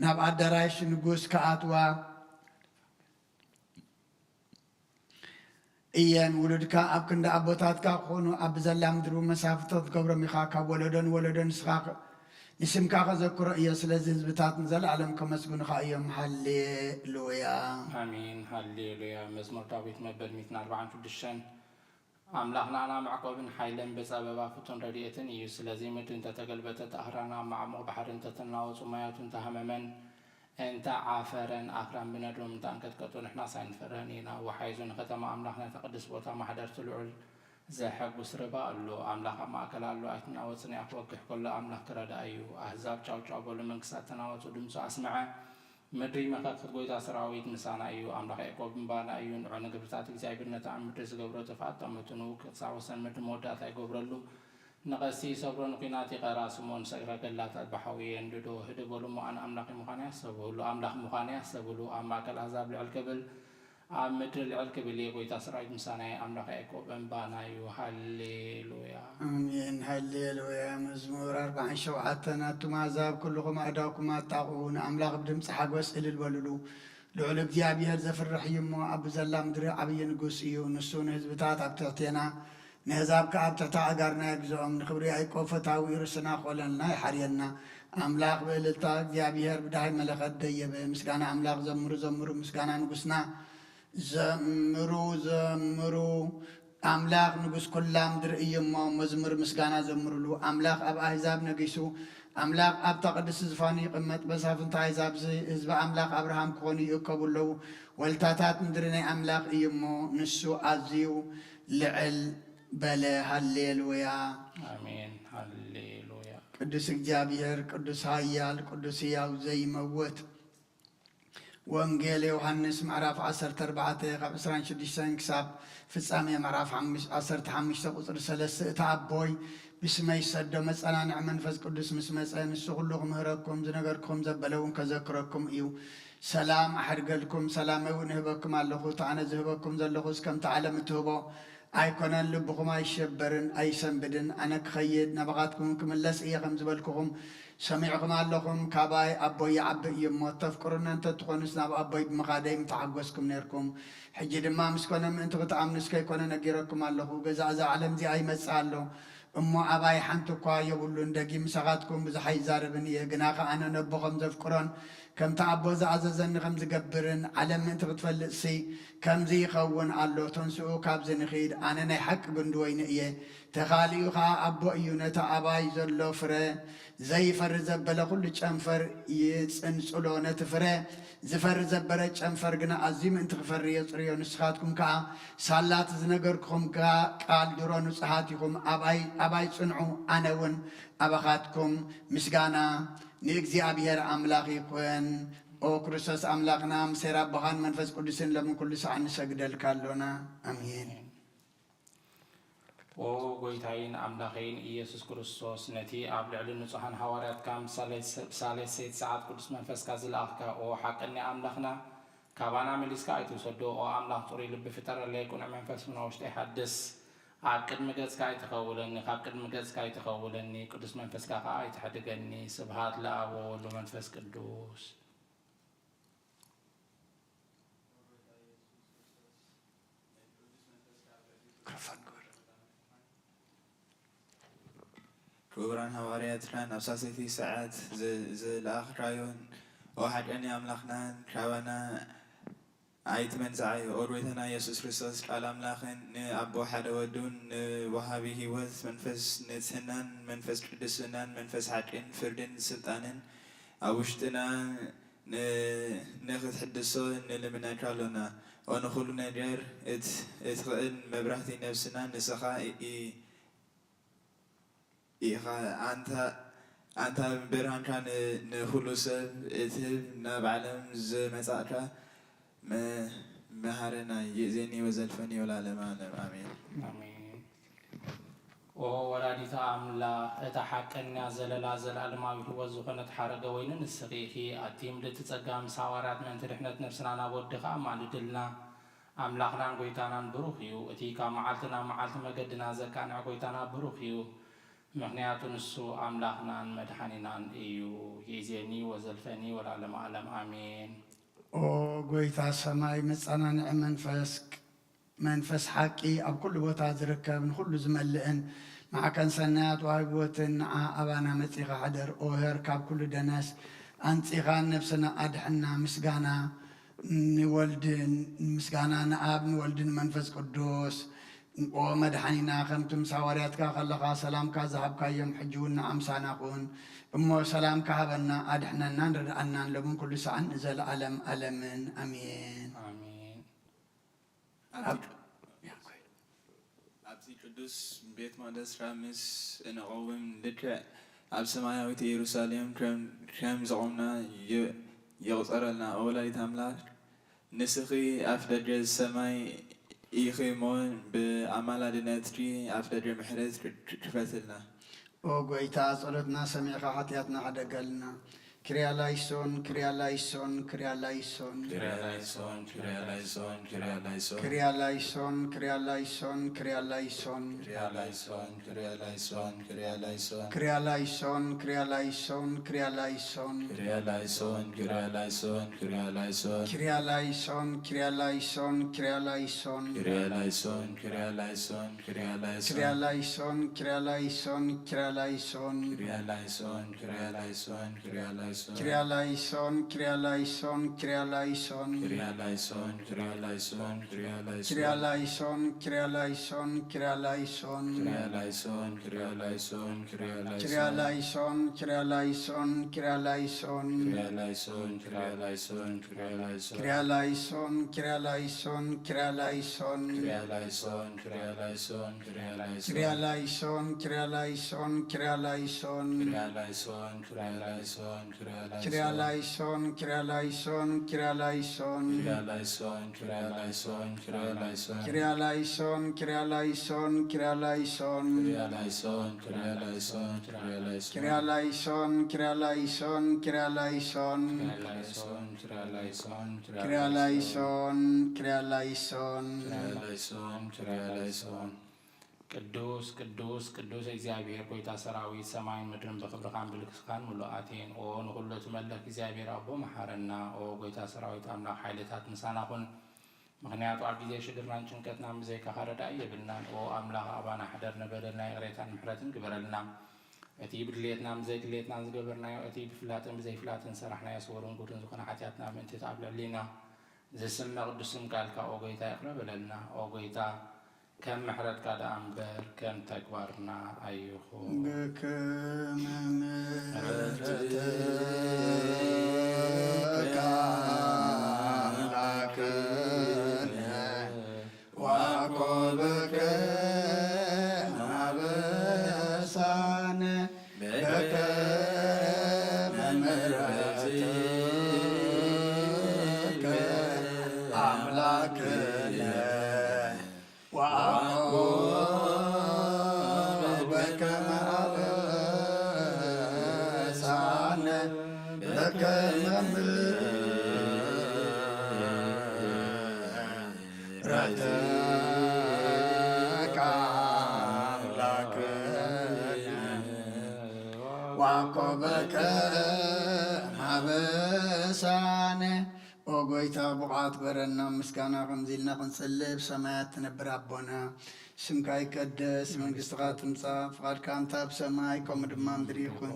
ናብ ኣዳራሽ ንጉስ ክኣትዋ እየን። ውሉድካ ኣብ ክንዲ ኣቦታትካ ክኾኑ፣ ኣብ ብዘላ ምድሪ እውን መሳፍርቲ ክትገብሮም ኢኻ። ካብ ወለዶ ንወለዶ ንስኻ ኸ-፣ ንስምካ ከዘክሮ እየ። ስለዚ ህዝብታት ንዘለኣለም ከመስግኑኻ እዮም። ሃሌሉያ። ኣሜን። ሃሌሉያ። መዝሙር ዳዊት መበል ሚእትን ኣርባዓን ሽዱሽተን። ኣምላኽ ንዓና መዕቆብን ሓይልን ብጸበባ ፍቱን ረድኤትን እዩ። ስለዚ ምድሪ እንተተገልበጠት፣ ኣኽራን ኣብ መዓሙቕ ባሕሪ እንተተናወጹ፣ ማያቱ እንተሃመመን እንተ ዓፈረን፣ ኣኽራን ብነድሮም እንተ ኣንቀጥቀጡ፣ ንሕናስ ኣይንፈርህን ኢና። ወሓይዙ ንከተማ ኣምላኽ፣ ነታ ቅድስት ቦታ ማሕደርቲ ልዑል ዘሐጉስ ርባ ኣሎ። ኣምላኽ ኣብ ማእከል ኣሎ፣ ኣይትናወጽን እያ። ክወግሕ ከሎ ኣምላኽ ክረድኣ እዩ። ኣህዛብ ጫው ጫው በሉ፣ መንግስታት ተናወጹ፣ ድምጹ ኣስምዐ። ምድሪ መኸኸት፣ ጎይታ ሰራዊት ምሳና እዩ። ኣምላኽ ያዕቆብ እምባና እዩ። ንዑ ንግብርታት እግዚኣብሔር፣ ነታ ኣብ ምድሪ ዝገብሮ ጥፍኣት ጠምቱ። ንውግእ ክሳብ ወሰን ምድሪ መወዳእታ ይገብረሉ። ንቐስቲ ይሰብሮ፣ ንኲናት ይቐራስሞ፣ ንሰግረ ገላታት ብሓዊ የንድዶ። ህድእ በሉ እሞ ኣነ ኣምላኽ ምዃነይ ኣስተብህሉ፣ ኣምላኽ ምዃነይ ኣስተብህሉ። ኣብ ማእከል ኣህዛብ ልዕል ክብል፣ ኣብ ምድሪ ልዕል ክብል እየ። ጎይታ ሰራዊት ምሳና እዩ፣ ኣምላኽ ያዕቆብ እምባና እዩ። ሃሌሉያ። ኣሜን። ሃሌሉያ። መዝሙር ኣርባዓን ሸውዓተን። ኣቱም ኣህዛብ ኩልኹም ኣእዳውኩም ኣጣቕዑ፣ ንኣምላኽ ብድምፂ ሓጎስ እልል በሉሉ። ልዑል እግዚኣብሔር ዘፍርሕ እዩ እሞ፣ ኣብ ብዘላ ምድሪ ዓብዪ ንጉስ እዩ። ንሱ ንህዝብታት ኣብ ትሕቴና፣ ንህዛብ ከኣ ኣብ ትሕቲ ኣእጋርና የግዝኦም። ንኽብሪ ያዕቆብ ፈታዊ ርእስና ክኾለልና ይሓርየና። ኣምላኽ ብእልልታ እግዚኣብሔር ብዳሃይ መለኸት ደየበ። ምስጋና ኣምላኽ ዘምሩ፣ ዘምሩ ምስጋና ንጉስና። ዘምሩ፣ ዘምሩ፣ ኣምላኽ ንጉስ ኩላ ምድሪ እዩ እሞ፣ መዝሙር ምስጋና ዘምሩሉ። ኣምላኽ ኣብ ኣህዛብ ነጊሱ፣ ኣምላኽ ኣብታ ቅድስቲ ዝፋኑ ይቕመጥ። መሳፍንቲ ኣህዛብ ዝ-፣ ህዝቢ ኣምላኽ ኣብርሃም ክኾኑ ይእከቡ ኣለዉ። ወልታታት ምድሪ ናይ ኣምላኽ እዩ እሞ፣ ንሱ ኣዝዩ ልዕል በለ። ሃሌሉያ። ኣሜን። ሃሌሉያ። ቅዱስ እግዚኣብሔር፣ ቅዱስ ኃያል፣ ቅዱስ ሕያው ዘይመውት። ወንጌል ዮሃንስ ምዕራፍ ዓሰርተ ኣርባዕተ ካብ ዕስራን ሽዱሽተን ክሳብ ፍጻሜ ምዕራፍ ሓሙሽ-፣ ዓሰርተ ሓሙሽተ ቁጽሪ ሰለስተ። እታ ኣቦይ ብስመይ ዝሰዶ መጸናንዒ መንፈስ ቅዱስ ምስ መጸ፣ ንሱ ኩሉ ክምህረኩም፣ ዝነገርኩም ዘበለ እውን ከዘክረኩም እዩ። ሰላም ኣሕድገልኩም፣ ሰላመይ እውን እህበኩም ኣለኹ። እቲ ኣነ ዝህበኩም ዘለኹስ ከምቲ ዓለም እትህቦ ኣይኮነን። ልብኹም ኣይሸበርን ኣይሰንብድን። ኣነ ክኸይድ፣ ናባኻትኩም ክምለስ እየ ከም ዝበልኩኹም ሰሚዕኹም ኣለኹም። ካባይ ኣቦይ ይዓቢ እዩ እሞ፣ እተፍቅሩኒ እንተትኾኑስ ናብ ኣቦይ ብምኻደይ ምተሓጎስኩም ነርኩም። ሕጂ ድማ ምስ ኮነ ምእንቲ ክትኣምኑስ ከይኮነ ነጊረኩም ኣለኹ። ገዛ እዛ ዓለም እዚኣ ይመጽእ ኣሎ እሞ፣ ኣባይ ሓንቲ እኳ የብሉን። ደጊም ምሳኻትኩም ብዙሕ ኣይዛረብን እየ፣ ግና ከኣ ኣነ ነቦ ከም ዘፍቅሮን ከምቲ ኣቦ ዝኣዘዘኒ ከም ዝገብርን፣ ዓለም ምእንቲ ክትፈልጥሲ ከምዚ ይኸውን ኣሎ። ተንስኡ፣ ካብዚ ንኺድ። ኣነ ናይ ሓቂ ግንዲ ወይኒ እየ፣ ተኻሊኡ ኸኣ ኣቦ እዩ። ነቲ ኣባይ ዘሎ ፍረ ዘይፈሪ ዘበለ ኩሉ ጨንፈር ይጽንጽሎ፣ ነቲ ፍረ ዝፈሪ ዘበለ ጨንፈር ግና ኣዝዩ ምእንቲ ክፈሪ የጽርዮ። ንስኻትኩም ከኣ ሳላ እቲ ዝነገርኩኹም ጋ-፣ ቃል ድሮ ንጹሃት ኢኹም፣ ኣባይ፣ ኣባይ ጽንዑ፣ ኣነ እውን ኣባኻትኩም። ምስጋና ንእግዚኣብሔር ኣምላኽ ይኹን። ኦ ክርስቶስ ኣምላኽና፣ ምስ ኄር ኣቦኻን መንፈስ ቅዱስን ሎምን ኩሉ ሰዓት ንሰግደልካ ኣሎና። ኣሜን። ኦ ጐይታይን ኣምላኸይን ኢየሱስ ክርስቶስ፣ ነቲ ኣብ ልዕሊ ንጹሓን ሃዋርያትካ ምስ ሳሌ-፣ ሳልሰይቲ ሰዓት ቅዱስ መንፈስካ ዝለኣኽካ፣ ኦ ሓቀኛ ኣምላኽና፣ ካባና መሊስካ ኣይትውሰዶ። ኦ ኣምላኽ፣ ጽሩይ ልቢ ፍጠረለይ፣ ቅኑዕ መንፈስ እውን ኣብ ውሽጠይ ሓድስ። ኣብ ቅድሚ ገጽካ ኣይትኸውለኒ፣ ካብ ቅድሚ ገጽካ ኣይትኸውለኒ፣ ቅዱስ መንፈስካ ከኣ ኣይትሕድገኒ። ስብሃት ለኣብ ወወልድ ወመንፈስ ቅዱስ። ሚክሮፎን ግበር። ክቡራን ሃዋርያትና፣ ናብ ሳልሰይቲ ሰዓት ዝ-፣ ዝለኣኽካዮን፣ ኦ ሓቀኛ ኣምላኽናን ካባና ኣይትመንዝዓዮ። ኦ ጐይታና ኢየሱስ ክርስቶስ፣ ቃል ኣምላኽን ንኣቦ ሓደ ወዱን ንወሃቢ ህይወት መንፈስ ንጽህናን መንፈስ ቅድስናን መንፈስ ሓቅን ፍርድን ስልጣንን ኣብ ውሽጥና ን-፣ ንኽትሕድሶ ንልምነካ ኣሎና። ኦ ንኹሉ ነገር እት-፣ እትኽእል መብራህቲ ነፍስና ንስኻ ኢ-፣ ኢ-፣ ኢኻ። ኣንታ፣ ኣንታ ብርሃንካ ን-፣ ንኹሉ ሰብ እትህብ፣ ናብ ዓለም ዝመጻእካ መ-፣ መሃረና፣ ይእዜኒ ወዘልፈኒ ወለዓለመ ዓለም። ኣሜን። ኣሜን። ኦ ወላዲተ ኣምላኽ፣ እታ ሓቀኛ ዘለላ ዘለኣለማዊ ህይወት ዝኾነት ሓረገ ወይኒ ንስኺ ኢኺ። ኣቲ ምልእቲ ጸጋ፣ ምስ ሃዋርያት ምእንቲ ድሕነት ነፍስና ናብ ወድኺ ኣማልድልና። ኣምላኽናን ጐይታናን ብሩኽ እዩ። እቲ ካብ መዓልቲ ናብ መዓልቲ መገድና ዘቃንዕ ጐይታና ብሩኽ እዩ። ምኽንያቱ ንሱ ኣምላኽናን መድሓኒናን እዩ። ይእዜኒ ወዘልፈኒ ወለዓለመ ዓለም ኣሜን። ኦ ጎይታ ሰማይ፣ መጸናንዒ መንፈስ፣ መንፈስ ሓቂ ኣብ ኩሉ ቦታ ዝርከብ፣ ንኹሉ ዝመልእን ማዕከን ሰናያት ወሃቢ ህይወትን ንዓ ኣባና መጺኻ ሕደር። ኦ ኄር፣ ካብ ኩሉ ደነስ ኣንጺኻ ነብስና ኣድሕና። ምስጋና ንወልድን፣ ምስጋና ንኣብ ንወልድን መንፈስ ቅዱስ። ኦ መድሓኒና፣ ከምቲ ምስ ሃዋርያትካ ከለኻ ሰላምካ ዝሃብካዮም፣ ሕጂ እውን ንኣምሳና ኩን እሞ ሰላምካ ሃበና፣ ኣድሕነናን ርድኣናን ሎምን ኩሉ ሰዓን ንዘለኣለም ኣለምን። ኣሜን። ኣሜን። ኣብዚ ቅዱስ ቤት መቕደስካ ምስ እንቐውም፣ ልክዕ ኣብ ሰማያዊት ኢየሩሳሌም ከም ከም ዝቖምና ይ- ይቑጸረልና። ኦ ወላዲት ኣምላኽ፣ ንስኺ ኣፍደገ ሰማይ ኢኺ እሞ፣ ብኣማላድነትኪ ኣፍደገ ምሕረት ክ- ክ- ክፈትልና። ኦ ጎይታ፣ ጸሎትና ሰሚዕካ ሓጢኣትና ሕደገልና። ክርያ ላይሶን፣ ክርያ ላይሶን፣ ክርያ ላይሶን። ክርያ ላይሶን፣ ክርያ ላይሶን፣ ክርያ ላይሶን። ክርያ ላይሶን፣ ክርያ ላይሶን፣ ክርያ ላይሶን። ክርያ ላይሶን፣ ክርያ ላይሶን፣ ክርያ ላይሶን። ክርያ ላይሶን፣ ክርያ ላይሶን፣ ክርያ ላይሶን። ክርያ ላይሶን፣ ክርያ ላይሶን፣ ክርያ ላይሶን። ክርያ ላይሶን፣ ክርያ ላይሶን፣ ክርያ ላይሶን። ክርያ ላይሶን፣ ክርያ ላይሶን፣ ክርያ ላይሶን። ክርያ ላይሶን፣ ክርያ ላይሶን፣ ክርያ ላይሶን። ክርያ ላይሶን፣ ክርያ ላይሶን፣ ክርያ ላይሶን። ክርያ ላይሶን፣ ክርያ ላይሶን፣ ክርያ ላይሶን። ክርያ ላይሶን፣ ክርያ ላይሶን፣ ክርያ ላይሶን። ክርያ ላይሶን፣ ክርያ ላይሶን፣ ክርያ ላይሶን። ክርያ ላይሶን፣ ክርያ ላይሶን፣ ክርያ ክርያ ላይሶን። ላይሶን፣ ክርያ ላይሶን፣ ክርያ ላይሶን። ክርያ ላይሶን፣ ክርያ ላይሶን፣ ክርያ ላይሶን። ክርያ ላይሶን፣ ክርያ ላይሶን፣ ክርያ ላይሶን። ክርያ ላይሶን፣ ክርያ ላይሶን፣ ክርያ ላይሶን። ክርያ ላይሶን፣ ክርያ ላይሶን፣ ክርያ ላይሶን። ክርያ ላይሶን፣ ክርያ ላይሶን፣ ክርያ ላይሶን። ክርያ ላይሶን፣ ክርያ ላይሶን፣ ክርያ ላይሶን። ክርያ ላይሶን፣ ክርያ ላይሶን፣ ክርያ ላይሶን። ክርያ ላይሶን፣ ክርያ ላይሶን፣ ክርያ ላይሶን። ክርያ ላይሶን፣ ክርያ ላይሶን፣ ክርያ ላይሶን። ክርያ ላይሶን፣ ክርያ ላይሶን፣ ክርያ ላይሶን። ክርያ ላይሶን፣ ክርያ ላይሶን፣ ክርያ ላይሶን፣ ክርያ ላይሶን። ክርያ ላይሶን፣ ክርያ ላይሶን። ቅዱስ ቅዱስ ቅዱስ እግዚኣብሔር ጎይታ ሰራዊት፣ ሰማይን ምድርን ብክብርኻን ብልክስካን ምሉኣት እየን። ኦ ንኹሉ እትመልኽ እግዚኣብሔር ኣቦ መሓረና። ኦ ጎይታ ሰራዊት ኣምላኽ ሓይልታት ምሳና ኩን። ምኽንያቱ ኣብ ግዜ ሽግርናን ጭንቀትናን ብዘይካኻ ረዳኢ የብልናን። ኦ ኣምላኽ ኣባና ሕደር፣ ንበደልና ይቕሬታን ምሕረትን ግበረልና። እቲ ብድልየትናን ብዘይድልየትናን ዝገበርናዮ፣ እቲ ብፍላጥን ብዘይፍላጥን ዝሰራሕናዮ ስውርን ጉድን ዝኾነ ሓጢኣትና ምእንቲ እቲ ኣብ ልዕሊና ዝስመ ቅዱስ ስም ቃልካ ኦ ጎይታ ይቕረ በለልና። ኦ ጎይታ ከም ምሕረትካ ደኣ እምበር ከም ተግባርና ኣይኹን። ብክም ምሕረትካ ኣምላክነ ዋኮብከ ኣበሳነ ብክም ምሕረትከ ኣምላክነ ዋኮ በከመ አበሳነ በከመ ምሕረትከ አምላክነ ዋኮ በከመ አበሳነ። ኦ ጎይታ፣ ብቑዓት ግበረና ምስጋና ከምዚ ኢልና ክንጽልእ። ብሰማያት ትነብር ኣቦና፣ ስምካ ይቀደስ፣ መንግስትኻ ትምጻእ፣ ፍቓድካ እንተ ኣብ ሰማይ ከምኡ ድማ ምድሪ ይኹን።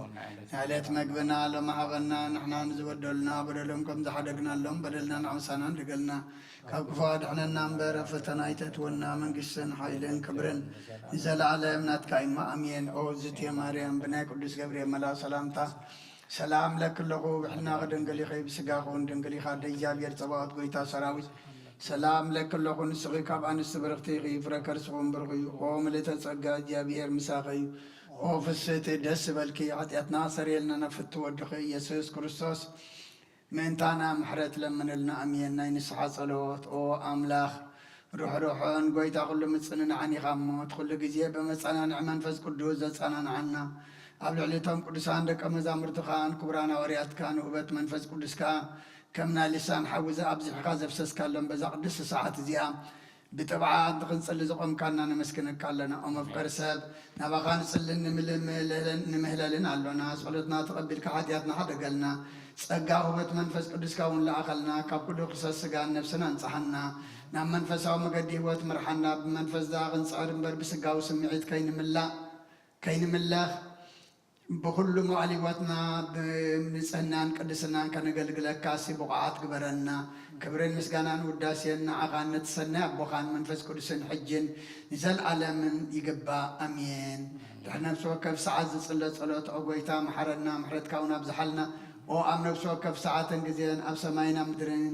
ንዕለት መግብና ሎሚ ሃበና፣ ንሕና ንዝበደሉና በደሎም ከም ዝሓደግናሎም በደልና ንዓምሳና ንደገልና፣ ካብ ክፉ ኣድሕነና እምበር ኣብ ፈተና ኣይተእትወና፣ መንግስትን ሓይልን ክብርን ንዘለኣለም ናትካ እዩ። ኣሜን። ኦ ዝትየ ማርያም፣ ብናይ ቅዱስ ገብርኤል መልኣኽ ሰላምታ ሰላም እለኪ ኣለኹ፣ ብሕልናኺ ድንግል ኢኺ፣ ብስጋኺ እውን ድንግል ኢኻ፣ ኣደ እግዚኣብሔር ጸባኦት፣ ጎይታ ሰራዊት፣ ሰላም እለኪ ኣለኹ፣ ንስኺ ካብ ኣንስቲ ብርኽቲ ኢኺ፣ ፍረ ከርስኺ እውን ብሩኽ እዩ። ኦ ምልእተ ጸጋ፣ እግዚኣብሔር ምሳኺ እዩ። ኦ ፍስህቲ፣ ደስ ይበልኪ፣ ሓጢኣትና ኣሰረየልና፣ ናብ ፍትው ወድኺ ኢየሱስ ክርስቶስ ምእንታና ምሕረት ለምንልና። ኣሜን። ናይ ንስሓ ጸሎት። ኦ ኣምላኽ ርሕሩሕን ጎይታ ኩሉ ምጽንናዕን ኢኻ እሞ፣ እቲ ኩሉ ግዜ ብመጸናንዒ መንፈስ ቅዱስ ዘጸናንዓና፣ ኣብ ልዕሊ እቶም ቅዱሳን ደቀ መዛሙርትኻን ክቡራን ሃዋርያትካን ውህበት መንፈስ ቅዱስ ከኣ ከም ናይ ልሳን ሓዊ ኣብዚሕኻ ዘፍሰስካሎም በዛ ቅድስቲ ሰዓት እዚኣ ብጥብዓት ንኽንጽሊ ዝቖምካና ነመስግነካ ኣለና። ኦ መፍቀሪ ሰብ፣ ናባኻ ንጽልን ንምል-፣ ንምህለልን ኣሎና። ጸሎትና ተቐቢልካ ሓጢኣትና ሓደገልና። ጸጋ ውህበት መንፈስ ቅዱስካ እውን ለኣኸልና። ካብ ኩሉ ርኽሰት ስጋን ነፍስን ኣንጽሓና። ናብ መንፈሳዊ መገዲ ህይወት ምርሓና። ብመንፈስ ደኣ ክንጽዕር እምበር ብስጋዊ ስምዒት ከይንምላእ፣ ከይንምለኽ፣ ብኹሉ መዋዕል ህይወትና ብንጽህናን ቅድስናን ከነገልግለካ ሲ ብቑዓት ግበረና። ክብርን ምስጋናን ውዳሴን ንዓኻን ነቲ ሰናይ ኣቦኻን መንፈስ ቅዱስን ሕጅን ንዘልኣለምን ይግባእ። ኣሜን። ድሕሪ ነፍሲ ወከፍ ሰዓት ዝጽለ ጸሎት፣ ኦ ጎይታ፣ መሓረና፣ ምሕረትካ እውን ኣብዝሓልና። ኦ ኣብ ነፍሲ ወከፍ ሰዓትን ግዜን ኣብ ሰማይን ኣብ ምድርን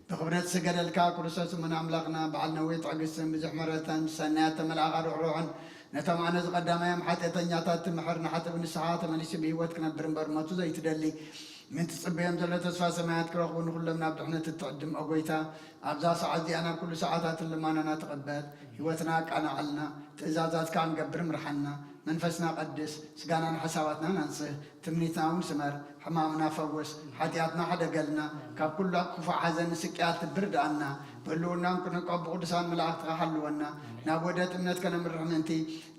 ብኽብረት ዝሰገደልካ ክርስቶስ እሙን ኣምላኽና፣ በዓል ነዊሕ ትዕግስትን ብዙሕ ምሕረትን ብሰናያት ተመልኣኻ ርሕሩሕን ነቶም ኣነ ዝቐዳማዮም ሓጢኣተኛታት ትምሕር፣ ንሓጥእ ብንስሓ ተመሊሱ ብህይወት ክነብር እምበር ሞቱ ዘይትደሊ፣ ምን ትጽበዮም ዘሎ ተስፋ ሰማያት ክረኽቡ ንኹሎም ናብ ድሕነት እትዕድም፣ ኦ ጐይታ፣ ኣብዛ ሰዓት እዚኣ ናብ ኩሉ ሰዓታትን ልማናና ተቐበል። ህይወትና ኣቃናዓልና፣ ትእዛዛትካ ክንገብር ምርሓና። መንፈስና ቀድስ፣ ስጋናን ሓሳባትናን ኣንጽህ፣ ትምኒትና እውን ስመር። ሕማምና ፈውስ፣ ሓጢኣትና ሓደገልና፣ ካብ ኩሉ ክፉእ ሓዘን ንስቅያት ትብር ደኣና፣ ብህልውናን ክንቆም ብቅዱሳን መላእክትኻ ሓልወና፣ ናብ ውህደት እምነት ከነምርሕ ምእንቲ፣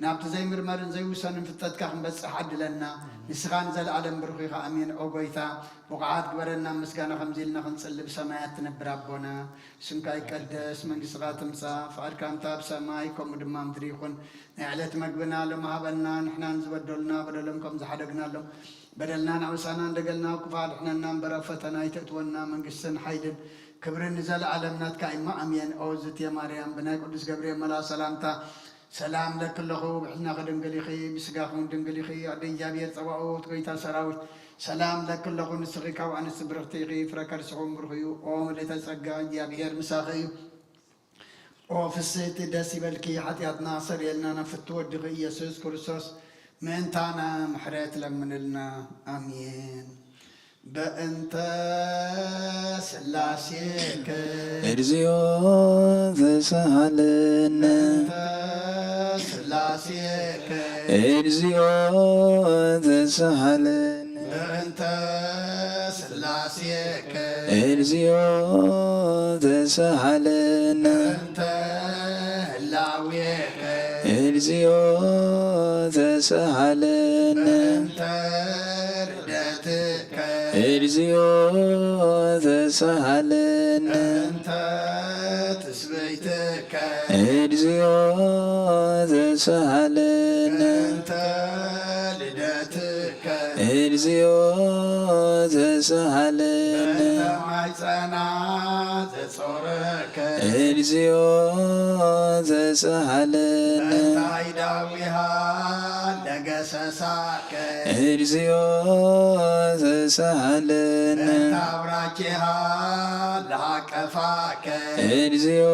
ናብቲ ዘይምርመርን ዘይውሰንን ፍልጠትካ ክንበጽሕ ዓድለና። ንስኻ ንዘለኣለም ብሩኽ ኢኻ። ኣሜን። ኦ ጎይታ፣ ብቑዓት ግበረና ምስጋና ከምዚ ኢልና ክንጽሊ ብሰማያት ትነብር ኣቦና፣ ስምካ ይቀደስ፣ መንግስትኻ ትምጻእ፣ ፍቓድካ እንተ ኣብ ሰማይ ከምኡ ድማ ምድሪ ይኹን። ናይ ዕለት መግብና ሎሚ ሃበና፣ ንሕና ንዝበደሉና በደሎም ከም ዝሓደግናሎም በደልና ንኣውሳና እንደገልና ክፉእ ኣድሕነና እምበር ኣብ ፈተና ኣይተእትወና፣ መንግስትን ሓይልን ክብርን ንዘለኣለም ናትካ እሞ ኣሜን። ኦ ዝትየ ማርያም ብናይ ቅዱስ ገብርኤል መልኣ ሰላምታ ሰላም ለኪ ኣለኹ፣ ብሕልናኺ ድንግል ኢኺ፣ ብስጋኺ እውን ድንግል ኢኺ። ኣደ እግዚኣብሔር ጸባኦት ጎይታ ሰራዊት ሰላም ለኪ ኣለኹ፣ ንስኺ ካብ ኣንስቲ ብርኽቲ ኢኺ፣ ፍረ ከርስኺ እውን ብሩኽ እዩ። ኦ ምልእተ ጸጋ እግዚኣብሔር ምሳኺ እዩ። ኦ ፍስሕቲ ደስ ይበልኪ፣ ሓጢኣትና ኣሰርየልና፣ ናብ ፍቱ ወድኺ ኢየሱስ ክርስቶስ ምእንታና ምሕረት ለምንልና። ኣሜን። በእንተ ስላሴከ እግዚኦ ተሳሃለነ። በእንተ ስላሴከ እግዚኦ ተሳሃለነ። በእንተ ስላሴከ እግዚኦ ተሳሃለነ። በእንተ ህላዌከ እግዚኦ ተሳሃለነ። በእንተ ርደትከ እግዚኦ ተሳሃለነ። በእንተ ትስብእትከ እግዚኦ ተሳሃለነ። በእንተ ልደትከ እግዚኦ ተሳሃለነ። በእንተ ማሕፀና ዘጾረከ እግዚኦ ተሳሃለነ። በእንተ ኣይዳዊሃ ለገሰሳከ እግዚኦ ተሳሃለነ። በእንተ ኣውራኪሃ ለሃቀፋከ እግዚኦ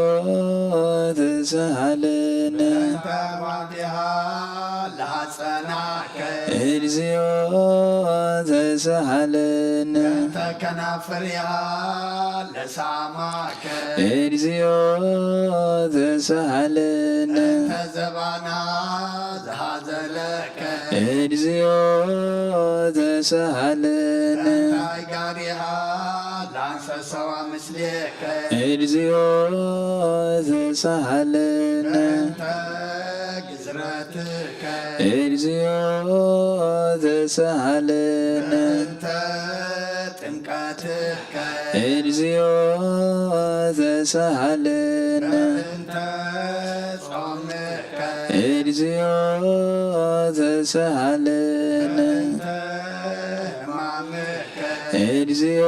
ተሳሃለነ። በእንተ ጓንቲሃ ለሃጸናከ እግዚኦ ተሳሃለነ። በእንተ ከናፍሪሃ ለሳማከ እግዚኦ ተሳሃለነ። በእንተ ዘባና ዘሃዘለከ እግዚኦ ተሳሃለነ። በእንተ ኣይጋሪሃ ለኣንሰሰዋ ምስሌከ እግዚኦ ተሳሃለነ። በእንተ ግዝረትከ እግዚኦ ተሳሃለነ። በእንተ ጥምቀትከ እግዚኦ ተሳሃለነ። በእንተ ጾምከ እግዚኦ ተሳሃለነ። በእንተ ሕማምከ እግዚኦ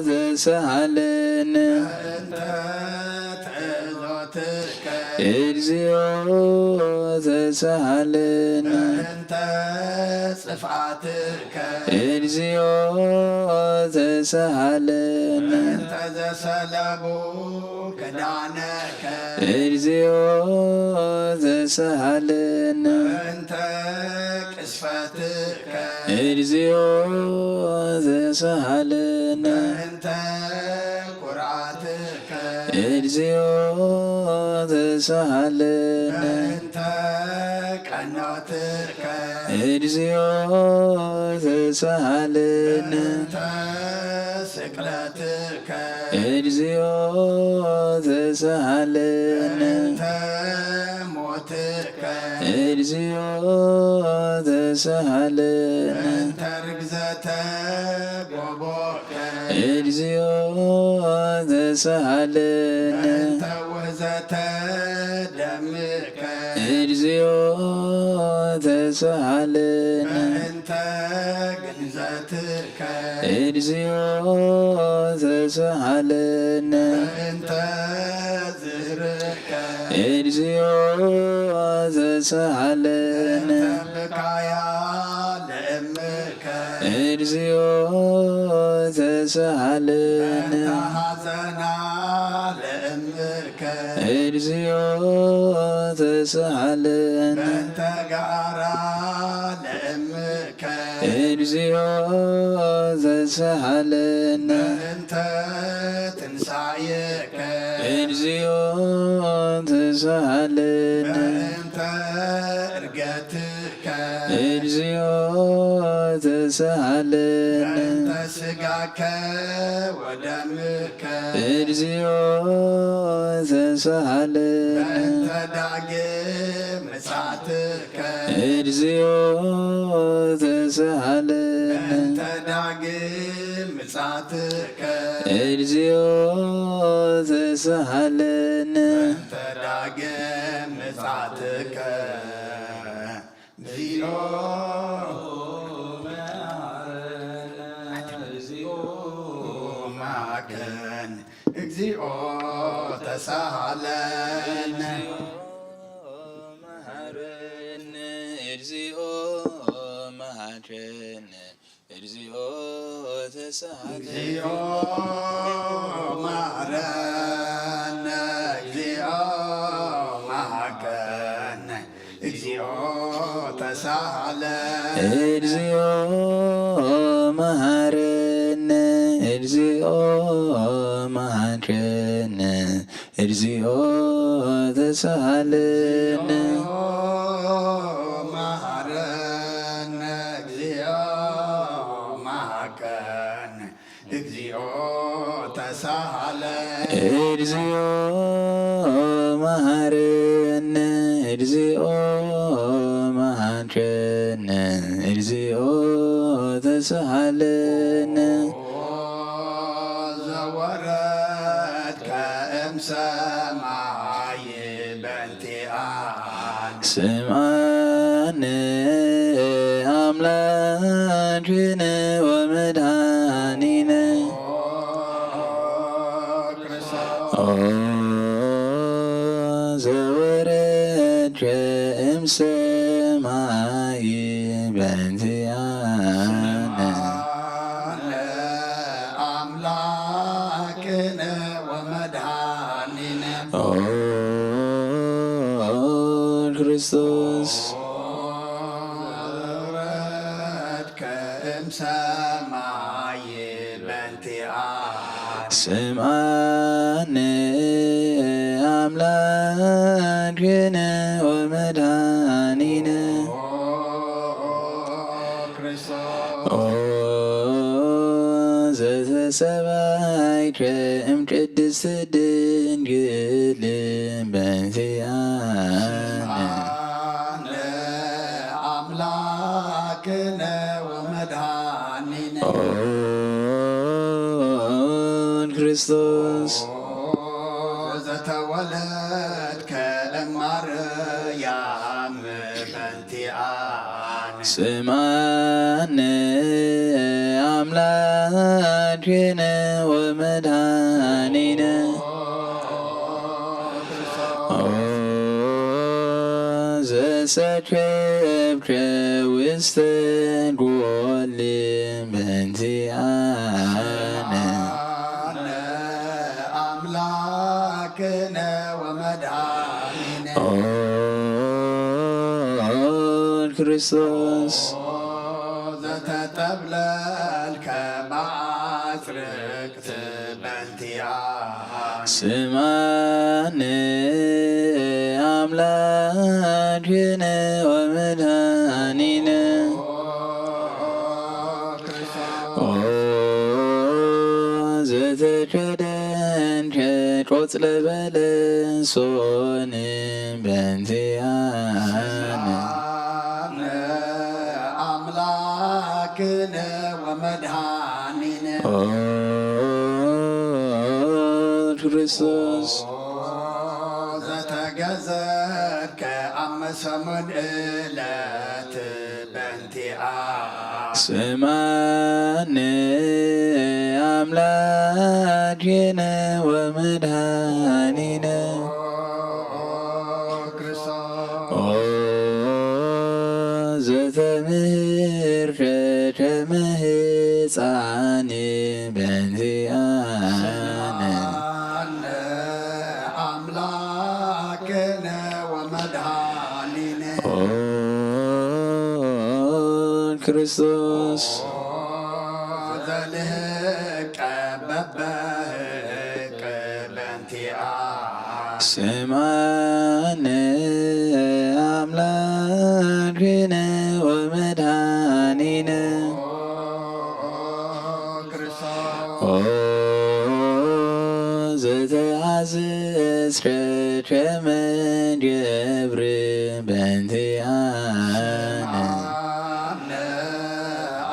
ተሳሃለነ። በእንተ ትእዞትከ እግዚኦ ተሳሃለነ። በእንተ ጽፍዓትከ እግዚኦ ተሳሃለነ። በእንተ ዘሰለቡ ክዳነከ እግዚኦ ተሳሃለነ። በእንተ ቅስፈትከ እግዚኦ ተሳሃለነ። በእንተ ኩርዓትከ እግዚኦ ተሳሃለነ። በእንተ ቀኖትከ እግዚኦ ተሳሃለነ። በእንተ ስቅለትከ እግዚኦ ተሳሃለነ። በእንተ ሞትከ እግዚኦ ተሳሃለነ። በእንተ ርግዘተ ጎቦከ እግዚኦ ተሳሃለነ። በእንተ ውህዘተ ደምከ እግዚኦ ተሳሃለነ። በእንተ ግንዘትከ እግዚኦ ተሳሃለነ። በእንተ ዝህርከ እግዚኦ ተሳሃለነ። በእንተ ብካያ ለእምከ እግዚኦ ተሳሃለነ። በእንተ ሐዘና ለእምከ እግዚኦ ተሳሃለነ። በእንተ ጋራ ለእምከ እግዚኦ ተሳሃለነ። በእንተ ትንሳኤከ እግዚኦ ተሳሃለነ። በእንተ እርገትከ እግዚኦ ተሳሃለነ። በእንተ ስጋከ ወደምከ እግዚኦ ተሳሃለነ። በእንተ ዳግም ምጽኣትከ እግዚኦ ተሳሃለነ። በእንተ ዳግም ምጽኣትከ እግዚኦ ተሳሃለነ። በእንተ ዳግም ምጽኣትከ እግዚኦ መሐረነ። እግዚኦ መሐረነ። እግዚኦ ተሳሃለነ። መሐረነ። እግዚኦ መሐረነ። እግዚኦ ተሳሃለነ። እግዚኦ መሐረነ። እግዚኦ መሐረነ። እግዚኦ ተሳሃለነ። እግዚኦ መሐረነ። እግዚኦ መሐረነ። እግዚኦ ተሳሃለነ። መሐረነ። እግዚኦ መሐረነ። እግዚኦ ተሳሃለነ። እግዚኦ መሐረነ። እግዚኦ መሐረነ። እግዚኦ ተሳሃለነ። ኦ ዘወረድከ እምሰማይ በእንቲኣነ። ስምዓነ ኣምላክነ ወመድኃኒነ። ኦ ዘወረድከ እምሰማይ በእንቲኣነ። ስምዓነ ኣምላክነ ወመድኃኒነ። ኦ ክርስቶስ። ኦ ዘወረድከ እምሰማይ በእንቲኣነ። ስምዓነ ኣምላክነ ወመድኃኒነ። ኦ ክርስቶስ። ኦ ዘተሰባይከ እምቅድስት ድንግል በእንቲኣነ። ስምዓነ ኣምላክነ ወመድኃኒነ። ኦ ክርስቶስ። ኦ ዘተወለድከ እማርያም በእንቲኣነ። ስምዓነ ኣምላክነ ወመድኃኒነ። ኦ ዘሰከብከ ውስተ ጎል በእንቲኣነ። ኣምላክነ ወመድኃኒነ። ኦ ክርስቶስ። ኦ ዘተጠብለልከ በአጽርቅት በእንቲኣነ። ስምዓነ ኣምላክነ ወመድኃኒነ። ኦ ዘሸደንሸ ቆጽለ በለሶን በንዚኣነ ኣምላክነ ወመድሃኒነ ኦ ክርስቶስ ዘተገዘርከ ኣብ መሰሙን እለት በንቲኣ ስማነ ኣምላኬነ ወመድሃኒነ ክርስቶስ ኦ ዘተምህር ሸሸመ ህፃን በንዚኣነ ኣነ ኣምላክነ ወመድሃኒነ ኦ ክርስቶስ ዘልህቀ በበህቅ በንቲኣ ስማነ ኣምላክነ ወመድሃኒነ ክርስቶስ ኦ ዘተኣዘዝከ ከመ ገብር በንቲኣነ ኣነ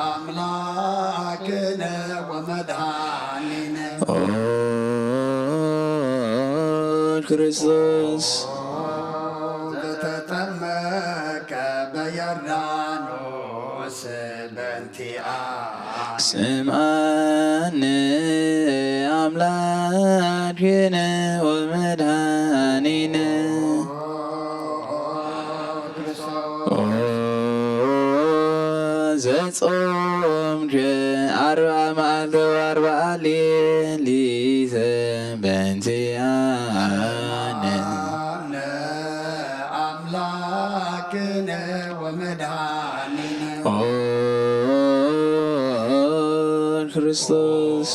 ኣምላክነ ወመድሃኒነ ኦ ክርስቶስ ዘተጠመቀ በዮርዳኖስ በንቲኣ ስምዓኒ ኣምላክነ ወመድኃኒነ ኦ ዘጾምከ ኣርብዓ መዓልቲ ወኣርብዓ ሌሊት በእንቲኣነ ኣምላክነ ወመድኃኒነ ኦ ክርስቶስ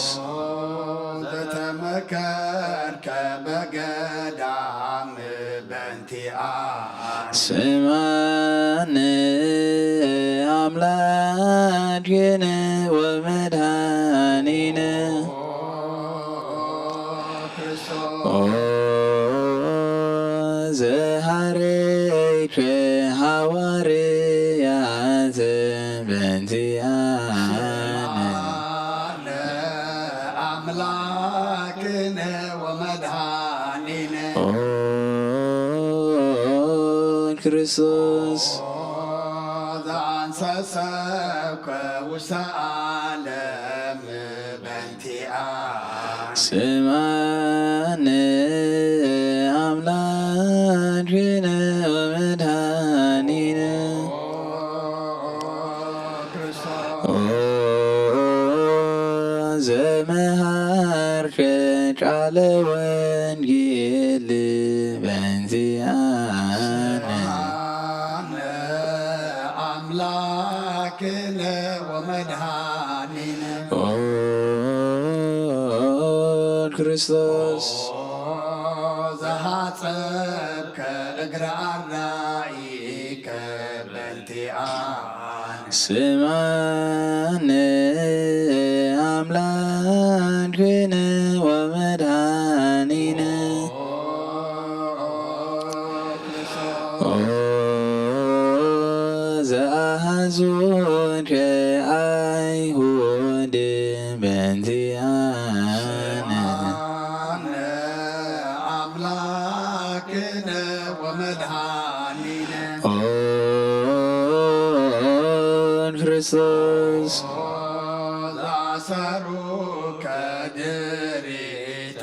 ዘተመከርከ በገዳም በእንቲኣ ስምዓኒ ኣምላክነ ወመድኃኒነ ኦ ዘሃረይከ ሃዋርያት በእንቲኣነ ኣምላክነ ወመድኃኒነ ኦ ክርስቶስ ዘኣንሰሰብከ ውስተ ዓለም በእንቲኣ ስምዓኒ ኣምላክነ ወመድኃኒነ ኦ ዘመሃርከ ቃለ ወንጌል በእንቲኣነ ኣምላክነ ወመድኃኒነ ኦ ክርስቶስ ዘሃጸብከ እግረ ኣራኢከ በእንቲኣነ ስምዓኒ ኣምላክነ ወመድኃኒነ ኦ ዘኣሃዙከ ኣይሁድ በእንቲኣነ ኣምላክነ ወመድኃኒነ ኦ ክርስቶስ ዘኣሰሩከ ድሪተ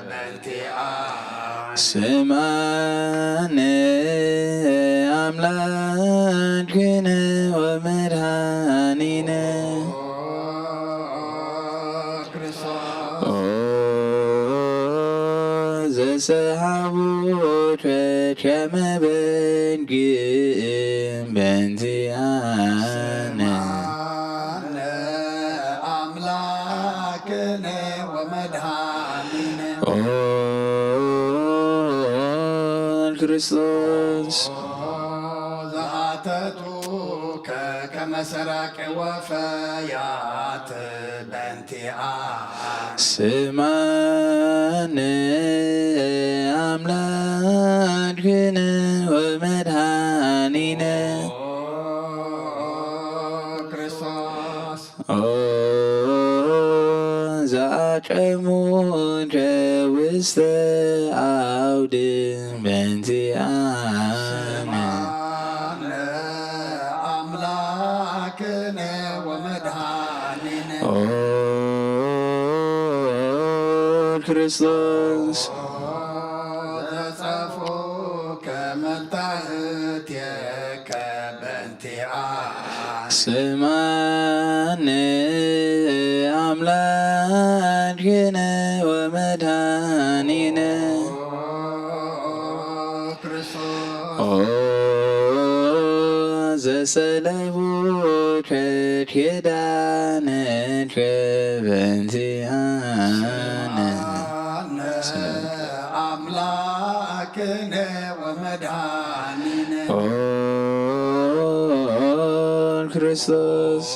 በእንቲኣ ስምዓኒ ኣምላክነ ወመድኃኒነ ክርስቶስ ኦ ዘሰሃቡከ ከመ በጊዕ በእንቲኣነ ኣምላክነ ወመድኃኒነ ኦ ክርስቶስ ዘኣተቱከ ከመ ሰራቂ ወፈያት በንቲኣ። ስማነ ኣምላክነ ወመድኃኒነ። ኦ ክርስቶስ። ኦ ዘአጨሙከ ውስተ አውድ በንቲአነ። ስማነ አምላክነ ወመድኃኒነ። ኦ ክርስቶስ። ኦ ዘጸፎከ መታህትየከ በንቲአ። ስማነ አምላክነ ወመድኃኒነ። ኦ ክርስቶስ። ኦ ዘሰለቡከ ኪዳነከ በንቲአነ። ስማነ አምላክነ ወመድኃኒነ። ኦ ክርስቶስ።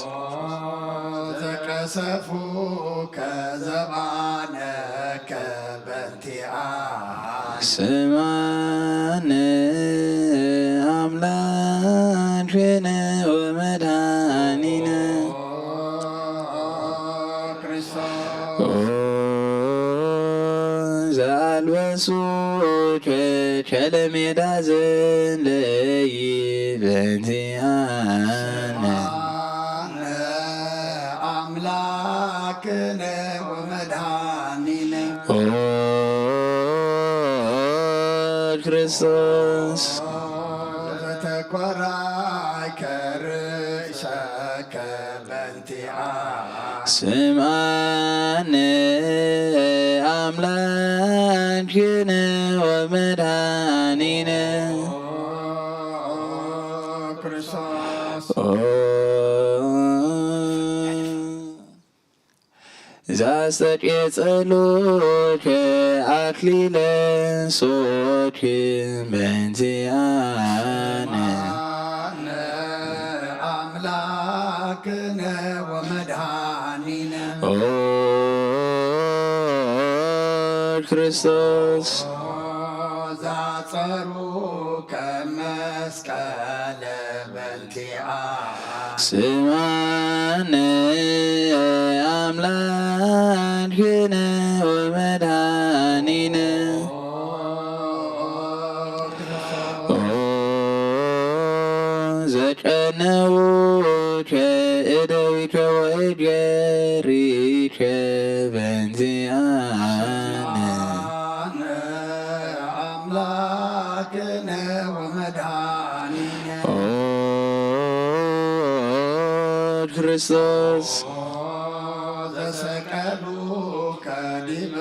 ዘቀሰፉከ ዘባነከ በንቲአ። ስማነ አምላክነ ወመድኃኒነ። ኦ ክርስቶስ። ኦ ዘአልበሱከ ከለሜዳ ዘለይ በንቲአነ። ስማነ አምላክነ ወመድኃኒነ። ኦ ክርስቶስ። ዘተኮራይከ ርእሰከ በንቲአ። ስማነ አምላክነ ወመድኃኒነ። ኦ ክርስቶስ። ኦ ዘአስተቄጸሉከ አክሊለ ሶክ በንቲአነ። ስማነ አምላክነ ወመድኃኒነ። ኦ ክርስቶስ። ዛጸሩከ መስቀለ በንቲአ። ስማነ አምላክነ ወመድኃኒነ። ኦ ዘቀነውከ እደዊከ ወእገሪከ በንቲአነ። ስማነ አምላክነ ወመድኃኒነ። ኦ ክርስቶስ። ኦ ዘሰቀሉከ ዲበ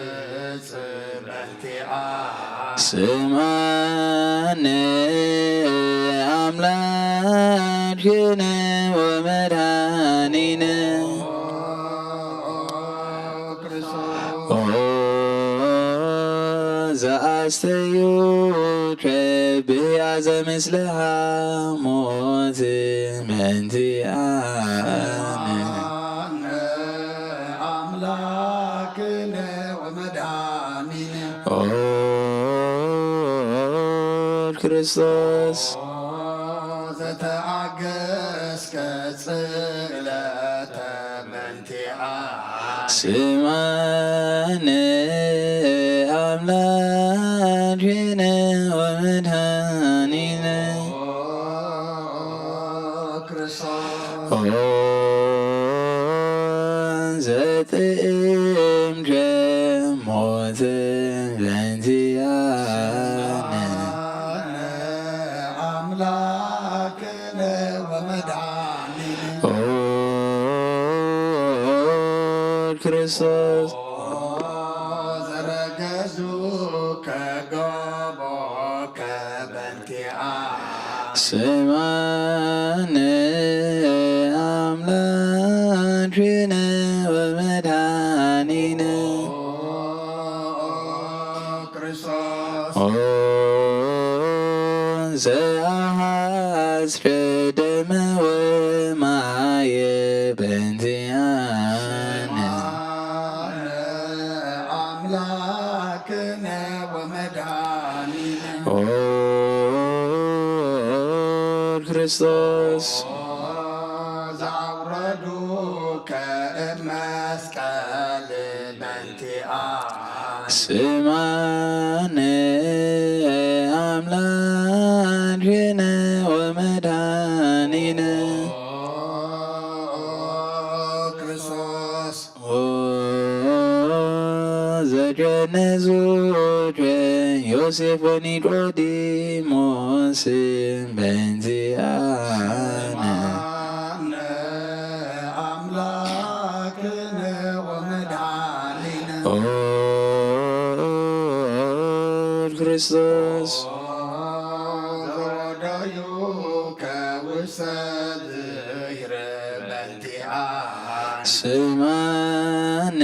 ዕፅ በንቲአ። ስማነ አምላክነ ወመድኃኒነ። ኦ ክርስቶስ። ኦ ዘአስተዩከ ብህያዘ ምስለ ሐሞት በንቲአነ። ስማነ አምላክነ ወመድኃኒነ። ኦ ክርስቶስ። ኦ ዘተአገስከ ጽለተ በንቲአ። ስማነ አምላክነ ወመድኃኒነ። ኦ ክርስቶስ። ኦ ዘጥዕምከ ሞት በንቲአነ። ስማነ አምላክነ ወመድኃኒነ። ኦ ክርስቶስ። ኦ ዘረገዙከ ገቦከ በንቲአ። ስማነ አምላክነ ወመድኃኒነ። ኦ ክርስቶስ። ኦ ዘአሐጽከ ደመ ወ ኦ ክርስቶስ። ዘአውረዱከ እብ መስቀል በንቲኣነ። ስማነ አምላክነ ወመድኃኒነ። ኦ ክርስቶስ። ኦ ዘገነዙከ ዮሴፍ ወኒቆዲሞስ በእንቲአነ። ስማነ አምላክነ ወመድኃኒነ። ኦ ክርስቶስ። ኦ ዘወደዩከ ውስተ ዝይረ በእንቲአነ። ስማነ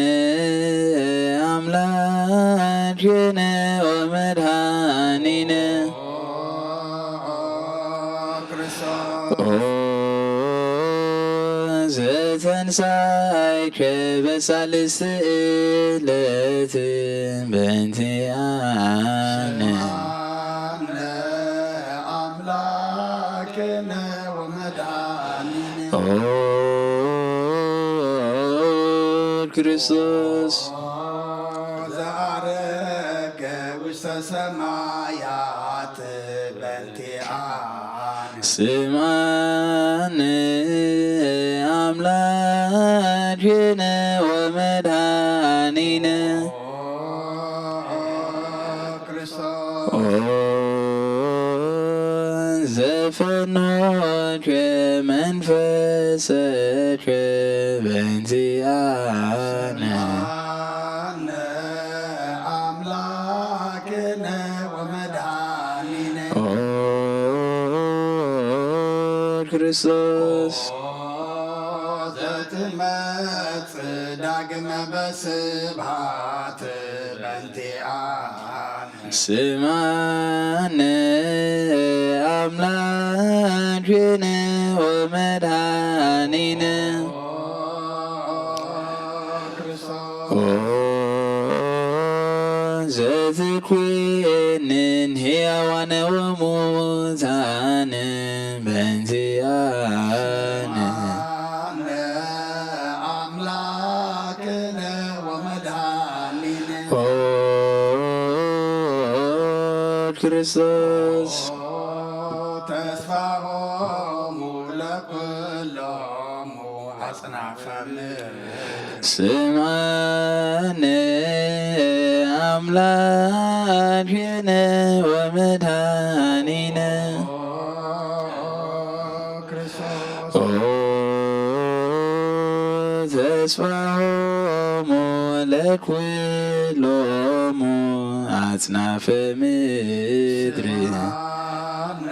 አምላክነ ወመድኃኒነ። ኦ ክርስቶስ። ኦ ዘተንሳይከ በሳልስት ዕለት በእንቲአነ። ስማነ አምላክነ ወመድኃኒነ። ኦ ክርስቶስ። ኦ ዘዐረገ ውስተ ሰማያት በእንቲአነ። ስማነ አምላክነ ወመድኃኒነ። ኦ ክርስቶስ። ኦ ዘፈኖከ መንፈሰከ በእንቲአነ። ስማነ አምላክነ ወመድኃኒነ። ኦ ክርስቶስ። ኦ ዘትመጽእ ዳግመ በስብሐት በእንቲአነ። ስማነ አምላክነ ወመድኃኒነ። ኦ ዘትኩንን ሕያዋነ ወሙታነ በእንቲአነ። ስማነ አምላክነ ወመድኃኒነ። ኦ ክርስቶስ። ኦ ተስፋሆሙ ለኩሎሙ አጽናፈ ምድር። ስማነ አምላክነ ወመድኃኒነ። ኦ ክርስቶስ። ኦ ተስፋሆሙ ለኩሎሙ አጽናፈ ምድር። ስማነ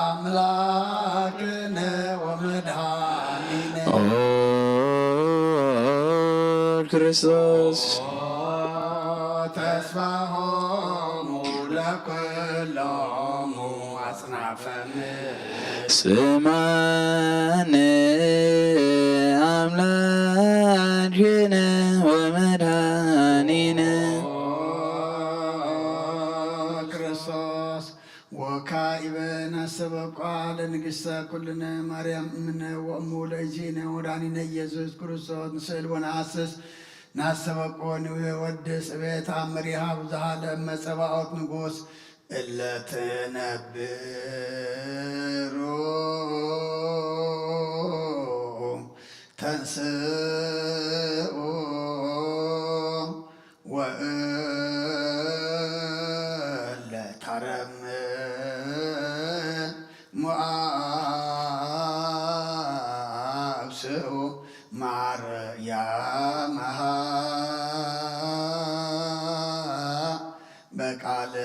አምላክነ ወመድኃኒነ። ኦ ክርስቶስ። ኦ ተስፋሆሙ ለኩሎሙ አጽናፈ ምድር። ስማነ አምላክነ ወመድኃኒነ። ኦ ክርስቶስ። ወካዕበ ናስተበቋ ለንግሥተ ኩልነ ማርያም እምነ ወእሙ ለእግዚእነ ወመድኃኒነ ኢየሱስ ክርስቶስ ንስእል ወነሐስስ። ናስተበቆ ንወድስ ቤት አመሪሃ ብዙሃ ለእመ ጸባኦት ንጉሥ እለ ትነብሩ ተንስኡ ወእለ ታረም ሙአብስኡ ማርያምሃ በቃለ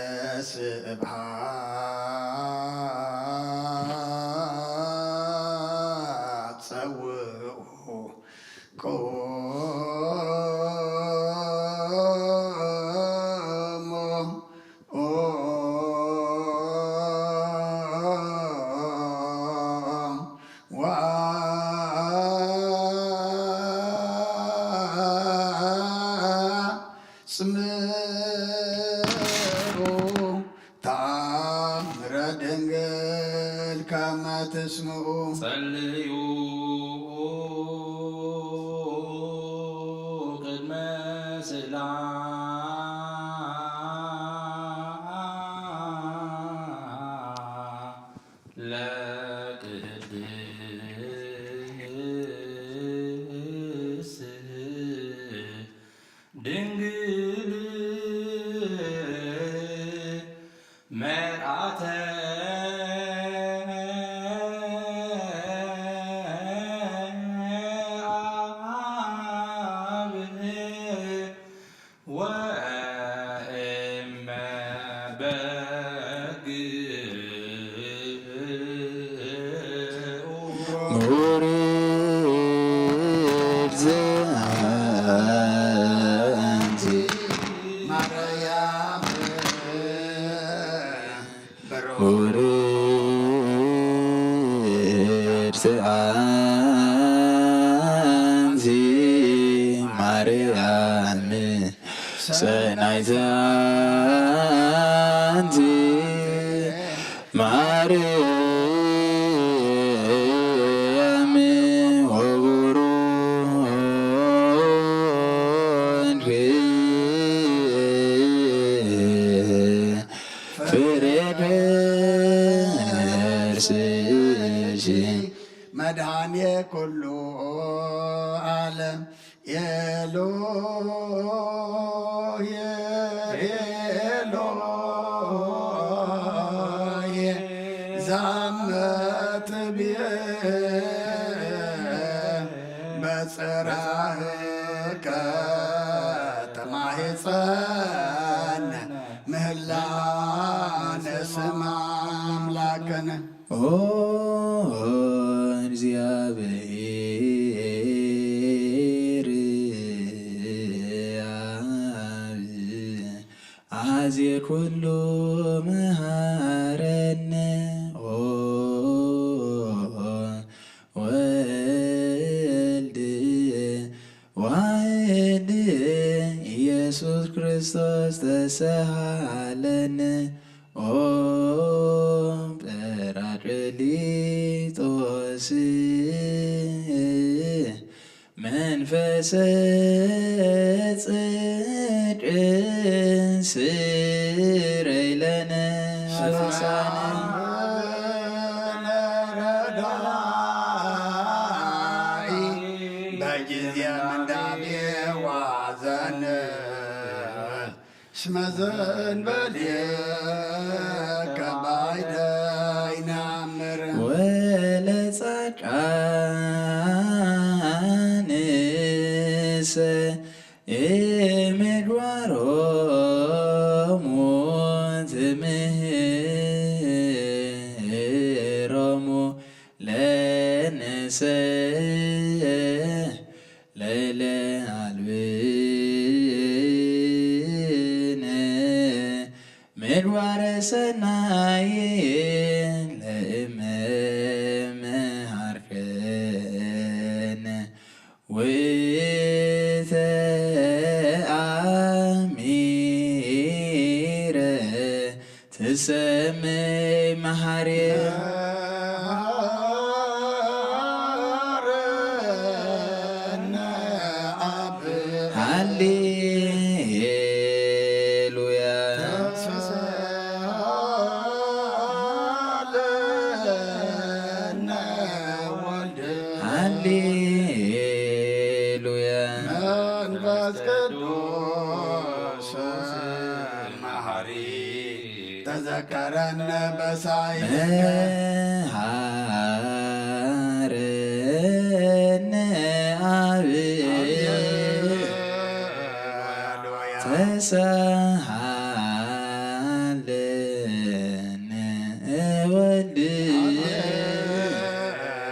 ስብሐት ጸውዑ። ቆሞ ኦ ወአጽምዑ ስምዑ። ጸልዩ ቅድመ ስእላ ለቅድስት ድንግል መርዓተ አብ ወእመ በግ ውሪድ ዘአንዚ ማርያም ውሪድ ዘአንዚ ማርያም ሰናይተ አንቲ ማርያም ወቡሩክ ፍሬ ከርስኪ መድኃኔ ኩሉ ዓለም ኤሎሄ ኤሎሄ ዛመ ትቤ በጽራህከ ተማሂጸነ ምህላነ ስማ አምላክነ። ኦ እግዚአብሔር አብ አዜ ኩሉ መሃረነ። ኦ ወልድ ዋሕድ ኢየሱስ ክርስቶስ ተሰሃለነ። ኦ ጰራቅሊጦስ መንፈሰ ጽድቅ ስረይ ለነ አበሳነ። በጊዜ ምንዳቤ ዋዘን እስመ ዘእንበሌከ ባይደ ይነአምር። ወለጻድቃንሰ እምድባሮሙ ትምህሮሙ ለነሰ ለይለ አልብነ ምግባረ ሰናይ ለእመ መሃርከነ ውእተ አሚረ ትሰመይ መሓሪ። መሃረነ አብ ሃሌሉያ። ተስፋለነ ወልድ ሃሌሉያ። መንፈስ ቅዱስ መሐሪ ተዘከረነ በሳይልከ። መሐረነ አብ ሃሌሉያ። ተሳሃለነ ወልድ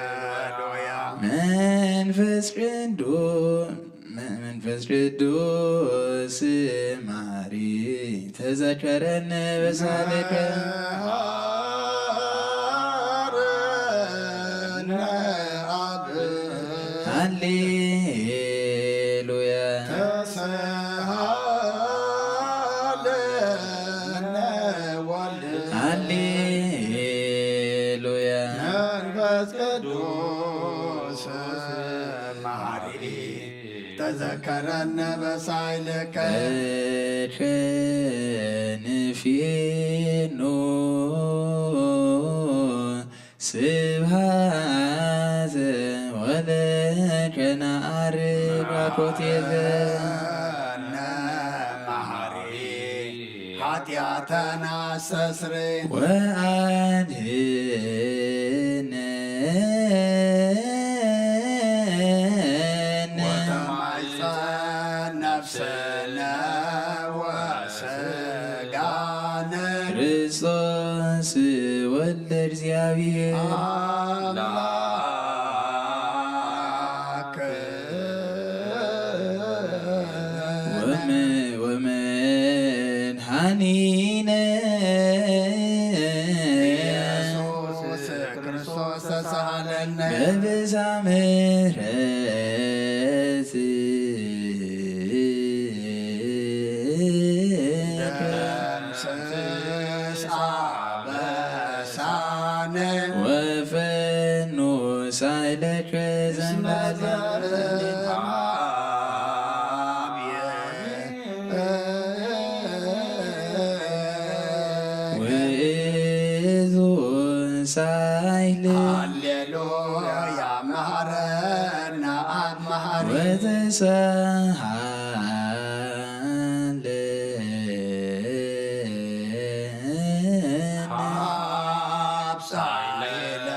ሃሌሉያ። መንፈስ ቅዱስ መንፈስ ቅዱስ መሐሪ ተዘከረነ በሳልከ። መሐረነ አብ ሃሌሉያ። ተሳሃለነ ወልድ ሃሌሉያ። መንፈስ ከረነ በሳይልከ በከንፊኖ ስብሐት ወለከ ነዐርግ አኮቴተ መሐሪ ኃጢአተና አስተስሪ ወአድኅነነ ነፍስነ ወስጋነ ክርስቶስ ወልደ እግዚአብሔር አምላክ ወመ- ወመድኃኒነ ኢየሱስ ክርስቶስ ተሳሃለነ በብዛ ምሕረት ደምስስ አበሳነ ወፈኑ ሳይለከ ዘንባለ ውእቱ ሳይል ሃሌሉያ መሐረነ አብ መሐሪ ወተሳሃለ አብ ሳይለከ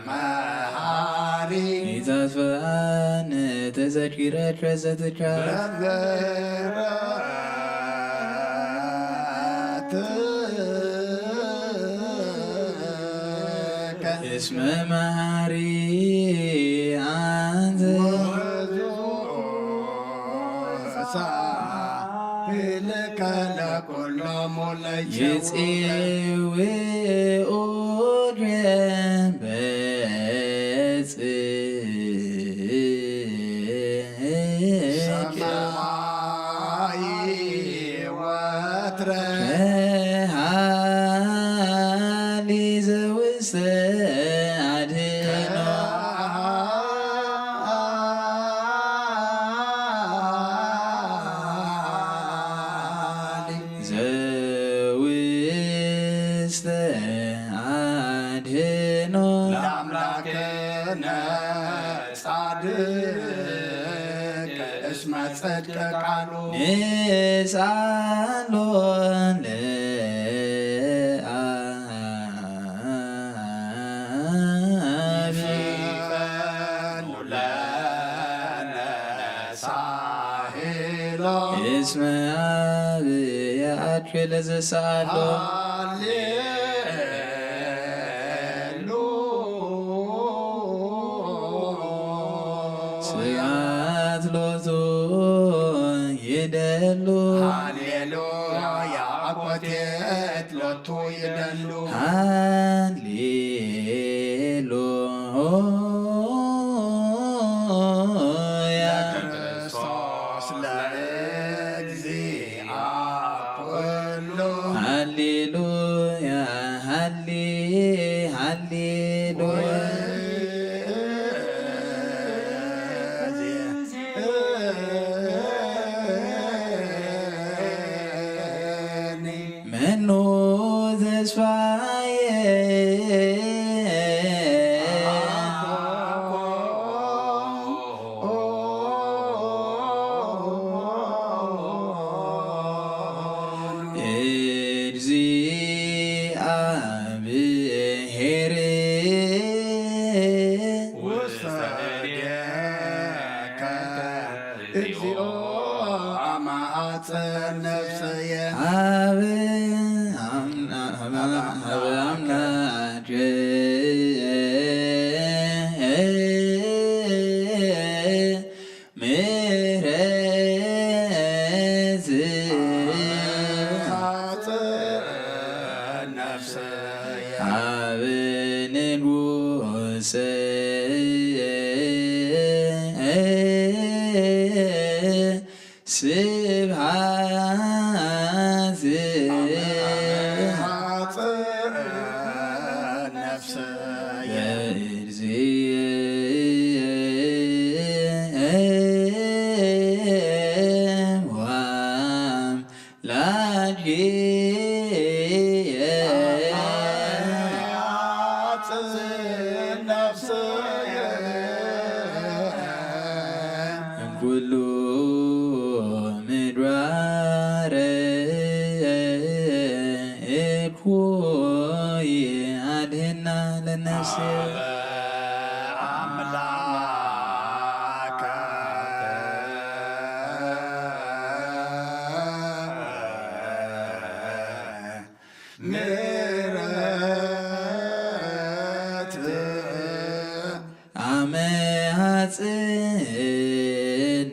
መሐሪ ኢታስፈአነ ተዘኪረከ ዘትካ በምሕረትከ እስመ መሐሪ አንተ ወሳህልከ ለኩሎሙ ለይጼውዑ ይጼውዑ ገንበጽ ሰማይ ወትረ ከሃሊ ዘውስተ አድኖ ዘውስተ አድኖ ለአምላክነ ጻድቅ እስመ ጽድቅ ቃሉ ንስአሎ ለአብ ይፈኑ ለነ ሳሄሎ እስመ አብ የአክል ዘሰአሎ ሃሌሉ ስብሐት ሎቱ ይደሉ ሃሌሉያ አኮቴት ሎቱ ይደሉ ሃሌሉያ ክርስቶስ ለእግዚአ ኩሉ ሃሌሉያ ሃሌ ሃሌሉያ መኑ ተስፋዬ እግዚአብሔር ውስተ እዴከ እግዚኦ አማጽን ነፍስየ አብ አብ አምላክ ምሕረት አማጽን ነፍስየ አብ ንጉሥ ስብሐት አማጽን ነፍስየ ለእግዚእ ኩሉ ምግባረ እኩይ አድህና ለነፍስየ። አምላከ ምሕረት አመ ሐጽእ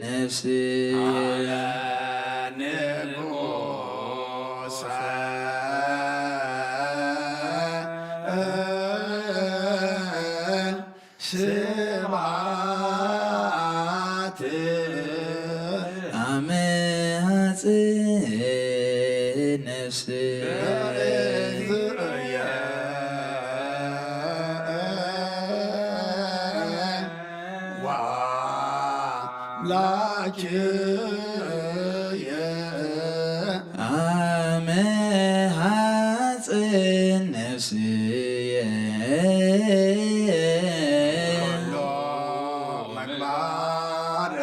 ነፍስየ። ንጉሰ ስብሐት አመ ሐጽእ ነፍስየ። አምላክየ አመ ሐጽን ነፍስየ። ኩሎ ምግባረ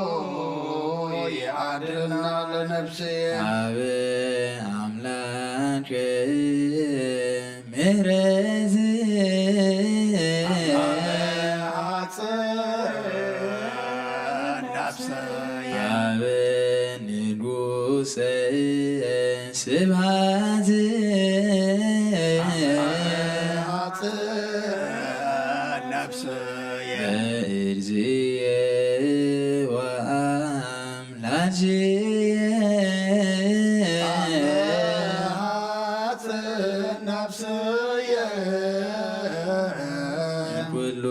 እኩይ አድህና ለነፍስየ። አብ አምላክ ምሕረት አጽ ነፍስየ። አብ ንጉሰ ስብሐት አጽ ነፍስየ። በእግዚእ ወአም ላጅየ አጽ ነፍስየ። ኩሉ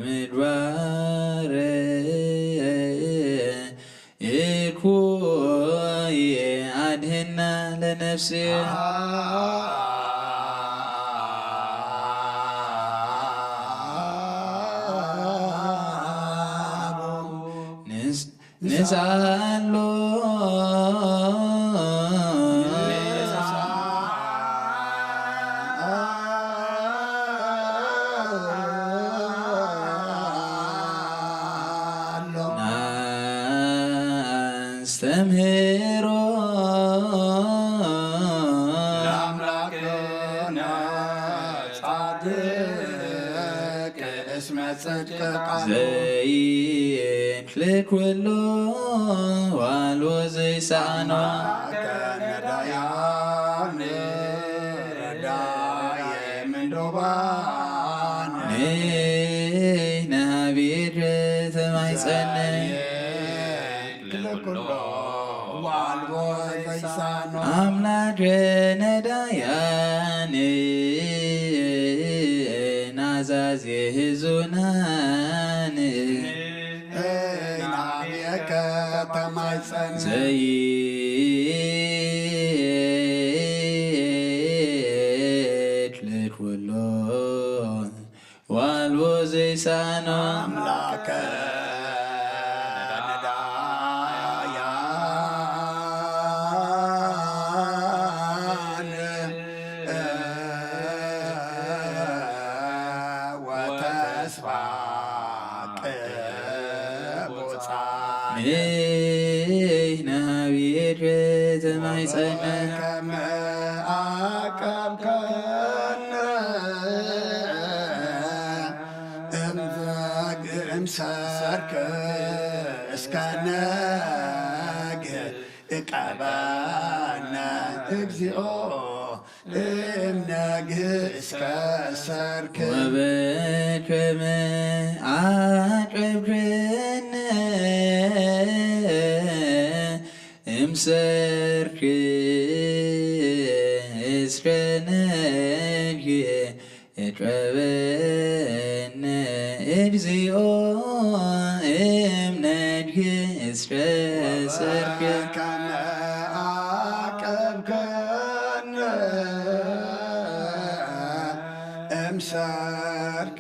ምግባረ እኩይ አድህና ለነፍስየ። ንስ ንስኣሎ ናስተምህሮ ለአምላክነ ጻድቅ እስመ ጽድቅ ቃል ዘይክል ኩሉ ዋልዎ ዘይሳኖ። ከነዳያን ረዳየ ምንዶባን ንህና ቤት ተማይጸነ ዘይክል ኩሉ ዋልዎ ዘይሳኖ። አምላክ ነዳያን ናዛዜ ህዙናን ናብየከ ተማይጸን ዘይክል ኩሎ ዋልዎ ዘይሳኖ። አምላከ ነዳያን ወተስፋ ቅቡጻን ንህና ቤት ተማይጸነ። ከመ አቀብከነ እምዘግ እምሰርክ እስከ ነግ እቀበነ እግዚኦ እምነግ እስከ ሰርክ። ወበከመ አቀብከነ እምሰርክ እስከ ነግ እቀበነ እግዚኦ እምነግ እስከ ሰርክ። ከመ አቀብከነ እምሰርክ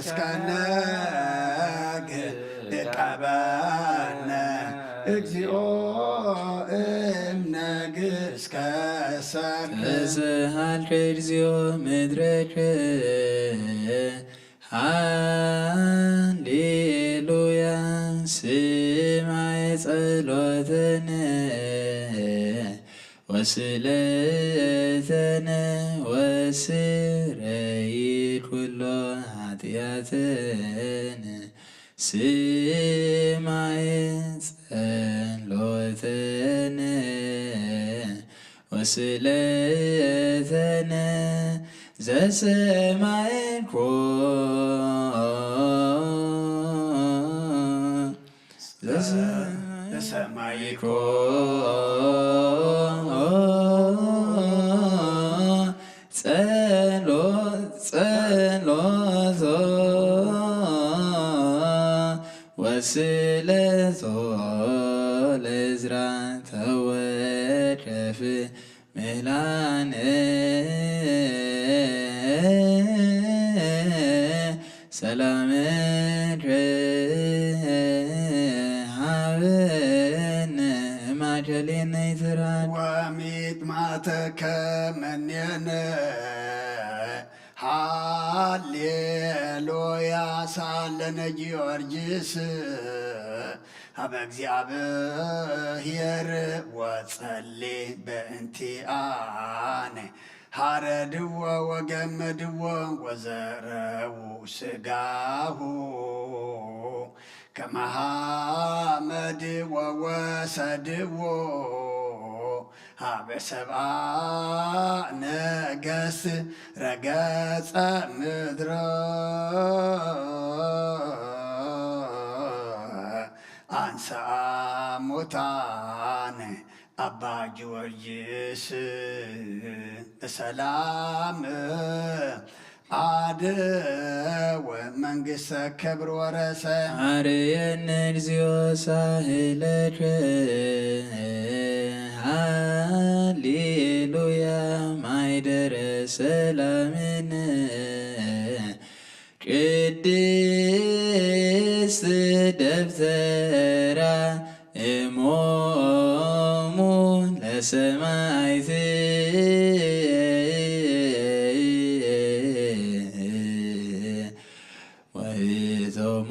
እስከ ነግ እቀበነ እግዚኦ እምነግ እስከ ሰርክ። እስሃልከ እግዚኦ ምድረከ ጸሎተነ ወስእለተነ ወስረይ ኩሎ ኃጢአተነ ስማይ ጸሎተነ ወስእለተነ ዘሰማይኮ ዘሰማይኮ ጸሎ ጸሎቶ ወስእለቶ ለእዝራ ተወከፍ ምህላነ ሰላምከ ሃበነ ማእከሌነ ይትራድ ወሚጥማተከ መኔነ ሃሌሉያ ሳለነ ጊዮርጊስ ሀበ እግዚኣብሔር ወጸሊ በእንቲአነ ሐረድዎ ወገመድዎ ወዘረዉ ስጋሁ ከመ ሐመድ ወወሰድዎ ሀበ ሰብአ ነገስት ረገጸ ምድሮ አንሰአ ሙታን አባ ጊዮርጊስ በሰላም አደወ መንግስተ ክብር ወረሰ። አርየነ እግዚኦ ሳህለከ ሃሌሉያ ማይደረ ሰላምነ ቅድስት ደብተራ እሞሙ ለሰማይት ወይቶሙ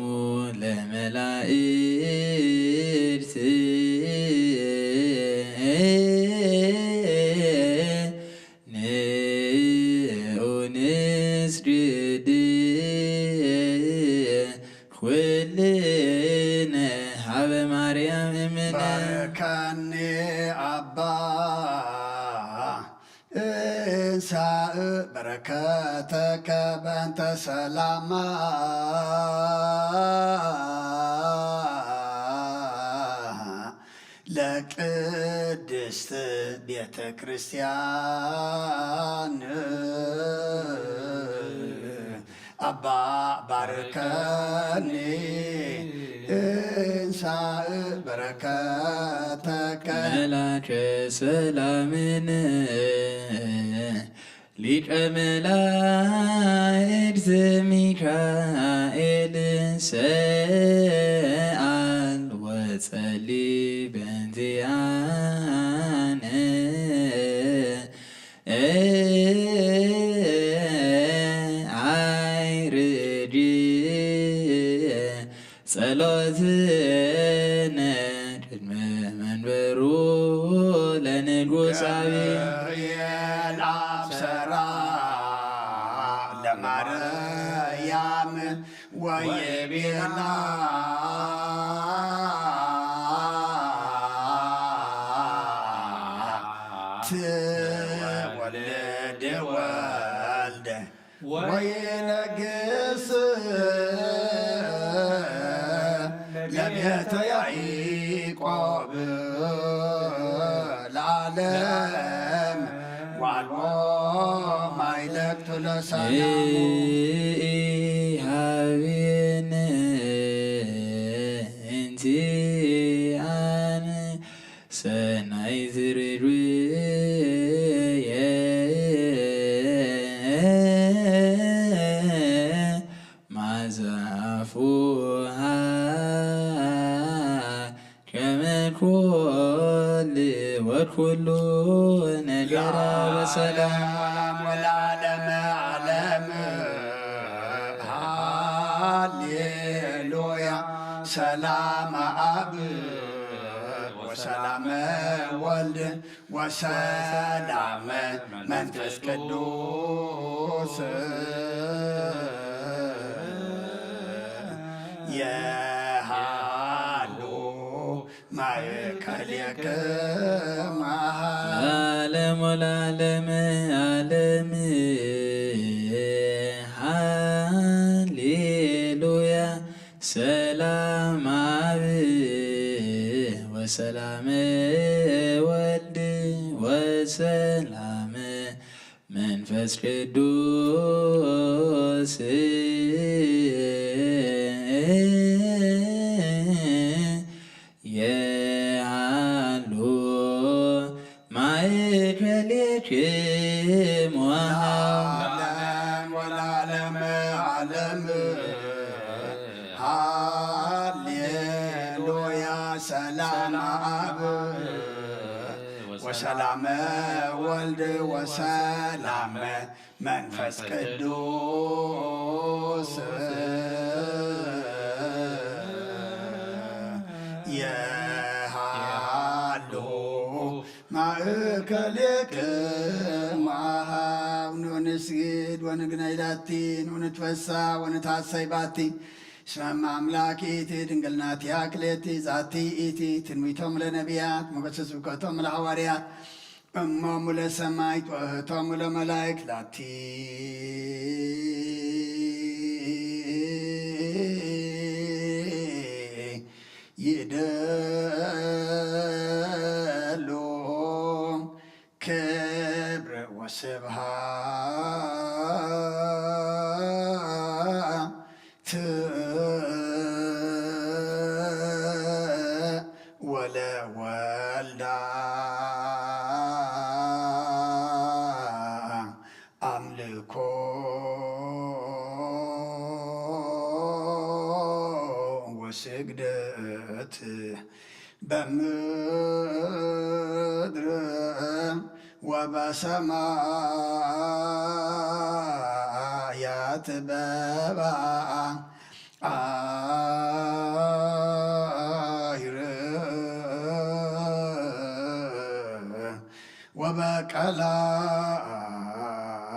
ለመላእክት ንዑ ንስግድ ኩልነ ሀበ ማርያም እምነ። ባርከኒ አባ እንሳእ በረከተከ በእንተ ሰላማ ለቅድስት ቤተ ክርስቲያን አባ ባርከኒ እንሳእ በረከተከ መላከ ሰላምን ሊቀ መላእክት ሚካኤል ሰአል ወጸሊ በእንቲአነ አይርድ ጸሎትነ ቅድመ መንበሩ ለንጉሳዊ ገብርኤል አብሰራ ለማርያም ወይቤላ ትወልድ ወልደ ወይነግስ ለቤተ ያዕቆብ ለዓለም ዋልቦ ማይለቅቱ ለሰላሙ። ኢሃቤነ እንቲአነ ሰናይ ዝርግብየ ማዛፉሃ ከመ ኩል ወኩሉ ነገራ በሰላም ወለዓለመ ዓለም። ሃሌሉያ ሰላም አብ ሰላመ ወልድ ወሰላመ መንፈስ ቅዱስ የሃሉ ማእከሌክማ። ለዓለሙ ለዓለመ ዓለም። ሃሌሉያ። ሰላም አብ ወሰላም ወልድ ወሰላም መንፈስ ቅዱስ የሃሉ ማእከሌክሙ። ለዓለም ወለዓለመ ዓለም። ሃሌሉያ። ሰላም አብ ወሰላመ ወልድ ወሰላመ መንፈስ ቅዱስ የሃሉ ማእከሌክማ። ንስግድ ወንግነይ ላቲ፣ ንትፈሳ ወንትሐሰይ ባቲ። እስመ እመ አምላክ ይእቲ ድንግል ናቲሃ ክልኤቲ ዛቲ ይእቲ ትንቢቶም ለነቢያት ሞገሰ ስብከቶም ለሐዋርያት እሞሙ ለሰማይት ወእህቶሙ ለመላእክት ላቲ ይእደሉ ክብር ወስብሐት ወለወልዳ አምልኮ ወስግደት በምድር ወበሰማያት በባ አይር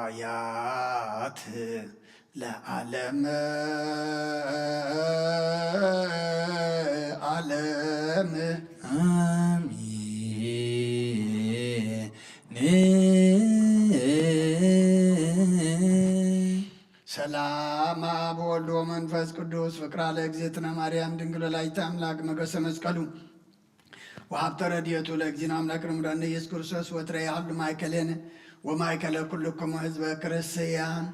ወበቀላያት ለዓለም ዓለም። አሜን። ሰላም አብ ወወልድ ወመንፈስ ቅዱስ ፍቅራ ለእግዝእትነ ማርያም ድንግል ወላዲተ አምላክ መገሰ መስቀሉ ወሀብተ ረድኤቱ ለእግዚእነ አምላክ ረምዳነ ኢየሱስ ክርስቶስ ወትረ ያህሉ ማእከሌነ ወማእከለ ኩልክሙ ህዝበ ክርስቲያን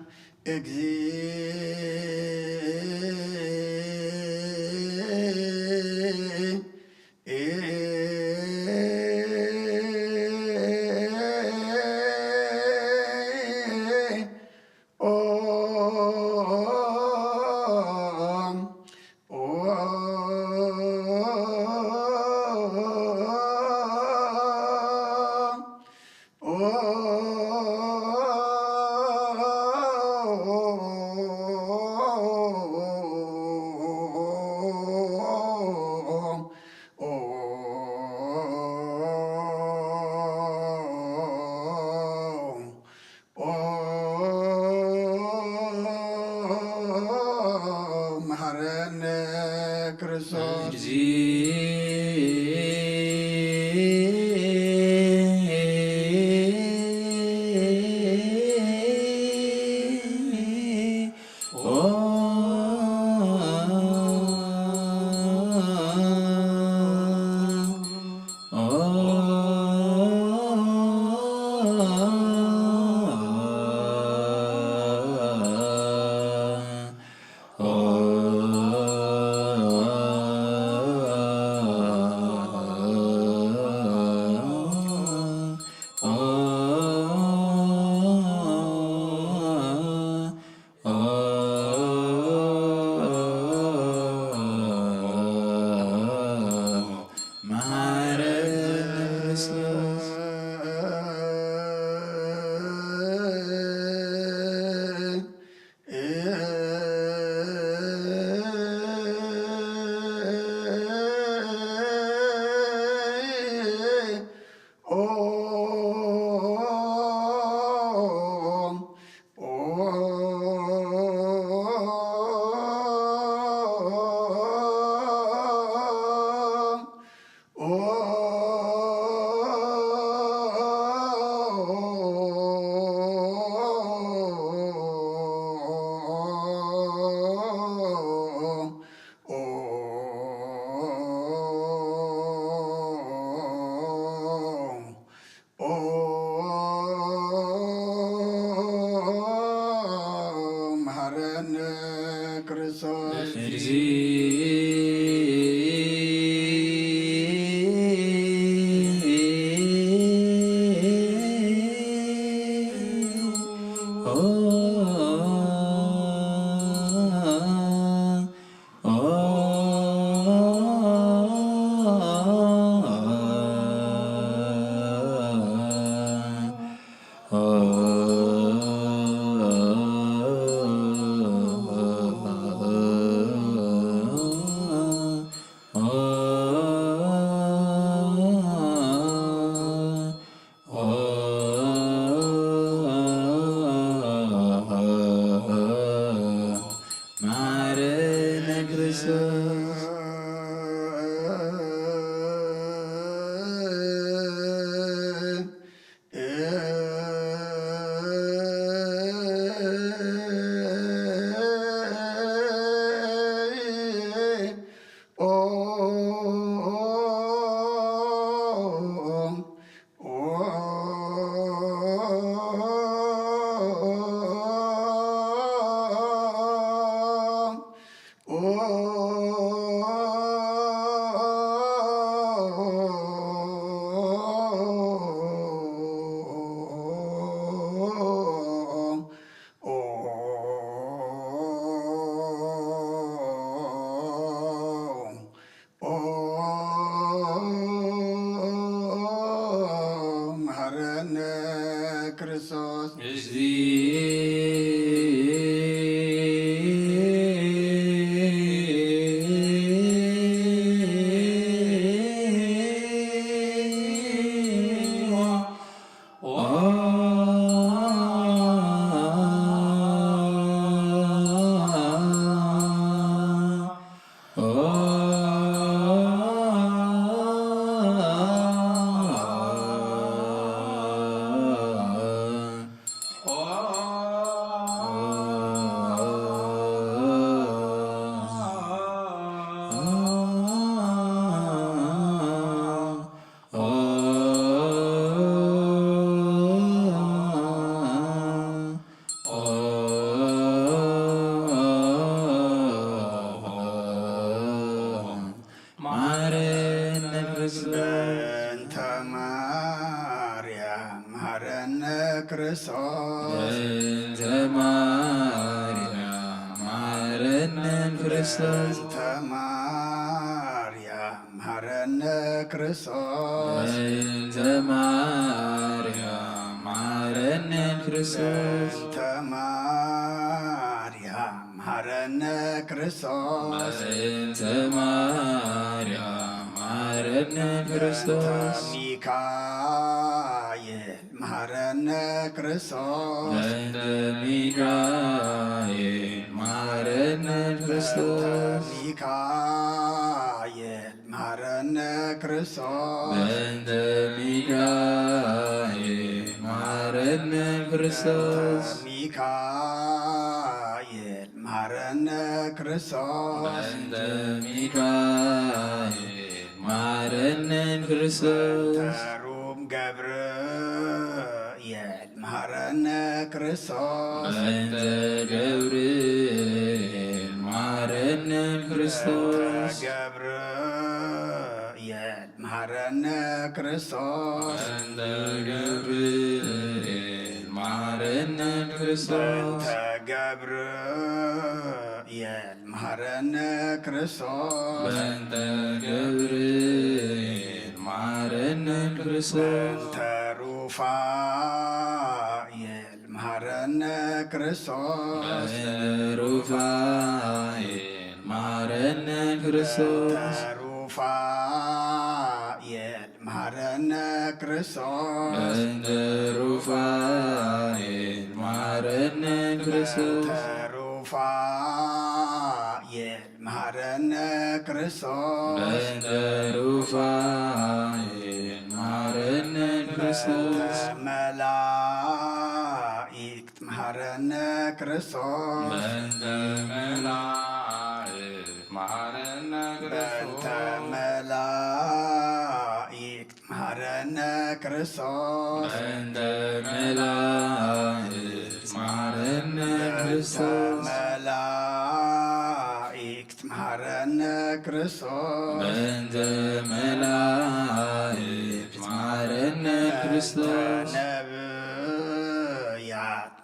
እግዚእ ኦ መሐረነ ክርስቶስ። ክርስቶስ። መሐረነ ክርስቶስ። መሐረነ ክርስቶስ። በእንተ ማርያም መሐረነ ክርስቶስ። በእንተ ማርያም መሐረነ ክርስቶስ። በእንተ ማርያም መሐረነ ክርስቶስ። በእንተ ማርያም መሐረነ ክርስቶስ። በእንተ ማርያም መሐረነ ክርስቶስ። በእንተ ማርያም መሐረነ ክርስቶስ። በእንተ ሚካኤል መሐረነ ክርስቶስ። በእንተ ሚካኤል መሐረነ ክርስቶስ። በእንተ ሚካኤል መሐረነ ክርስቶስ። በእንተ ሚካኤል መሐረነ ክርስቶስ። በእንተ ሚካኤል መሐረነ ክርስቶስ። በእንተ ሚካኤል መሐረነ ክርስቶስ። በእንተ ሩም ገብርኤል መሐረነ ክርስቶስ። በእንተ ገብርኤል መሐረነ ክርስቶስ። በእንተ ገብርኤል መሐረነ ክርስቶስ። በእንተ ገብርኤል መሐረነ ክርስቶስ። በእንተ ገብርኤል መሐረነ ክርስቶስ። በእንተ ገብርኤል መሐረነ ክርስቶስ። በእንተ ሩፋኤል መሐረነ ክርስቶስ። በእንተ ሩፋኤል መሐረነ ክርስቶስ። በእንተ ሩፋኤል መሐረነ ክርስቶስ። በእንተ ሩፋኤል መሐረነ ክርስቶስ። በእንተ ሩፋኤል መሐረነ ክርስቶስ። በእንተ ሩፋኤል መሐረነ ክርስቶስ። በእንተ መላእክት መሐረነ ክርስቶስ። በእንተ መላእክት መሐረነ በእንተ ክርስቶስ። መላእክት መሐረነ ክርስቶስ። በእንተ መላእክት መሐረነ በእንተ ክርስቶስ። መላእክት መሐረነ ክርስቶስ። በእንተ መላእክት መሐረነ በእንተ ክርስቶስ። ነብያት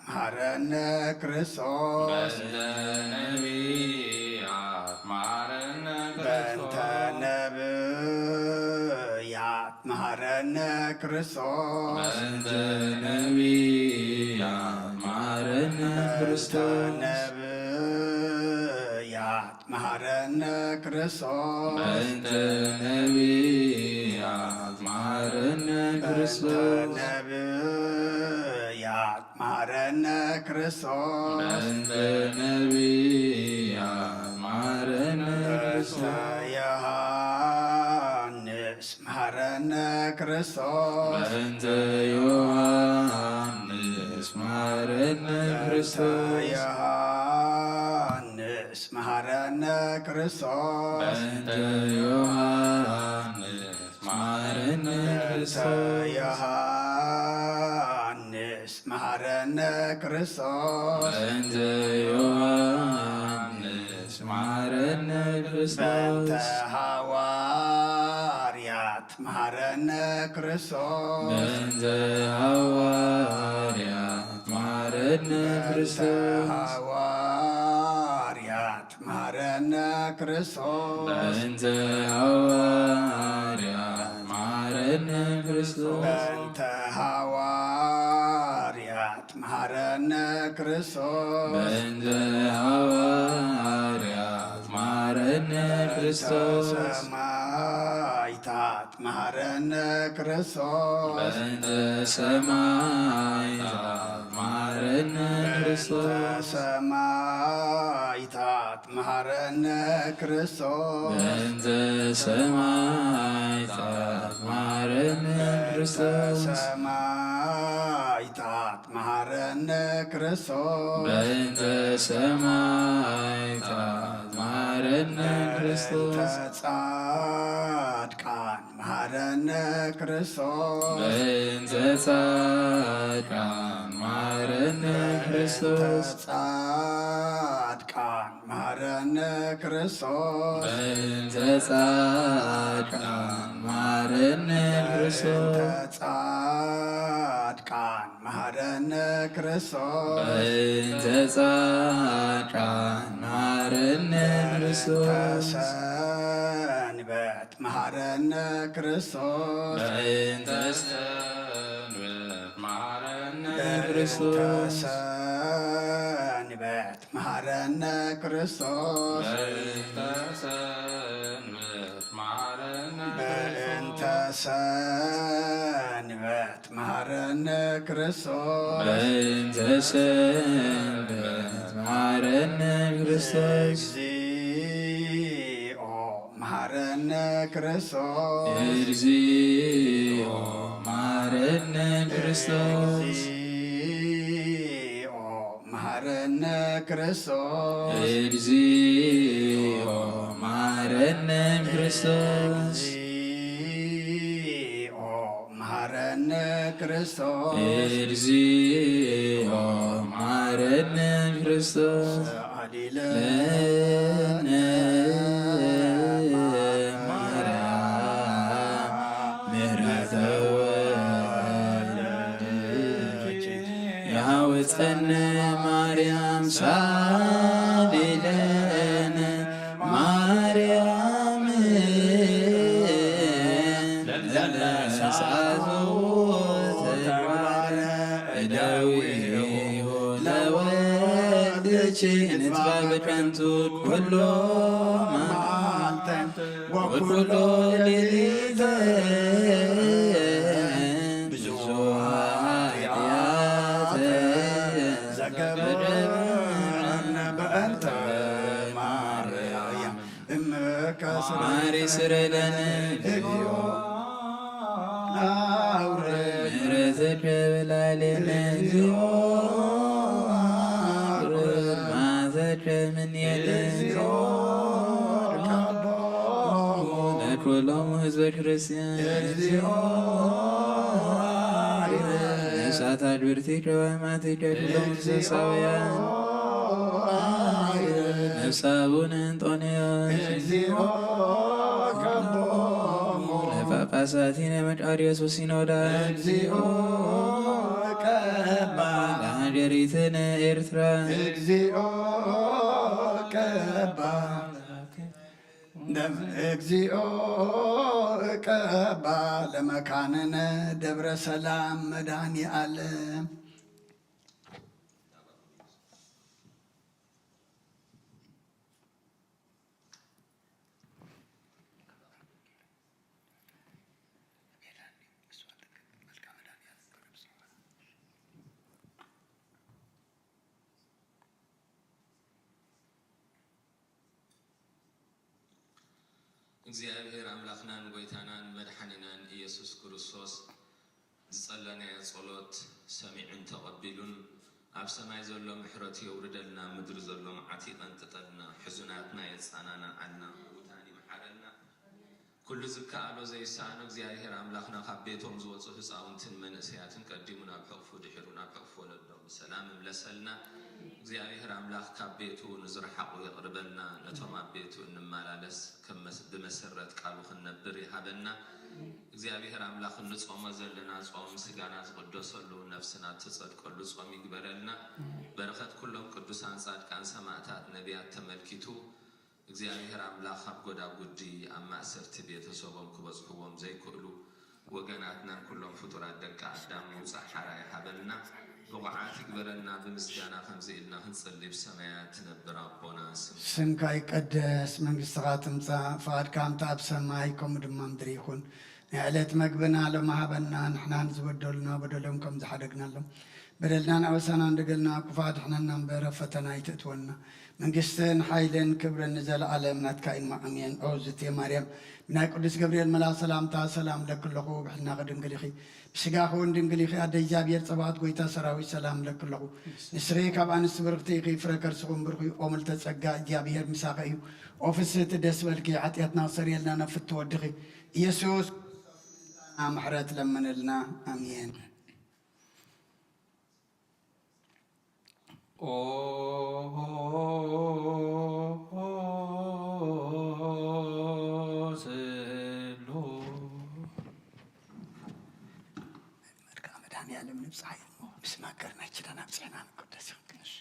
መሐረነ ክርስቶስ። በእንተ ነቢያት መሐረነ በእንተ ክርስቶስ። ነብያት መሐረነ ክርስቶስ። በእንተ ነቢያት መሐረነ በእንተ ክርስቶስ። ነብያት መሐረነ ክርስቶስ። በእንተ ነቢያት መሐረነ በእንተ ክርስቶስ። ነብያት መሐረነ ክርስቶስ። በእንተ ነቢያት መሐረነ ክርስቶስ በእንተ ዮሐንስ መሐረነ ክርስቶስ። ዮሐንስ መሐረነ ክርስቶስ። በእንተ ዮሐንስ መሐረነ ክርስቶስ። ዮሐንስ መሐረነ ክርስቶስ። በእንተ ዮሐንስ መሐረነ ክርስቶስ። በእንተ ሃዋርያት መሐረነ ክርስቶስ። በእንተ ሃዋርያት መሐረነ ክርስቶስ። ሃዋርያት መሐረነ ክርስቶስ። በእንተ ሃዋርያት መሐረነ ክርስቶስ። በእንተ ሃዋርያት መሐረነ ክርስቶስ። በእንተ ሃዋርያት መሐረነ ክርስቶስ። ሰማዕታት መሐረነ ክርስቶስ። በእንተ ሰማዕታት መሐረነ ክርስቶስ። ሰማዕታት መሐረነ ክርስቶስ። በእንተ ሰማዕታት መሐረነ ክርስቶስ። ሰማዕታት መሐረነ ክርስቶስ። በእንተ ሰማዕታት መሐረነ ክርስቶስ። በእንተ ጻድቃን መሐረነ ክርስቶስ። በእንተ ጻድቃን መሐረነ ክርስቶስ። በእንተ ጻድቃን መሐረነ ክርስቶስ። በእንተ ጻድቃን መሐረነ ክርስቶስ። በእንተ ጻድቃን መሐረነ ክርስቶስ። በእንተ ጻድቃን መሐረነ ክርስቶስ። በእንተ ሰንበት መሐረነ ክርስቶስ። በእንተ ሰንበት መሐረነ በእንተ ክርስቶስ። ሰንበት መሐረነ ክርስቶስ። በእንተ ሰንበት መሐረነ በእንተ ክርስቶስ። ሰንበት መሐረነ ክርስቶስ። በእንተ ሰንበት መሐረነ ክርስቶስ። እግዚኦ መሐረነ ክርስቶስ። እግዚኦ መሐረነ ክርስቶስ። እግዚኦ መሐረነ ክርስቶስ። እግዚኦ መሐረነ ክርስቶስ። እግዚኦ መሐረነ ክርስቶስ። እግዚኦ መሐረነ ክርስቶስ። ሰአሊ ለነ ማርያም ምህረተ ወልድኪ። ያውፀነ ማርያም ሳሊለነ ማርያም ለለሳቱ ተግባረ እደዊሁ ለወልድኪ ንትባበ ከንቱ ኩሎ መዓልተ ወኩሎ ሌሊተ ብዙ ኃጢአተ ዘገብረነ በእንተ ማርያም እምከ ማሪ ስረደነ እግዚኦ አውርድ ምሕረትከ በላዕሌነ እግዚኦ አውርድ መዓዛከ እምኔነ እግዚኦ ለኩሎሙ ህዝበ ክርስቲያን። ነፍሳት አግብርቲከ ወአማቲከ ኩሎም እንስሳውያን። ነፍሰ አቡነ እንጦንዮስ። ለጳጳሳቲነ መቃርዮስ ሲኖዳ። ለሀገሪትነ ኤርትራ። እግዚኦ ቀባ ለመ-፣ እግዚኦ ቀባ ለመካንነ ደብረ ሰላም መድኃኔ ዓለም። እግዚኣብሔር ኣምላኽናን ጐይታናን መድሓኒናን ኢየሱስ ክርስቶስ ዝጸለናዮ ጸሎት ሰሚዑን ተቐቢሉን፣ ኣብ ሰማይ ዘሎ ምሕረቱ የውርደልና፣ ምድሪ ዘሎ መዓት ይቐንጥጠልና፣ ሕዙናትና የጸናንዓልና፣ ምዉታን ይምሓረልና። ኩሉ ዝከኣሎ ዘይሰኣኖ እግዚኣብሔር ኣምላኽና፣ ካብ ቤቶም ዝወጹ ህጻውንትን መንእሰያትን ቀዲሙ ናብ ሕቕፉ፣ ድሒሩ ናብ ሕቕፉ ወለዶም ብሰላም ይምለሰልና። እግዚኣብሔር ኣምላኽ ካብ ቤቱ ንዝረሓቑ የቕርበልና፣ ነቶም ኣብ ቤቱ እንመላለስ ከም መስ-፣ ብመሰረት ቃሉ ክንነብር ይሃበና። እግዚኣብሔር ኣምላኽ እንጾሞ ዘለና ጾም ስጋና ዝቕደሰሉ፣ ነፍስና እትጸድቀሉ ጾም ይግበረልና። በረኸት ኩሎም ቅዱሳን ጻድቃን ሰማዕታት ነቢያት ተመልኪቱ፣ እግዚኣብሔር ኣምላኽ ኣብ ጐዳጉዲ ኣብ ማእሰርቲ ቤተሰቦም ክበጽሕዎም ዘይክእሉ ወገናትናን ኩሎም ፍጡራት ደቂ ኣዳም ምውጻእ ሓራ ይሃበልና፣ ብቑዓት ይግበረና። ብምስጋና ከምዚ ኢልና ክንጽሊ፣ ብሰማያት ትነብር ኣቦና፣ ስምካ ስምካ ይቀደስ፣ መንግስትኻ ትምጻእ፣ ፍቓድካ ከምቲ ኣብ ሰማይ ከምኡ ድማ ምድሪ ይኹን። ናይ ዕለት መግብና ሎሚ ሃበና፣ ንሕና ንዝበደሉና በደሎም ከም ዝሓደግናሎም፣ በደልናን ኣበሳናን ደገልና፣ ክፉእ ኣድሕነና እምበር፣ ኣብ ፈተና ኣይተእትወና። መንግስትን ሓይልን ክብርን ንዘለኣለም ናትካ እዩ፣ እሞ ኣሜን። ኦ ዝቴ ማርያም፣ ብናይ ቅዱስ ገብርኤል መልኣኽ ሰላምታ ሰላም እለኪ ኣለኹ፣ ብሕልናኺ ድንግል ኢኺ፣ ብስጋኺ እውን ድንግል ኢኺ። ኣደ እግዚኣብሔር ጸባኦት፣ ጐይታ ሰራዊት፣ ሰላም እለኪ ኣለኹ። ንስኺ ካብ ኣንስቲ ብርኽቲ ኢኺ፣ ፍረ ከርስኺ እውን ብሩኽ እዩ። ኦ ምልዕተ ጸጋ፣ እግዚኣብሔር ምሳኺ እዩ። ኦ ፍስህቲ፣ ደስ በልኪ፣ ሓጢኣትና ክሰርየልና ነፍቲ ወድኺ ኢየሱስ ምሕረት ለምንልና። ኣሜን። ኦ ስሉ መድካ መድኃኔዓለም ንብጽሓ እሞ፣ ብስም ሃገርና ኪዳን ኣብጽሕና ንቅደስ ክንክንሽ።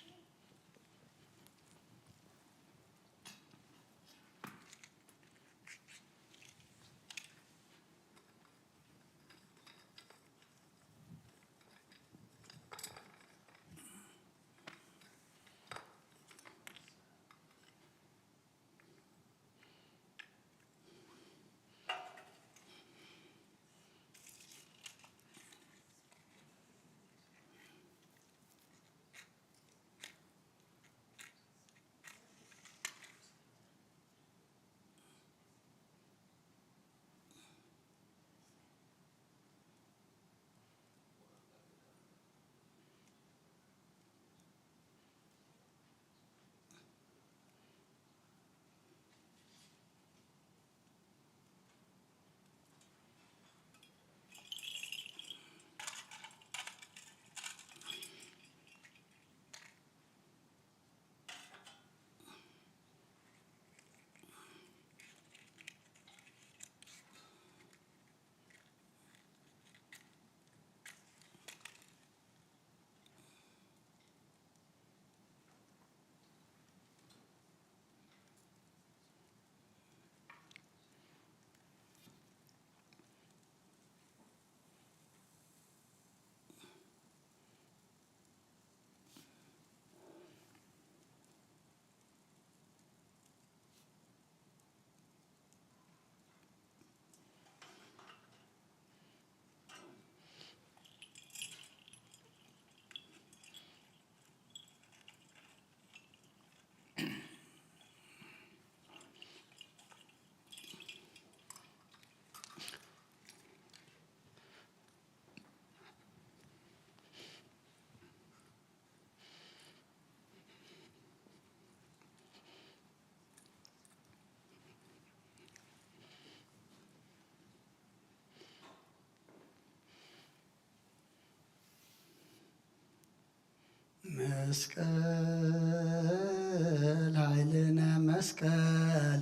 መስቀል ኃይልነ፣ መስቀል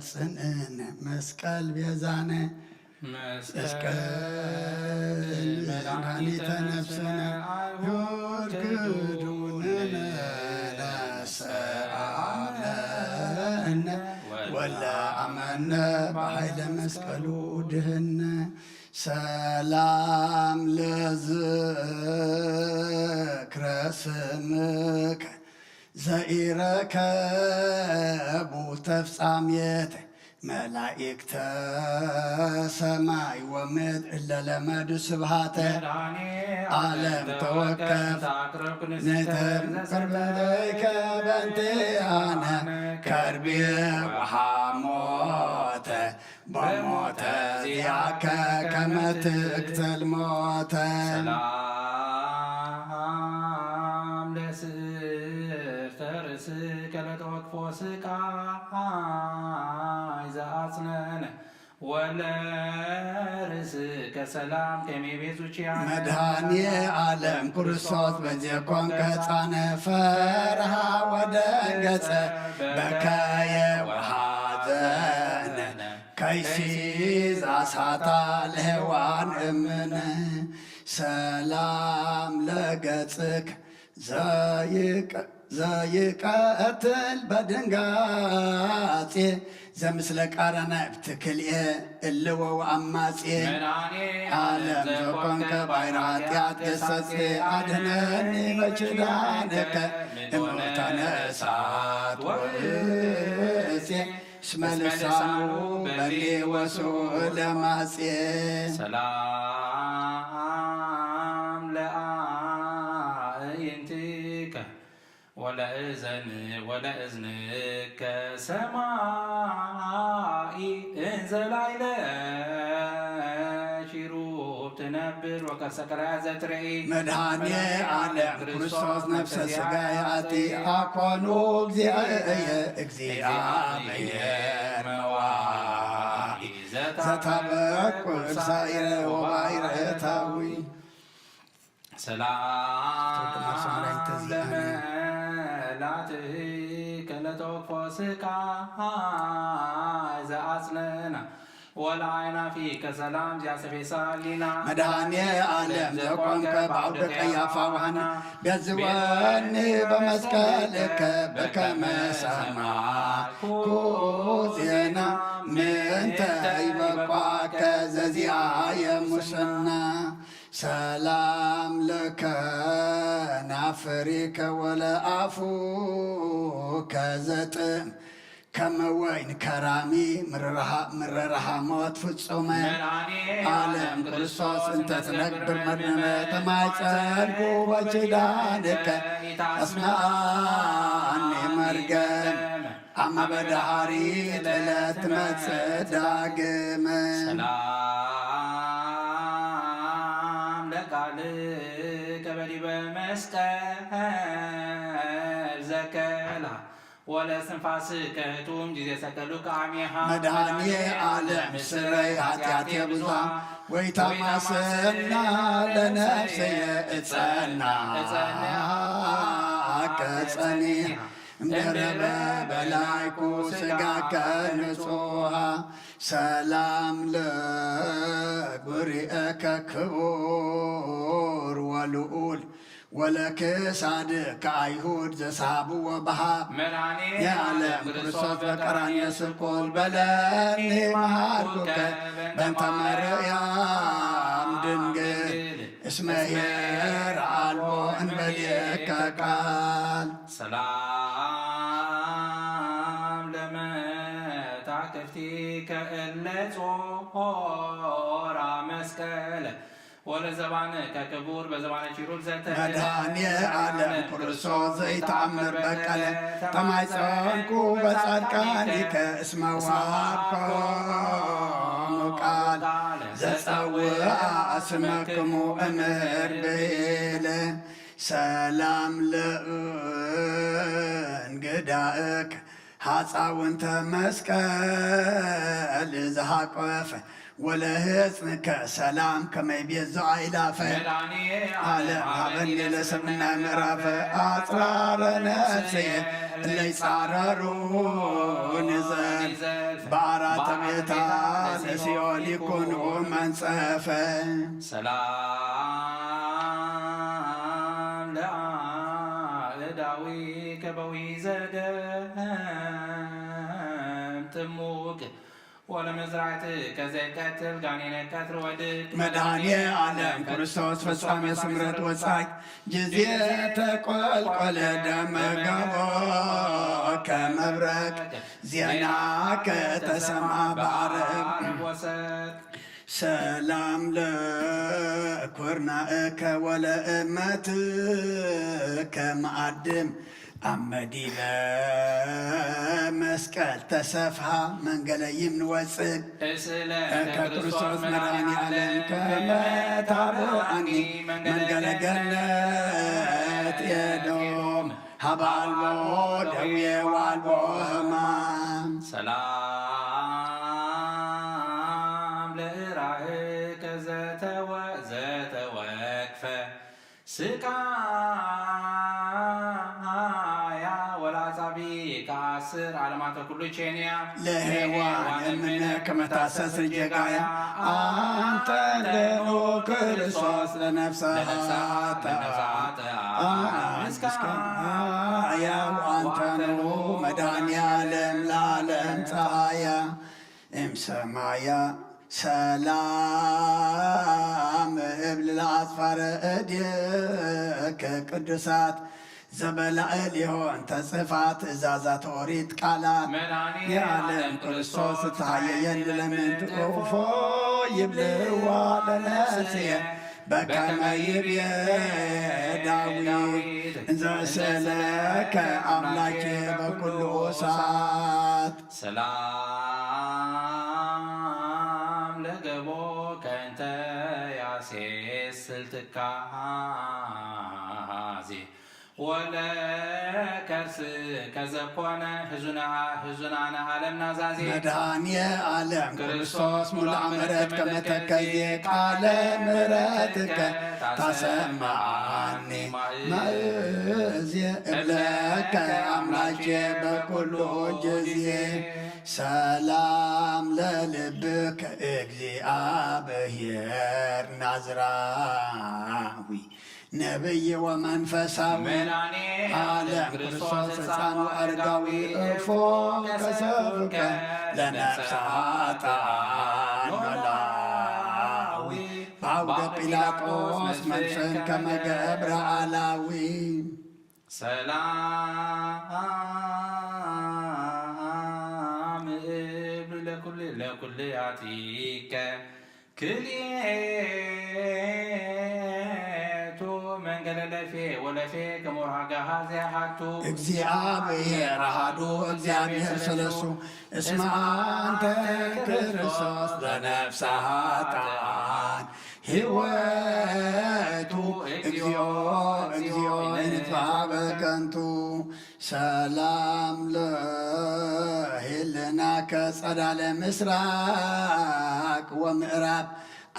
ጽንዕነ፣ መስቀል ቤዛነ፣ መስቀል መስቀል መድኃኒተ ነፍስነ። አይሁድ ክዱነ ነሰአነ ወለ አመነ በኃይለ መስቀሉ ድህነ። ሰላም ለዝክረ ስምከ ዘኢረከቡ ተፍጻሜተ መላእክተ ሰማይ ወምድር እለ ለመዱ ስብሃተ። ዓለም ተወከፍ ንተም ቅርበይከ በንቴ አነ ከርቤ ወሃሞተ። በሞተ ዚኣከ ከመ ትቅትል ሞተ። ሰላም ለስእርተ ርእስከ ለተወክፎ ስቃይ ዘአጽነነ ወለርእስከ ሰላም ከመ ቤዙ ኪያነ። መድኃኔ ዓለም ክርስቶስ በዜ ኮንከ ሕፃነ ፈርሃ ወደንገጸ በከየ ወሐዘነ ከይሲ ዛሳታ ለሔዋን እምነ ሰላም ለገጽክ ዘይቀ- ዘይቀትል በድንጋጼ ዘምስለ ቃራና ብትክልኤ እልዎ ወአማጼ መድኃኔ ዓለም ዘኮንከ ባሕረ ኃጢአት ገሳጼ አድነኒ በኪዳንከ እምነ እሳት ወእጼ እስመ ልሳኑ በሊ ወስኡ ለማጼ ሰላም ለአእይንቲከ ወለእዘን ወለእዝንከ ሰማኢ እንዘ ላይለ ኪሩብ ትነብር ወከርሰ ቀላያት ዘትርኢ መድኃኔ ዓለም ክርስቶስ ነፍሰ ሥጋየ አጥእ አኮኑ እግዚአየ እግዚአብሔር መዋኢ ዘታበቁ ሳይረ ወባይረ እታዊ ሰላም ተወልደ ማርያም ተዚአነ። ለመላትከ ለተወክፎ ስቃይ ዘአጽነና ወለአይናፊከ ሰላም ዚያሰፌ ሳሊና መድኃኔ ዓለም ዘቆምከ በአውደ ቀያፋ ወሐና ቢያዝወኒ በመስቀልከ በከመ ሰማዕኩ ዜና ምንተ ይበቋከ ዘዚአየ ሙስና ሰላም ለከናፍሪከ ወለአፉከ ዘጥም ከመ ወይን ከራሚ ምረረሃ- ምረረሃሞት ፍጹመ ዓለም ክርስቶስ እንተ ትነግር መርመመ ተማይጸንኩ በኪዳንከ አስመዓኒ መርገም አመ በዳሃሪ ጥለት ትመጽእ ዳግመ ሰላም ለቃልከ በዲበ መስቀል ዘከላ ወለስንፋስከ ህቱም ጊዜ ሰቀሉከ አሜሃ መድኃኔ ዓለም ስረይ ኃጢአቴ ብዙሃ ወይታማሰና ለነፍሰየ እጸና አቀጸኒ እምድህረ በላይኩ ስጋከ ንጹሃ ሰላም ለጉሪኤከ ክቡር ወልዑል ወለክሳድከ አይሁድ ዘስሃብዎ በሃብ የዓለም ክርስቶስ በቀራንዮ ስርኩል በለኒ መሃርኩከ በእንተ ማርያም ድንግል እስመ ኄር አልቦ እንበሌከ ቃል ሰላም ለመታክፍቲከ እለ ጾራ መስቀለ ወለዘባንከ ክቡር በዘባነ ኪሩብ ዘተ መድኃኔ ዓለም ክርስቶስ ዘይተአምር በቀለ ተማይጸንኩ በጻድቃኒከ እስመ ወሃብኮሙ ቃል ዘጸውአ ስመክሙ እምር ብኢለ ሰላም ለእንግዳእከ ሐፃውንተ መስቀል ዝሃቆፈ ወለህፅንከ ሰላም ከመይ ቤዞ አይላፈ ዓለም ሀበኒ ለሰምናይ ምዕራፈ አጽራረ ነፍስየ እለይጻረሩ ንዘልፍ በአራተ ቤታ ለሲኦል ይኩኑ መንጸፈ ሰላም ለአእዳዊከ በዊዘ ደም ጥሙቅ ወለመዝራእትከ ዘይቀትል ጋኔነ ቀትር ወድቅ መድኃኔ ዓለም ክርስቶስ ፈጻሜ ስምረት ወጻይ ጊዜ ተቆልቆለ ደመ ገቦ ከመብረቅ ዜና ከተሰማ በአረብ ወሰጥ ሰላም ለኩርናእከ ወለእመትከ መአድም ኣብ መዲበ መስቀል ተሰፍሃ መንገለ ይምንወፅእ እስለ ከክርስቶስ መድኃኔ ዓለም ከመ ታብአኒ መንገለ ገነት ኤዶም ሀበ አልቦ ደዌ ወአልቦ ሕማም። ሰላም ለእራእከ ዘተወ- ዘተወክፈ ስቃያ ወላጻቢ ከአስር ዓለማተ ኩሉ ቼንያ ለሔዋን እምነ ከመታሰስር ጀጋያ አንተ ለኖ ክርስቶስ ለነፍሰ ኃጥአ ምስጋያ ወአንተ ኖ መድኃኔ ዓለም ለዓለም ጸሃያ። እምሰማያ ሰላም እብል ለአጽፋረ እዴከ ቅዱሳት ዘበላዕል ይሆን ተጽፋ ትእዛዛት ኦሪት ቃላት የዓለም ክርስቶስ ተሃየየን ለምን ትእፎ ይብልዋ ለነፍስየ በከመ ይብየ ዳዊት እንዘ ስእለከ አምላኬ በኩሉ ሰዓት። ሰላም ለገቦ ከእንተ ያሴስል ትካዜ ወለ ከርስ ከዘኮነ ህዙና ህዙናነ ዓለም ናዛዜ መድኃኔ ዓለም ክርስቶስ ሙሉአ ምሕረት ከመተከዜ ቃለ ምሕረትከ ታሰማዓኒ ማእዜ እብለከ አምላኬ በኩሉ ጊዜ። ሰላም ለልብከ እግዚአብሔር ናዝራዊ ነብይ ወመንፈሳዊ መድኃኔ ዓለም ክርስቶስ ሕፃን ወአረጋዊ እፎ ከሰብከ ለነፍሰ ኃጥአን ኖላዊ በአውደ ጲላጦስ መስፍን ከመ ገብረ አላዊ። ሰላም እብል ለኩል ለኩልያቲከ ክልኤቱ መንገለ ለፌ ወለፌ ከመ ወርሃ ገሃዜ አሐቱ። እግዚአብሔር አሐዱ እግዚአብሔር ሰለስቱ እስመ አንተ ክርስቶስ ለነፍሰ ኃጥአን ሕይወቱ እግዚኦ እግዚኦ ኢንትብሃበ ከንቱ። ሰላም ለህልናከ ጸዳለ ምስራቅ ወምዕራብ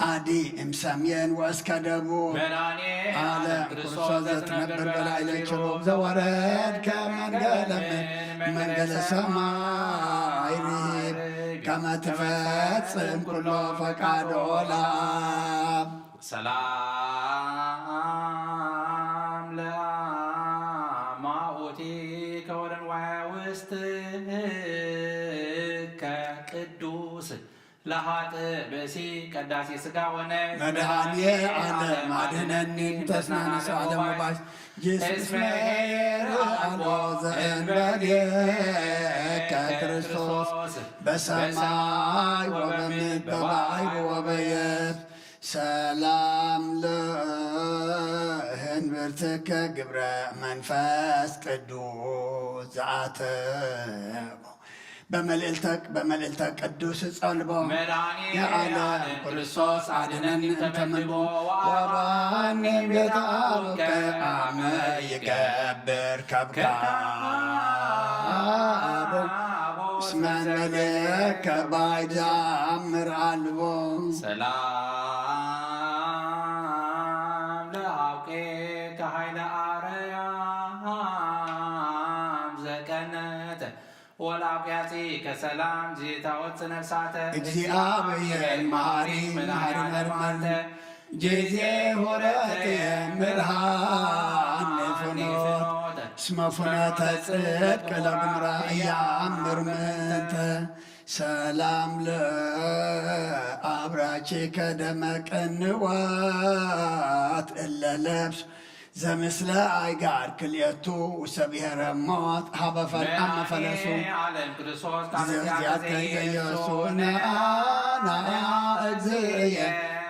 አዲ እምሰሜን ወእስከ ደቡብ መድኃኔ ዓለም ክርስቶስ ዘትነብር በላዕለ ኪሩብ ዘወረድከ መንገለ ምን መንገለ ሰማይ ርሂብ ከመ ትፈጽም ኩሎ ፈቃዶ ለአብ። ሰላም ለአማኦቲከ ወለንዋየ ውስጥከ ቅዱስ ለሃጥ ብእሲ ቀዳሲ ሥጋ ወነፍስ መድኃኔ ዓለም አድነኒ ተስናነስ ዓለም ወባሽ ጅስሜር አልቦ ዘእንበሌከ ክርስቶስ በሰማይ ወበምድር በባሕር ወበየብስ። ሰላም ለህንብርትከ ግብረ መንፈስ ቅዱስ ዘአተቦ በመልዕልተ በመልዕልተ ቅዱስ ጸልቦ መድኃኔ የዓለም ክርስቶስ አድነኒ እንተ ምልቦ ወአባኒ ቤተ አቡከ አመ ይገብር ከብካ አቦ እስመ መለከ ባይድ ዘአምር አልቦ። ሰላም ለአውቄከ ኃይለ አርያም ዘቀነተ ወለአውቅያጺከ ሰላም ዚታወጽእ ነፍሳተ። እግዚአብሔር መሐሪ መሐሪ መርማርተ ጊዜ ሆረት ምርሃን ፍኖት እስመ ፍኖተ ጽድቅ ለግምራ እያአምር ምንተ። ሰላም ለአብራኪከ ደመ ቅንዋት እለ ለብሱ ዘምስለ አይጋር ክልኤቱ ውስተ ብሔረ ሞት ሀበ ፈልአመ ፈለሱ። መድኃኔ ዓለም ክርስቶስ ቃል እግዚአብሔር ዘኢየሱስ ነአና እግዚእየ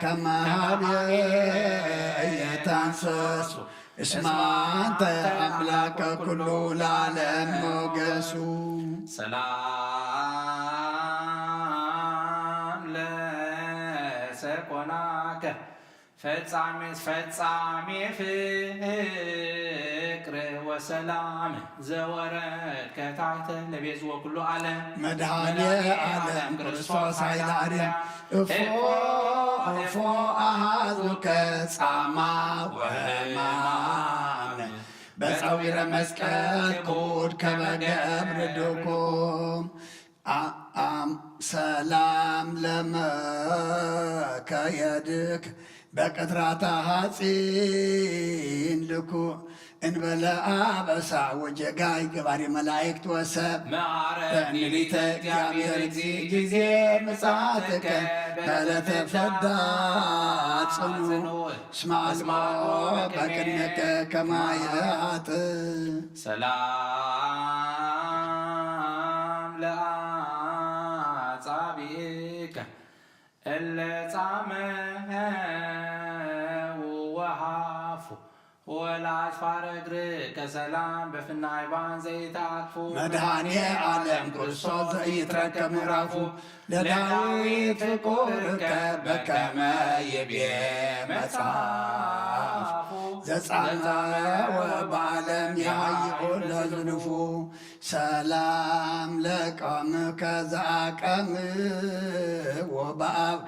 ከመ ሀቤ እየታንሰሱ እስማ እንተ ኣምላከ ኩሉ ለዓለም ሞገሱ። ሰላም ለሰኮናከ ፈጻሜ ፈጻሜ ፍቅር ወሰላም ዘወረድከ ታሕተ ለቤዝወ ኩሉ ዓለም። መድኃኔ ዓለም ክርስቶስ ኃይለ ኣርያም እፎ እፎ ኣሃዙከ ጻማ ወሕማም በጸዊረ መስቀል ክቡድ ከመ ገብር ድኩም። አ- አም- ሰላም ለመከየድክ በቅትራታ ሐጺን ልኩ እንበለ አበሳ ወጀጋይ ገባሪ መላእክት ወሰብ መዓረ በእንሊተ እግዚአብሔር እግዚ ጊዜ ምጽአትከ በዕለተ ፍዳ ጽኑ። እስመ አልቦ በቅድሜከ ከማየ አጥ ሰላም ለአጻብዕከ እለ ጻመ ወሃፉ ወለአጽፋረ እግርከ ሰላም በፍናይ ባን ዘይተአክፉ። መድኃኔ ዓለም ክርስቶስ ዘኢትረከብ ምዕራፉ ለዳዊት ፍቁርከ በከመ ይቤ መጽሐፍ ዘጻመወ በዓለም የሃይኡ ለዝኑፉ። ሰላም ለቀምከ ዘአቀም ወበአብ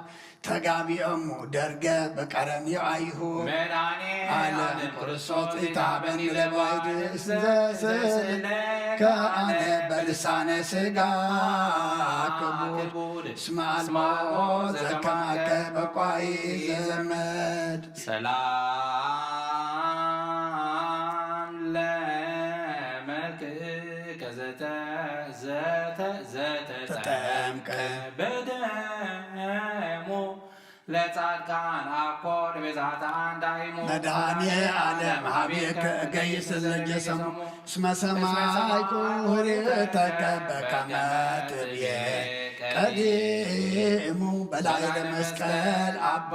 ተጋቢኦሙ ደርገ በቀረንዮ አይሁ። መድኃኔ ዓለም ክርስቶስ ኢታበኒ ለባይድ ዘስእለከ አነ በልሳነ ሥጋ ክቡድ እስመ አልቦ ዘከማከ በቋይ ዘመድ። ሰላም ለመልክከ ዘተ ዘተ ዘተጠምቀ ተጠምቀ በደሙ ለጻድቃን አኮ ለቤዛ ኃጥኣን ዳይሙ። መድኃኔ ዓለም ሀቤከ እገይስ ለጀሰሙ እስመ ሰማይኩ ሁሪተከ በከመ ትቤ ቀዲሙ በላዕለ መስቀል አባ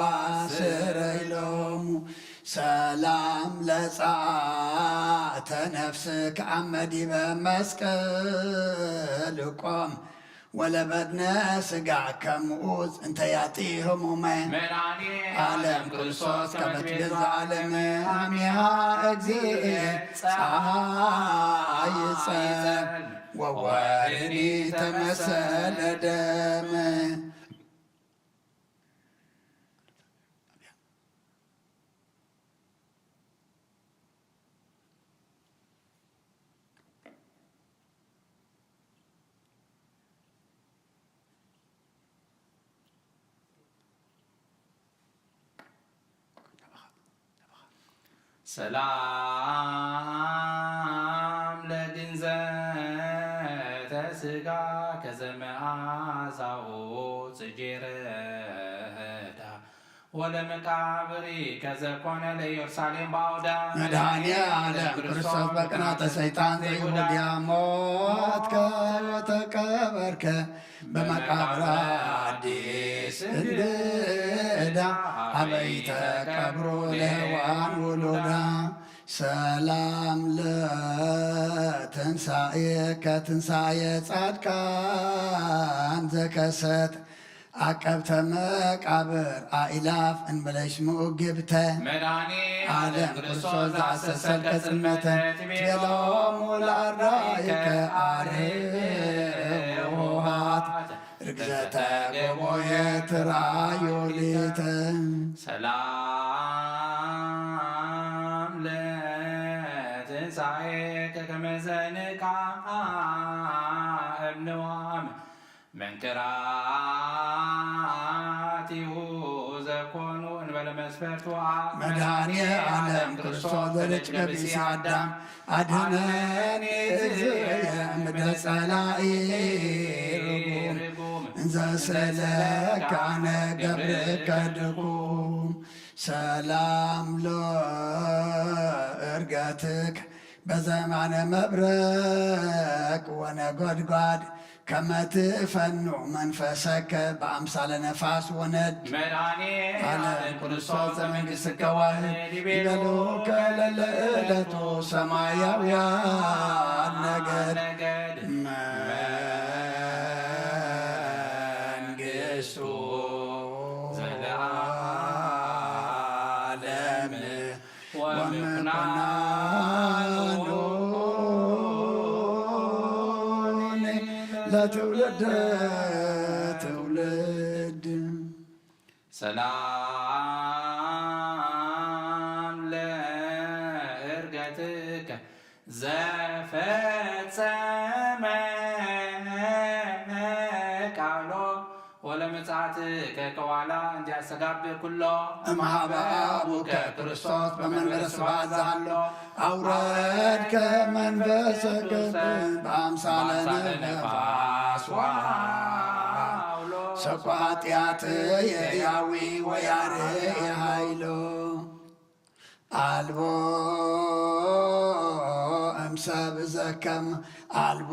ስረይሎሙ። ሰላም ለጸአተ ነፍስከ አመ ዲበ መስቀል ቆም ወለበድነ ሥጋ ከሙኡዝ እንተ ያጥይ ህሙመ መድኃኔ ዓለም ክርስቶስ ከመ ትቤዛ ዓለም አሚሃ እግዚእ ጸሓይ ጸል ወወርኒ ተመሰለ ደም። ሰላም ለግንዘተ ሥጋ ከዘመዓዛኡ ጽጌረዳ ወለመቃብሪ ከዘኮነ ለኢየሩሳሌም በአውዳ። መድኃኔ ዓለም ክርስቶስ በቅናተ ሰይጣን ዘይሁዳ ሞትከ ወተቀበርከ በመቃብር አዲስ እንግዳ አበይተ ቀብሩ ለሔዋን ውሉዳ። ሰላም ለትንሳኤ ከ ትንሳኤ ጻድቃን ዘከሰት አቀብተ መቃብር አኢላፍ እንበለሽ ምኡግብተ መድኃኔ ዓለም ክርስቶስ ዘአሰሰልከ ጽልመተ ትቤሎሙ ለአርዳኢከ አርህውሃት ርግዘተ ገቦየ ትራዮሊተ። ሰላም ለትንሳኤከ ከመ ዘንቃ እምንዋም መንክራቲሁ ዘኮኑ እንበለ መስፈርቱ አብ መድኃኔ ዓለም ክርስቶስ ዘልጭ ገብሲ አዳም አድነኒ እግዝእየ እምደ ጸላኢ ርጉም እንዘ ስእለከ አነ ገብርከ ድኩም። ሰላም ለእርገትክ በዘማነ መብረቅ ወነጎድጓድ ከመ ትፈኑ መንፈሰከ በአምሳለ ነፋስ ወነድ። መድኃኔ ዓለም ዓለም ክርስቶስ ዘመንግሥትከ ዋህድ ይቤሉከ ለለዕለቱ ሰማያውያን ነገድ። ነገድ መንግሥቱ ዘለዓለም ወምኩናኑ ለትውልደ ትውልድ። ሰላም ለእርገትከ ዘፈጸመ ቃሎ ወለምጽአትከ ከዋላ እንዲያስተጋብእ ኩሎ እምሃበ አቡከ ክርስቶስ በመንበረ ስብሐት ዘሃሎ አውረድከ መንፈሰከ በአምሳለ ነፋስ ወአውሎ ሰኮ ኃጢአት የሕያዊ ወያርእ ኃይሎ። አልቦ እምሰብ ዘከም አልቦ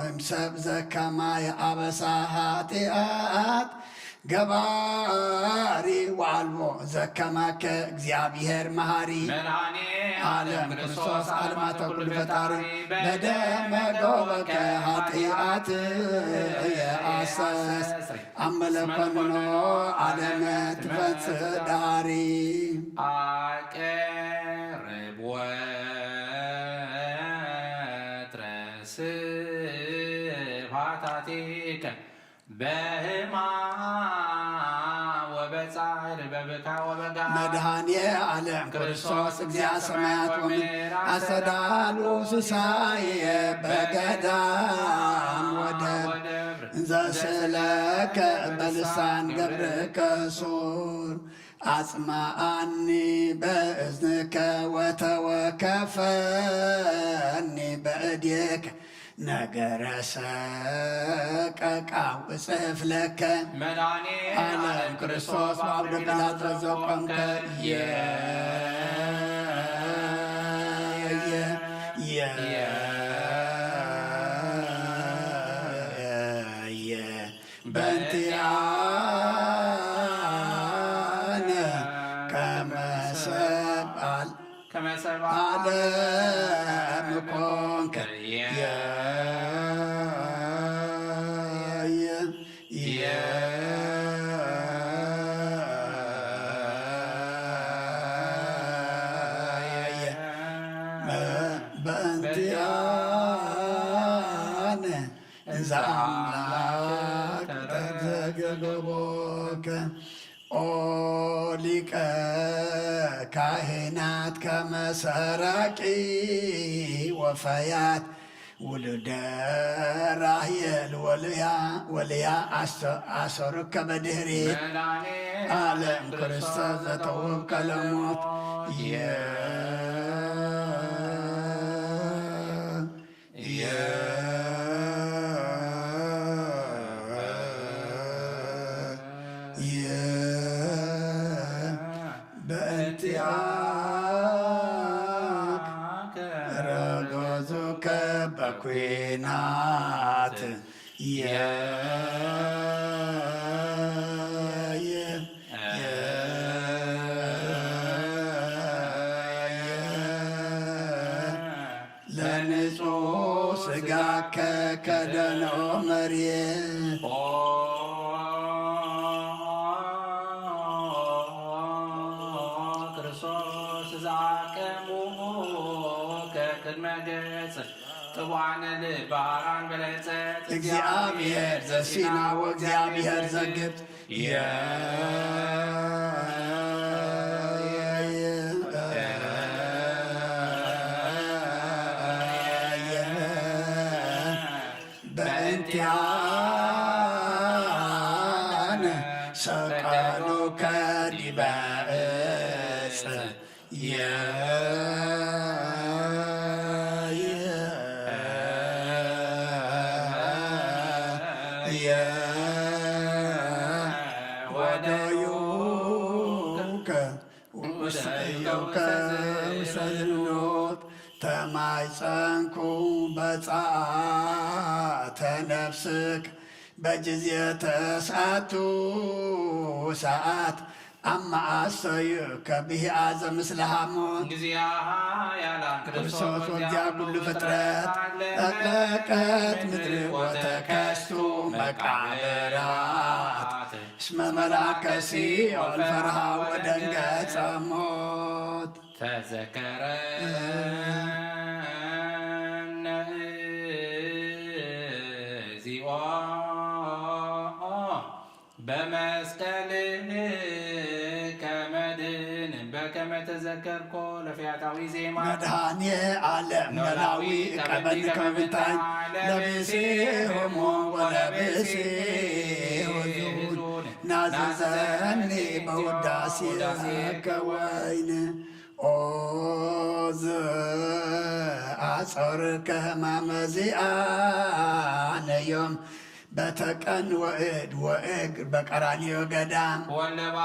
እምሰብ ዘከማየ አበሳ ኃጢአት ገባሪ ወአልቦ ዘከመከ እግዚአብሔር መሃሪ መድኃኔ ዓለም ክርስቶስ አልማተ ኩሉ ፈጣሪ በደመ ገወከ ኃጢአት የአሰስ አመለኮንኖ ዓለም ትመጽእ ዳሪ። አቀርብ ወትረ ስብሐታቲከ በህማ ወበጻዕር በብካ ወበጋ መድኃኔ ዓለም ክርስቶስ ክርስቶስ እግዚአ ሰማያት ወምድር አስተዳሉ ስሳየ በገዳም ወደብር ዘስእለከ በልሳን ገብርከ ሱር አጽማአኒ በእዝንከ ወተወከፈኒ በእዴከ ነገረ ሰቀቃው እጽሕፍ ለከ መድኃኔ ዓለም ክርስቶስ በአውደ ጲላጦስ ዘቆምከ የ- የ- የ- የ- በእንቲአነ ከመ ሰብ አል- ከመ ሰብ ዓለም ኮንከ የ- የ- የ- የ- በእንቲአነ እንዘ አምላክ ተዘገቦከ ኦ ሊቀ ካህናት ከመ ሰራቂ ወፈያት ውሉደ ራሄል ወልያ ወልያ አሰ- አሰሩከ በድህሪት መድኃኔ ዓለም ክርስቶስ ዘተውህብከ ለሞት የ- የ- የ- በእንቲአከ ረገዙከ በኩናት የ- የ- የ- ለንጹሕ ሥጋከ ከደኖ መሬት። ኦ ክርስቶስ ዘአቀሙከ ቅድመ ገጽ ጥቡዓነ ልባራን በለጸት እግዚአብሔር ዘሲና ወእግዚአብሔር ዘግብጽ የ- በእንቲአነ ሰቀሉከ ዲበ ዕፅ የ- የ- የ- ወደዩከ ውስተ እዮከ ውስተ ዝኑት ተማይጸንኩ በጻተ ነፍስክ በጅዜ ተስኣቱ ሰዓት ኣመኣሰዩ ከብሂኣ ዘምስለ ሃሞት። እግዚኣ ሓያላን ክርስቶስ ወልዲያ ኩሉ ፍጥረት፣ ጠቅለቀት ምድሪ ወተከስቱ መቃብራት። እስመ መልኣከ ሲኦል ፈርሃ ወደንገጸ ሞት። ተዘከረነ እግዚኦ በመስቀልከ መድን በከመ ተዘከርኮ ለፈያታዊ ዜማ። መድኃኔ ዓለም ኖላዊ ቀበኒ ከመ ምንታይ ለብሲ ህሙም ወለብሲ ህዙን ናዘዘኒ በውዳሴከ ወይን ኦ ዘአጸርከ ሕማመ ዚአነዮም በተቀን ወእድ ወእግር በቀራንዮ ገዳም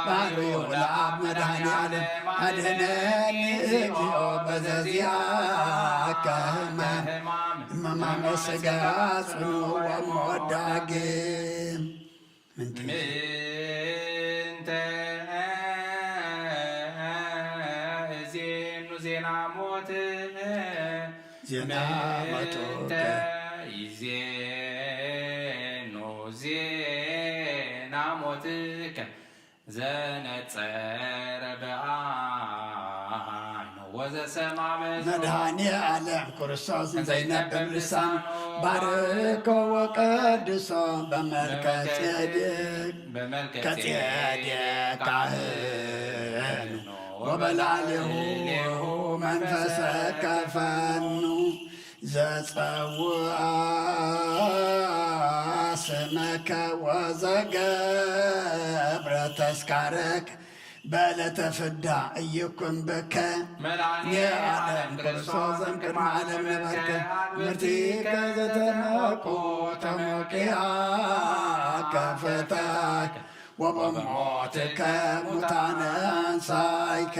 ባርዮ ለአብ መድኃኔ ዓለም አድህነኒ እግዚኦ በዘዚአከ ሕማም ሕማመ ሥጋ ጽኑ ወሞት ዳግም። ምንተ ምንተ እዜኑ ዜና ሞት ዜና ምንተ ሞትከ ይዜኑ ዜና ሞትከ ዘነጸረ ብዓይኑ ወዘሰማ በዝኑ መድኃኔ ዓለም ክርስቶስ እንዘይነብብ ልሳኑ ባርኮ ወቀድሶ በመልከ ጼዴቅ ከጼዴቅ ካህኑ ወበላዕሌሁ መንፈሰ ከፈኑ ዘጸውአ ስመከ ወዘገብረ ተስካረከ በዕለተ ፍዳ እይኩን ብከ መድኃኔ የዓለም ክርስቶስ ዘምቅድመ ዓለም ነበርከ ምርቲከ ዘተመቁ ተሞቂያ ከፈታከ ወበሞትከ ሙታነ አንሳይከ።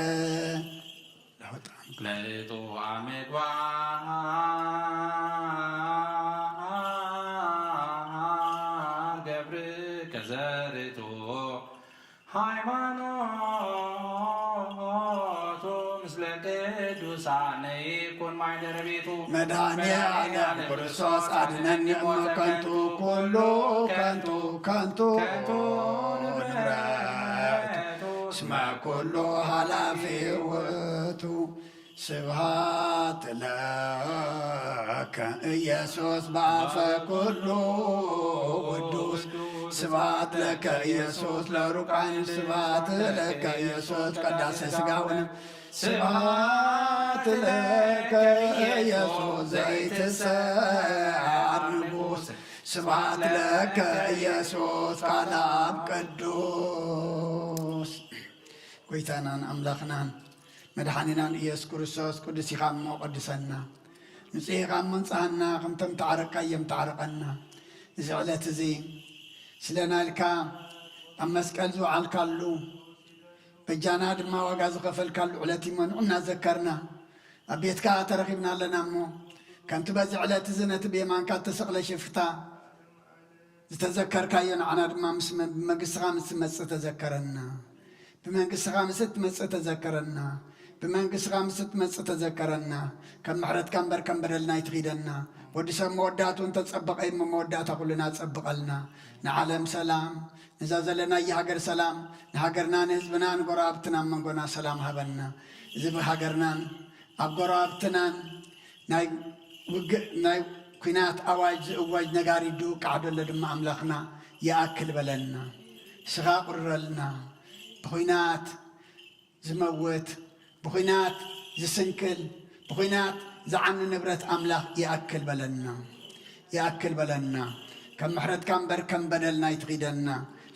ለውጥ ለእጡ አምግባር ገብርከ ዘርቱ ሃይማኖቱ ምስለ ቅዱሳን ይኩን ማይደረ ቤቱ። መድኃኔ ዓለም ክርስቶስ አድነኒ እመ ከንቱ ኩሉ ከንቱ ከንቱ ንብረት እስመ ኩሉ ኃላፊ ውእቱ። ስብሐት ለከ ኢየሱስ በአፈ ኩሉ ቅዱስ። ስብሐት ለከ ኢየሱስ ለሩቃን። ስብሐት ለከ ኢየሱስ ቀዳሴ ሥጋውን። ስብሐት ለከ ኢየሱስ ዘይትሰዓር ንጉሥ። ስብሐት ለከ ኢየሱስ ቃል አብ ቅዱስ። ጎይታናን ኣምላኽናን መድሓኒናን ኢየሱስ ክርስቶስ፣ ቅዱስ ኢኻ እሞ ቀድሰና፣ ንጹህ ኢኻ እሞ ንጽሃና፣ ከምቶም ተዓረቅካ እዮም ተዓረቀና። እዚ ዕለት እዚ ስለና ኢልካ ኣብ መስቀል ዝወዓልካሉ፣ በጃና ድማ ዋጋ ዝኸፈልካሉ ዕለት እሞ ንዑ እናዘከርና ኣብ ቤትካ ተረኺብና ኣለና እሞ፣ ከምቲ በዚ ዕለት እዚ ነቲ ብየማንካ እተሰቕለ ሽፍታ ዝተዘከርካዮ፣ ንዓና ድማ ምስ መ-፣ ብመንግስትኻ ምስ ትመጽእ ተዘከረና። ብመንግስትኻ ምስ እትመጽእ ተዘከረና። ብመንግስትኻ ምስ እትመጽእ ተዘከረና። ከም ምሕረትካ እምበር ከም በደልና ኣይትኺደና። ወዲ ሰብ መወዳእትኡ እንተጸበቐ እሞ መወዳእታ ኩልና ጸብቐልና። ንዓለም ሰላም፣ ነዛ ዘለናያ ሃገር ሰላም፣ ንሃገርና፣ ንህዝብና፣ ንጎረባብትና፣ ኣብ መንጎና ሰላም ሃበና። እዚ ብሃገርናን ኣብ ጎረባብትናን ናይ ውግእ፣ ናይ ኲናት ኣዋጅ ዝእወጅ ነጋሪት ድውቃዕ ደሎ ድማ ኣምላኽና ይኣክል በለልና። ስኻ ቁርረልና። ብኹናት ዝመውት፣ ብኹናት ዝስንክል፣ ብኹናት ዝዓኒ ንብረት ኣምላኽ ይኣክል በለና። ይኣክል በለና። ከም ምሕረትካ እምበር ከም በደልና ኣይትኺደና።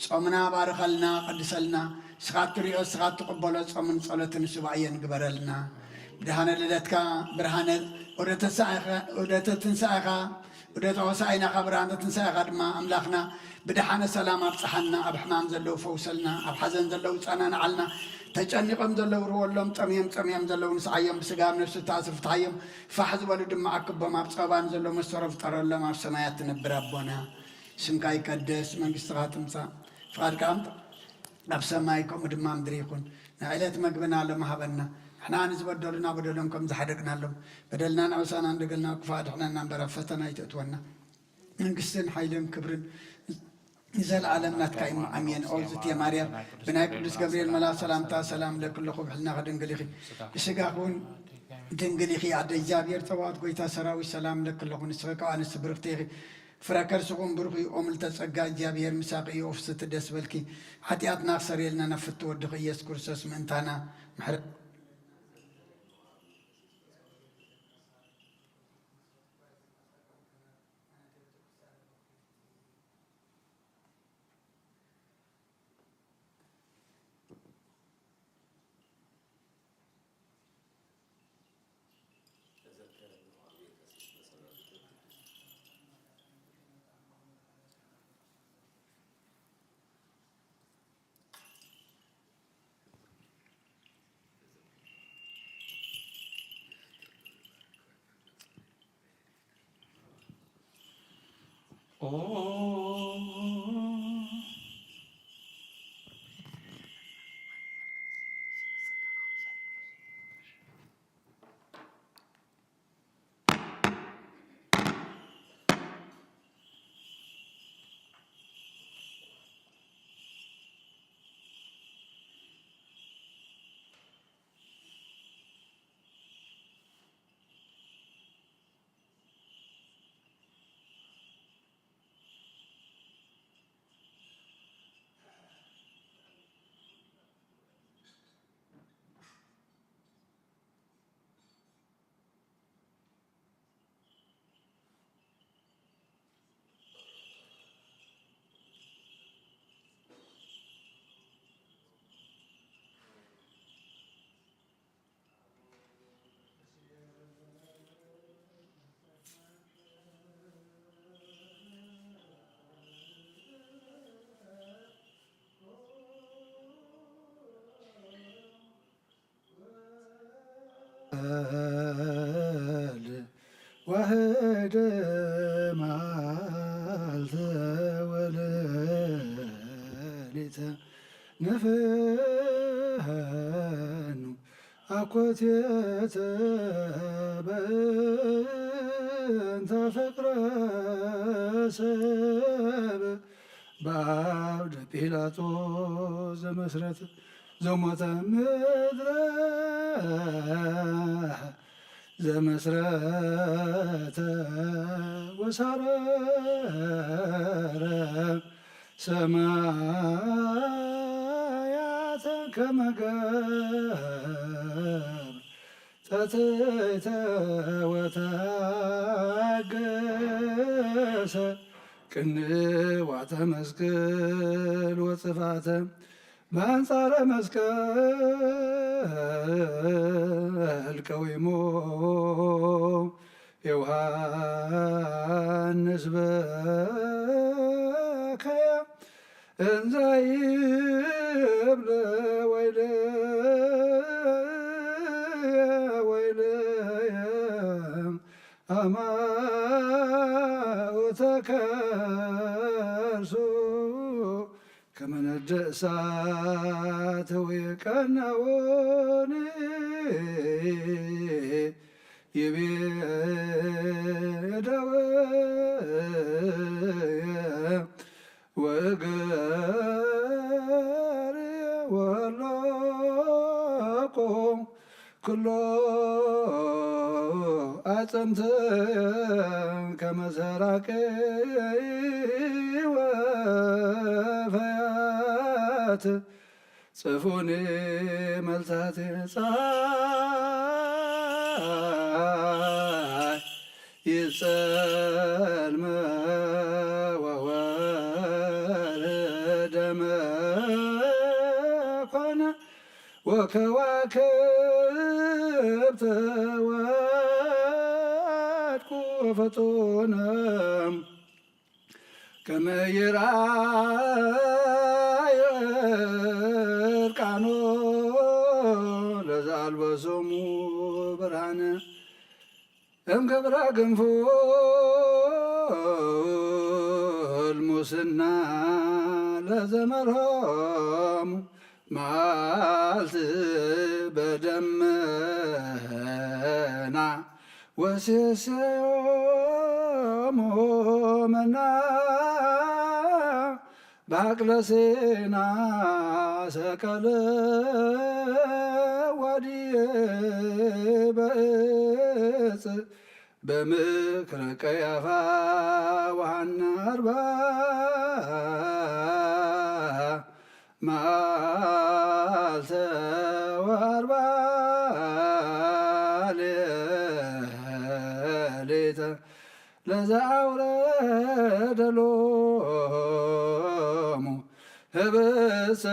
ጾምና ባርኸልና፣ ቀድሰልና። ንስኻ እትሪኦ፣ ንስኻ እትቕበሎ ጾምን ጸሎትን ሱባኤን ግበረልና። ብድሃነ ልደትካ፣ ብርሃነ ዑደተ ትንሳኤኻ፣ ዑደተ ትንሳኤኻ፣ ዑደተ ሆሳዕና ካብ ብርሃነ ትንሳኤኻ ድማ ኣምላኽና ብደሓነ ሰላም ኣብጽሓና። ኣብ ሕማም ዘለዉ ፈውሰልና፣ ኣብ ሓዘን ዘለዉ ጸናንዓልና፣ ተጨኒቖም ዘለዉ ርወሎም፣ ጠምዮም ጸምዮም ዘለዉ ንስዓዮም፣ ብስጋ ኣብ ነፍሲ ተኣስሩ ፍትሓዮም፣ ፋሕ ዝበሉ ድማ ኣክቦም፣ ኣብ ጸበባ ንዘለዉ መሰሮ ፍጠረሎም። ኣብ ሰማያት ትነብር ኣቦና፣ ስምካ ይቀደስ፣ መንግስትኻ ትምጻእ፣ ፍቓድካ ኣብ ሰማይ ከምኡ ድማ ምድሪ ይኹን። ናይ ዕለት መግብና ሎሚ ሃበና። ንሕና ንዝበደሉና በደሎም ከም ዝሓደግናሎም፣ በደልናን ኣበሳናን ደገልና ክፉእ ኣድሕነና እምበር፣ ኣብ ፈተና ኣይተእትወና። መንግስትን ሓይልን ክብርን ንዘለኣለም ናትካ እዩ። ኣሜን። ኦ ዝትየ ማርያም፣ ብናይ ቅዱስ ገብርኤል መልኣክ ሰላምታ ሰላም እለኪ ኣለኹ፣ ብሕልናኺ ድንግል ኢኺ፣ ብስጋኺ እውን ድንግል ኢኺ። ኣደ እግዚኣብሔር ጸባኦት፣ ጎይታ ሰራዊት፣ ሰላም እለኪ ኣለኹ። ንስኺ ካብ ኣንስቲ ብርኽቲ ኢኺ፣ ፍረ ከርስኹም ብሩኽ እዩ። ኦ ምልዕተ ጸጋ፣ እግዚኣብሔር ምሳኺ እዩ። ኦ ፍስሕቲ ደስ በልኪ፣ ሓጢኣትና ክሰርየልና ናብ ፍትው ወድኺ ኢየሱስ ክርስቶስ ምእንታና ምሕረት በል ዋህደ መዓልተ ወሌሊተ ንፍሕኑ ኣኮቴተ በእንተ ፍቅረ ሰብ በአውደ ጲላጦስ ዘመስረተ ዘሞተ ምድረ ዘመስረተ ወሳረረ ሰማያተ ከመ ገብር ጸትይተ ወታገሰ ቅንዋተ መስቀል ወጽፋተ በአንጻረ መስቀል ቀዊሞ ዮሐንስ በከየ እንዘ ይብል ወይልየ ወይልየ አማኡተ ከርሱ ከመ ነደ እሳት ወቀናወኒ ይቤ እደወየ ወእገርየ ወሎቁ ኩሎ አጽምት ከመ ሰራቂ ወፈያት ጽፉኒ መልታቴ ፀሐይ ይጸልመ ወወርህ ደመ ኮነ ወከዋክብት ወድቁ ፈጡነ ከመ ይርአየ እርቃኖ ለዘአልበሶሙ ብርሃነ እምክብረ ግንፉል ሙስና ለዘመርሆሙ መዓልቲ በደመና ወሴሰዮሙ መና በሀቅለ ሲና ሰቀለ ወዲበ ዕፅ በምክረ ቀያፋ ወሐና አርባ መዓልተ ወአርባ ሌሊተ ለዘአውረደ ሎሙ ህብስተ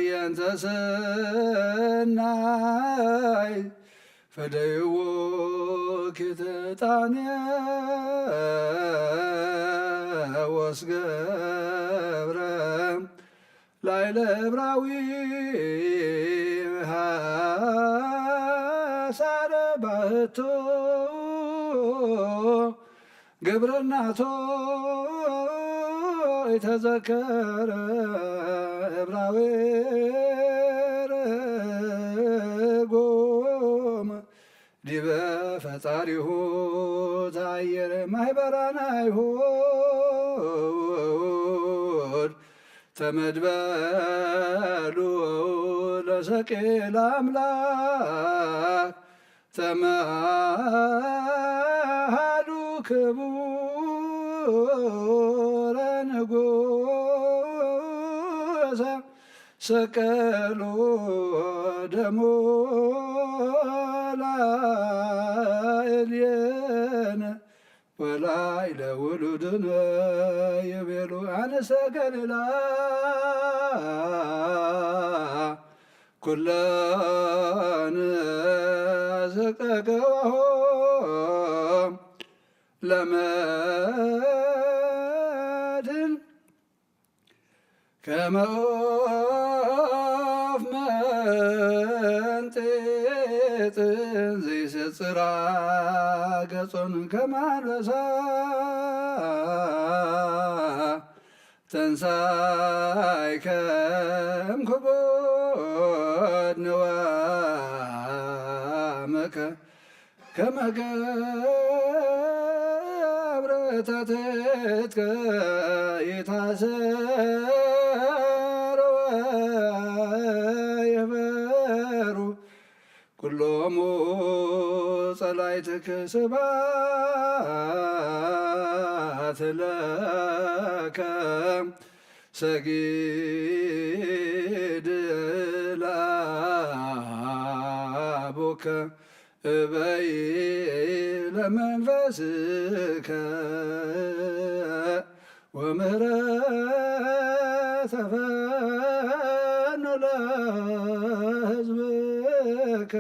የንተ ሰናይ ፈደይዎ ኪተ ጣንየ ወስገብረ ላይለ እብራዊ ሐሳረ ባህቶ ግብርናቶ ኢተዘከረ እብራዊ ርጉም ዲበ ፈጣሪሁ ተአየረ ማህበራን አይሁድ ተመድበሉ ለሰቂል አምላክ ተመሃሉ ክቡረ ንጉሰ ሰቀሉ ደሙ ላዕሌነ ወላዕለ ውሉድነ ይቤሉ አንስተ ገሊላ ኩለን ስቀገዋሆ ለመድን ከመ ኦፍ መንጢጥን ዘይሰጽራ ገጹን ከመ አንበሳ ተንሳይ ከም ክቡድ ንዋመከ ከመ ገብረ ተትሕትከ ይታሰር ወይሕፈሩ ኩሎሙ ጸላእትከ ስብሐት ለከ ሰጊድ ለአቡከ እበይ ለመንፈስከ ወምህረት ተፈኑ ለሕዝብከ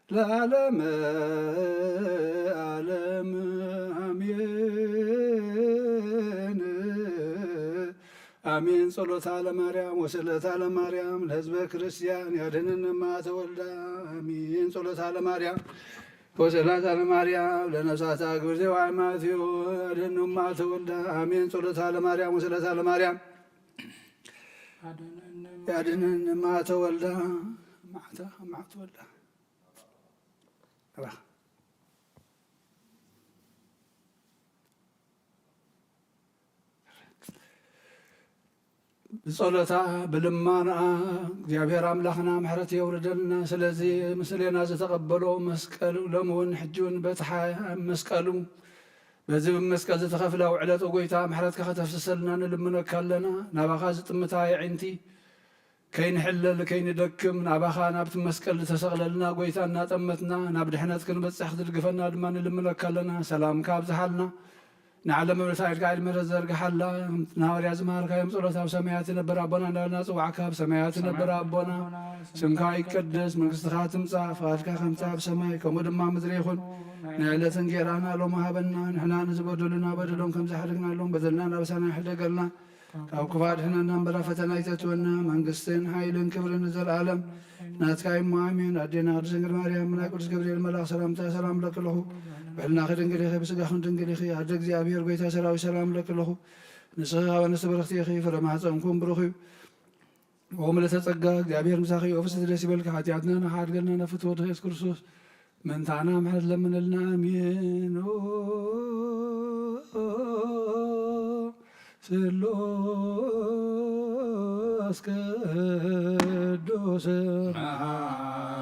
ለዓለመ ዓለም አሜን። አሜን። ጸሎታ ለማርያም ወስእለታ ለማርያም ለሕዝበ ክርስቲያን ያድኅነነ እማ ተወልዳ። አሜን። ጸሎታ ለማርያም ወስእለታ ለማርያም ለነፍሳታ ግብርቴ ወአይማትዮ ያድኅነነ እማ ተወልዳ። አሜን። ጸሎታ ለማርያም ወስእለታ ለማርያም ያድኅነነ እማ ተወልዳ። ማዕታ እማ ተወልዳ። ብጸሎታ ብልማና እግዚኣብሔር ኣምላኽና ምሕረት የውርደልና። ስለዚ ምስሌና ዝተቐበሎ መስቀሉ ሎሚ እውን ሕጂ እውን በጽሓ ኣብ መስቀሉ በዚ ብመስቀል ዝተኸፍላ ውዕለተ ጎይታ ምሕረትካ ከተፍስሰልና ንልምነካ ኣለና። ናባኻ ዝጥምታ የዒንቲ ከይንሕለል ከይንደክም ናባኻ ናብቲ መስቀል ዝተሰቕለልና ጎይታ እናጠመትና ናብ ድሕነት ክንበጽሕ ክትድግፈና ድማ ንልምነካ ኣለና። ሰላምካ ኣብዝሓልና። ንዓለም መብለስ ኢድካ ኢድ ምሕረት ዘርግሓላ። ናባርያ ዝመሃርካዮም ጸሎት ኣብ ሰማያት ትነብር ኣቦና እንዳበልና ንጽውዓካ። ኣብ ሰማያት ትነብር ኣቦና፣ ስምካ ይቀደስ፣ መንግስትኻ ትምጻእ፣ ፍቓድካ ከምቲ ኣብ ሰማይ ከምኡ ድማ ምድሪ ይኹን። ናይ ዕለት እንጌራና ሎሚ ሃበና። ንሕና ንዝበደሉና በደሎም ከም ዝሓደግናሎም በደልና ናበሳና ይሕደገልና። ካብ ክፉእ ኣድሕነና እምበር ኣብ ፈተና ኣይተእትወና። መንግስትን ሓይልን ክብርን ንዘለኣለም ናትካ እዩ እሞ ኣሜን። ኣዴና ቅድስት ድንግል ማርያም፣ ናይ ቅዱስ ገብርኤል መልኣኽ ሰላምታ ሰላም እብለኪ ኣለኹ። ብሕልናኺ ድንግል ኢኺ፣ ብስጋኽን ድንግል ኢኺ። ኣደ እግዚኣብሔር፣ ጎይታ ሰራዊት፣ ሰላም እብለኪ ኣለኹ። ንስኺ ካብ ኣንስቲ ብርኽቲ ኢኺ፣ ፍረ ማህፀንኩም ብሩኽ እዩ። ኦ ምልዕተ ጸጋ፣ እግዚኣብሔር ምሳኺ እዩ። ኦ ፍስሕቲ ደስ ይበልኪ፣ ሓጢኣትና ንሓድገልና ናብ ፍትወ ወድኺ ኢየሱስ ክርስቶስ ምእንታና ምሕረት ለምነልና። ኣሜን። ኦ ስሉስ ቅዱስ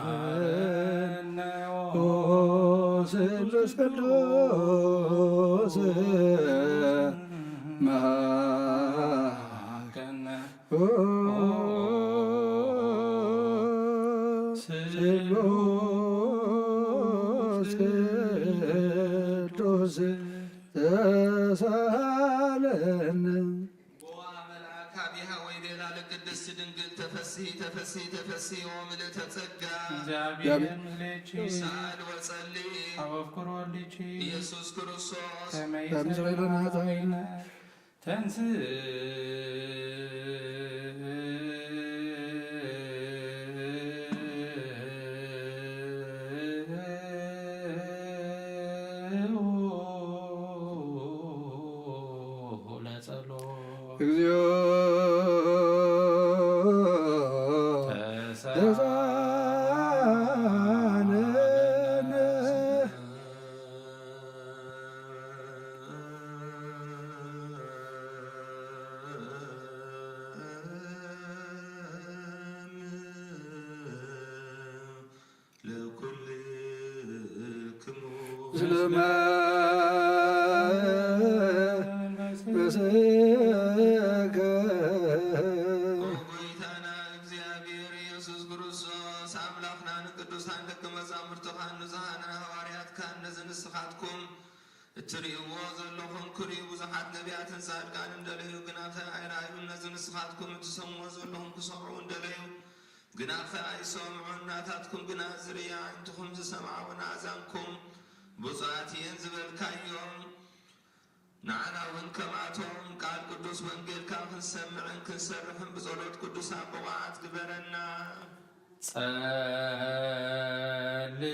መሐረነ። ኦ ስሉስ ቅዱስ መሐረነ። ኦ ስሉስ ቅዱስ ተሳለነ። ቦአ መልአክ አቢሃ ወይቤላ ለቅድስት ድንግል ተፈሲ ተፈሲ ተፈሲ ኦ ምልዕተ ጸጋ እግዚአብሔር ምስሌኪ። ሰአል ወጸሊ አወፍቅር ወልድኪ ኢየሱስ ክርስቶስ ከመ ከምስለ ለነ ኃጣውኢነ ተንስ ለጸሎ እግዚኦ ተሳለነ። ለኩልክሙ ምስለ መንፈስከ። ኦ ጎይታና እግዚኣብሔር ኢየሱስ ክርስቶስ ኣምላኽና፣ ንቅዱሳን ደቂ መዛሙርትኻን ንዙሃንን ሃዋርያትካን ነዚ ንስኻትኩም እትርእይዎ ዘለኹም ክርእዩ ብዙሓት ነቢያትን ጻድቃንን ደለዩ፣ ግናኸ ኣይረኣዩን። ነዚ ንስኻትኩም እትሰምዎ ዘለኹም ክሰምዑ እንደለዩ፣ ግናኸ ኣይሰምዑን። ናታትኩም ግና ዝርእያ ኣዒንትኹም ዝሰምዓ እውን ኣእዛንኩም ብፁዓት እየን ዝበልካዮም፣ ንዓና እውን ከምኣቶም ቃል ቅዱስ ወንጌልካ ክንሰምዕን ክንሰርሕን ብጸሎት ቅዱሳን ብቑዓት ግበረና። ጸልእ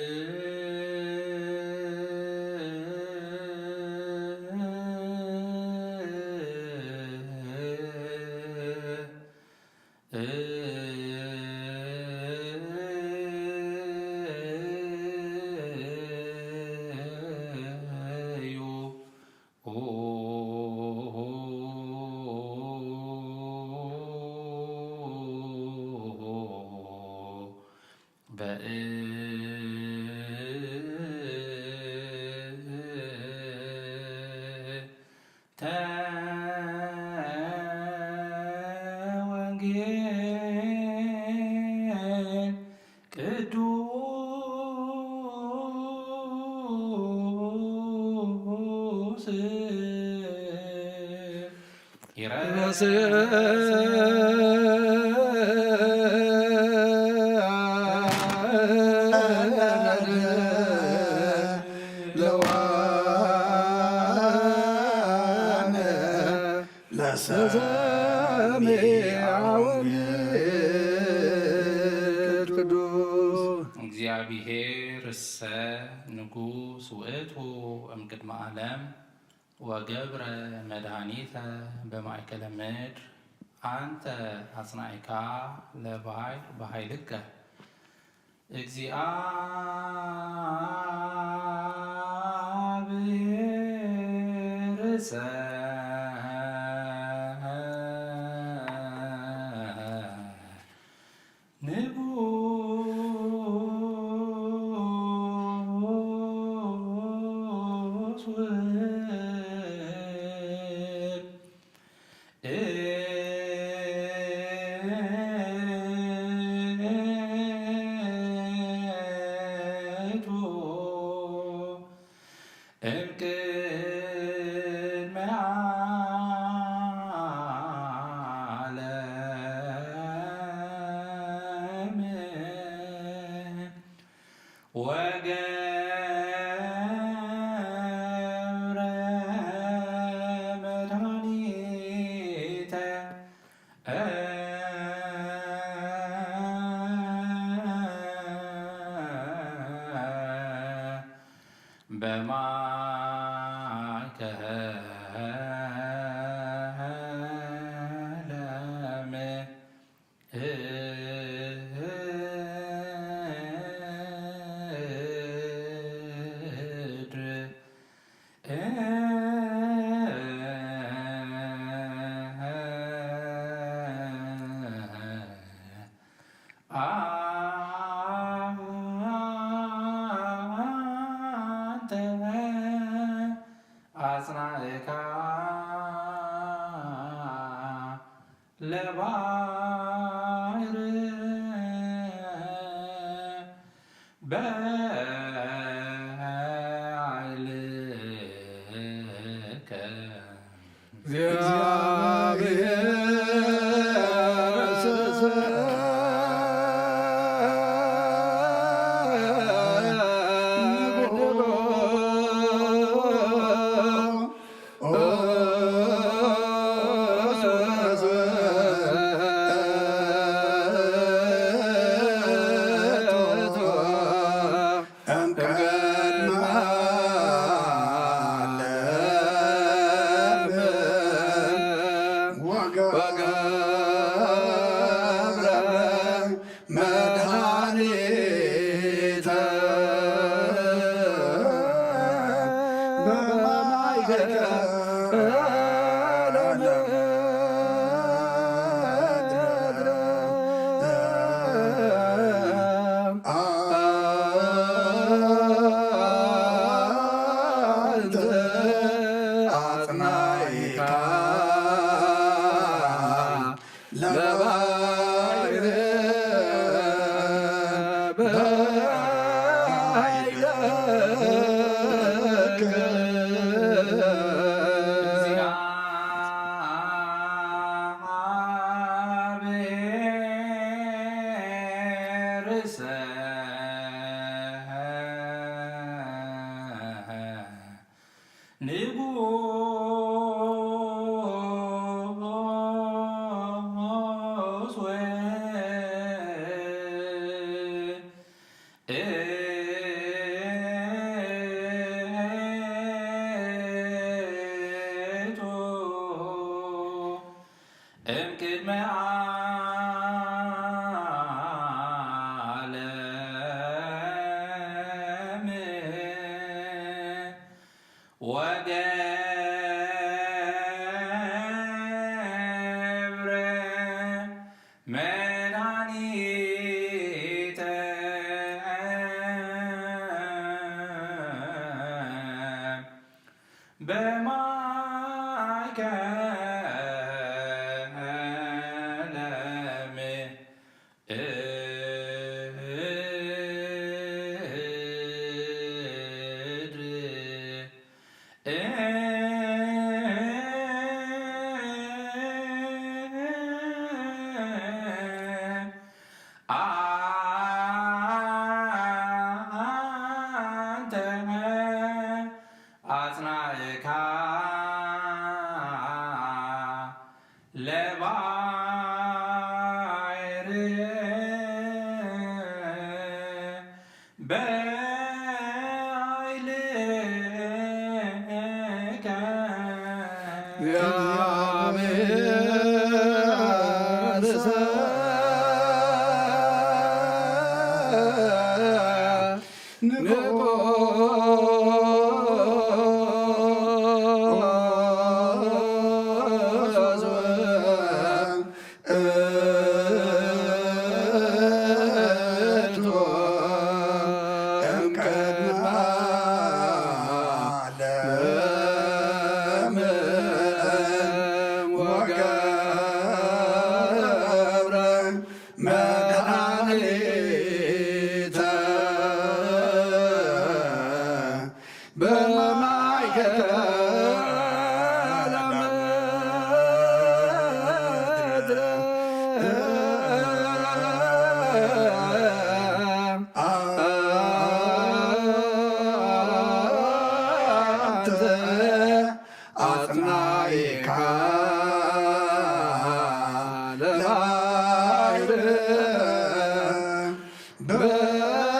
እዩ። በእንተ ወንጌል ቅዱስ ይረስ ለሰሚዐ ወንጌል ቅዱስ። እግዚአብሔር እሰ ንጉስ ውእቱ እምቅድመ ዓለም ወገብረ መድኃኒተ በማእከለ ምድር። አንተ አጽናዕካ ለባሕር በኃይልከ። እግዚአብሔር እሰ ንጉስ ውእቱ እምቅ በማእከለ ምድር አንተ አጽናዕካ ለባሕር በኃይልከ። ለባህር በኃይልከ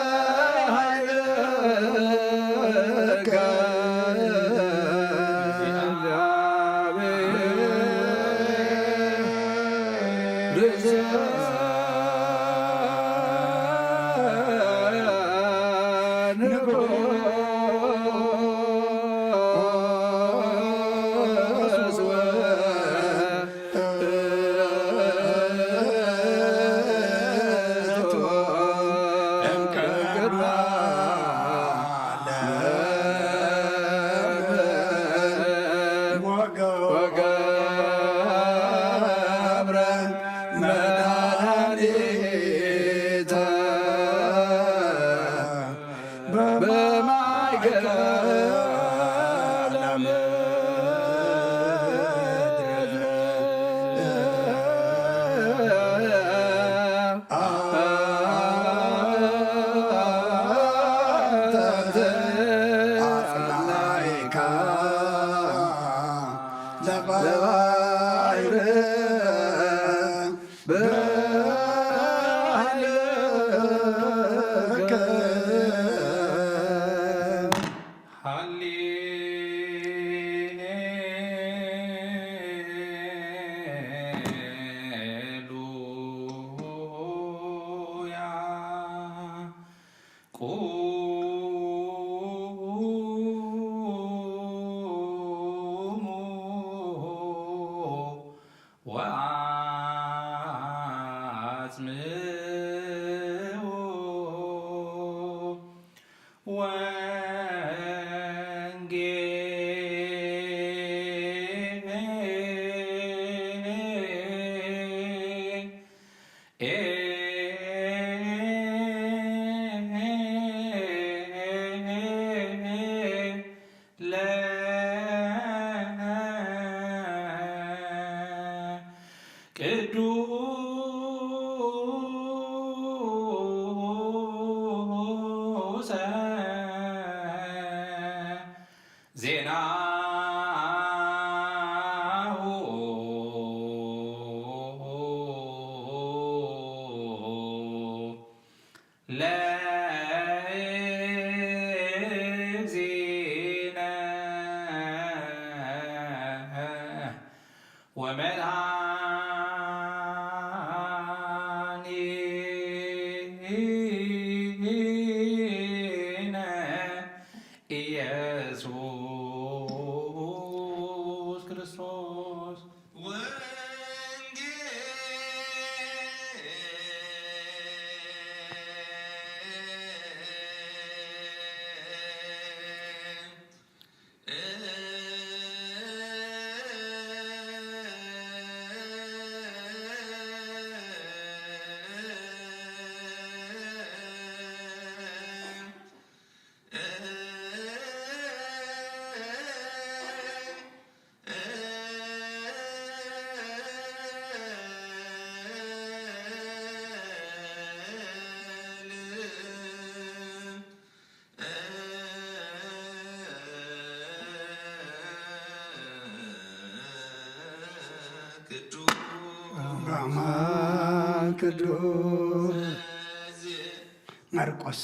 ማርቆስ።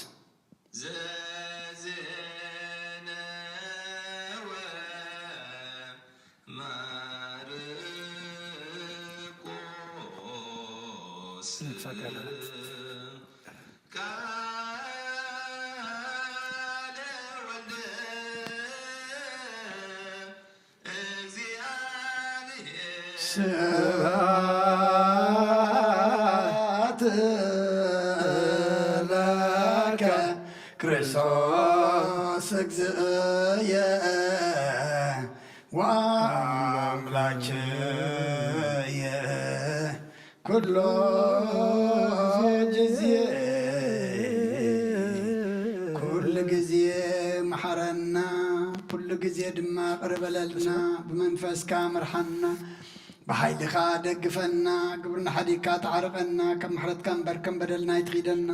ስብሐት ለከ ክርስቶስ እግዝእየ ወአምላክየ ኩሎ ጊዜ። ኩሉ ጊዜ መሓረና፣ ኩሉ ጊዜ ድማ ቅር በለልና፣ ብመንፈስካ ምርሓና፣ ብሓይልኻ ደግፈና፣ ግብርና ሓዲግካ ተዓርቐና፣ ከም ምሕረትካ እምበር ከም በደልና ኣይትኺደና።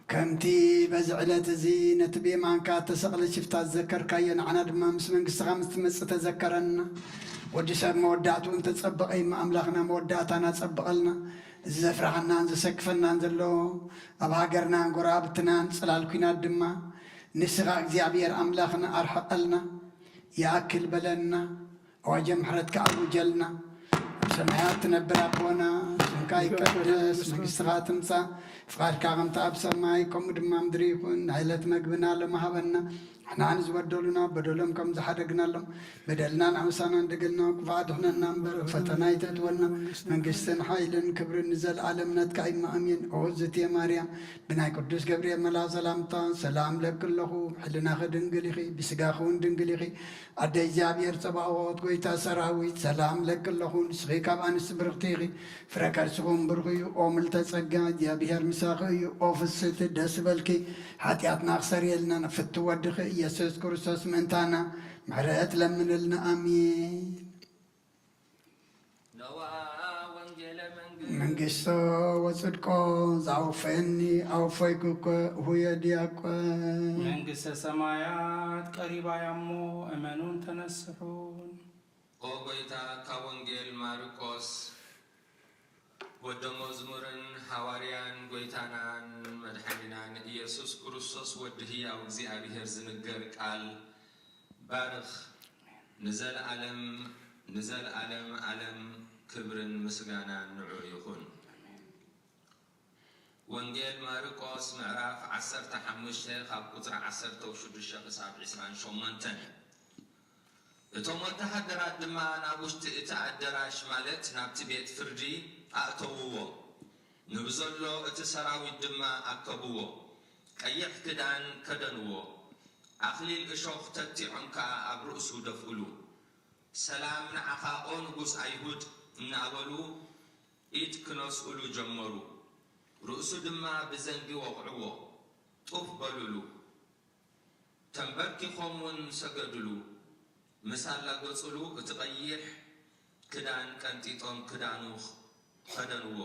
ከምቲ በዚ ዕለት እዚ ነቲ ብየማንካ እተሰቕለ ሽፍታ ዝዘከርካዮ፣ ንዓና ድማ ምስ መንግስትኻ ምስ ትመጽእ ተዘከረና። ወዲ ሰብ መወዳእትኡ እንተጸበቐ እሞ ኣምላኽና መወዳእታና ጸብቐልና። እዚ ዘፍርሓናን ዘሰክፈናን ዘሎ ኣብ ሃገርናን ጎረባብትናን ጽላል ኲናት ድማ ንስኻ እግዚኣብሔር ኣምላኽና ኣርሕቐልና። ይኣክል በለና። ኣዋጀ ምሕረትካ ኣውጀልና። ኣብ ሰማያት ትነብር ኣቦና፣ ስምካ ይቀደስ፣ መንግስትኻ ትምጻእ፣ ፍቓድካ ከምቲ ኣብ ሰማይ ከምኡ ድማ ምድሪ ይኹን። ናይ ዕለት መግብና ሎሚ ሃበና። ንሕና ንዝበደሉና በደሎም ከም ዝሓደግናሎም በደልናን ኣምሳናን ደገልና ክፉእ ኣድሕነና እምበር፣ ፈተና ኣይተእትወና። መንግስትን ሓይልን ክብርን ንዘለኣለም ናትካ እዩ። ኣሜን። ኦ ዝእቲ ማርያም፣ ብናይ ቅዱስ ገብርኤል መልኣኽ ሰላምታ ሰላም ለኪ ኣለኹ። ሕልናኺ ድንግል ኢኺ፣ ብስጋኺ እውን ድንግል ኢኺ። ኣደ እግዚኣብሔር ጸባኦት፣ ጎይታ ሰራዊት፣ ሰላም ለኪ ኣለኹ። ንስኺ ካብ ኣንስቲ ብርኽቲ ኢኺ፣ ፍረ ከርስኺ እውን ብሩኽ እዩ። ኦ ምልዕተ ጸጋ፣ እግዚኣብሔር ምሳኺ እዩ። ኦ ፍስሕቲ፣ ደስ ይበልኪ፣ ሓጢኣትና ክሰርየልና ንፍትው ወድኺ ኢየሱስ ክርስቶስ ምእንታና ምሕረት ለምንልና። ኣሜን። ነዋ ወንጌለ መንግስት መንግስቶ ወጽድቆ፣ ዛውፈኒ ኣውፈይኩኮ፣ ሁየ ዲያቆን። መንግስተ ሰማያት ቀሪባ እያ እሞ እመኑን ተነስሑን። ኦ ጎይታ፣ ካብ ወንጌል ማርቆስ ወደ መዝሙርን ሃዋርያን ጎይታናን መድሓኒናን ኢየሱስ ክርስቶስ ወዲ ህያው እግዚኣብሔር ዝንገር ቃል ባርኽ። ንዘለዓለም፣ ንዘለዓለም ዓለም ክብርን ምስጋናን ንዑ ይኹን። ወንጌል ማርቆስ ምዕራፍ ዓሰርተ ሓሙሽተ ካብ ቁጽሪ ዓሰርተ ሽዱሽተ ክሳብ ዕስራን ሸሞንተን። እቶም ወተሃደራት ድማ ናብ ውሽጢ እቲ ኣደራሽ፣ ማለት ናብቲ ቤት ፍርዲ፣ ኣእተውዎ። ንብዘሎ እቲ ሰራዊት ድማ ኣከብዎ። ቀይሕ ክዳን ከደንዎ። ኣኽሊል እሾኽ ተቲዖም ከኣ ኣብ ርእሱ ደፍእሉ። "ሰላም ንዓኻ ኦ ንጉስ ኣይሁድ" እናበሉ ኢድ ክነስኡሉ ጀመሩ። ርእሱ ድማ ብዘንጊ ወቕዕዎ። ጡፍ በሉሉ። ተንበርኪኾም እውን ሰገዱሉ። ምስ ኣላገጹሉ እቲ ቀይሕ ክዳን ቀንጢጦም ክዳኑ ከደንዎ።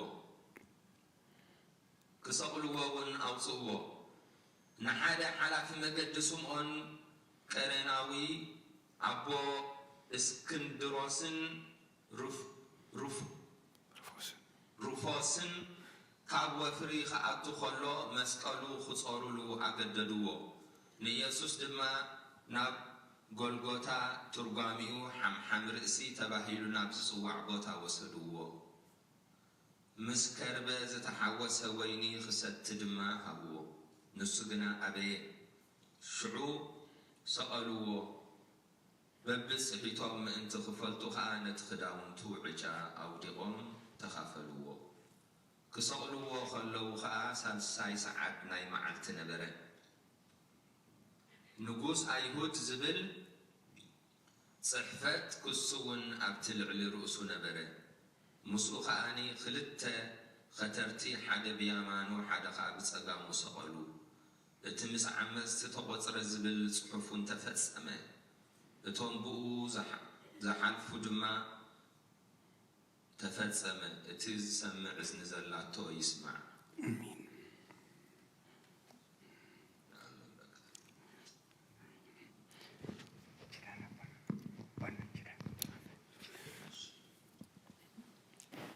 ክሰቕልዎ እውን ኣውጽእዎ። ንሓደ ሓላፊ መገዲ ስምዖን ቀሬናዊ፣ ኣቦ እስክንድሮስን ሩፍ-፣ ሩፍ-፣ ሩፎስን ካብ ወፍሪ ክኣቱ ኸሎ መስቀሉ ክጾሩሉ ኣገደድዎ። ንኢየሱስ ድማ ናብ ጎልጎታ፣ ትርጓሜኡ ሓምሓም ርእሲ ተባሂሉ ናብ ዝጽዋዕ ቦታ ወሰድዎ። ምስ ከርበ ዝተሓወሰ ወይኒ ክሰቲ ድማ ሃብዎ። ንሱ ግና ኣበየ። ሽዑ ሰቐልዎ። በብጽሒቶም ምእንቲ ክፈልጡ ኸኣ ነቲ ክዳውንቱ ዕጫ ኣውዲቖም ተኻፈልዎ። ክሰቕልዎ ኸለዉ ኸኣ ሳልሳይ ሰዓት ናይ መዓልቲ ነበረ። ንጉስ ኣይሁድ ዝብል ጽሕፈት ክሱ እውን ኣብቲ ልዕሊ ርእሱ ነበረ። ምስኡ ኸኣኒ ክልተ ኸተርቲ፣ ሓደ ብያማኑ ሓደ ኸኣ ብጸጋሙ ሰቐሉ። እቲ ምስ ዓመጽቲ ተቖጽረ ዝብል ጽሑፍ እውን ተፈጸመ። እቶም ብኡ ዝሓ-፣ ዝሓልፉ ድማ፣ "ተፈጸመ፣ እቲ ዝሰምዕ እዝኒ ዘላቶ ይስማዕ።" ኣሜን።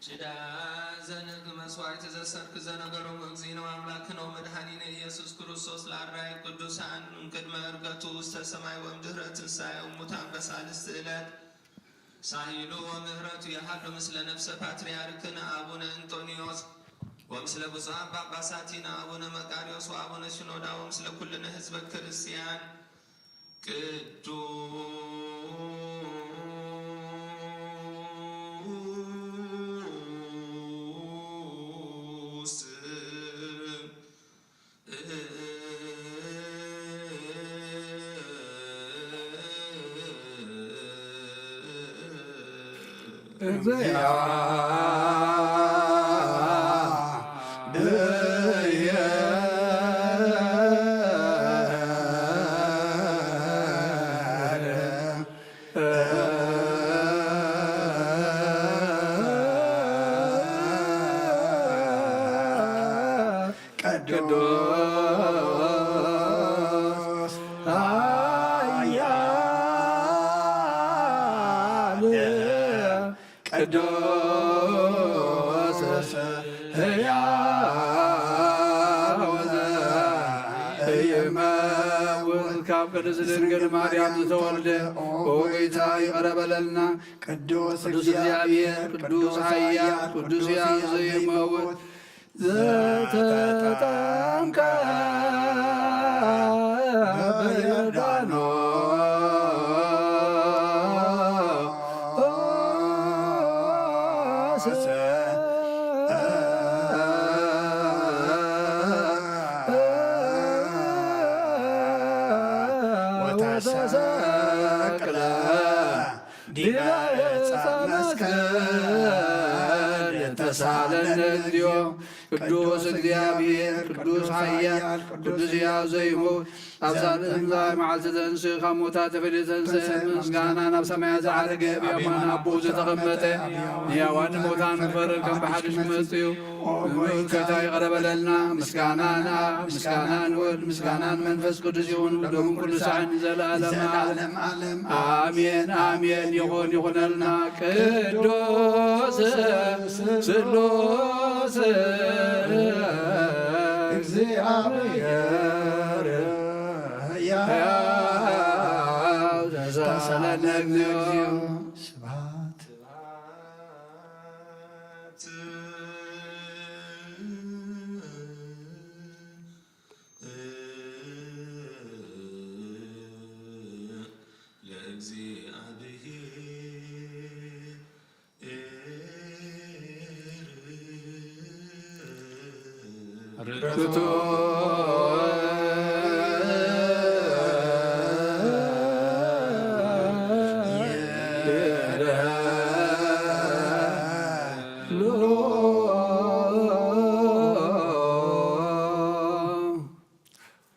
ችዳ ዘንግ መስዋዕት ዘሰርክ ዘነገሮም እግዚእነ አምላክነ ወመድኃኒነ ኢየሱስ ክርስቶስ ለአራየ ቅዱሳን እምቅድመ ዕርገቱ ውስተ ሰማይ ወእምድኅረ ትንሣኤ እሙታን በሳልስት ዕለት ሳህሉ ወምህረቱ የሃሉ ምስለ ነፍሰ ፓትርያርክነ አቡነ እንጦንዮስ ወምስለ ብፁዓን ጳጳሳቲነ አቡነ መቃርዮስ ወአቡነ ሲኖዳ ወምስለ ኩልነ ህዝበ ክርስቲያን። ቅዱስ ቅዱስ ኃያል ሕያው ወዘኢይመውት ካብ ቅድስት ድንግል ማርያም ዝተወልደ፣ ኦ ጎይታ፣ ይቕረ በለልና። ቅዱስ ቅዱስ እግዚኣብሔር፣ ቅዱስ ኃያል፣ ቅዱስ ሕያው ዘይመውት፣ ዘተጠምቀ በዮርዳኖስ ወተሰቅለ ዲበ ዕፀ መስቀል ተሳለነ እግዚኦ። ቅዱስ እግዚኣብሔር፣ ቅዱስ ኃያል፣ ቅዱስ ሕያው ዘይሞት፣ ኣብ ሳልስቲ መዓልቲ ተንሥእ፣ ካብ ሙታን ተፈልዩ ተንሥእ፣ ምስጋና ናብ ሰማያት ዝዓረገ፣ ኣብ የማን ኣቦኡ ዝተቐመጠ፣ ንሕያዋን ንሙታን ክፈርድ ከም ብሓድሽ ክመጽእ እዩ። እምእከታ ይቕረ በለልና። ምስጋና ንኣብ፣ ምስጋና ንወልድ፣ ምስጋና ንመንፈስ ቅዱስ ይኹን፣ ሎምን ኩሉ ሰዓት ንዘለዓለም ዓለም። ኣሜን፣ ኣሜን። ይኹን፣ ይኹነልና። ቅዱስ ስሉስ እግዚኣብሔር ሕያው ተሳለነ እግዚኦ። ስብሐት ለእግዚአብሔር። ርቱዕ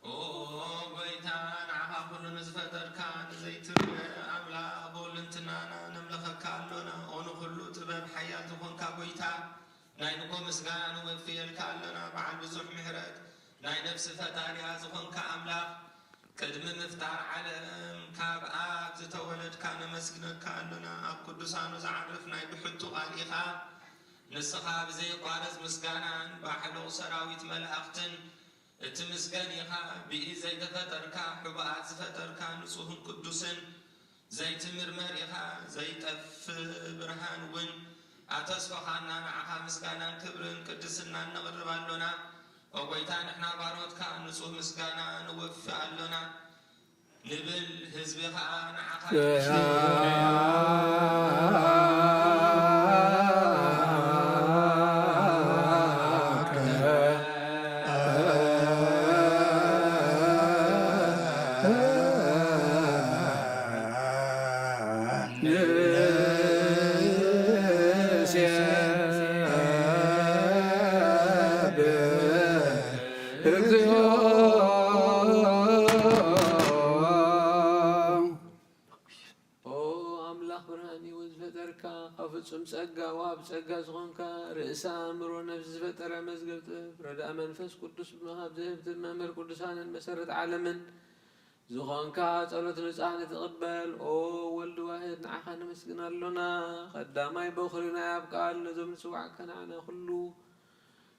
ኦ ጎይታ፣ ንዓኻ ኩሉ ንዝፈጠርካ ንዘይትርእ ኣምላኽ ብኹልንትናና ነምልኸካ ኣሎና። ኦ ንኹሉ ጥበብ ሓያል ዝኾንካ ጎይታ፣ ናይ ንጎ ምስጋና ንወፍየልካ ኣሎና። በዓል ብዙሕ ምሕረት፣ ናይ ነፍሲ ፈጣሪኣ ዝኾንካ ኣምላኽ፣ ቅድሚ ምፍጣር ዓለም ካብ ኣብ ዝተወለድካ ነመስግነካ ኣሎና። ኣብ ቅዱሳኑ ዝዓርፍ ናይ ብሕቱ ቃል ኢኻ። ንስኻ ብዘየቋርጽ ምስጋናን ባሕልቕ ሰራዊት መላእኽትን እትምስገን ኢኻ። ብኢድ ዘይተፈጠርካ፣ ሕቡኣት ዝፈጠርካ፣ ንጹህን ቅዱስን ዘይትምርመር ኢኻ። ዘይጠፍእ ብርሃን እውን ኣተስፈኻና። ንዓኻ ምስጋናን ክብርን ቅድስናን ነቕርብ ኣሎና። ኦ ጐይታ፣ ንሕና ባሮትካ ንጹህ ምስጋና ንወፍይ ኣሎና። ንብል፣ ህዝቢ ኸኣ ንዓኻ ንሴብህ እግዚኦ። ኦ ኣምላኽ ብርሃን ህይወት ዝፈጠርካ፣ ካብ ፍጹም ጸጋ ወሃብ ጸጋ ዝኾንካ፣ ርእሰ ኣእምሮ ነፍሲ ዝፈጠረ መዝገብ ጥበብ፣ ረድኣ መንፈስ ቅዱስ ብምሃብ ዘህብትብ መምህር ቅዱሳንን መሰረት ዓለምን፣ ዝኾንካ ጸሎት ንጹሓን እትቕበል፣ ኦ ወልድ ዋሕድ፣ ንዓኻ ነመስግን ኣሎና። ቀዳማይ በኹሪ ናይ ኣብ ቃል ነዞም ንጽዋዕካ ንዓና ኩሉ፣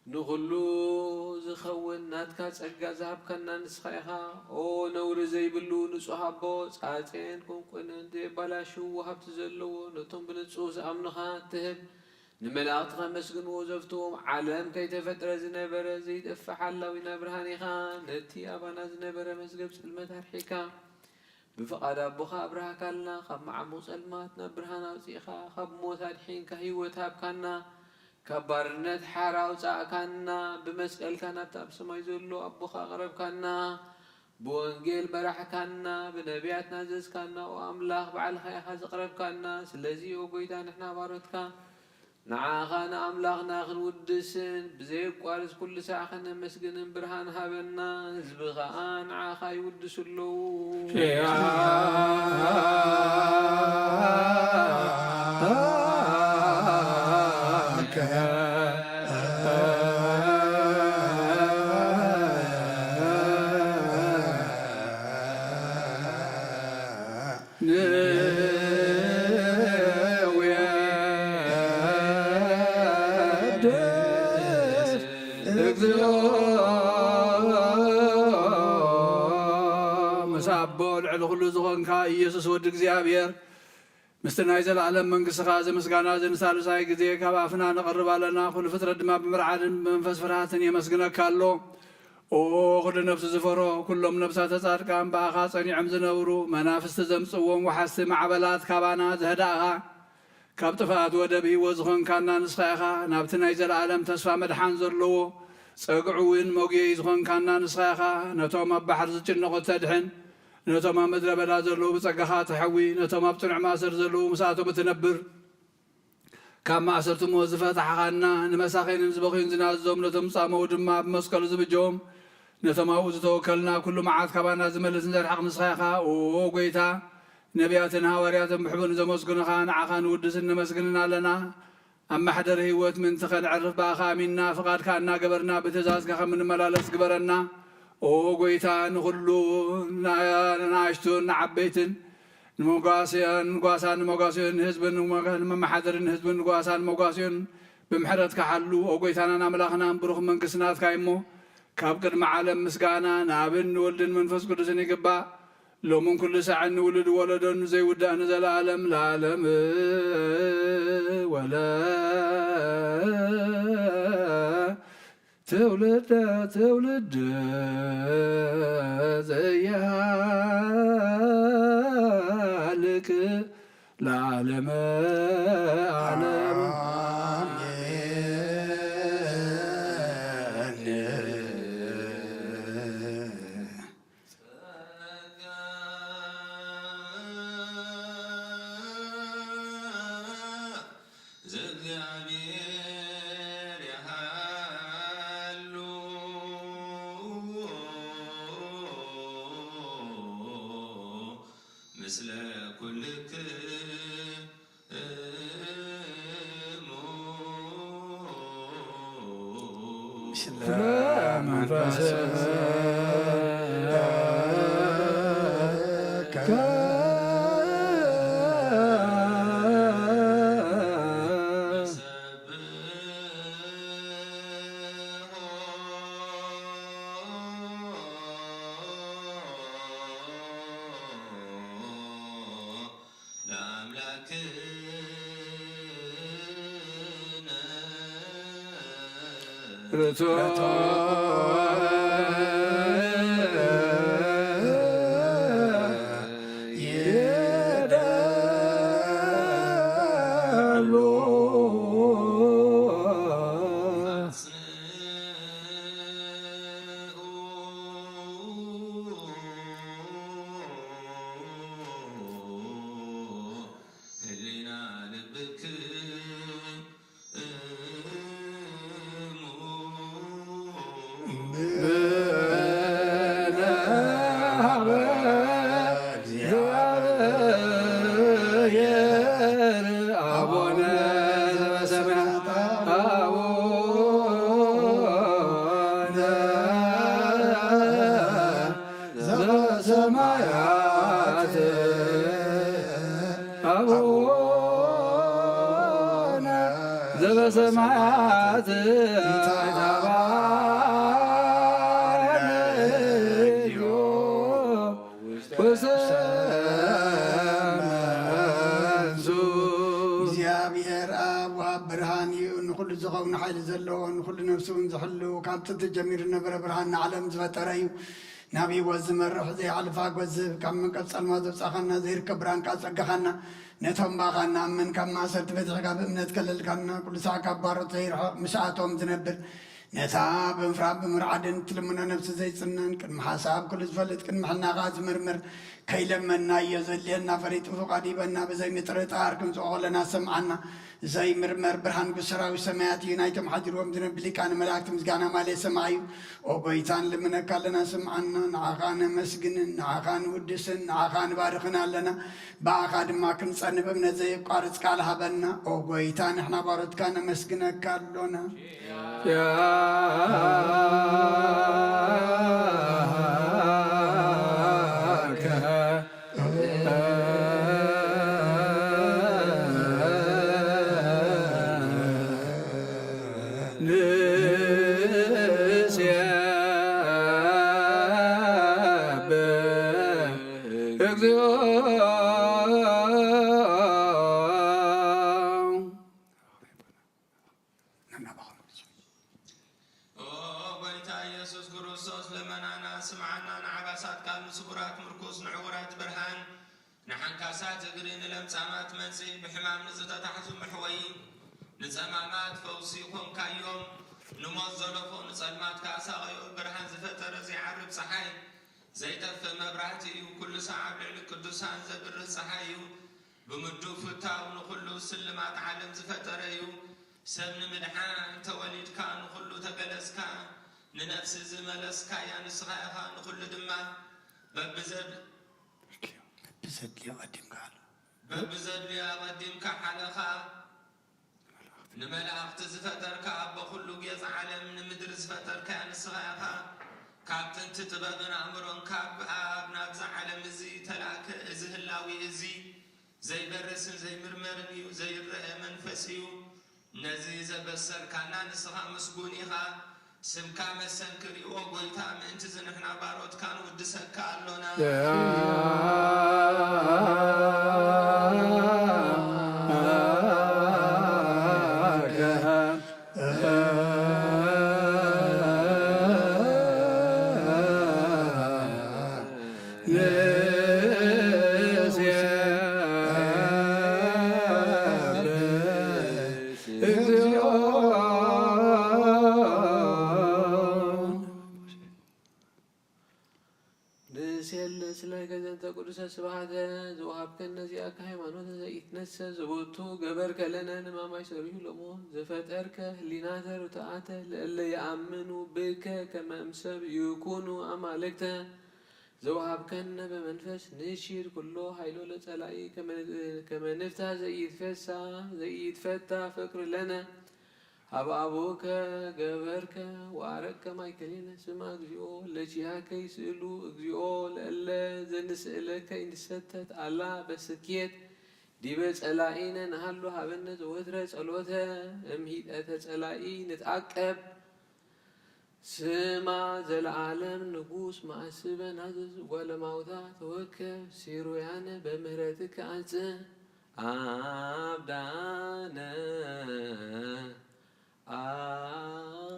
ንኹሉ ዝኸውን ናትካ ጸጋ ዝሃብካና ንስኻ ኢኻ። ኦ ነውሪ ዘይብሉ ንጹህ ኣቦ፣ ጻጼን ቁንቁንን ዘየባላሹ ሃብቲ ዘለዎ፣ ነቶም ብንጹህ ዝኣምኑኻ እትህብ፣ ንመላእኽቲ ከመስግንዎ ዘፍትዎም፣ ዓለም ከይተፈጥረ ዝነበረ ዘይጠፍእ ሓላዊና ብርሃን ኢኻ። ነቲ ኣባና ዝነበረ መዝገብ ጽልመት ኣርሒቕካ፣ ብፍቓድ ኣቦኻ ኣብርሃካልና፣ ካብ መዓሙቕ ጸልማት ናብ ብርሃን ኣውጺእኻ፣ ካብ ሞት ኣድሒንካ ህይወት ሃብካና፣ ካብ ባርነት ሓራ ኣውጻእካና፣ ብመስቀልካ ናብቲ ኣብ ሰማይ ዘሎ ኣቦኻ ኣቕረብካና። ብወንጌል መራሕካና፣ ብነቢያት ናዘዝካና፣ ኦ ኣምላኽ፣ ባዕልኻ ኢኻ ዘቕረብካና። ስለዚ፣ ኦ ጐይታ፣ ንሕና ባሮትካ፣ ንዓኻ ንኣምላኽና ክንውድስን፣ ብዘየቋርጽ ኩሉ ሳዕ ከነመስግንን ብርሃን ሃበና። ህዝቢ ኸኣ ንዓኻ ይውድሱ ኣለዉ። እግዚኦ። ምስ ኣቦ ልዕሊ ኩሉ ዝኾንካ ኢየሱስ ወዲ እግዚኣብሔር፣ ምስቲ ናይ ዘለኣለም መንግስትኻ እዚ ምስጋና እዚ ንሳልሳይ ግዜ ካብ ኣፍና ነቕርብ ኣለና። ኩሉ ፍጥረት ድማ ብምርዓድን ብመንፈስ ፍርሃትን የመስግነካ ኣሎ። ኦ ኩሉ ነፍሲ ዝፈሮ፣ ኩሎም ነፍሳተ ጻድቃን ብኣኻ ጸኒዖም ዝነብሩ፣ መናፍስቲ ዘምጽዎም ወሓስቲ ማዕበላት ካባና ዘህዳእኻ፣ ካብ ጥፍኣት ወደብ ህይወት ዝኾንካና ንስኻ ኢኻ። ናብቲ ናይ ዘለኣለም ተስፋ መድሓን ዘለዎ ጸግዒ እውን መጉየዪ ዝኾንካና ንስኻ ኢኻ። ነቶም ኣብ ባሕሪ ዝጭነቑ እተድሕን፣ ነቶም ኣብ ምድረ በዳ ዘለዉ ብጸጋኻ ትሕዊ፣ ነቶም ኣብ ጽኑዕ ማእሰር ዘለዉ ምስኣቶም እትነብር፣ ካብ ማእሰርቲ ሞት ዝፈታሕኻና፣ ንመሳኺንን ዝበኽዩን ዝናዝዞም ነቶም ዝጻመዉ ድማ ብመስቀሉ ዝብጀዎም፣ ነቶም ኣብኡ ዝተወከልና ኩሉ መዓት ካባና ዝመልስ ንዘርሕቕ ንስኻ ኢኻ። ኦ ጐይታ፣ ነቢያትን ሃዋርያትን ብሕቡእ ንዘመስግኑኻ ንዓኻ ንውድስን ነመስግንን ኣለና። ኣብ ማሕደር ህይወት ምእንቲ ኸነዕርፍ ብኣኻ ኣሚንና ፍቓድካ እናገበርና ብትእዛዝካ ከም እንመላለስ ግበረና። ኦ ጐይታ፣ ንኹሉ ንኣሽቱን ንዓበይትን ንመጓስዮን ንጓሳን ንመጓስዮን ህዝብን ንመመሓደርን ህዝብን ንጓሳን መጓስዮን ብምሕረትካ ሓሉ። ኦ ጐይታናን ኣምላኽናን ብሩኽ መንግስቲ ናትካ እዩ እሞ ካብ ቅድሚ ዓለም ምስጋና ንኣብን ንወልድን መንፈስ ቅዱስን ይግባእ። ሎምን ኩሉ ሳዕን ንውሉድ ወለዶን ዘይውዳእ ንዘለኣለም ለኣለም። ወለ ትውልደ ትውልድ ዘይሃልክ ለዓለመ ዓለም። ጸጋ ዘእግዚኣብሔር ይሃሉ ምስለ ኩልክሙ። ምስለ መንፈስከ ለአምላክነ ርቱዕ ይደሉ። ህሊና ልብክሙ ብነ ሀበ እግዚአብሔር አቡነ ዘበሰማያት። አቡነ ዘበሰማያት። አቡነ ዘበሰማያት ይትባረክ ወሰመንሱ። እግዚኣብሔር ኣብ ወሃብ ብርሃን እዩ። ንኹሉ ዝኸውን ሓይሊ ዘለዎ፣ ንኹሉ ነፍሱ እውን ዝሕሉ፣ ካብ ጥንቲ ጀሚሩ ዝነበረ ብርሃን ንዓለም ዝፈጠረ እዩ። ናብ ህይወት ዝመርሕ ዘይሓልፍ ሓጎስ ዝህብ፣ ካብ መንቀፍ ጸልማት ዘውጻኻና፣ ዘይርከብ ብርሃን ከኣ ዘጸጋኻና፣ ነቶም ብኣኻ እንኣምን ካብ ማእሰርቲ ፈቲሕካ ብእምነት ከለልካና፣ ኩሉ ሳዕ ካብ ባሮት ዘይርሕቕ ምስኣቶም ዝነብር፣ ነታ ብምፍራድ ብምርዓድን እትልምኖ ነፍሲ ዘይጽነን፣ ቅድሚ ሓሳብ ኩሉ ዝፈልጥ፣ ቅድሚ ሕልና ከኣ ዝምርምር፣ ከይለመንናዮ ዘድልየና ፈሊጡ ፍቓዱ ሂበና፣ ብዘይ ምጥርጣር ክንጽኦ ከለና ዝሰምዓና፣ ዘይምርመር ብርሃን ንጉስ ሰራዊት ሰማያት እዩ። ናይቶም ሓዲርዎም ዝነብር ሊቃነ መላእክት ምስጋና ማሌ ሰማይ እዩ። ኦ ጎይታ፣ ንልምነካ ኣለና፣ ስምዓና። ንዓኻ ነመስግንን ንዓኻ ንውድስን ንዓኻ ንባርኽን ኣለና። ብኣኻ ድማ ክንጸንብ እምነት ዘየቋርጽ ቃል ሃበና። ኦ ጎይታ፣ ንሕና ባሮትካ ነመስግነካ ኣሎና። ያከ የሱስ ክርስቶስ ልመናና ስምዓና፣ ንዓባሳት ቃል፣ ንስጉራት ምርኩስ፣ ንዕውራት ብርሃን፣ ንዓንካሳት እግሪ፣ ንለምጻማት መንጽሂ፣ ብሕማም ንዝተታሕዙ መሕወዪ፣ ንጸማማት ፈውሲ ኮንካዮም፣ ንሞት ዘለፎ ንጸልማት ከኣ ሳቐዮ። ብርሃን ዝፈጠረ ዘይዓርብ ጸሓይ፣ ዘይጠፍእ መብራህቲ እዩ። ኩሉ ሳዕ ኣብ ልዕሊ ቅዱሳን ዘብርህ ጸሓይ እዩ። ብምዱብ ፍታው ንኹሉ ስልማት ዓለም ዝፈጠረ እዩ። ሰብ ንምድሓን ተወሊድካ፣ ንኹሉ ተገለጽካ፣ ንነፍሲ ዝመለስካያ ንስኻ ኢኻ። ንኹሉ ድማ በብዘድ-፣ በብዘድልዮ ቀዲምካ ሓለኻ። በብዘድልዮ ኣቐዲምካ ሓለኻ። ንመላእኽቲ ዝፈጠርካ ኣቦ ኩሉ ጌጽ ዓለም፣ ንምድሪ ዝፈጠርካያ ንስኻ ኢኻ። ካብ ጥንቲ ጥበብን ኣእምሮን ካብ ኣብ ናብዛ ዓለም እዚ ተላእከ። እዚ ህላዌ እዚ ዘይበርስን ዘይምርመርን እዩ፣ ዘይረአ መንፈስ እዩ። ነዚ ዘበሰርካና ንስኻ ምስጉን ኢኻ። ስምካ መሰንክር እዩ፣ ኦ ጎይታ፣ ምእንቲ እዚ ንሕና ባሮትካ ንውድሰካ ኣሎና። ንሴል ስለከ ዘንተ ቅዱሰ ስብሐተ ዘውሃብከነ ዚአከ ሃይማኖተ ዘኢትነሰ ዘቦቱ ገበርከ ለነ ንማማይ ሰሪሁ ሎሙ ዘፈጠርከ ህሊናተ ርቱዓተ ለእለ ይአምኑ ብከ ከመ እምሰብ ይኩኑ አማልክተ ዘውሃብከነ በመንፈስ ንሺር ኩሎ ኃይሎ ለጸላኢ ከመ ንፍታ ዘኢትፈሳ ዘኢትፈታ ፍቅር ለነ ሀበ አቡከ ገበርከ ወአረቀ ማእከሌነ ስማ እግዚኦ ለኪያከ ይስእሉ እግዚኦ ለእለ ዘንስእለከ ኢንትሰተት አላ በስኬት ዲበ ጸላኢነ ነሃሉ ሀበነ ዘወትረ ጸሎተ እምሂጠተ ጸላኢ ንትአቀብ ስማ ዘለዓለም ንጉስ መዓስበ ናዘዝ ጓለማውታ ተወከብ ሲሩያነ በምህረትከ አንጽህ አብዳነ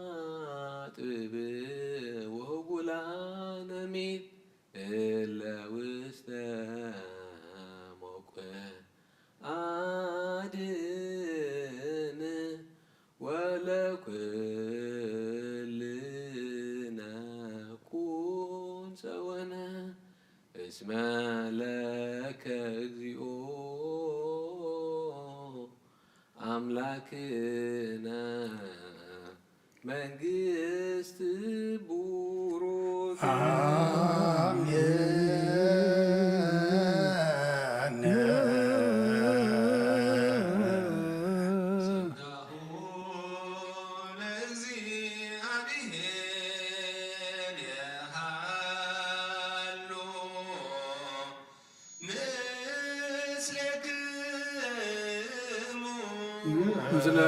አጥብብ ወጉላነ ሚት እለ ውስተ ሞቅህ አድን ወለኩልነ ኩን ሰወነ እስመ ለከ እግዚኦ አምላክነ መንግስት ቡሩክ አሜን። ስብሐ ለእግዚአብሔር የሃሉ ምስሌክሙ ምስለ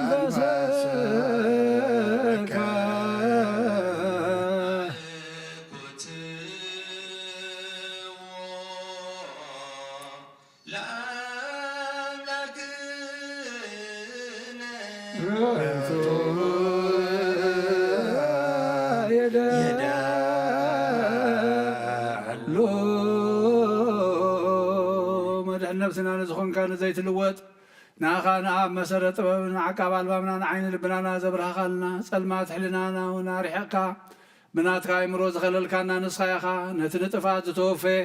መንፈስከ። ለአምላክነ የዳሎ መድሕን ነፍስና ንዝኾንካ ንዘይትልወጥ ንኣኻ ንኣብ መሰረት ጥበብን ዓቃብ ኣልባብና ንዓይኒ ልብናና ዘብርሃኻልና ጸልማት ሕልናና እውን ኣርሒቕካ ብናትካ ኣእምሮ ዝኸለልካና ንስኻ ኢኻ። ነቲ ንጥፋት ዝተወፈየ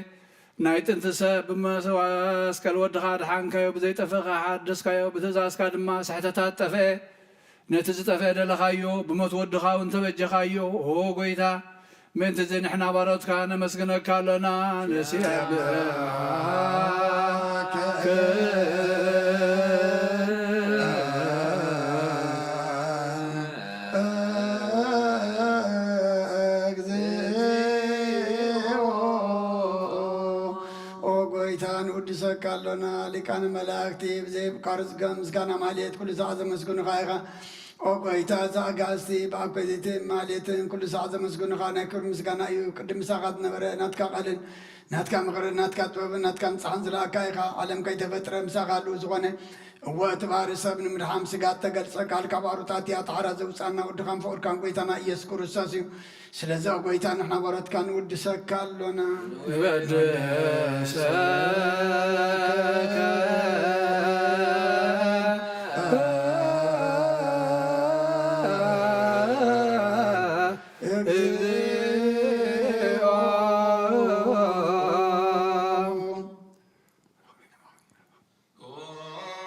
ናይ ጥንቲ ሰብ ብመስቀል ወድኻ ኣድሓንካዮ፣ ብዘይጠፍእ ከኣ ሓደስካዮ፣ ብትእዛዝካ ድማ ስሕተታት ጠፍአ። ነቲ ዝጠፍአ ደለኻዮ፣ ብሞት ወድኻ እውን ተበጀኻዮ። ኦ ጐይታ፣ ምእንቲ እዚ ንሕና ባሮትካ ነመስግነካ ኣሎና። ንሴብሐከ እግዚኦ። ኦ ጐይታ፣ ንውድሰካ ኣሎና። ሊቃነ መላእክቲ ብዘይ ምቋርጽ ምስጋና ማህሌት ኩሉ ሰዓት ዘመስግኑኻ ኢኻ። ኦ ጐይታ፣ እዛ ኣጋእዝቲ ብኣኮይትን ማሌትን ኩሉ ሳዕ ዘመስግኑኻ ናይ ክብሪ ምስጋና እዩ። ቅድም ምሳኻ ዝነበረ ናትካ ቃልን ናትካ ምኽርን ናትካ ጥበብን ናትካ ምጽሓን ዝለኣካ ኢኻ። ዓለም ከይተፈጥረ ምሳኻ ኣለዉ ዝኾነ። እወ፣ እቲ ባህሪ ሰብ ንምድሓን ስጋ እተገልጸ ቃል ካብ ኣሩጣት እያ ተሓራ ዘውጻና ወድኻን ፍቑርካን ጐይታና ኢየሱስ ክርስቶስ እዩ። ስለዚ ኦ ጐይታ፣ ንሕና ባሮትካ ንውድሰካ ኣሎና። ንወድሰካ እግዚኦ። ኦ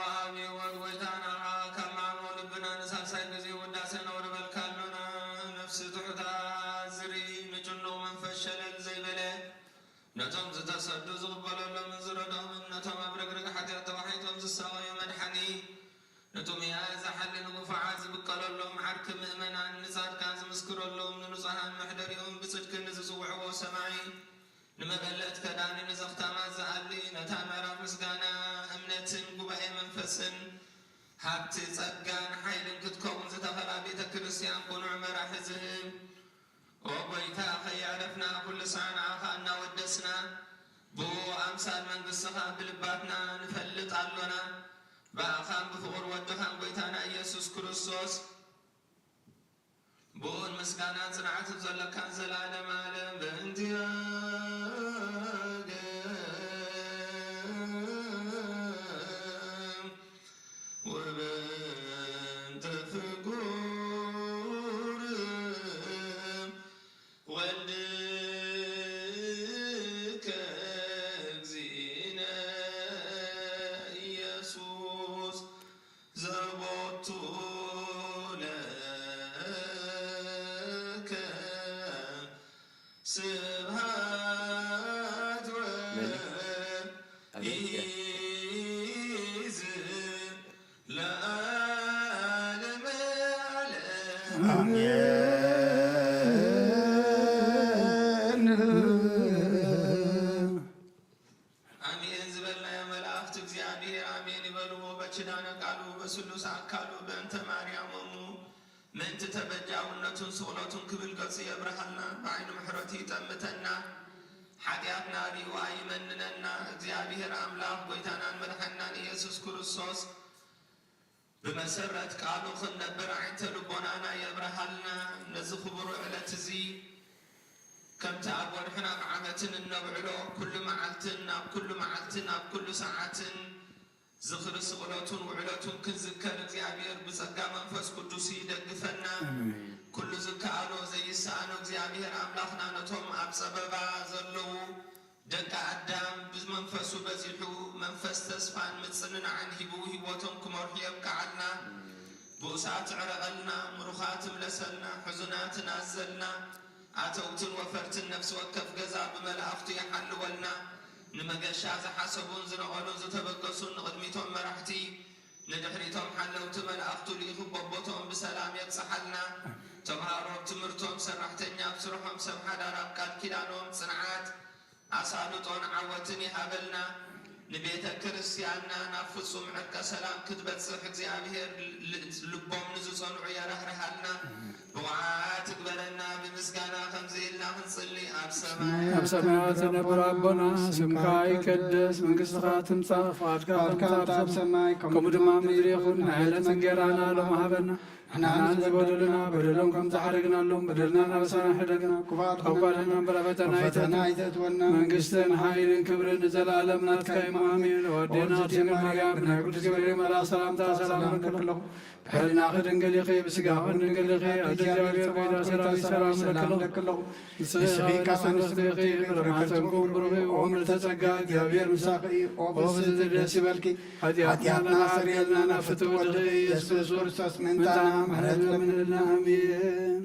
ኣብ ህይወት ጐይታና ካብ ማዕበ ልብና ንሳልሳይ ግዜ ውዳሴ ነውርበልካ ኣሎና። ነፍሲ ትሑታ ዝርኢ ንጭኑቕ መንፈስ ሸለል ዘይበለ፣ ነቶም ዝተሰዱ ዝቕበለሎምን ዝረድኦምን፣ ነቶም ኣብ ረግረግ ሓጢኣት ተዋሒጦም ዝሳቐዩ መድሓኒ፣ ንጥሙያት ዝሓሊ ንግፉዓት ዝብቀለሎም፣ ዓርኪ ምእመናን ንጻድቃን ዝምስክረሎም፣ ንንጹሃን መሕደሪኦም ብጽድቂ ንዝጽውዕዎ ሰማዒ፣ ንመበለት ከዳኒ ንዘኽታማት ዝኣሊ፣ ነታ ምዕራፍ ምስጋና እምነትን ጉባኤ መንፈስን ሃብቲ ጸጋን ሓይልን ክትከውን ዝተኸላ ቤተ ክርስቲያን ቅኑዕ መራሒ ዝህብ፣ ኦ ጐይታ፣ ከየዕረፍና ኩሉ ሳዕ ንዓኻ እናወደስና፣ ብኡ ኣምሳል መንግስትኻ ብልባትና ንፈልጥ ኣሎና። ብኣኻን ብፍቑር ወድኻን ጐይታና ኢየሱስ ክርስቶስ፣ ብኡን ምስጋናን ጽንዓትን ዘለካን ዘላለም ኣለም በእንቲኣገ ወበእንተ ፍቁር ወልድከ እግዚእነ ኢየሱስ ዘቦቱ ለከ ስብሐት ወኢዝ ለዓለመ ዓለም። ኣሜን። ኣሜን ዝበልናዮ መላእኽቲ እግዚኣብሔር ኣሜን ይበልዎ። በኪዳነ ቃሉ በስሉስ ኣካሉ በእንተ ማርያም እሙ ምእንቲ ተበጃውነቱን ስቕለቱን ክብል ገጹ የብርሃልና፣ ብዓይኑ ምሕረቱ ይጠምተና፣ ሓጢኣትና ሪኡ ኣይመንነና። እግዚኣብሔር ኣምላኽ ጐይታናን መድሓናን ኢየሱስ ክርስቶስ ብመሰረት ቃሉ ክንነብር ኣዒንተ ልቦናና የብርሃልና። ነዚ ክቡር ዕለት እዚ ከምቲ ኣብ ወርሕን ኣብ ዓመትን እነብዕሎ፣ ኩሉ መዓልትን ኣብ ኩሉ መዓልትን ኣብ ኩሉ ሰዓትን ዝኽሪ ስቕለቱን ውዕለቱን ክንዝከር እግዚኣብሔር ብጸጋ መንፈስ ቅዱስ ይደግፈና። ኣሜን። ኩሉ ዝከኣሎ ዘይሰኣኖ እግዚኣብሔር ኣምላኽና ነቶም ኣብ ጸበባ ዘለዉ ደቂ ኣዳም ብመንፈሱ በጺሑ መንፈስ ተስፋን ምጽንናዕን ሂቡ ህይወቶም ክመርሑ የብቅዓልና። ብኡሳት ዕረቐልና፣ ምሩኻት እምለሰልና፣ ሕዙናት ናዘልና፣ ኣተውትን ወፈርትን ነፍሲ ወከፍ ገዛ ብመላእኽቱ ይሓልወልና። ንመገሻ ዝሓሰቡን ዝነቐሉን ዝተበገሱን ንቕድሚቶም መራሕቲ፣ ንድሕሪቶም ሓለውቲ መላእኽቱ ልኢኹ በቦትኦም ብሰላም የብጽሓልና። ተምሃሮ ኣብ ትምህርቶም፣ ሰራሕተኛ ኣብ ስርሖም፣ ሰብ ሓዳር ኣብ ቃል ኪዳኖም ጽንዓት፣ ኣሳልጦን ዓወትን ይሃበልና። ንቤተ ክርስቲያንና ናብ ፍጹም ዕርቀ ሰላም ክትበጽሕ እግዚኣብሔር ል-፣ ልቦም ንዝጸንዑ የራህርሃልና። ብቑዓት ትግበረና። ብምስጋና ከምዚ ኢልና ክንጽሊ፣ ኣብ ሰማይ ኣብ ሰማያት ትነብር ኣቦና፣ ስምካ ይቀደስ፣ መንግስትኻ ትምጻእ፣ ፍቓድካ ፍቓድካ ከምታ ኣብ ኣብ ሰማይ፣ ከምኡ ከምኡ ድማ ኣብ ምድሪ ይኹን። ናይ ዕለት እንጌራና ሎሚ ሃበና። ንሕና ንዝበደሉና በደሎም ከም ዝሓረግናሎም በደልና ናበሳና ሕደግና፣ ክፉኣት ካብ ጓድና እምበር ኣብ ፈተና ካብ ፈተና ኣይተእትወና። ኣይተእትወና። መንግስትን ሓይልን ክብርን ንዘለኣለም ናትካ እዩ። ኣሜን። ወዴና ኦብዚ ድንግል ማርያም፣ ማርያም፣ ብናይ ቅዱስ ገብርኤል መልኣኽ ሰላምታ ሰላም ሰላም ለክለኹ። ለክለኹ። ብሕልናኺ ድንግል ኢኺ፣ ብስጋኺ ድንግል ኢኺ። ኣደ ኣደ እግዚኣብሔር ጐይታ ሰላም ሰላም ሰላም ለክለኹ። ለክለኹ። ንስኺ ንስኺ ካብ ካብ ሰንበት ሰንበት ፍሬ ፍሬ ከርሥኺ ከርሥኺ ብሩኽ እዩ። ብሩኽ እዩ። ኦ ምልዕተ ጸጋ፣ እግዚኣብሔር ምሳኺ እዩ። ኦ ኦ ብዝሒ ብዝሒ ደስ ይበልኪ። ሓጢኣትና ሓጢኣትና ኣስተሰርየልና፣ ኣስተሰርየልና፣ ናብ ፍትው ወልድኺ ኢየሱስ ኢየሱስ ክርስቶስ ክርስቶስ ምእንታና ምሕረት ምሕረት ለምንልና። ለምንልና። ኣሜን።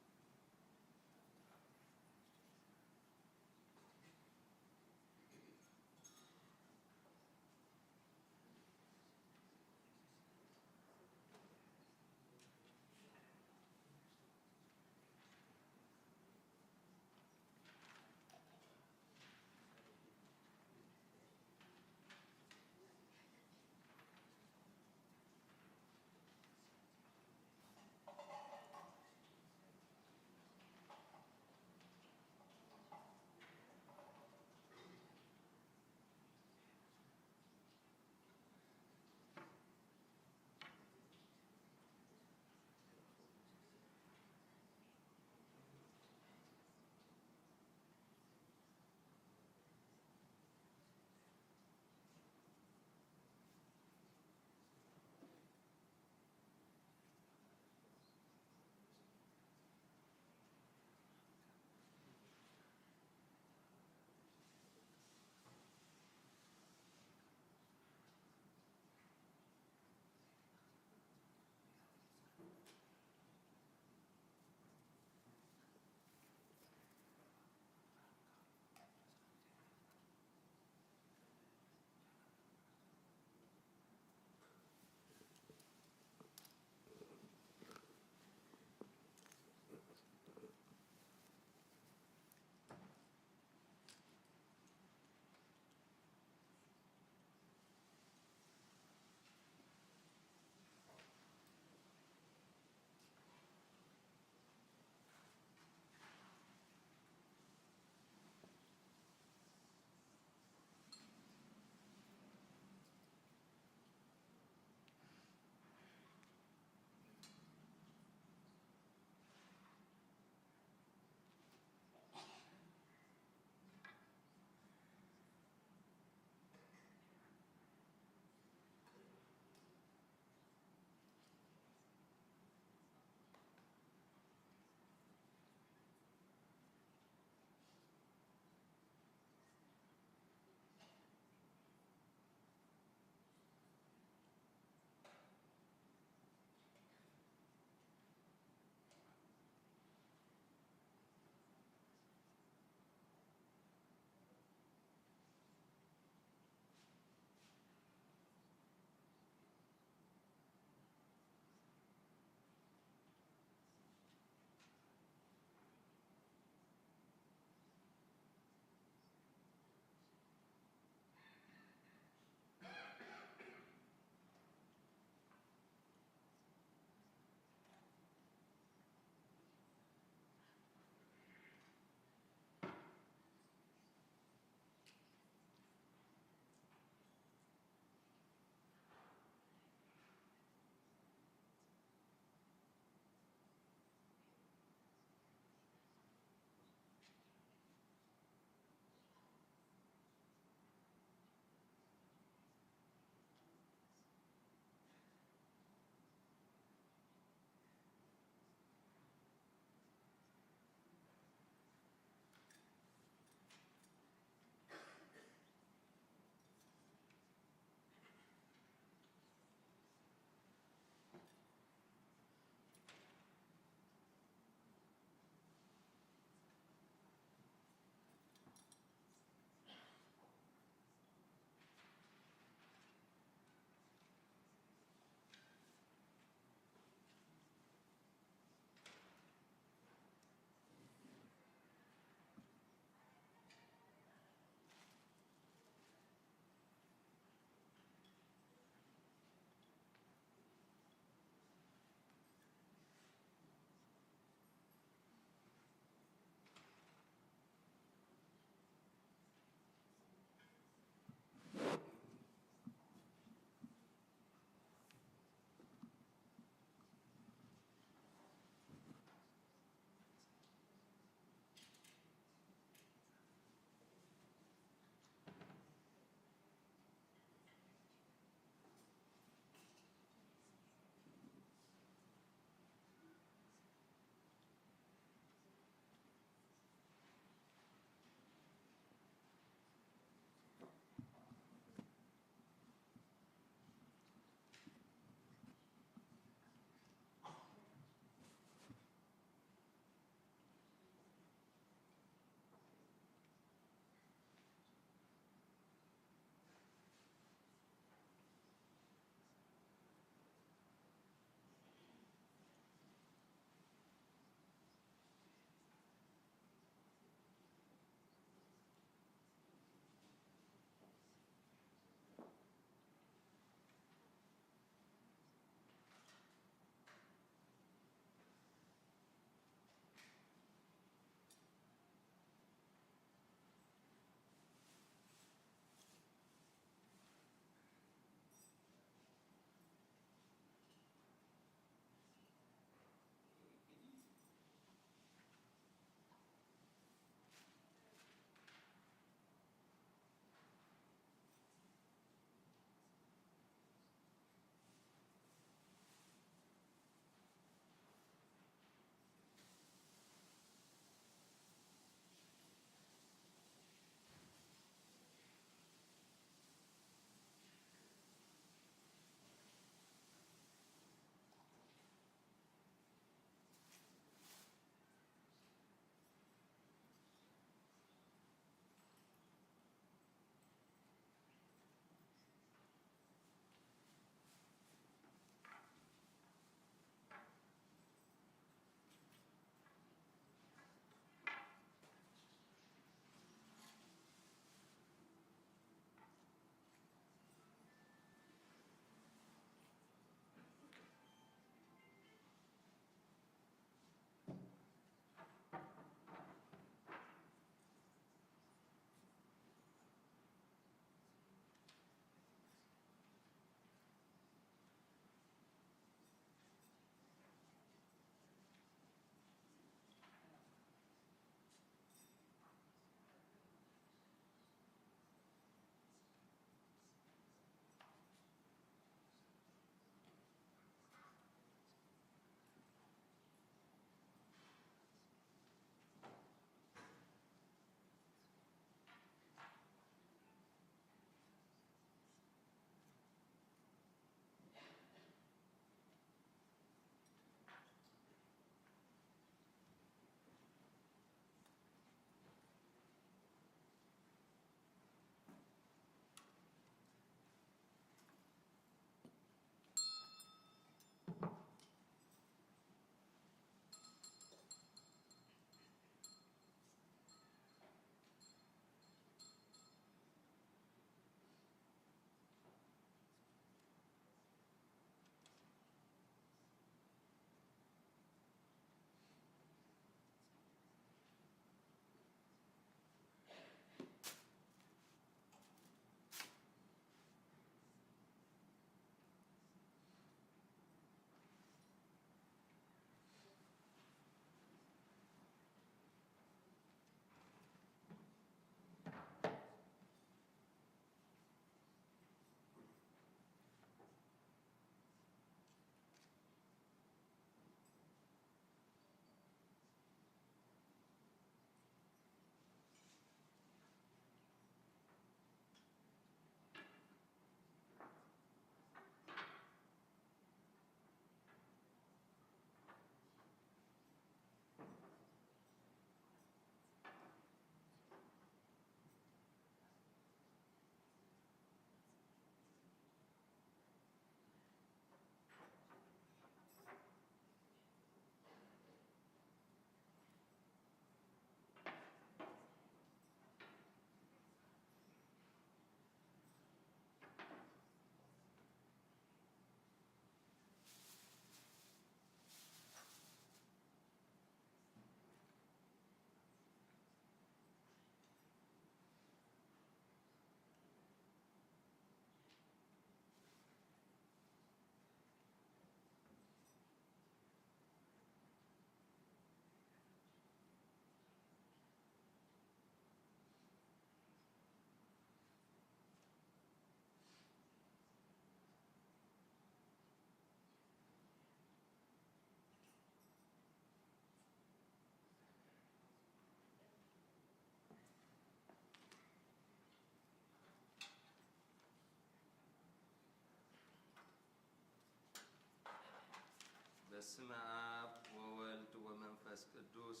በስመ አብ ወወልድ ወመንፈስ ቅዱስ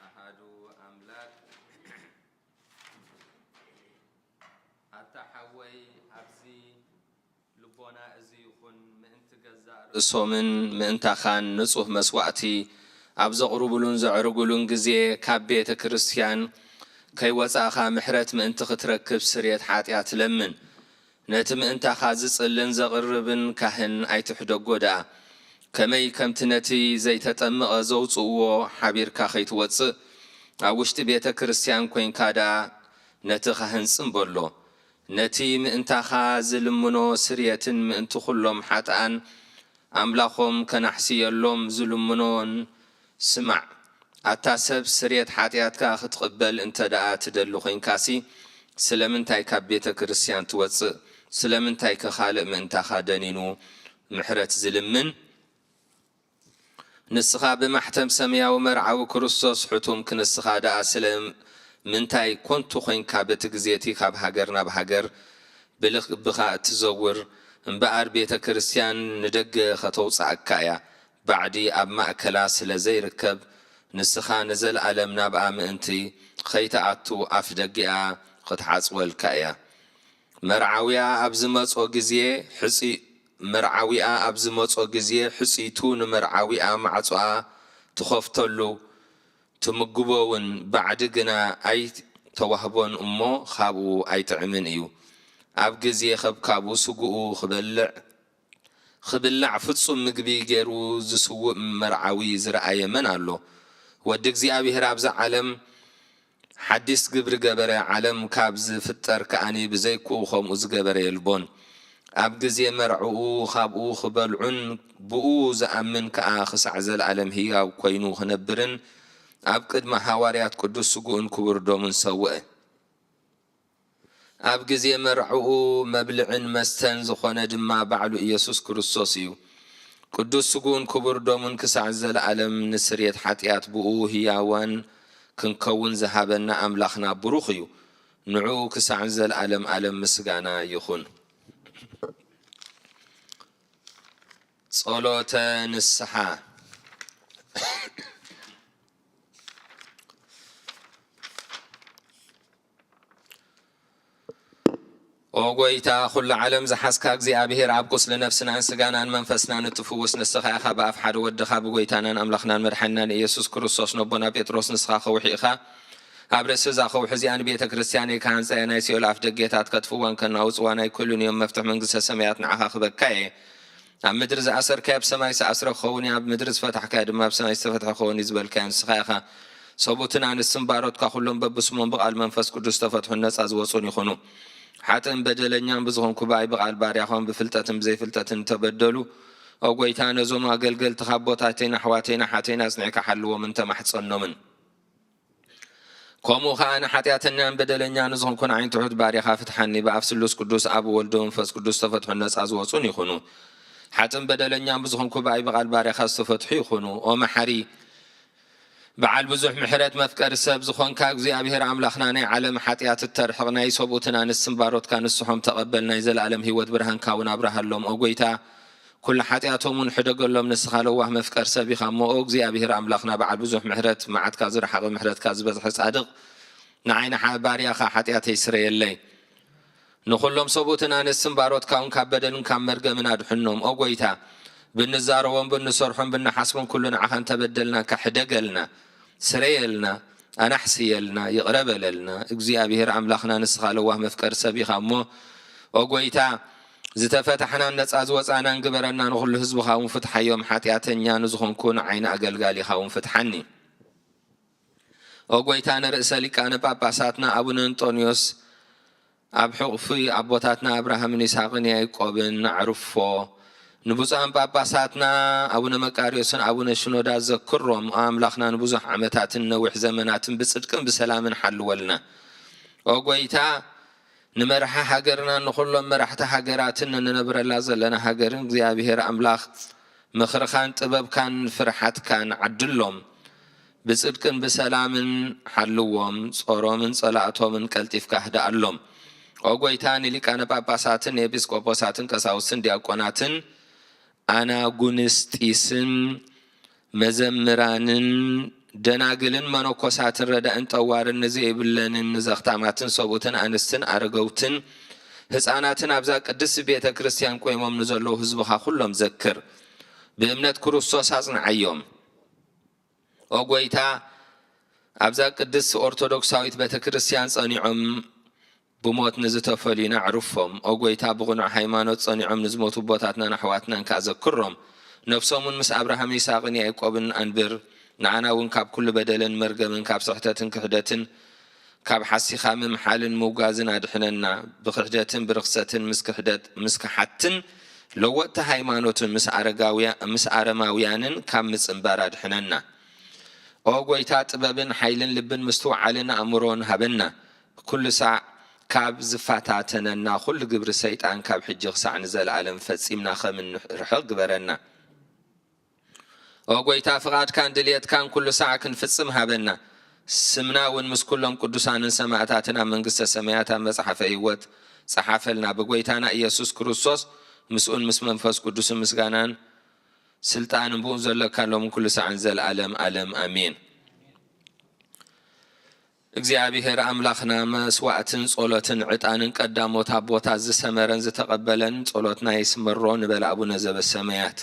አሃዱ አምላክ። አታ ሓወይ፣ ኣብዚ ልቦና እዚ ይኹን ምእንቲ ገዛእ ርእሶምን ምእንታኻን ንጹህ መስዋዕቲ ኣብ ዘቕርቡሉን ዘዕርጉሉን ግዜ፣ ካብ ቤተ ክርስቲያን ከይወጻእኻ ምሕረት ምእንቲ ክትረክብ ስርየት ሓጢኣት ለምን። ነቲ ምእንታኻ ዝጽልን ዘቕርብን ካህን ኣይትሕደጎ ደኣ። ከመይ ከምቲ ነቲ ዘይተጠምቐ ዘውጽእዎ ሓቢርካ ከይትወጽእ፣ ኣብ ውሽጢ ቤተ ክርስቲያን ኮይንካ ደኣ ነቲ ካህን ጽን በሎ። ነቲ ምእንታኻ ዝልምኖ ስርየትን ምእንቲ ኹሎም ሓጥኣን ኣምላኾም ከናሕስየሎም ዝልምኖን ስማዕ። ኣታ ሰብ፣ ስርየት ሓጢኣትካ ክትቕበል እንተ ደኣ ትደሊ ኮይንካሲ፣ ስለምንታይ ካብ ቤተ ክርስቲያን ትወጽእ? ስለምንታይከ ካልእ ምእንታኻ ደኒኑ ምሕረት ዝልምን? ንስኻ ብማሕተም ሰማያዊ መርዓዊ ክርስቶስ ሕቱምክ፣ ንስኻ ደኣ ስለ ምንታይ ኮንቱ ኮይንካ በቲ ግዜቲ ካብ ሃገር ናብ ሃገር ብልብኻ እትዘውር? እምበኣር ቤተ ክርስቲያን ንደገ ኸተውጽኣካ እያ። ባዕዲ ኣብ ማእከላ ስለ ዘይርከብ፣ ንስኻ ንዘለኣለም ናብኣ ምእንቲ ኸይትኣቱ ኣፍ ደጊኣ ኽትሓጽወልካ እያ። መርዓዊኣ ኣብ ዝመጾ ግዜ ሕጺ-፣ መርዓዊኣ ኣብ ዝመጾ ግዜ ሕጽይቱ ንመርዓዊኣ ማዕጾኣ ትኸፍተሉ፣ ትምግቦ እውን፣ ባዕዲ ግና ኣይተዋህቦን እሞ ኻብኡ ኣይጥዕምን እዩ። ኣብ ግዜ ኸብካቡ ስግኡ ኽበልዕ፣ ኽብላዕ ፍጹም ምግቢ ገይሩ ዝስውእ መርዓዊ ዝረኣየ መን ኣሎ? ወዲ እግዚኣብሔር ኣብዛ ዓለም ሓዲስ ግብሪ ገበረ፣ ዓለም ካብ ዝፍጠር ከኣኒ ብዘይክኡ ኸምኡ ዝገበረ የልቦን። ኣብ ግዜ መርዕኡ ኻብኡ ኽበልዑን ብኡ ዝኣምን ከኣ ኽሳዕ ዘለኣለም ህያው ኮይኑ ኽነብርን ኣብ ቅድሚ ሃዋርያት ቅዱስ ስግኡን ክቡር ደሙን ሰውአ። ኣብ ግዜ መርዕኡ መብልዕን መስተን ዝኾነ ድማ ባዕሉ ኢየሱስ ክርስቶስ እዩ። ቅዱስ ስግኡን ክቡር ደሙን ክሳዕ ዘለኣለም ንስርየት ሓጢኣት ብኡ ህያዋን ክንከውን ዝሃበና ኣምላኽና ብሩኽ እዩ። ንዕኡ ክሳዕ ዘለኣለም ኣለም ምስጋና ይኹን። ጸሎተ ንስሓ። ኦ ጐይታ፣ ኵሉ ዓለም ዝሓዝካ እግዚኣብሄር፣ ኣብ ቁስሊ ነፍስናን ስጋናን መንፈስናን እትፍውስ ንስኻ ኢኻ። ብኣፍ ሓደ ወድኻ፣ ብጐይታናን ኣምላኽናን መድሓኒናን ኢየሱስ ክርስቶስ፣ ነቦና ጴጥሮስ ንስኻ ከውሒ ኢኻ። ኣብ ርእሲ እዛ ከውሒ እዚኣ ንቤተ ክርስቲያነይ ክሃንጻ እየ። ናይ ሲኦል ኣፍ ደጌታት ከጥፍእዋን ከናውጽዋን ኣይክእሉን እዮም። መፍትሕ መንግስተ ሰማያት ንዓኻ ክበካ እየ። ኣብ ምድሪ ዝኣሰርካዮ ብሰማይ ዝተኣስረ ክኸውን እዩ፣ ኣብ ምድሪ ዝፈታሕካዮ ድማ ብሰማይ ዝተፈትሐ ክኸውን እዩ ዝበልካዮ ንስኻ ኢኻ። ሰብኡትን ኣንስትን ባሮትካ ኩሎም በብስሞም ብቓል መንፈስ ቅዱስ ዝተፈትሑን ነጻ ዝወጹን ይኹኑ። ሓጥእን በደለኛን ብዝኾንኩ ብኣይ ብቓል ባርያኻውን ብፍልጠትን ብዘይፍልጠትን እንተበደሉ፣ ኦ ጐይታ፣ ነዞም ኣገልገልትኻ ኣቦታተይን ኣሕዋተይን ኣሓተይን ኣጽኒዕካ ሓልዎምን ተማሕጸኖምን። ከምኡ ኸኣ ንሓጢኣተኛን በደለኛን ዝኾንኩ ንዓይን ትሑት ባርያኻ ፍትሓኒ። ብኣፍ ስሉስ ቅዱስ፣ ኣብ ወልድ መንፈስ ቅዱስ ዝተፈትሑን ነጻ ዝወጹን ይኹኑ። ሓጥእን በደለኛን ብዝኾንኩ ብኣይ ብቓል ባርያኻ ዝተፈትሑ ይኹኑ። ኦ መሓሪ፣ በዓል ብዙሕ ምሕረት፣ መፍቀሪ ሰብ ዝኾንካ እግዚኣብሔር ኣምላኽና፣ ናይ ዓለም ሓጢኣት እተርሕቕ፣ ናይ ሰብኡትን ኣንስትን ባሮትካ ንስሖም ተቐበል፣ ናይ ዘለኣለም ህይወት ብርሃንካ እውን ኣብርሃሎም። ኦ ጐይታ፣ ኩሉ ሓጢኣቶም እውን ሕደገሎም። ንስኻ ለዋህ መፍቀር ሰብ ኢኻ እሞ፣ ኦ እግዚኣብሔር ኣምላኽና፣ በዓል ብዙሕ ምሕረት፣ መዓትካ ዝረሓቐ ምሕረትካ ዝበዝሐ ጻድቕ፣ ንዓይ ንሓ-፣ ባርያኻ ሓጢኣተይ ስረየለይ። ንኹሎም ሰብኡትን ኣንስትን ባሮትካ እውን ካብ በደልን ካብ መርገምን ኣድሕኖም። ኦ ጐይታ፣ ብንዛረቦን ብንሰርሖን ብንሓስቦን ኩሉ ንዓኻ እንተበደልናካ፣ ሕደገልና፣ ስረየልና፣ ኣናሕስየልና፣ ይቕረ በለልና። እግዚኣብሔር ኣምላኽና፣ ንስኻ ለዋህ መፍቀር ሰብ ኢኻ እሞ፣ ኦ ጐይታ፣ ዝተፈታሕናን ነጻ ዝወጻናን ግበረና፣ ንኹሉ ህዝብኻ እውን ፍትሓዮም፣ ሓጢኣተኛ ንዝኾንኩ ንዓይ ንኣገልጋሊኻ እውን ፍትሓኒ። ኦ ጐይታ፣ ንርእሰ ሊቃነ ጳጳሳትና ኣቡነ እንጦንዮስ ኣብ ሕቑፊ ኣቦታትና ኣብርሃምን ይስሐቅን ያዕቆብን ኣዕርፎ። ንብፁዓን ጳጳሳትና ኣቡነ መቃርዮስን ኣቡነ ሽኖዳ ዘክሮም። ኦ ኣምላኽና፣ ንብዙሕ ዓመታትን ነዊሕ ዘመናትን ብጽድቅን ብሰላምን ሓልወልና። ኦ ጐይታ፣ ንመራሒ ሃገርናን ንኹሎም መራሕቲ ሃገራትን ንነብረላ ዘለና ሃገርን እግዚኣብሔር ኣምላኽ ምኽርኻን ጥበብካን ፍርሓትካን ዓድሎም። ብጽድቅን ብሰላምን ሓልዎም፣ ጾሮምን ጸላእቶምን ቀልጢፍካ ህድኣሎም። ኦ ጐይታ፣ ንሊቃነ ጳጳሳትን ንኤጲስቆጶሳትን ቀሳውስትን ዲያቆናትን ኣናጉንስጢስን መዘምራንን ደናግልን መነኮሳትን ረዳእን ጠዋርን ንዘይብለንን ንዘኽታማትን ሰብኡትን ኣንስትን ኣረገውትን ህፃናትን ኣብዛ ቅድስት ቤተ ክርስቲያን ቆይሞም ንዘለዉ ህዝብኻ ኩሎም ዘክር። ብእምነት ክርስቶስ ኣጽንዓዮም። ኦ ጎይታ፣ ኣብዛ ቅድስት ኦርቶዶክሳዊት ቤተ ክርስቲያን ጸኒዖም ብሞት ንዝተፈልዩና ኣዕርፎም። ኦ ጎይታ፣ ብቕኑዕ ሃይማኖት ጸኒዖም ንዝሞቱ ኣቦታትናን ኣሕዋትናን ከኣ ዘክሮም። ነፍሶም እውን ምስ ኣብርሃም፣ ይስሐቕን ያዕቆብን ኣንብር። ንዓና እውን ካብ ኩሉ በደልን መርገምን፣ ካብ ስሕተትን ክሕደትን፣ ካብ ሓሲኻ ምምሓልን ምውጋዝን ኣድሕነና። ብክሕደትን ብርኽሰትን ምስ ክሕደት፣ ምስ ክሓትን ለወጥቲ ሃይማኖትን ምስ ኣረጋውያ-፣ ምስ ኣረማውያንን ካብ ምጽንባር ኣድሕነና። ኦ ጎይታ፣ ጥበብን ሓይልን ልብን ምስትውዓልን ኣእምሮን ሃበና። ኩሉ ሳዕ ካብ ዝፈታተነና ኩሉ ግብሪ ሰይጣን ካብ ሕጂ ክሳዕ ንዘለኣለም ፈጺምና ከም እንርሕቕ ግበረና። ኦ ጎይታ፣ ፍቓድካን ድልየትካን ኩሉ ሳዕ ክንፍጽም ሃበና። ስምና እውን ምስ ኩሎም ቅዱሳንን ሰማእታትን ኣብ መንግስተ ሰማያት ኣብ መጽሓፈ ህይወት ጸሓፈልና። ብጎይታና ኢየሱስ ክርስቶስ ምስኡን ምስ መንፈስ ቅዱስን ምስጋናን ስልጣንን ብኡ ዘለካ ሎምን ኩሉ ሳዕን ዘለዓለም ዓለም ኣሜን። እግዚኣብሔር ኣምላኽና መስዋዕትን ጸሎትን ዕጣንን ቀዳሞት ኣቦታት ዝሰመረን ዝተቐበለን ጸሎትና ይስመሮ ንበል ኣቡነ ዘበሰማያት።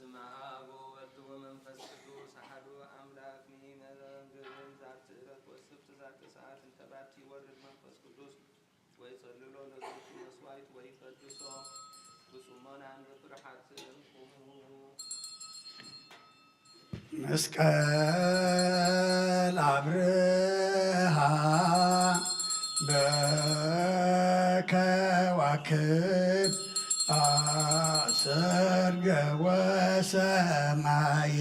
በስመ አብ ወወልድ ወመንፈስ ቅዱስ አሐዱ አምላክ። ሚመረን ግብን ዛቲ ዕለት ወስብት ዛቲ ሰዓት እንተ ባቲ ይወርድ መንፈስ ቅዱስ ወይጸልሎ ለዘቱ መስዋዕት ወይቀድሶ ብጽሞናን በፍርሃትን ቁሙ። መስቀል አብርሃ በከዋክብት አሰርገ ወሰማየ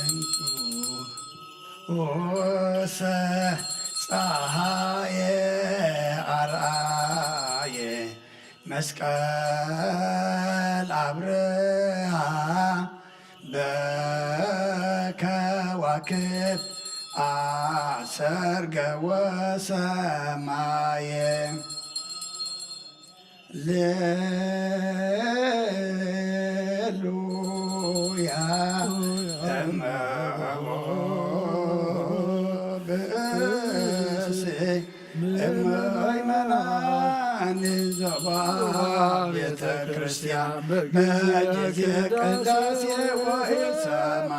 እንቁ ኦሰ ፀሐየ አርአየ መስቀል አብርሃ በከዋክብት አሰርገ ወሰማየ። ሌሉያ እመዎ ብእሲ እመይመናን ዞባ ቤተ ክርስቲያን በጊዜ ቅዳሴ ወይሰማ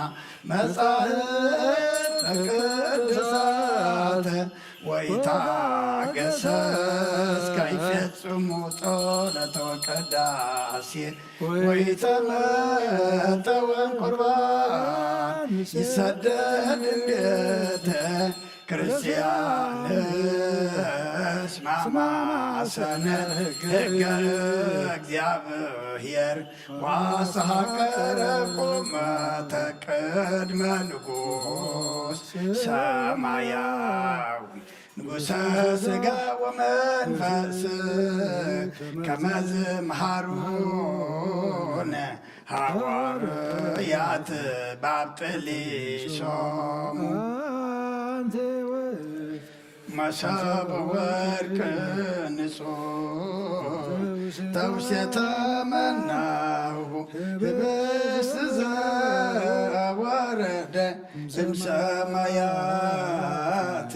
መጻሕፍተ ቅዱሳተ ወይታገሰስ ከይፈጽሙ ጸሎተ ወቅዳሴ ወይተመጠወን ቁርባን ይሰደድ እንዴተ ክርስቲያንስ ማማሰነ ሕገ እግዚአብሔር ዋሳሃ ቀረብ ቁመተ ቅድመ ንጉሥ ሰማያዊ ንጉሠ ሥጋ ወመንፈስ ከመ ዝምሃሩነ ሐዋርያት ባብጥሊሶሙ። መሶበ ወርቅ ንጹሕ ተውሴተ መናሁ ህብስት ዘወረደ እምሰማያት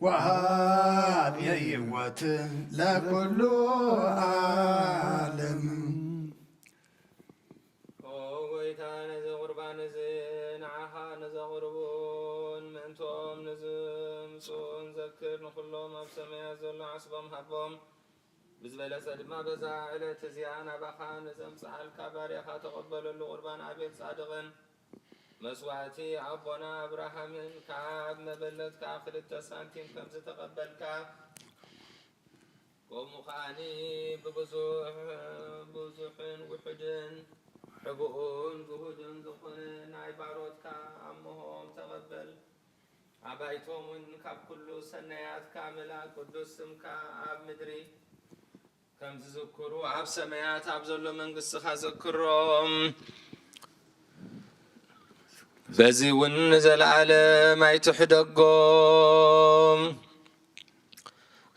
ወሃብ ሕይወት ለኩሉ ዓለም። ኦ ጎይታ፣ ነዚ ቁርባን እዚ ንዓኻ ንዘቕርቡን ምእንትኦም ንዝምጹን ዘክር፣ ንኹሎም ኣብ ሰማያት ዘሎ ዓስቦም ሃቦም። ብዝበለጸ ድማ በዛ ዕለት እዚኣ ናባኻ ንዘምጽኣልካ ባርያኻ ተቐበለሉ። ቁርባን ኣቤል ጻድቕን መስዋዕቲ ኣቦና ኣብርሃምን ካብ መበለትካ ክልተ ሳንቲም ከም ዝተቐበልካ፣ ከምኡ ከኣኒ ብብዙሕ ብዙሕን ውሑድን ሕቡእን ግሁድን ዝኾነ ናይ ባሮትካ ኣምሆም ተቐበል። ኣባይቶም እውን ካብ ኩሉ ሰናያትካ ምልኣ፣ ቅዱስ ስምካ ኣብ ምድሪ ከም ዝዝክሩ ኣብ ሰማያት ኣብ ዘሎ መንግስትኻ ዘክሮም። በዚ እውን ንዘለኣለም ኣይትሕደጎም።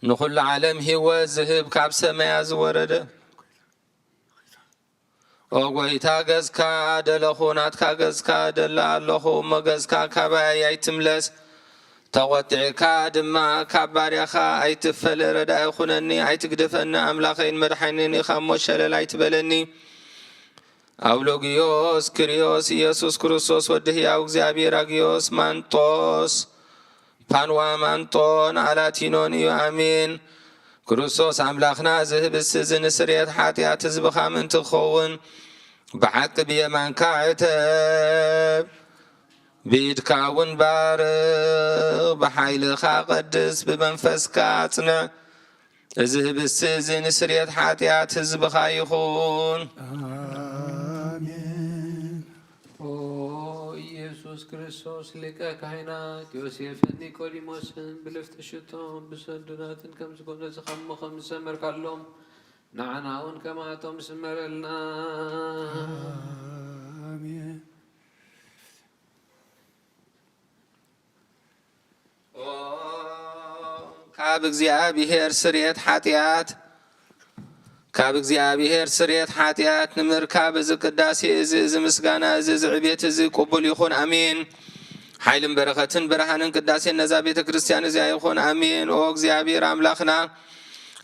ንኹሉ ዓለም ህይወት ዝህብ ካብ ሰማያት ዝወረደ ኦ ጎይታ፣ ገዝካ ደለኹ፣ ናትካ ገዝካ ደለ ኣለኹ፣ እሞ ገዝካ ካባይ ኣይትምለስ፣ ተቖጢዕካ ድማ ካብ ባርያኻ ኣይትፈለ። ረዳኢ ኩነኒ፣ ኣይትግደፈኒ፣ ኣምላኸይን መድሓኒን ኢኻ እሞ ሸለል ኣይትበለኒ። ኣውሎግዮስ ክሪዮስ ኢየሱስ ክርስቶስ ወዲ ህያው እግዚኣብሔር ኣግዮስ ማንጦስ ፓንዋም ኣንጦን ኣላቲኖን እዩ። ኣሜን። ክርስቶስ ኣምላኽና፣ እዚ ህብስቲ እዚ ንስርየት ሓጢኣት ህዝብኻ ምእንቲ ክኸውን፣ ብሓቂ ብየማንካ ዕተብ፣ ብኢድካ እውን ባርኽ፣ ብሓይልኻ ቀድስ፣ ብመንፈስካ ኣጽንዕ። እዚ ህብስቲ እዚ ንስርየት ሓጢኣት ህዝብኻ ይኹን። ኣሜን። ኦ ኢየሱስ ክርስቶስ፣ ሊቀ ካህናት ዮሴፍን ኒቆዲሞስን ብልፍቲ ሽቶን ብሰንዱናትን ከም ዝጎነጽኻ እሞ ከም ዝሰመርካሎም፣ ንዓና እውን ከማቶም ስመረልና። ኣሜን። ኦ፣ ካብ እግዚኣብሔር ስርየት ሓጢኣት፣ ካብ እግዚኣብሔር ስርየት ሓጢኣት ንምርካብ እዚ ቅዳሴ እዚ፣ እዚ ምስጋና እዚ፣ እዚ ዕቤት እዚ ቅቡል ይኹን። ኣሜን። ሓይልን በረኸትን ብርሃንን ቅዳሴን ነዛ ቤተ ክርስቲያን እዚኣ ይኹን። ኣሜን። ኦ እግዚኣብሔር ኣምላኽና፣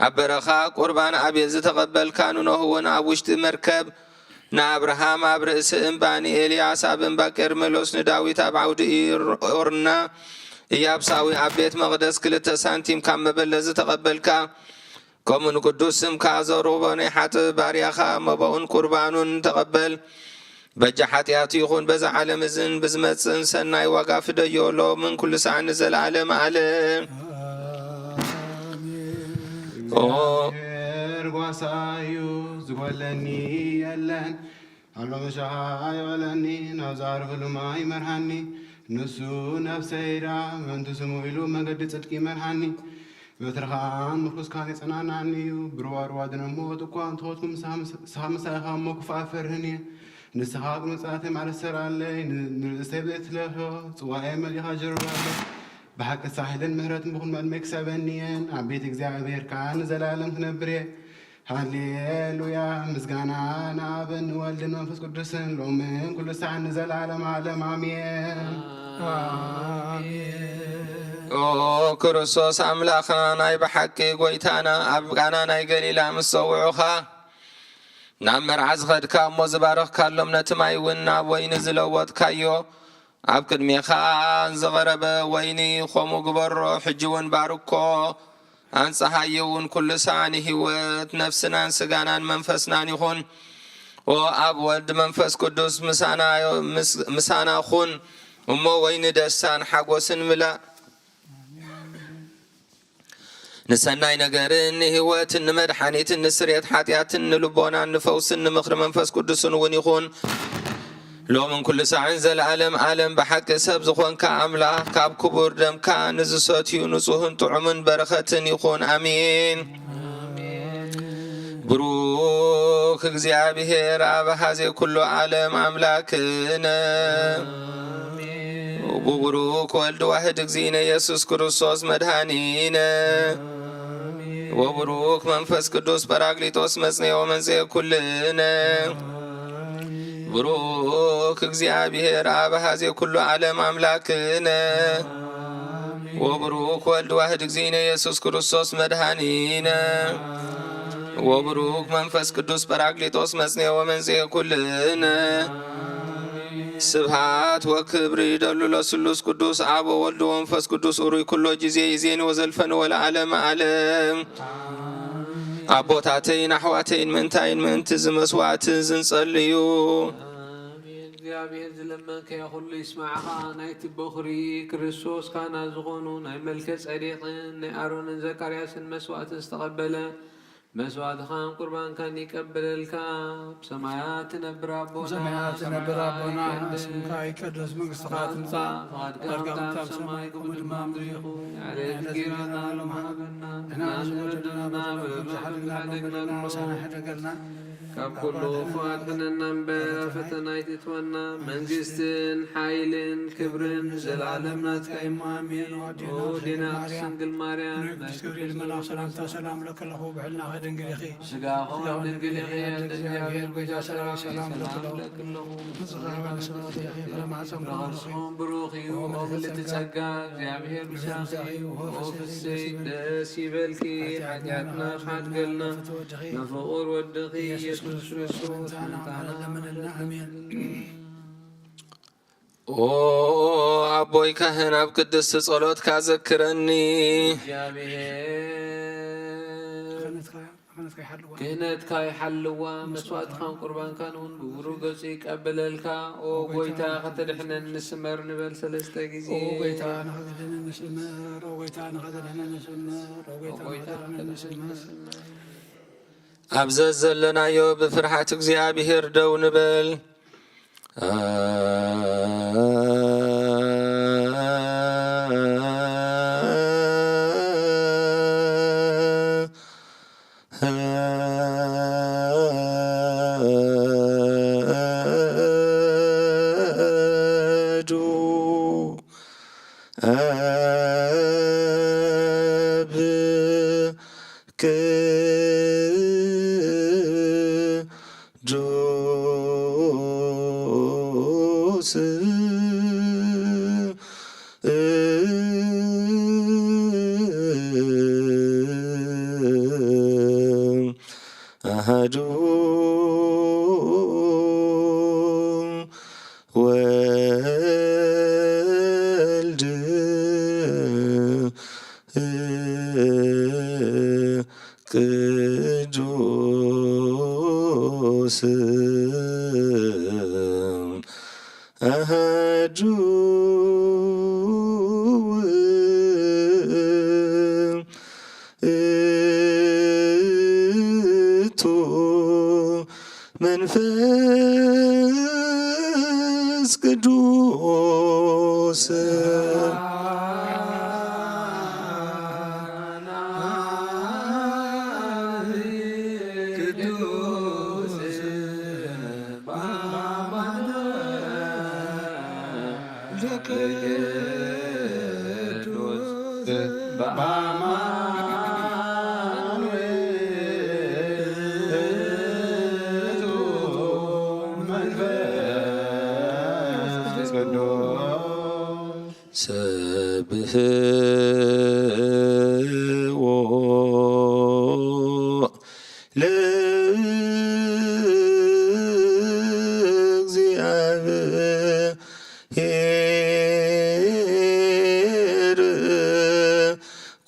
ኣብ በረኻ ቁርባን ኣቤል ዝተቐበልካ፣ ንኖህ እውን ኣብ ውሽጢ መርከብ ንኣብርሃም ኣብ ርእሲ እምባ፣ ንኤልያስ ኣብ እምባ ቀርሜሎስ፣ ንዳዊት ኣብ ዓውዲ ኢር-፣ ኦርና ኢያቡሳዊ ኣብ ቤት መቕደስ ክልተ ሳንቲም ካብ መበለት ዝተቐበልካ፣ ከምኡ ንቅዱስ ስምካ ዘቕርቦ ናይ ሓጥእ ባርያኻ መባኡን ቁርባኑን ተቐበል። በጃ ሓጢኣቱ ይኹን በዛ ዓለም እዝን ብዝመጽእን ሰናይ ዋጋ ፍደዮ፣ ሎምን ኩሉ ሳዕ ንዘለዓለም ዓለም። ኦ እግዚኣብሔር ጓሳ እዩ፣ ዝጎለኒ የለን። ኣሎ መሻኻ ይቐለኒ፣ ናብ ዛዕርፍሉ ማይ ይመርሃኒ። ንሱ ነፍሰይ ድኣ ምእንቲ ስሙ ኢሉ መገዲ ጽድቂ ይመርሃኒ። በትርኻ ምርኩስካን የጸናንዓኒ እዩ። ብሩባሩባ ድነ ሞት እኳ እንተኸድኩ፣ ንስኻ ምስ-፣ ንስኻ ምሳይኻ እሞ ክፉእ ኣይፈርህን እየ። ንስኻ ቅኑዕ ጽላተይ ማለት ሰርዓለይ፣ ን-፣ ንርእሰይ ብዘይትለኽዮ ጽዋኤ መሊኻ ጀርባለይ። ብሓቂ ንስኻ ሓይልን ምሕረትን ብኹሉ መድመይ ክሰበኒ እየን። ኣብ ቤት እግዚኣብሔር ከኣ ንዘለኣለም ክነብር እየ። ሃሌሉያ! ምስጋና ንኣብን ንወልድን መንፈስ ቅዱስን፣ ሎምን ኩሉ ሳዕን ንዘለዓለም ዓለም፣ ኣሜን። ኣሜን። ኦ ክርስቶስ ኣምላኽና፣ ናይ ብሓቂ ጐይታና፣ ኣብ ቃና ናይ ገሊላ ምስ ጸውዑኻ፣ ናብ መርዓ ዝኸድካ እሞ ዝባረኽካሎም፣ ነቲ ማይ እውን ናብ ወይኒ ዝለወጥካዮ፣ ኣብ ቅድሜኻ ዝቐረበ ወይኒ ኸምኡ ግበሮ፣ ሕጂ እውን ባርኮ፣ ኣንጽሃዮ እውን ኩሉ ሳዕ ንህይወት ነፍስናን ስጋናን መንፈስናን ይኹን። ኦ ኣብ ወልድ መንፈስ ቅዱስ ምሳና፣ ምስ-፣ ምሳና ኩን እሞ ወይኒ ደስታን ሓጎስን ምላእ። ንሰናይ ነገርን ንህይወትን ንመድሓኒትን ንስርየት ሓጢኣትን ንልቦናን ንፈውስን ንምኽሪ መንፈስ ቅዱስን እውን ይኹን። ሎምን ኩሉ ሳዕን ዘለዓለም ዓለም ብሓቂ ሰብ ዝኾንካ ኣምላኽ ካብ ክቡር ደምካ ንዝሰትዩ ንጹህን ጥዑምን በረኸትን ይኹን። ኣሜን። ብሩክ እግዚኣብሔር ኣብ ሀዜ ኩሉ ዓለም ኣምላክነ። ብቡሩክ ወልድ ዋህድ እግዚእነ ኢየሱስ ክርስቶስ መድኃኒነ። ወቡሩክ መንፈስ ቅዱስ ጳራቅሊጦስ መጽንኤ ወመንጽኤ ኩልነ። ብሩክ እግዚኣብሔር ኣብ ሀዜ ኩሉ ዓለም ኣምላክነ። ወብሩክ ወልድ ዋህድ እግዚእነ ኢየሱስ ክርስቶስ መድኃኒነ። ወብሩክ መንፈስ ቅዱስ ጳራቅሊጦስ መጽንኤ ወመንጽኤ ኩልነ። ስብሃት ወክብሪ ይደሉ ለስሉስ ቅዱስ አብ ወወልድ ወመንፈስ ቅዱስ ኡሩይ ኩሎ ጊዜ ይዜኒ ወዘልፈኒ ወለዓለመ ዓለም። ኣቦታተይን ኣሕዋተይን ምእንታይን ምእንቲ ዝመስዋዕቲ ዝንጸልዩ። ኣሜን። እግዚኣብሔር ዝለመንካዮ ኩሉ ይስማዕኻ። ናይቲ በኹሪ ክርስቶስ ካህናት ዝኾኑ ናይ መልከ ጼዴቅን ናይ ኣሮንን ዘካርያስን መስዋዕቲ ዝተቐበለ መስዋዕትኻን ቁርባንካን ይቀበለልካ። ኣብ ሰማያት ትነብር ኣቦና፣ ኣብ ሰማያት ትነብር ኣቦና፣ ይቀደስ ስምካ ይቀደስ፣ መንግስትኻ ትምጻእ፣ ፍቓድካ ፍቓድካ ከምታ ኣብ ሰማይ ከምኡ ድማ ኣብ ምድሪ ይኹን። የዕለተ እንጌራና ሎሚ ሃበና፣ ንሕና ንበደልና ንበደልና በደልና በደልና ንሓደግና ንሓደግና ንሓደግና ካብ ኩሉ ክፉእ ኣድሕነና እምበር፣ ኣብ ፈተና ኣይትእትወና። መንግስትን ሓይልን ክብርን ንዘለዓለም ናትካ እዩ። ኣሜን። ኦ ኣዴና ቅድስት ድንግል ማርያም፣ ናይ ቅዱስ ገብርኤል መልኣክ ሰላምታ ሰላም እለኪ ኣለኹ፣ ብሕልናኺ ድንግል ኢኺ፣ ስጋኺ ድንግል ኢኺ። ኣደ እግዚኣብሔር፣ ጎይታ ሰራዊት ሰላም እለኪ ኣለኹ። ንጽሕቲ ሆይ፣ ንስብሐት ኢኺ፣ ፍረ ማህፀንኪ ብሩኽ እዩ። ብሩኽ እዩ። ኦ ምልዕቲ ጸጋ፣ እግዚኣብሔር ምሳኺ እዩ። ኦ ፍስሕቲ፣ ደስ ይበልኪ፣ ሓጢኣትና ሓድገልና፣ ንፍቑር ወድኺ ኢየሱስ ክርስቶስ ምእንታና። ኣሜን። ኦ ኣቦይ ካህን፣ ኣብ ቅድስቲ ጸሎትካ ዘክረኒ። እግዚኣብሔር ክህነትካ ይሓልዋ። ክህነትካ ይሓልዋ፣ መስዋዕትኻን ቁርባንካን እውን ብብሩህ ገጹ ይቀበለልካ። ኦ ጎይታ፣ ከተድሕነኒ ስመር ንበል ሰለስተ ግዜ። ኦ ጎይታ፣ ንኸተድሕነኒ ስመር፣ ኦ ጎይታ፣ ንኸተድሕነኒ ስመር፣ ኦ ጎይታ፣ ንኸተድሕነኒ ስመር። ኣብ ዘዘለናዮ ብፍርሃት እግዚኣብሔር ደው ንበል። ቅዱስ አሐዱ ቅዱስ ኣሃዱ ውእቱ መንፈስ ቅዱስ።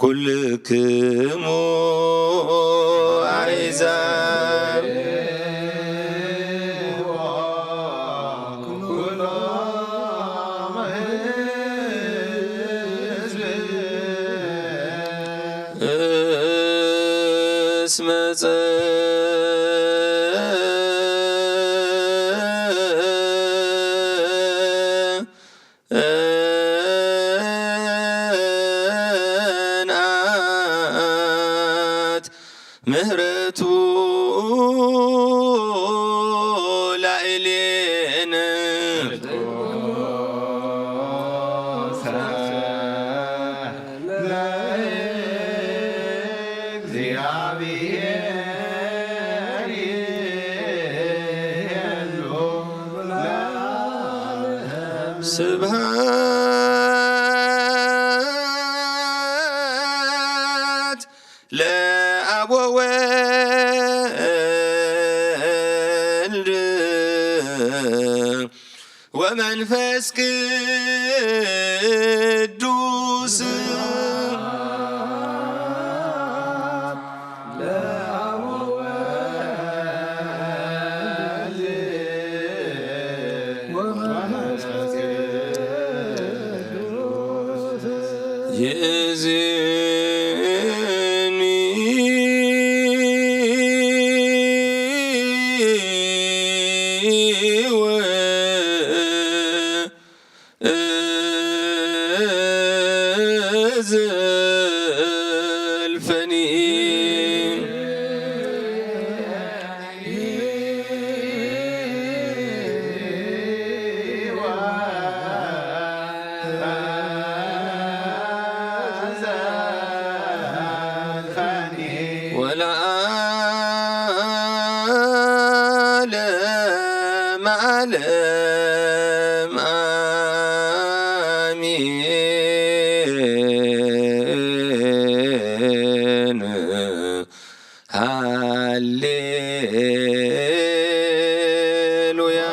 ኩልክሙ ኣሕዛብ እስመ ጸንዓት ምህረቱ ላዕሌነ። ስብሐት ለአብ ወወልድ ወመንፈስ ቅዱስ። ይእዜኒ ወእዝልፈኒ። ወለዓለመ ዓለም አሜን። ሃሌሉያ።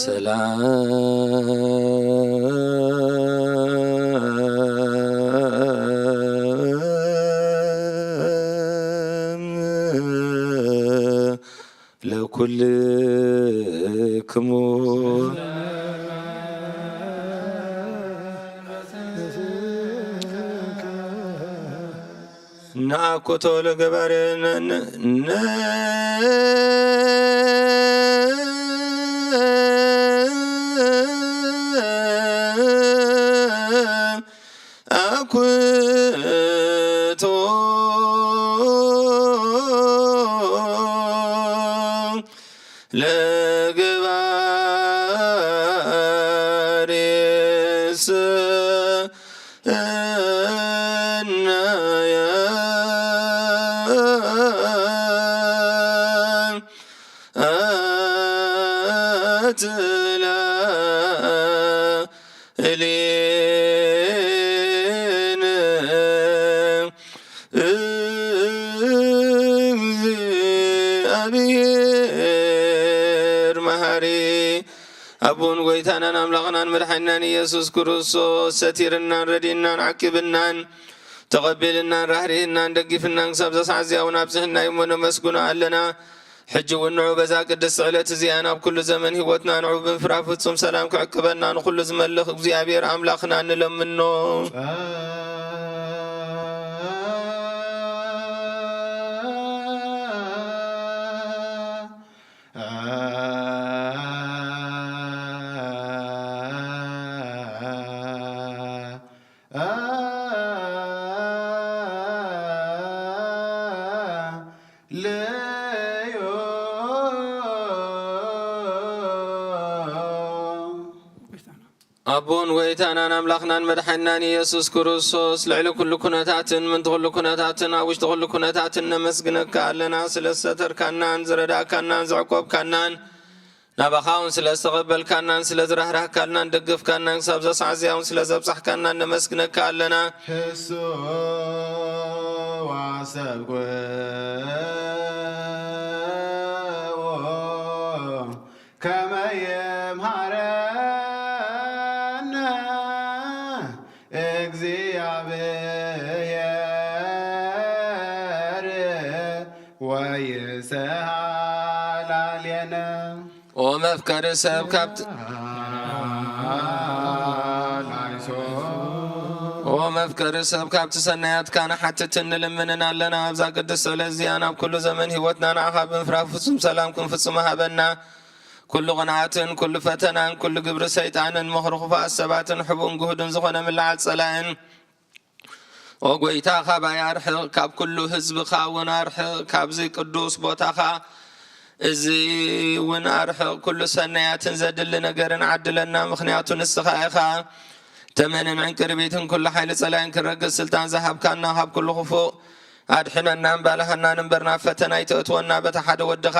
ሰላም ለኩልክሙ። ነአኩቶ ለገባሬ አኩቶ ለገባ ስእነየ ኣትላ እሌነ እግዚኣብሔር መሃሪ ኣቦን ጎይታናን ኣምላኽናን መድሓኒናን ኢየሱስ ክርስቶስ ሰቲርናን ረዲእናን ዓቂብናን ተቐቢልናን ራህሪህናን ደጊፍናን ክሳብ ዘሰዓት እዚኣ እውን ኣብፅሕና እሞ ነመስግኖ ኣለና። ሕጂ እውን ንዑ በዛ ቅድስቲ ዕለት እዚኣ ናብ ኩሉ ዘመን ህይወትና ንዑ ብምፍራህ ፍጹም ሰላም ክዕቅበና ንኹሉ ዝመልኽ እግዚኣብሔር ኣምላኽና ንለምኖ። ኣቦን ጎይታናን ኣምላኽናን መድሓኒናን ኢየሱስ ክርስቶስ ልዕሊ ኩሉ ኩነታትን ምንቲ ኩሉ ኩነታትን ኣብ ውሽጢ ኩሉ ኩነታትን ነመስግነካ ኣለና። ስለ ዝሰተርካናን ዝረዳእካናን ዘዕቆብካናን ናባኻ እውን ስለ ዝተቐበልካናን ስለ ዝራህራህካናን ደገፍካናን ክሳብ ዘሳዕ እዚኣ እውን ስለ ዘብጻሕካናን ነመስግነካ ኣለና። ህስዋ ሰብ ከመ የምሃረነ እግዚኣብሔር ወይሰሃላልየነ። ኦ መፍቀሪ ሰብ ካብቲ ኦ መፍቀሪ ሰብ ካብቲ ሰናያትካ ንሓትትን ንልምንን ኣለና። ኣብዛ ቅድስቲ ዕለት እዚኣ ናብ ኩሉ ዘመን ህይወትና ንዓኻ ብምፍራህ ፍጹም ሰላም ክንፍጽሞ ሃበና። ኩሉ ቅንዓትን ኩሉ ፈተናን ኩሉ ግብሪ ሰይጣንን ምኽሪ ክፉኣት ሰባትን ሕቡእን ግሁድን ዝኾነ ምልዓል ጸላእን ኦ ጎይታ ካባይ ኣርሕቕ፣ ካብ ኩሉ ህዝብኻ እውን ኣርሕቕ፣ ካብዚ ቅዱስ ቦታኻ እዚ እውን ኣርሕቕ። ኩሉ ሰናያትን ዘድሊ ነገርን ዓድለና፣ ምኽንያቱ ንስኻ ኢኻ። ተመንን ዕንቅርቢትን ኩሉ ሓይሊ ጸላይን ክረግጽ ስልጣን ዝሃብካና፣ ካብ ኩሉ ክፉእ ኣድሕነናን ባልሃናን እምበር ናብ ፈተና ኣይተእትወና። በታ ሓደ ወድኻ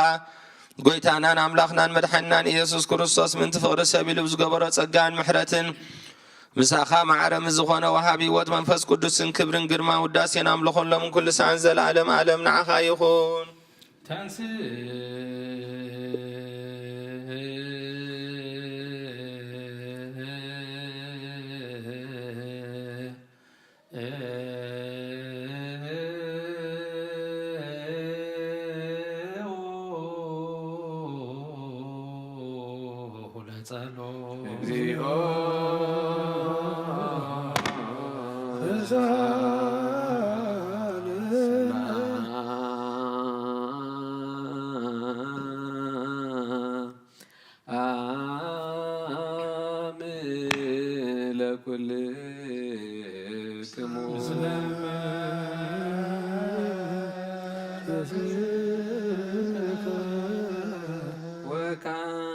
ጎይታናን ኣምላኽናን መድሓኒናን ኢየሱስ ክርስቶስ ምንቲ ፍቕሪ ሰብ ኢሉ ብዝገበሮ ጸጋን ምሕረትን ምሳኻ ማዕረ ምስ ዝኾነ ወሃቢ ህይወት መንፈስ ቅዱስን ክብርን ግርማን ውዳሴን ኣምልኾን ሎምን ኩሉ ሰዓን ዘለዓለም ዓለም ንዓኻ ይኹን። ተንስ ለጸሎት። እግዚኦ ለኩልክሙ።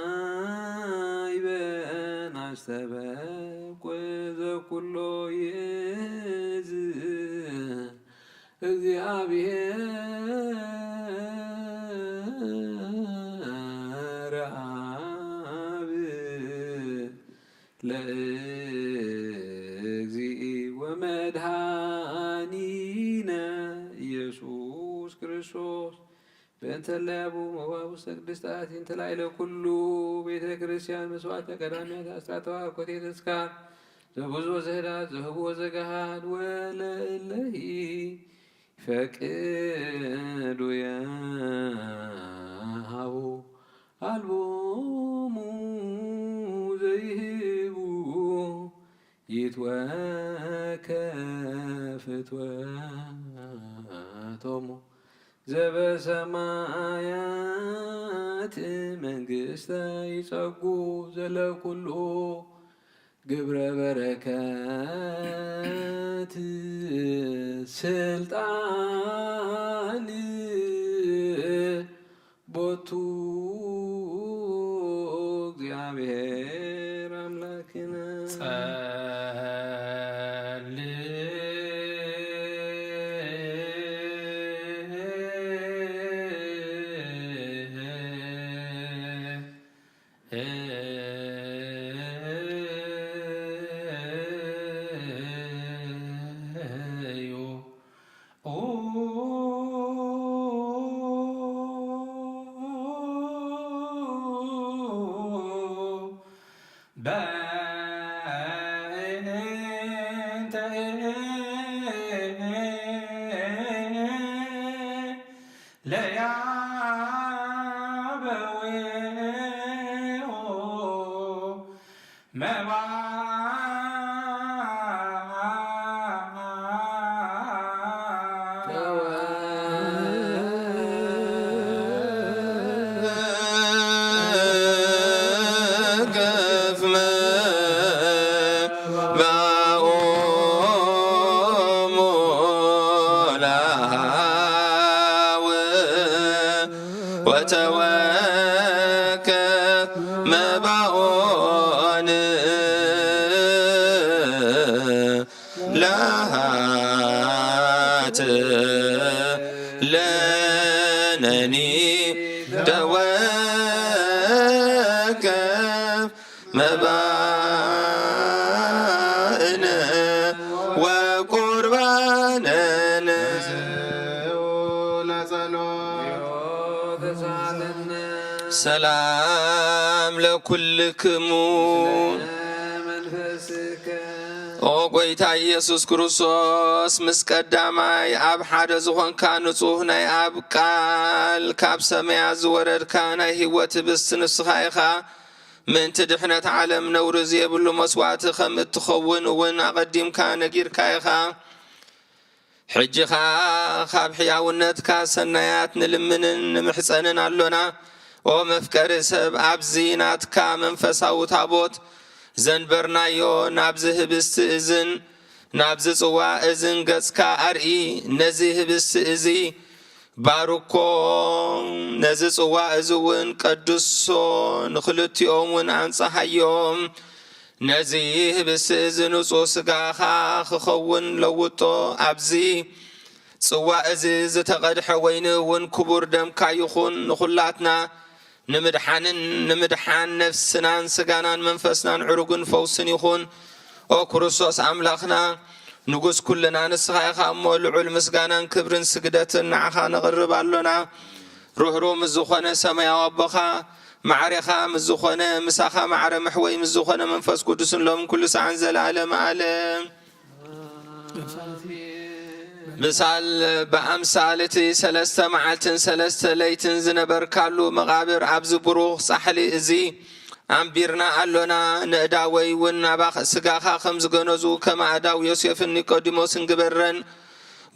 ወካዕበ ናስተበቁ ዘኩሎ ይእዝ እግዚኣብሔር ኣብ ለእግዚእ ወመድኃኒነ ኢየሱስ ክርስቶስ በእንተ እለ አቡ መዋብ ውስተ ቅድስት አቲ እንተ ላዕለ ኩሉ ቤተ ክርስቲያን መስዋዕተ ቀዳሚያት አስራት ተዋኮቴ ተስካር ዘብዙ ዘህዳት ዘህቡ ወዘገሃድ ወለእለሂ ፈቅዱ የሃቡ አልቦሙ ዘይህቡ ይትወከፍ ፍትወቶሙ ዘበሰማያት መንግስተ ይጸጉ ዘለኩሉ ግብረ በረከት ስልጣን ቦቱ እግዚአብሔር አምላክነ። መባእ ተወከፍ መባኦሙ ለሃብ ወተወከፍ መባኦን ለሃት ለነኒ ተወከፍ መባእነ ወቁርባነነ። ለጸሎት ሰላም ለኩልክሙ። ኦ ጎይታ ኢየሱስ ክርስቶስ፣ ምስ ቀዳማይ ኣብ ሓደ ዝኾንካ ንጹህ ናይ ኣብ ቃል ካብ ሰማያት ዝወረድካ ናይ ህይወት ህብስት ንስኻ ኢኻ። ምእንቲ ድሕነት ዓለም ነውሪ ዘይብሉ መስዋእቲ ከም እትኸውን እውን ኣቐዲምካ ነጊርካ ኢኻ። ሕጂ ኸኣ ካብ ሕያውነትካ ሰናያት ንልምንን ንምሕጸንን ኣሎና። ኦ መፍቀሪ ሰብ፣ ኣብዚ ናትካ መንፈሳዊ ታቦት ዘንበርናዮ፣ ናብዚ ህብስቲ እዝን ናብዚ ጽዋ እዝን ገጽካ ኣርኢ። ነዚ ህብስቲ እዚ ባርኮ፣ ነዚ ጽዋ እዚ እውን ቀድሶ፣ ንኽልቲኦም እውን ኣንጽሃዮም። ነዚ ህብስቲ እዚ ንጹህ ስጋኻ ክኸውን ለውጦ። ኣብዚ ጽዋ እዚ ዝተቐድሐ ወይኒ እውን ክቡር ደምካ ይኹን። ንኹላትና ንምድሓንን ንምድሓን ነፍስናን ስጋናን መንፈስናን ዕሩግን ፈውስን ይኹን። ኦ ክርስቶስ ኣምላኽና፣ ንጉስ ኩልና ንስኻ ኢኻ እሞ፣ ልዑል ምስጋናን ክብርን ስግደትን ንዓኻ ነቕርብ ኣሎና። ርህሩህ ምስ ዝኾነ ሰማያዊ ኣቦኻ፣ ማዕሬኻ ምስ ዝኾነ፣ ምሳኻ ማዕረ መሕወይ ምስ ዝኾነ መንፈስ ቅዱስን ሎምን ኩሉ ሰዓን ዘለዓለመ ዓለም። ምሳል ብኣምሳል እቲ ሰለስተ መዓልትን ሰለስተ ለይትን ዝነበርካሉ መቓብር ኣብዚ ብሩኽ ጻሕሊ እዚ ኣንቢርና ኣሎና። ንእዳወይ እውን ናባኽ ስጋኻ ከም ዝገነዙ ከም ኣእዳው ዮሴፍን ኒቆዲሞስን ግበረን።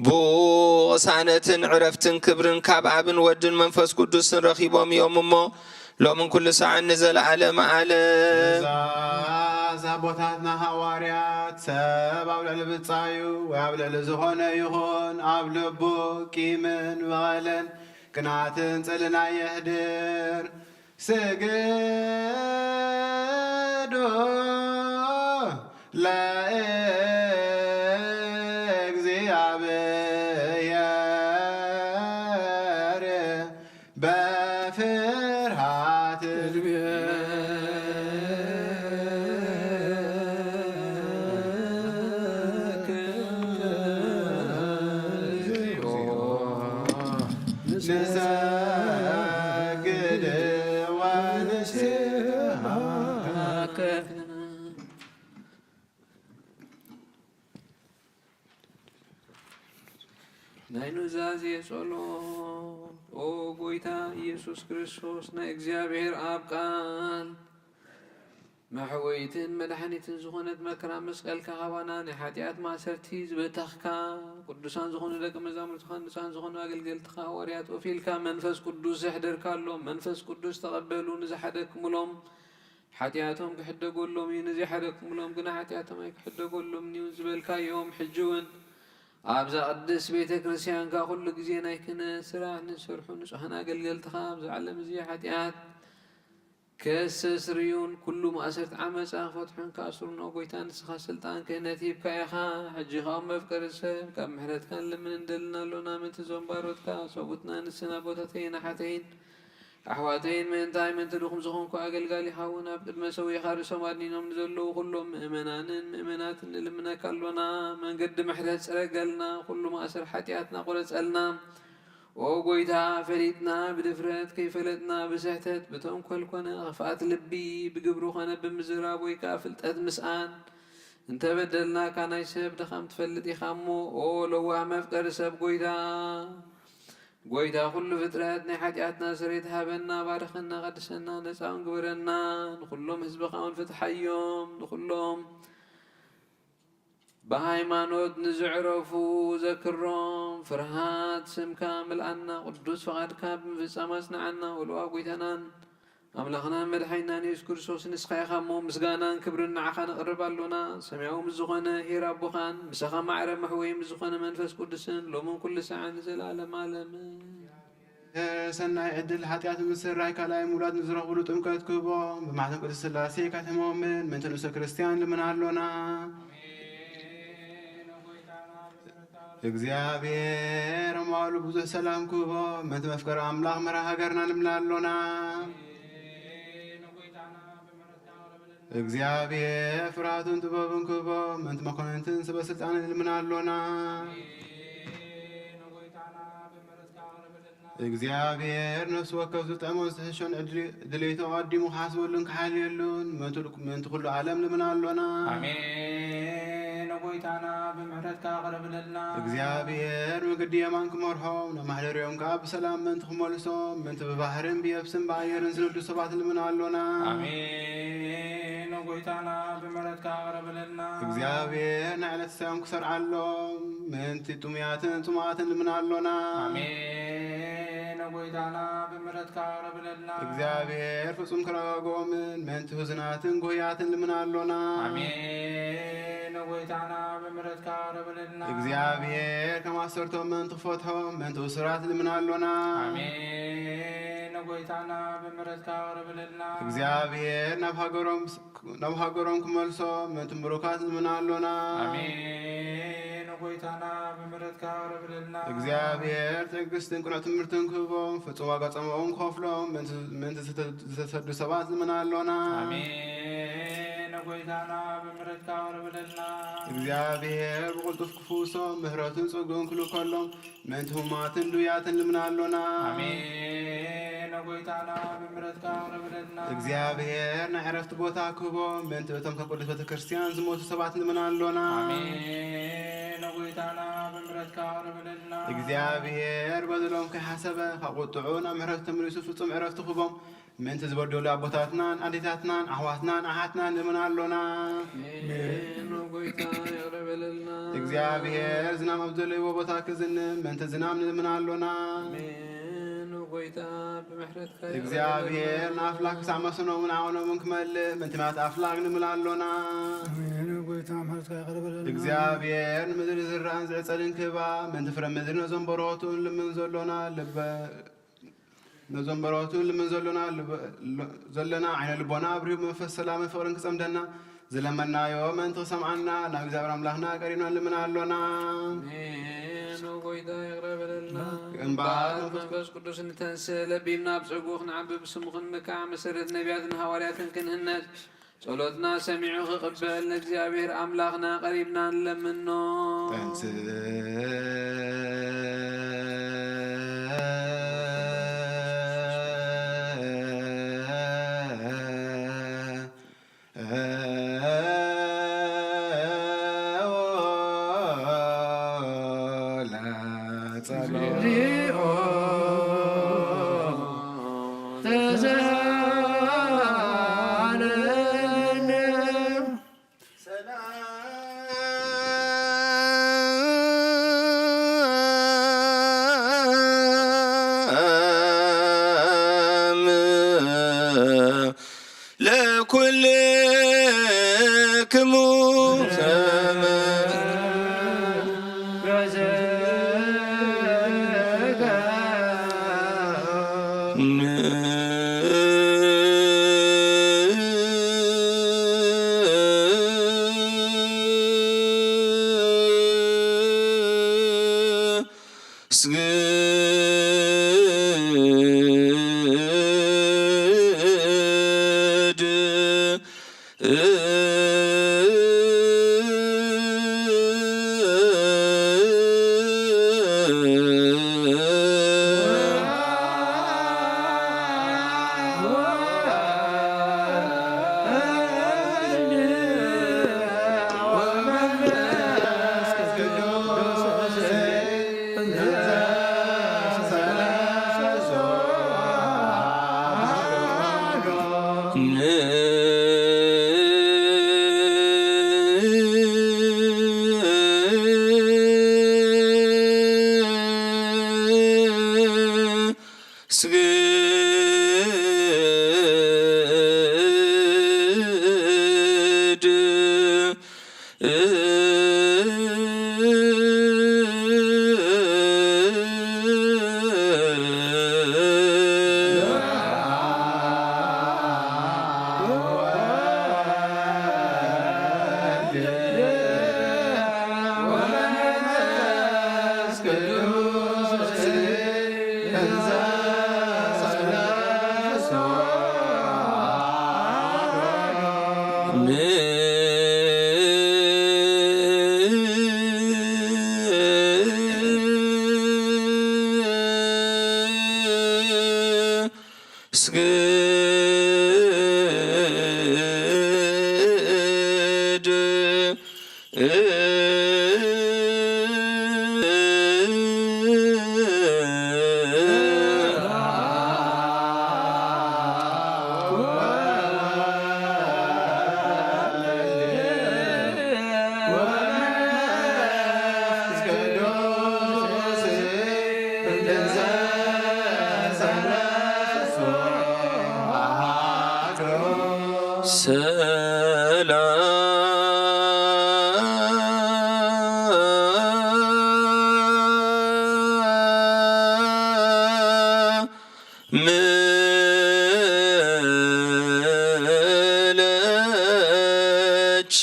ብቕሳነትን ዕረፍትን ክብርን ካብ ኣብን ወድን መንፈስ ቅዱስን ረኺቦም እዮም እሞ፣ ሎምን ኩሉ ሳዕን ንዘለዓለመ ዓለም። ትእዛዝ ኣቦታትና ሃዋርያት፣ ሰብ ኣብ ልዕሊ ብጻዩ ወይ ኣብ ልዕሊ ዝኾነ ይኹን ኣብ ልቡ ቂምን በቐልን ቅንኣትን ጽልእን ኣየሕድር። ስግዱ ለእግዚኣብሔር በፍርሃት። ንሰግድ ወንስሐቅ። ናይ ኑዛዜ ጸሎት። ኦ ጎይታ ኢየሱስ ክርስቶስ፣ ናይ እግዚኣብሔር ኣብ ቃል መሕወይትን መድሓኒትን ዝኾነት መከራ መስቀልካ ሃባና። ናይ ሓጢኣት ማእሰርቲ ዝበተኽካ፣ ቅዱሳን ዝኾኑ ደቂ መዛሙርትኻን ንጹሃን ዝኾኑ ኣገልገልትኻ ሃዋርያት ኦፊልካ መንፈስ ቅዱስ ዘሕደርካሎም፣ መንፈስ ቅዱስ ተቐበሉ። ንዝሓደግኩምሎም ሓጢኣቶም ክሕደጎሎም እዩ፣ ንዘይሓደግኩምሎም ግና ሓጢኣቶም ኣይክሕደጎሎምን እዩ ዝበልካዮም፣ ሕጂ እውን ኣብዛ ቅድስት ቤተ ክርስቲያንካ ኩሉ ግዜ ናይ ክህነት ስራሕ ንዝሰርሑ ንጹሃን ኣገልገልትኻ ኣብዚ ዓለም እዚ ሓጢኣት ከስተስርዩን ኩሉ ማእሰርቲ ዓመጻ ክፈትሑን ክኣስሩን፣ ኦ ጎይታ፣ ንስኻ ስልጣን ክህነት ሂብካ ኢኻ። ሕጂ ኸኣ መፍቀሪ ሰብ፣ ካብ ምሕረትካ ንልምን እንደልን ኣሎና። ምእንቲ እዞም ባሮትካ፣ ሰብኡትና፣ ንስን ኣቦታተይን ኣሓተይን ኣሕዋተይን፣ ምእንታይ ምእንቲ ድኹም ዝኾንኩ ኣገልጋሊኻ እውን ኣብ ቅድመ ሰዊእኻ ርእሶም ኣድኒኖም ንዘለዉ ኩሎም ምእመናንን ምእመናትን ንልምነካ ኣሎና። መንገዲ ምሕረት ጽረገልና፣ ኩሉ ማእሰር ሓጢኣትና ቁረጸልና። ኦ ጎይታ፣ ፈሊጥና ብድፍረት፣ ከይፈለጥና ብስሕተት፣ ብተንኮል ኮነ ክፍኣት ልቢ፣ ብግብሪ ኮነ ብምዝራብ ወይ ከኣ ፍልጠት ምስኣን እንተበደልናካ፣ ናይ ሰብ ድኻም ትፈልጥ ኢኻ እሞ፣ ኦ ለዋህ መፍቀሪ ሰብ ጎይታ፣ ጎይታ ኩሉ ፍጥረት ናይ ሓጢኣትና ስርየት ሃበና፣ ባርኸና፣ ቀድሰና፣ ነፃ እውን ግበረና። ንኹሎም ህዝብኻ እውን ፍትሓዮም። ንኹሎም ብሃይማኖት ንዝዕረፉ ዘክሮም። ፍርሃት ስምካ ምልኣና፣ ቅዱስ ፍቓድካ ብምፍጻም ኣጽንዓና። ወልዋ ጎይታናን ኣምላኽናን መድሓኒናን የሱስ ክርስቶስ፣ ንስኻ ኢኻ እሞ፣ ምስጋናን ክብርን ንዓኻ ነቕርብ ኣሎና። ሰማያዊ ምስ ዝኾነ ኄር ኣቦኻን፣ ምሳኻ ማዕረ መሕወዪ ምስ ዝኾነ መንፈስ ቅዱስን፣ ሎምን ኩሉ ሳዕን ንዘለኣለም ኣለምን። ሰናይ ዕድል ሓጢኣት ምስራይ ካልኣይ ምውላድ ንዝረኽብሉ ጥምቀት ክህቦም፣ ብማሕተም ቅድስት ሥላሴ ካትሕሞምን ምእንቲ ንእሰ ክርስቲያን ልምን ኣሎና። እግዚኣብሔር እማሉ ብዙሕ ሰላም ክህቦም፣ ምእንቲ መፍቀሪ ኣምላኽ መርሃ ሃገርና ልምን ኣሎና። እግዚኣብሔር ፍርሃትን ጥበብን ክህቦም፣ ምእንቲ መኮንንትን ሰበ ስልጣንን ልምን ኣሎና። እግዚኣብሔር ነፍሲ ወከፍ ዝጥዕሞን ዝሕሾን ዕድል-፣ ድሌቱ ኣቐዲሙ ክሓስበሉን ክሓልየሉን ምእንቲ-፣ ምእንቲ ኩሉ ዓለም ልምን ኣሎና። ኣሜን። ጎይታና ብምሕረትካ ቅረብለልና። እግዚኣብሔር መገዲ የማን ክመርሖም፣ ናብ ማሕደሪኦም ከኣ ብሰላም ምእንቲ ክመልሶም፣ ምእንቲ ብባሕርን ብየብስን ብኣየርን ዝነዱ ሰባት ልምን ኣሎና። ኣሜን። ጎይታና ብምሕረትካ ቅረብለልና። እግዚኣብሔር ናይ ዕለት ሰዮም ክሰርዓሎም፣ ምእንቲ ጥሙያትን ጽሙኣትን ልምን ኣሎና። ኣሜን። ጎይታና ብምሕረትካ ቅረብለልና። እግዚኣብሔር ፍጹም ክረጋግኦምን፣ ምእንቲ ህዙናትን ጉህያትን ልምን ኣሎና። ኣሜን። ጎይታና ብምሕረትካ ቅረብለልና። እግዚኣብሔር ከም ኣሰርቶም ምእንቲ ክፈትሖም፣ ምእንቲ እሱራት ልምን ኣሎና። ኣሜን። ጎይታና ብምሕረትካ ቅረብለልና። እግዚኣብሔር ናብ ሃገሮም ናብ ሃገሮም ክመልሶም ምእንቲ ምሩካት ልምን ኣሎና። ኣሜን። ጎይታና ብምሕረትካ ቅረብለልና። እግዚኣብሔር ትዕግስትን ቅኑዕ ትምህርትን ክህቦም፣ ፍጹም ዋጋ ጸምኦም ክኸፍሎም ምእንቲ፣ ምእንቲ ዝተ-፣ ዝተሰዱ ሰባት ልምን ኣሎና። ኣሜን። ጎይታና ብምሕረትካ ቅረብለልና። እግዚኣብሔር ብቕልጡፍ ክፍውሶም፣ ምሕረቱን ጸግኡን ክልእከሎም፣ ምእንቲ ህሙማትን ድውያትን ልምን ኣሎና። ኣሜን። ጎይታና ብምሕረትካ ቅረብለልና። እግዚኣብሔር ናይ ዕረፍቲ ቦታ ክህቦም፣ ምእንቲ እቶም ካብ ቅዱስ ቤተ ክርስቲያን ዝሞቱ ሰባት ልምን ኣሎና። ኣሜን። ጎይታና ብምሕረትካ ቅረብለልና። እግዚኣብሔር በደሎም ከይሓሰበ፣ ካብ ቁጥዑ ናብ ምሕረቱ ተመሊሱ ፍጹም ዕረፍቲ ክህቦም፣ ምእንቲ ዝበደሉ ኣቦታትናን ኣዴታትናን ኣሕዋትናን ኣሓትናን ልምን ኣሎና። ኣሜን። ጎይታ ይቕረ በለልና። እግዚኣብሔር ዝናም ኣብ ዘለይዎ ቦታ ክዝንም ምእንቲ ዝናም ንልምን ኣሎና። ኣሜን። ጎይታ ብምሕረትካ ይቕረ እግዚኣብሔር በለልና። ንኣፍላክ ክሳዕ መስኖምን ዓቐኖምን ክመልእ ምእንቲ ማያት ኣፍላክ ንልምን ኣሎና። ኣሜን። ጎይታ ምሕረትካ ይቕረ በለልና። እግዚኣብሔር ንምድሪ ዝራእን ዝዕጸድን ክህባ ምእንቲ ፍረ ምድሪ ነዞም በረኸቱ ንልምን ዘሎና ልበ ነዞም በረኸቱ ልምን ዘሎና ልበ-፣ ሎ-፣ ዘለና ዓይነ ልቦና ኣብሪሁ ብመንፈስ ሰላምን ፍቕርን ክጸምደና ዝለመናዮ ምእንቲ ክሰምዓና ናብ እግዚኣብሔር ኣምላኽና ቀሪብና ንልምን ኣሎና። ኣሜን። ኦ ጎይታ ይቕረ በለልና። እምበኣር እምበኣር መንፈስ ቅዱስ ንተንስእ ለቢብና ኣብ ጸግኡ ክንዓቢ ብስሙ ክንምካዕ መሰረት ነቢያትን ሃዋርያትን ክንህነጽ ጸሎትና ሰሚዑ ክቕበል ንእግዚኣብሔር ኣምላኽና ቀሪብና ንለምኖ። ተንስእ ለጸሎት። ሰላም ለኩልክሙ። ስግድ ስግድ ሰላም ምለኪ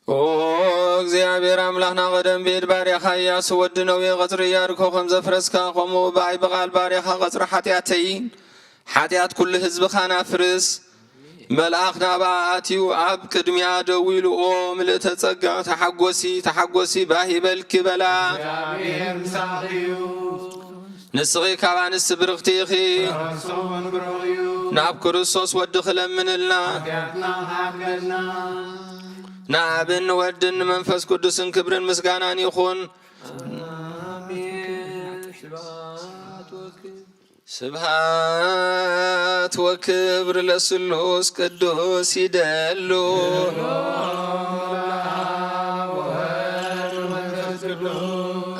ኦ እግዚኣብሔር ኣምላኽና፣ ቀደም ብኢድ ባርያኻ ኢያሱ ወዲ ነዌ ቐጽሪ ኢያሪኮ ከም ዘፍረስካ፣ ከምኡ ብኣይ ብቓል ባርያኻ ቐጽሪ ሓጢኣተይን ሓጢኣት ኩሉ ህዝብኻን ኣፍርስ። መልኣኽ ናብኣ ኣትዩ ኣብ ቅድሚኣ ደው ኢሉ፣ ኦ ምልእተ ጸጋ፣ ተሓጎሲ፣ ተሓጎሲ፣ ባህ ይበልኪ በላ። እግዚኣብሔር ምሳኺ እዩ። ንስኺ ካብ ኣንስቲ ብርኽቲ ኢኺ። ክርስቶስ እውን ብሩኽ እዩ። ናብ ክርስቶስ ወዲ ክለምንልና። ሓጢኣትና ክሓድገልና። ንኣብን ንወድን ንመንፈስ ቅዱስን ክብርን ምስጋናን ይኹን። ኣሜን። ስብሐት ወክብር ለስሉስ ቅዱስ ይደሉ።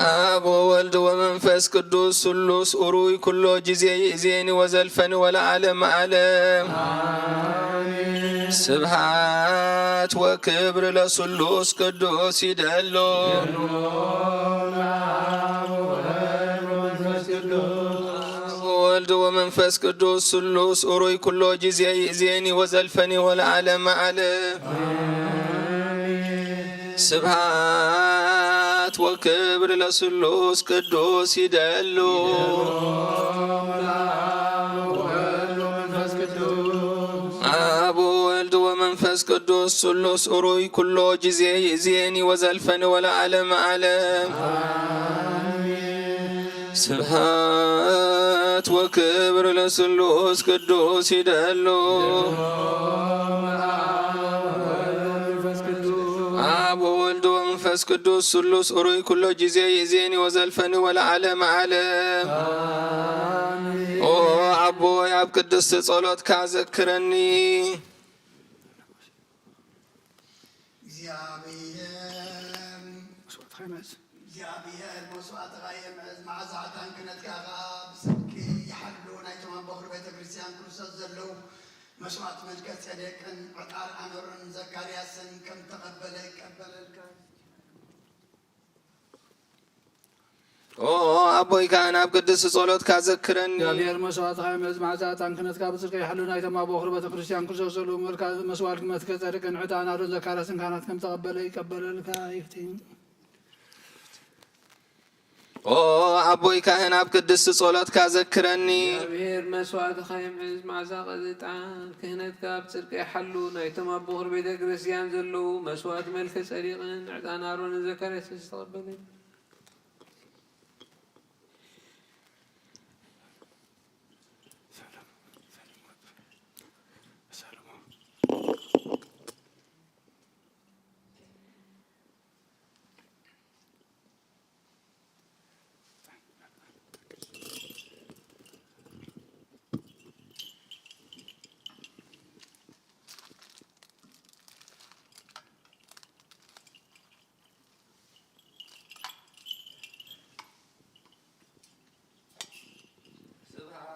አብ ወወልድ ወመንፈስ ቅዱስ ስሉስ ኡሩይ ኩሎ ጊዜ ይእዜኒ ወዘልፈኒ ወለዓለም ዓለም። ስብሐት ወክብር ለስሉስ ቅዱስ ይደሉ። ወወልድ ወመንፈስ ቅዱስ ስሉስ ኡሩይ ኩሎ ጊዜ ይእዜኒ ወዘልፈኒ ወለዓለመ ዓለም። ስብሐት ወክብር ለስሉስ ቅዱስ ይደሉ። አብ ወወልድ ወመንፈስ ቅዱስ ስሉስ ኡሩይ ኩሎ ጊዜ ይእዜኒ ወዘልፈኒ ወለዓለመ ዓለም። ስብሐት ወክብር ለስሉስ ቅዱስ ይደሉ። አብ ወወልድ ወመንፈስ ቅዱስ ስሉስ ኡሩይ ኩሎ ጊዜ ይእዜኒ ወዘልፈኒ ወለዓለመ ዓለም። ኦ ኣቦይ ኣብ ቅድስቲ ጸሎትካ ዘክረኒ። እግዚኣብሔር፣ እግዚኣብሔር መስዋዕትኻ የምዕዝ፣ መዓዛ ዕጣን ክህነትካ ኸዓ ብጽድቂ ይሓሉ። ናይቶም ኣብ በኹሪ ቤተ ክርስቲያን ክርስቶስ ዘለዉ መስዋዕት መልከ ጼዴቅን ዕጣን ኣሮንን ዘካርያስን ከም ተቐበለ ይቀበለልካ። ኦ ኣቦይ ካህን ኣብ ቅድስቲ ጸሎትካ ዘክረኒ። እግዚኣብሔር መስዋዕትኻ የምዕዝ፣ መዓዛ ዕጣን ክህነትካ ብጽድቂ ይሓሉ። ናይቶም ኣብ በኹሪ ቤተ ክርስቲያን ክርስቶስ ዘለዉ መልካ መስዋዕት መልከ ጼዴቅን ዕጣን ኣሮን ዘካርያስን ካህናት ከም ተቐበለ ይቀበለልካ ይፍትን። ኦ ኣቦይ ካህን ኣብ ቅድስቲ ጸሎትካ ዘክረኒ። እግዚኣብሔር መስዋዕትኻ የምዕዝ፣ መዓዛ ዕጣን ክህነትካ ብጽድቂ ይሓሉ። ናይቶም ኣብ በኹሪ ቤተ ክርስቲያን ዘለዉ መስዋዕት መልከ ጼዴቅን ዕጣን ኣሮንን ዘካርያስን ዝተቐበለ።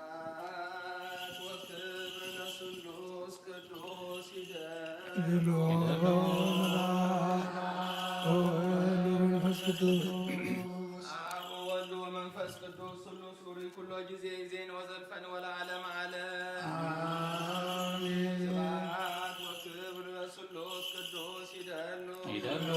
ስብሐት ወክብር ለስሉስ ቅዱስ ይደሉ። ይደሉ። ወወልድ ወመንፈስ ቅዱስ። አብ ወወልድ ወመንፈስ ቅዱስ ስሉስ ኡሩይ ኩሎ ጊዜ ይእዜኒ ወዘልፈኒ ወለዓለመ ዓለም። አሜን። ስብሐት ወክብር ለስሉስ ቅዱስ ይደሉ። ይደሉ።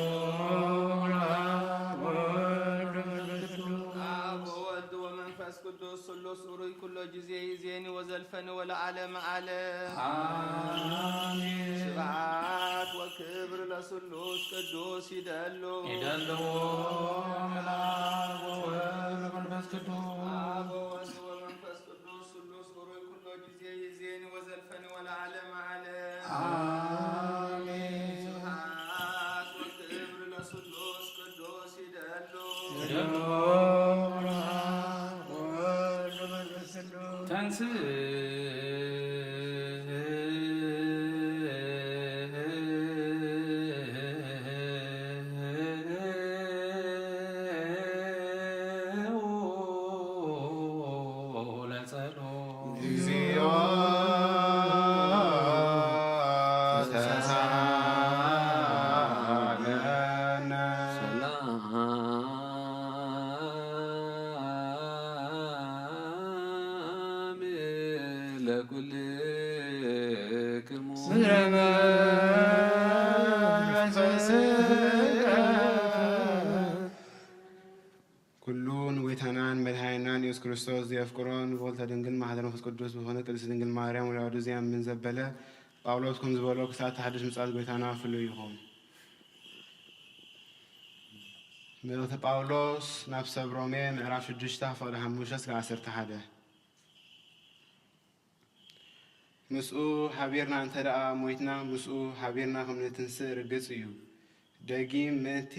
አብ ወወልድ ወመንፈስ ቅዱስ ስሉስ ኡሩይ ኩሎ ጊዜ ይእዜኒ ወዘልፈኒ ወለዓለመ ዓለም። አሜን። ስብሐት ወክብር ለስሉስ ቅዱስ ይደሉ። ይደሉ። አብ ወወልድ ወመንፈስ ቅዱስ ስሉስ ኡሩይ ኩሎ ጊዜ ይእዜኒ ወዘልፈኒ ወለዓለመ ዓለም። አሜን። ስብሐት ወክብር ለስሉስ ቅዱስ ይደሉ። ይደሉ። ተንሥእ ለጸሎት። እግዚኦ ተሳሃለነ። ሰላም ለኩልክሙ። ስለ መንፈስከ። ኩሉ ንጎይታናን መድኃኒናን ኢየሱስ ክርስቶስ ዘየፍቅሮ ንብቕልተ ድንግል ማሕደር መንፈስ ቅዱስ ዝኾነ ቅድስት ድንግል ማርያም ወላዲቱ ዘያምን ዘበለ ጳውሎስ ከም ዝበሎ ክሳብ እቲ ሓድሽ ምጽኣት ጎይታና ፍሉይ ይኹን። መልእኽቲ ጳውሎስ ናብ ሰብ ሮሜ ምዕራፍ ሽዱሽተ ፍቕዲ ሓሙሽተ እስከ ዓሰርተ ሓደ። ምስኡ ሓቢርና እንተ ደኣ ሞይትና፣ ምስኡ ሓቢርና ከም ንትንስእ ርግጽ እዩ። ደጊም ምእንቲ፣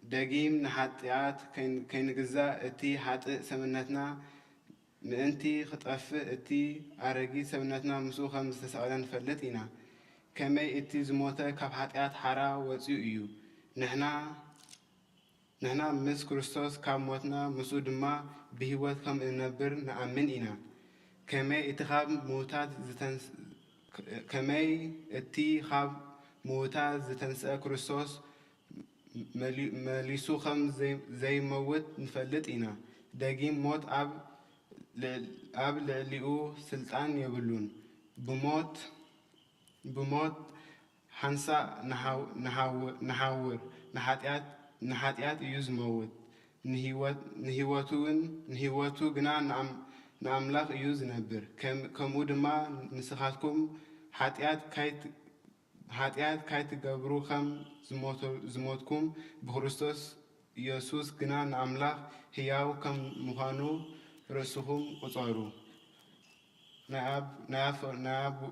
ደጊም ንሓጢኣት ከይን-፣ ከይንግዛእ እቲ ሓጥእ ሰብነትና ምእንቲ ክጠፍእ እቲ ኣረጊት ሰብነትና ምስኡ ከም ዝተሰቕለ ንፈልጥ ኢና። ከመይ እቲ ዝሞተ ካብ ሓጢኣት ሓራ ወጺኡ እዩ፣ ንሕና ንሕና ምስ ክርስቶስ ካብ ሞትና፣ ምስኡ ድማ ብህይወት ከም እንነብር ንኣምን ኢና። ከመይ እቲ ካብ ምዉታት ዝተንስ-፣ ከመይ እቲ ካብ ምዉታት ዝተንስአ ክርስቶስ መሊ-፣ መሊሱ ከም ዘይ-፣ ዘይመውት ንፈልጥ ኢና። ደጊም ሞት ኣብ ልዕ-፣ ኣብ ልዕሊኡ ስልጣን የብሉን። ብሞት፣ ብሞት ሓንሳእ ንሓው-፣ ንሓው-፣ ንሓውር፣ ንሓጢኣት፣ ንሓጢኣት እዩ ዝመውት። ንህይወት-፣ ንህይወቱ እውን፣ ንህይወቱ ግና ንኣም-፣ ንኣምላኽ እዩ ዝነብር። ከም-፣ ከምኡ ድማ ንስኻትኩም ሓጢኣት ካይት-፣ ሓጢኣት ካይትገብሩ ከም ዝሞቱ-፣ ዝሞትኩም ብክርስቶስ ኢየሱስ ግና ንኣምላኽ ህያው ከም ምዃኑ ርእስኹም ቁጸሩ። ናይ ኣብ-፣ ናይ ኣፍ-፣ ናይ ኣብ-፣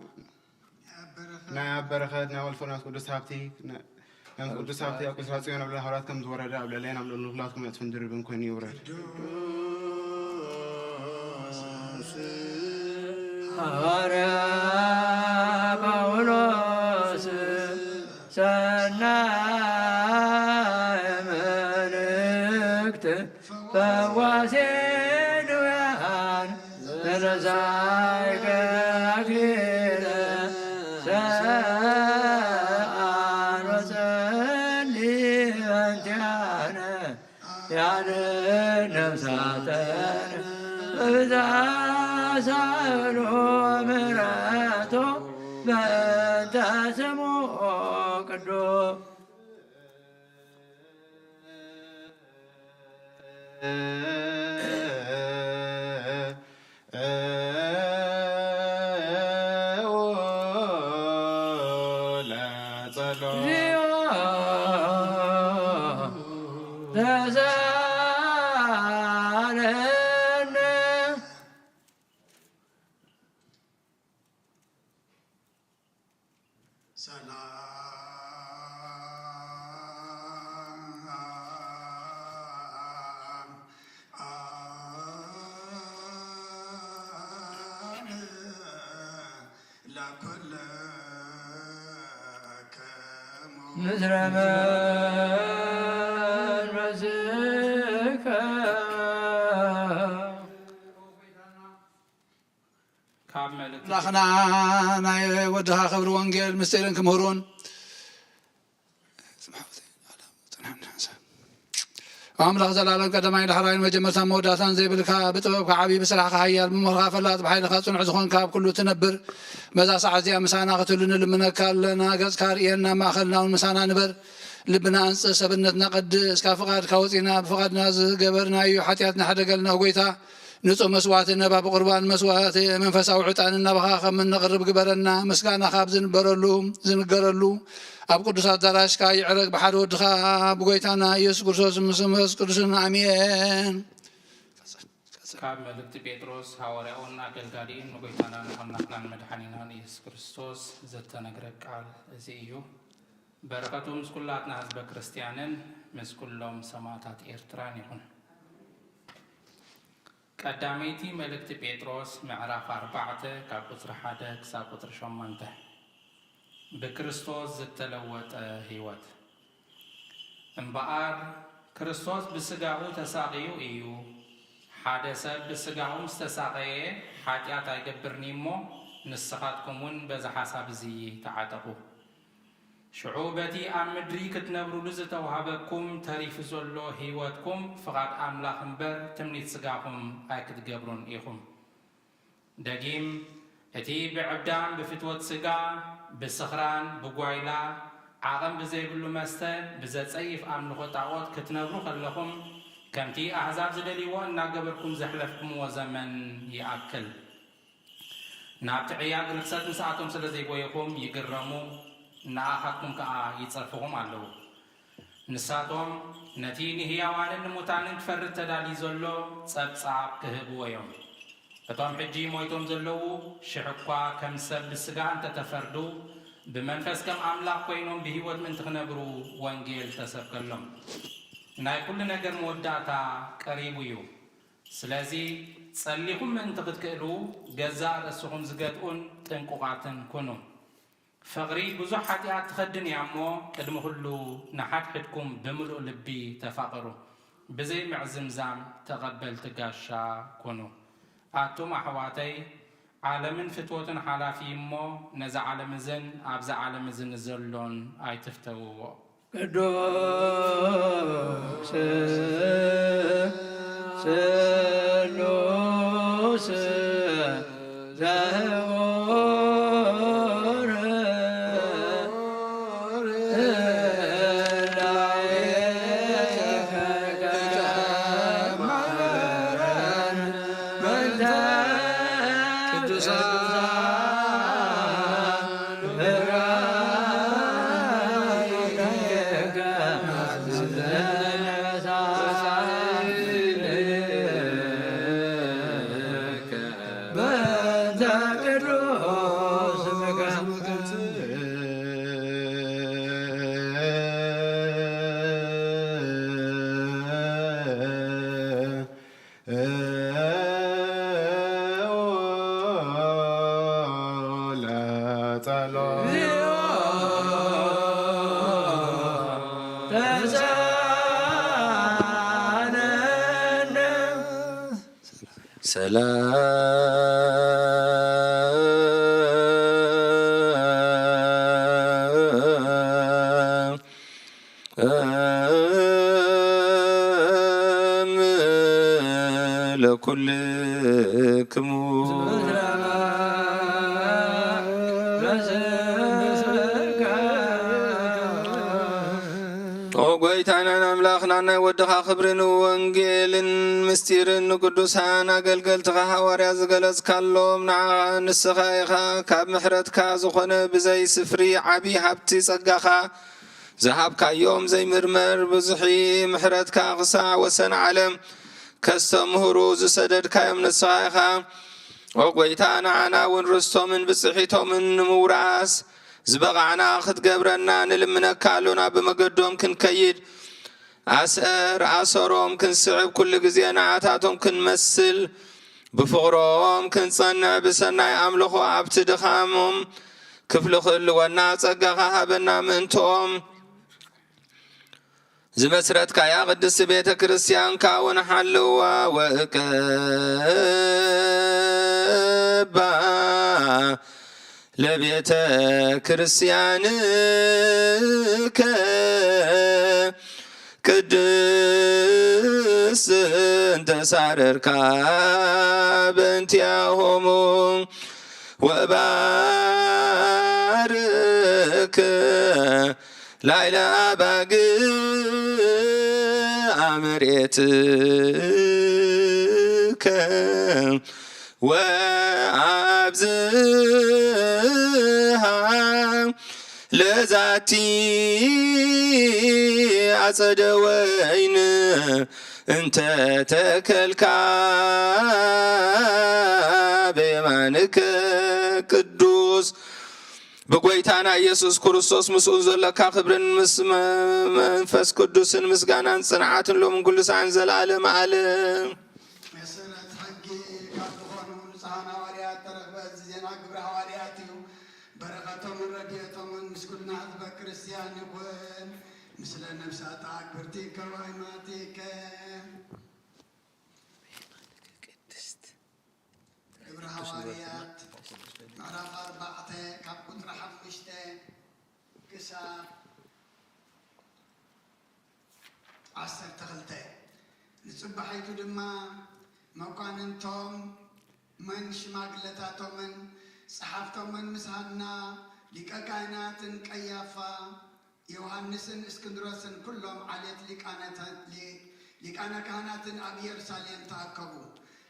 ናይ ኣብ በረኸት፣ ናይ ወልፈ መንፈስ ቅዱስ ሃብቲ፣ ናይ መንፈስ ቅዱስ ሃብቲ ኣብ ቅዱስ ጽዮን ኣብ ልዕሊ ሃዋርያት ከም ዝወረደ ኣብ ልዕለይን ኣብ ልዕሊ ኩላትኩም ዕጽፍን ድርብን ኮይኑ ይውረድ። ሐዋርያ ጳውሎስ ሰናይ መልእክት ፈዋሴ ድውያን ተነሳይ ከክለ ሰአሎ ጸሊ እንቲያነ ያንን ነፍሳተን በብዝሓ ሳእሎ ምሕረቶ በእንተ ስሙ ቅዱስ። ምስለ መንፈስከ። ካብ መልእክቲ ኣምላኽና ናይ ወድኻ ክብሪ ወንጌል ምስጢርን ክምህሩን ኣምላኽ ዘላለም ቀዳማይ ዳሕራይን መጀመርታን መወዳእታን ዘይብልካ፣ ብጥበብካ ዓብዪ፣ ብስራሕካ ሓያል፣ ብምኽርካ ፈላጥ፣ ብሓይልካ ጽኑዕ ዝኾንካ፣ ኣብ ኩሉ ትነብር፣ በዛ ሰዓት እዚኣ ምሳና ክትህሉ ንልምነካ ኣለና። ገጽካ ርእየና፣ ኣብ ማእኸልና እውን ምሳና ንበር። ልብና ኣንጽህ፣ ሰብነትና ቀድስ፣ ካብ ፍቓድካ ወጺና ብፍቓድና ዝገበርናዮ ሓጢኣትና ሕደገልና። ኦ ጎይታ፣ ንጹህ መስዋዕቲ ነባ ብቁርባን መስዋዕቲ መንፈሳዊ ዕጣን እናባኻ ከም እነቕርብ ግበረና። ምስጋና ካብ ዝንበረሉ፣ ዝንገረሉ ኣብ ቅዱስ ኣዳራሽካ ይዕረግ፣ ብሓደ ወድኻ ብጎይታና ኢየሱስ ክርስቶስ ምስ መንፈስ ቅዱስን ኣሜን። ካብ መልእክቲ ጴጥሮስ ሃዋርያኡን ኣገልጋሊኡን ንጎይታናን ኣምላኽናን መድሓኒናን ኢየሱስ ክርስቶስ ዘተነግረ ቃል እዚ እዩ። በረኸቱ ምስ ኩላትና ህዝበ ክርስትያንን ምስ ኩሎም ሰማእታት ኤርትራን ይኹን። ቀዳመይቲ መልእክቲ ጴጥሮስ ምዕራፍ ኣርባዕተ ካብ ቁጽሪ ሓደ ክሳብ ቁጽሪ ሸሞንተ። ብክርስቶስ ዝተለወጠ ህይወት። እምበኣር ክርስቶስ ብስጋኡ ተሳቕዩ እዩ። ሓደ ሰብ ብስጋኡ ምስ ተሳቐየ ሓጢኣት ኣይገብርን እዩ እሞ፣ ንስኻትኩም እውን በዚ ሓሳብ እዚ ተዓጠቑ። ሽዑ በቲ ኣብ ምድሪ ክትነብሩሉ ዝተዋህበኩም ተሪፉ ዘሎ ህይወትኩም ፍቓድ ኣምላኽ እምበር ትምኒት ስጋኹም ኣይክትገብሩን ኢኹም። ደጊም፣ እቲ ብዕብዳን ብፍትወት ስጋ፣ ብስኽራን ብጓይላ፣ ዓቐን ብዘይብሉ መስተ፣ ብዘጸይፍ ኣምልኾ ጣዖት ክትነብሩ ከለኹም፣ ከምቲ ኣህዛብ ዝደልይዎ እናገበርኩም ዘሕለፍኩምዎ ዘመን ይኣክል። ናብቲ ዕያግ ርኽሰት ምስኣቶም ስለ ዘይጎየኹም ይግረሙ፣ ንኣኻትኩም ከኣ ይጸርፍኹም ኣለዉ። ንሳቶም ነቲ ንህያዋንን ንሙታንን ክፈርድ ተዳልዩ ዘሎ ጸብጻብ ክህብዎ እዮም። እቶም ሕጂ ሞይቶም ዘለዉ ሽሕ እኳ ከም ሰብ ብስጋ እንተ ተፈርዱ፣ ብመንፈስ ከም ኣምላኽ ኮይኖም ብህይወት ምእንቲ ክነብሩ ወንጌል ተሰብከሎም። ናይ ኩሉ ነገር መወዳእታ ቀሪቡ እዩ። ስለዚ ጸሊኹም ምእንቲ ክትክእሉ፣ ገዛእ ርእስኹም ዝገትኡን ጥንቁቓትን ኩኑ። ፍቕሪ ብዙሕ ሓጢኣት ትኸድን እያ እሞ፣ ቅድሚ ኩሉ ንሓድሕድኩም ብምሉእ ልቢ ተፋቐሩ። ብዘይ ምዕዝምዛም ተቐበልቲ ጋሻ ኩኑ። ኣቱም ኣሕዋተይ፣ ዓለምን ፍትወቱን ሓላፊ እዩ እሞ፣ ነዚ ዓለም እዝን ኣብዚ ዓለም እዚ ንዘሎን ኣይትፍተውዎ። ቅዱስ ጽሉ ሰላም ለኩልክሙ። ኦ ጎይታናን ኣምላኽናን፣ ናይ ወድኻ ክብሪ ንወንጌልን ምስጢርን ንቅዱሳን ኣገልገልትኻ ሃዋርያ ዝገለጽካሎም፣ ንዓኻ ንስኻ ኢኻ ካብ ምሕረትካ ዝኾነ ብዘይ ስፍሪ ዓቢ ሃብቲ ጸጋኻ ዝሃብካዮም ዘይምርመር ብዙሒ ምሕረትካ ክሳዕ ወሰን ዓለም ከስተምህሩ ዝሰደድካዮም ንስኻ ኢኻ። ኦ ጎይታ፣ ንዓና እውን ርስቶምን ብጽሒቶምን ንምውራስ ዝበቓዕና ክትገብረና ንልምነካ ኣሎና። ብመገዶም ክንከይድ፣ ኣሰር ኣሰሮም ክንስዕብ፣ ኩሉ ግዜ ንዓታቶም ክንመስል፣ ብፍቕሮም ክንጸንዕ፣ ብሰናይ ኣምልኾ ኣብቲ ድኻሞም ክፍሊ ክህልወና ጸጋኻ ሃበና። ምእንትኦም ዝመስረትካያ ቅድስቲ ቤተ ክርስቲያንካ እውን ሓልዋ ወእቀባ ለቤተ ክርስቲያንከ ቅድስት እንተሳረርካ በእንቲአሆሙ ወባርክ ላይለ ኣባግ ኣመሬትከ ወኣብዝሃ ለዛቲ ኣጸደ ወይን እንተ ተከልካ በየማንከ ቅዱስ። ብጎይታና ኢየሱስ ክርስቶስ ምስኡ ዘለካ ክብርን ምስ መ-፣ መንፈስ ቅዱስን ምስጋናን ጽንዓትን ሎምን ኩሉ ሰዓን ዘለዓለም ዓለም። መሰረት ሕጊ ካብ ዝኾኑ ንጹሓን ሃዋርያት ተረኽበ። እዚ ዜና ግብረ ሃዋርያት እዩ። በረኸቶምን ረድኤቶምን ምስ ኩልና ህዝበ ክርስቲያን ይኹን። ምስለ ነፍሳት ኣክብርቲ ከዋይማቲከ። ግብረ ሃዋርያት ምዕራፍ ኣርባዕተ ካብ ቁጽሪ ሓሙሽተ ክሳብ ዓሰርተ ክልተ። ንጽባሒቱ ድማ መኳንንቶምን ሽማግለታቶምን ጸሓፍቶምን ምስ ሃና ሊቀ ካህናትን ቀያፋ ዮሃንስን እስክንድሮስን ኩሎም ዓሌት ሊቃነ ተ-፣ ሊ-፣ ሊቃነ ካህናትን ኣብ ኢየሩሳሌም ተኣከቡ።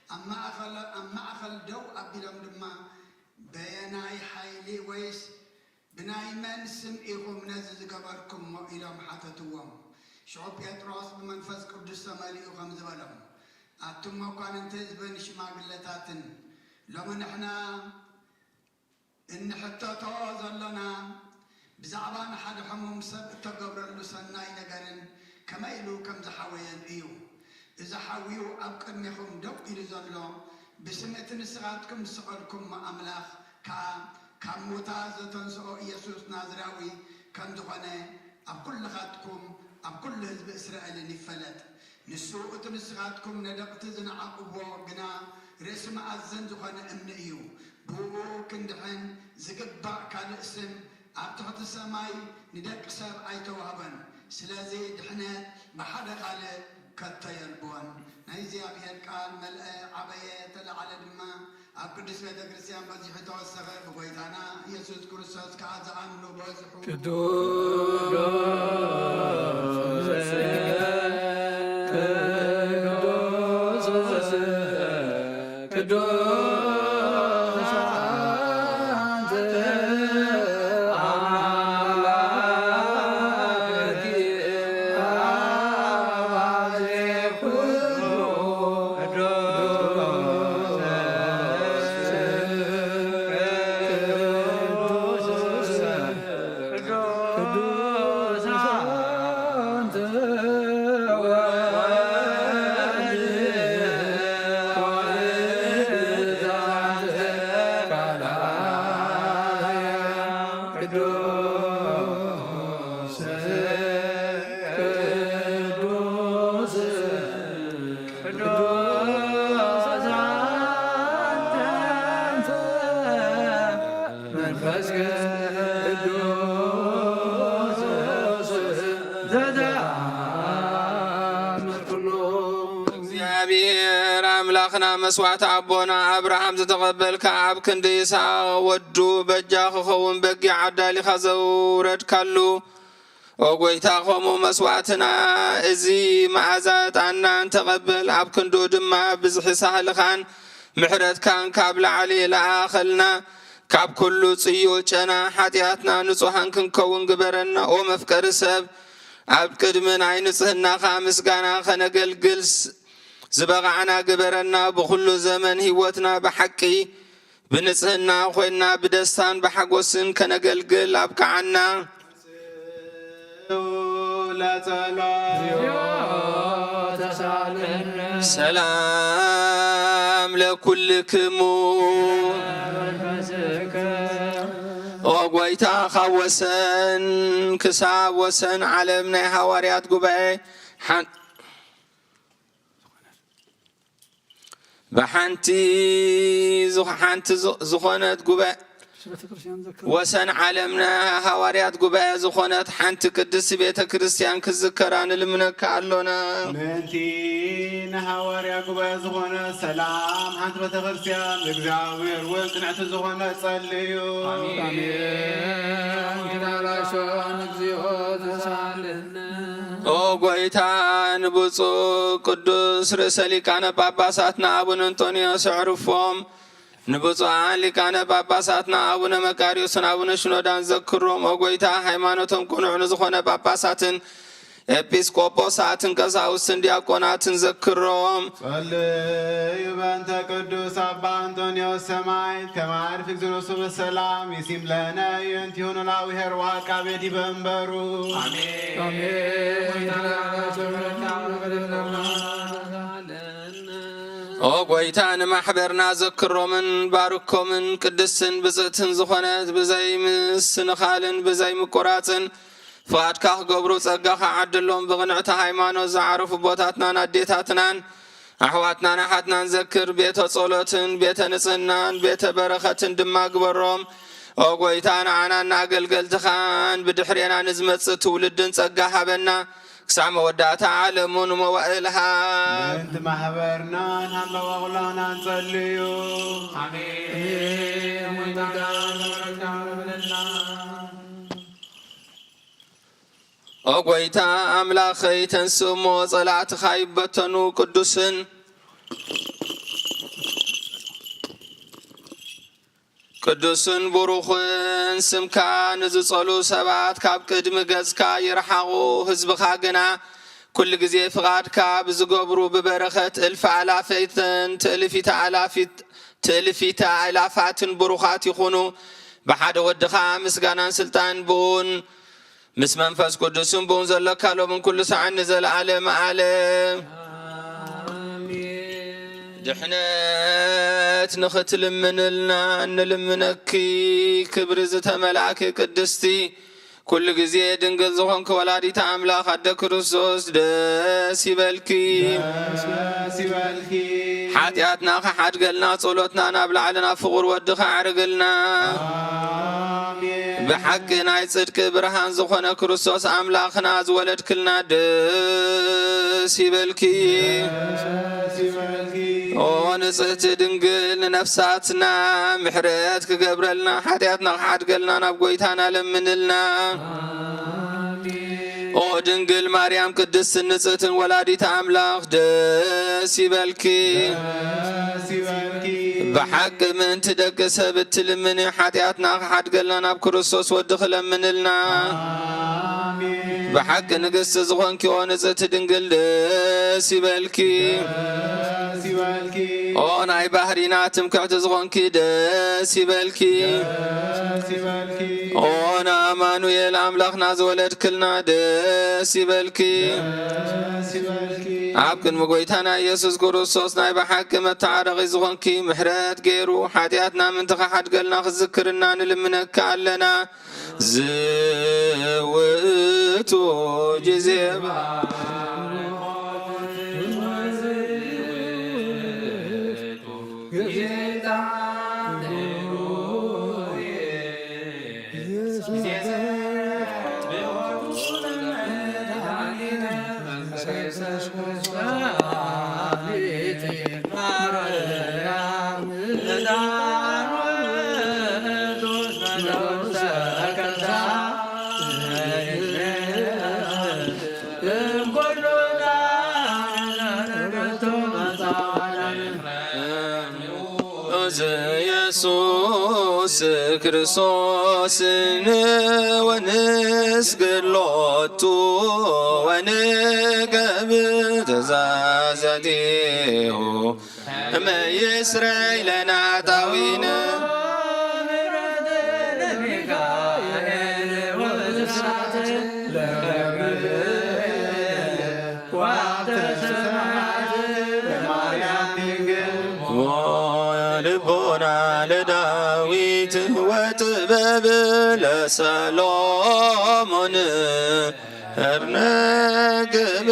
ኣብ ማእኸል፣ ኣብ ማእኸል ደው ኣቢሎም ድማ፣ "በየናይ ሓይሊ ወይስ ብናይ መን ስም ኢኹም ነዚ ዝገበርኩሞ?" ኢሎም ሓተትዎም። ሽዑ ጴጥሮስ ብመንፈስ ቅዱስ ተመሊኡ ከምዚ በሎም፣ "ኣቱም መኳንንቲ ህዝብን ሽማግለታትን፣ ሎሚ ንሕና እንሕተቶ ዘሎና ብዛዕባ ንሓደ ሕሙም ሰብ እተገብረሉ ሰናይ ነገርን ከመይ ኢሉ ከም ዝሓወየን እዩ። እዚ ሓውዩ ኣብ ቅድሜኹም ደው ኢሉ ዘሎ ብስም እቲ ንስኻትኩም ዝሰቐልኩሞ ኣምላኽ ከኣ ካብ ሙታ ዘተንስኦ ኢየሱስ ናዝራዊ ከም ዝኾነ ኣብ ኩልኻትኩም ኣብ ኩሉ ህዝቢ እስራኤልን ይፈለጥ። ንሱ እቲ ንስኻትኩም ነደቕቲ ዝነዓቕዎ ግና ርእሲ መኣዝን ዝኾነ እምኒ እዩ። ብእኡ ክንድሕን ዝግባእ ካልእ ስም ኣብ ትሕቲ ሰማይ ንደቂ ሰብ ኣይተዋህበን። ስለዚ ድሕነት ብሓደ ካልእ ከቶ የልቦን። ናይ እግዚኣብሔር ቃል መልአ፣ ዓበየ፣ ተለዓለ ድማ፣ ኣብ ቅድስት ቤተ ክርስቲያን በዚሑ ተወሰኸ። ብጎይታና ኢየሱስ ክርስቶስ ከኣ ዝኣምኑ በዝሑ። እግዚኣብሔር ኣምላኽና መስዋዕቲ ኣቦና ኣብርሃም ዝተቐበልካ፣ ኣብ ክንዲ ይስሐቅ ወዱ በጃ ክኸውን በጊዕ ኣዳሊኻ ዘውረድካሉ፣ ኦ ጎይታ፣ ከምኡ መስዋዕትና እዚ መኣዛ ዕጣንና እንተቐብል፣ ኣብ ክንድኡ ድማ ብዝሒ ሳህልኻን ምሕረትካን ካብ ላዕሊ ለኣኸልና። ካብ ኩሉ ጽዩቕ ጨና ሓጢኣትና ንጹሃን ክንከውን ግበረና። ኦ መፍቀሪ ሰብ፣ ኣብ ቅድሚ ናይ ንጽህናኻ ምስጋና ከነገልግል ስ-፣ ዝበቓዕና ግበረና። ብኹሉ ዘመን ህይወትና ብሓቂ ብንጽህና ኮይና ብደስታን ብሓጎስን ከነገልግል ኣብቅዓና። ለጸሎት። ሰላም ለኩልክሙ። ኦ ጎይታ፣ ካብ ወሰን ክሳብ ወሰን ዓለም ናይ ሃዋርያት ጉባኤ ሓን-፣ ብሓንቲ ዝኹ-፣ ሓንቲ ዝ-፣ ዝኾነት ጉባኤ፣ ወሰን ዓለምና ሃዋርያት ጉባኤ ዝኾነት ሓንቲ ቅድስቲ ቤተ ክርስቲያን ክዝከራ ንልምነካ ኣሎና። ምእንቲ ንሃዋርያ ጉባኤ ዝኾነ ሰላም ሓንቲ ቤተ ክርስቲያን እግዚኣብሔር እውን ጽንዕቲ ዝኾነ ጸልዩ። ኣሜን። ኪዳላሾን እግዚኦ ተሳለነ። ኦ ጎይታ፣ ንብፁዕ ቅዱስ ርእሰ ሊቃነ ጳጳሳትና ኣቡነ እንጦንዮስ ኣዕርፎም። ንብፁዓን ሊቃነ ጳጳሳትና ኣቡነ መቃርዮስን ኣቡነ ሽኖዳን ዘክሮም። ኦ ጎይታ፣ ሃይማኖቶም ቅኑዕ ንዝኾነ ጳጳሳትን ኤጲስቆጶሳትን ቀሳውስትን ዲያቆናትን ዘክሮም። ጸልዩ በእንተ ቅዱስ ኣባ እንጦንዮስ ሰማዕት፣ ከመ አርፍ እግዚእነ በሰላም ይሲም ለነ የንቲሆኑ ላዊ ኄር ወዐቃቤ ዲበ እምበሩ። ኣሜን። ኦ ጎይታ፣ ንማሕበርና ዘክሮምን ባርኮምን። ቅድስትን ብጽእትን ዝኾነት ብዘይ ምስንኻልን ብዘይ ምቁራጽን ፍቓድካ ክገብሩ ጸጋኻ ዓድሎም። ብቕንዕቲ ሃይማኖት ዝዓረፉ ኣቦታትናን ኣዴታትናን ኣሕዋትናን ኣሓትናን ዘክር። ቤተ ጸሎትን ቤተ ንጽህናን ቤተ በረኸትን ድማ ግበሮም። ኦ ጎይታ፣ ንዓናን ንኣገልገልትኻን ብድሕሬና ንዝመጽእ ትውልድን ጸጋ ሃበና። ክሳብ መወዳእታ ዓለሙን መዋእልሃ። ምእንቲ ማሕበርናን ሃለዋ ኩላህናን ጸልዩ። ኣሜን። ኦ ጎይታ ኣምላኸይ፣ ተንስእ እሞ ጸላእትኻ ይበተኑ። ቅዱስን ቅዱስን ቡሩኽን ስምካ ንዝጸሉ ሰባት ካብ ቅድሚ ገጽካ ይርሓቑ። ህዝብኻ ግና ኩሉ ግዜ ፍቓድካ ብዝገብሩ ብበረኸት እልፊ ኣላፈይትን ትእልፊተ ኣላፊት-፣ ትእልፊተ ኣእላፋትን ቡሩኻት ይኹኑ። ብሓደ ወድኻ ምስጋናን ስልጣን ብኡን ምስ መንፈስ ቅዱስን ብኡን ዘለካ ሎምን ኩሉ ሰዓን ንዘለዓለም ዓለም። ኣሜን። ድሕነት ንኽትልምንልና እንልምነኪ፣ ክብሪ ዝተመልኣኪ ቅድስቲ ኩሉ ግዜ ድንግል ዝኾንኪ ወላዲተ ኣምላኽ ኣደ ክርስቶስ ደስ ይበልኪ። ደስ ይበልኪ። ሓጢኣትና ክሓድገልና ጸሎትና ናብ ላዕሊ ናብ ፍቑር ወድኺ ኣዕርግልና። ኣሜን። ብሓቂ ናይ ጽድቂ ብርሃን ዝኾነ ክርስቶስ ኣምላኽና ዝወለድክልና ደስ ይበልኪ። ደስ ይበልኪ። ኦ ንጽህቲ ድንግል ንነፍሳትና ምሕረት ክገብረልና ሓጢኣትና ክሓድገልና ናብ ጎይታና ለምንልና። ኣሜን። ኦ ድንግል ማርያም ቅድስትን ንጽህትን ወላዲት ኣምላኽ ደስ ይበልኪ። ደስ ይበልኪ። ብሓቂ ምእንቲ ደቂ ሰብ እትልምኒ ሓጢኣትና ክሓድገልና ናብ ክርስቶስ ወዲ ክለምንልና። ኣሜን። ብሓቂ ንግስቲ ዝኾንኪ ኦ ንጽህቲ ድንግል ደስ ይበልኪ። ደስ ይበልኪ። ኦ ናይ ባህሪና ትምክሕቲ ዝኾንኪ ደስ ይበልኪ። ደስ ይበልኪ። ኦ ንኣማኑኤል ኣምላኽና ዝወለድክልና ደስ ይበልኪ። ደስ ይበልኪ። ኣብ ቅድሚ ጎይታና ኢየሱስ ክርስቶስ ናይ ብሓቂ መተዓረቒ ዝኾንኪ ምሕረት ገይሩ ሓጢኣትና ምንቲ ክሓድገልና ክዝክርና ንልምነካ ኣለና። ዝውእቱ ጊዜ ኢየሱስ ክርስቶስ ወንስግድ ሎቱ ወንገብር ትእዛዛቲሁ እመ ይስረይ ለነ ኃጣውኢነ። ልቦና ለዳዊት ወጥበብ ለሰሎሞን እርንግብ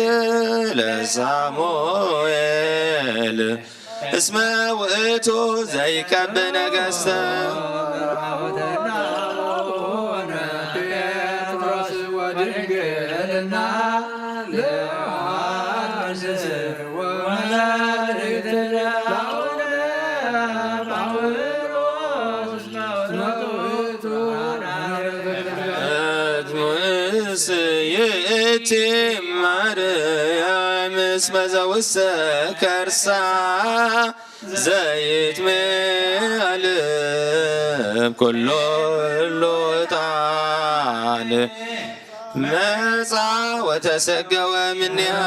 ለሳሙኤል እስመ ውእቱ ዘይቀብ ነገሥተ። እትምስይእቲ ማርያም እስመ ዘውስተ ከርሳ ዘይትመልእ ኩሉ ዕጣን መጻ ወተሰገወ እምኔሃ።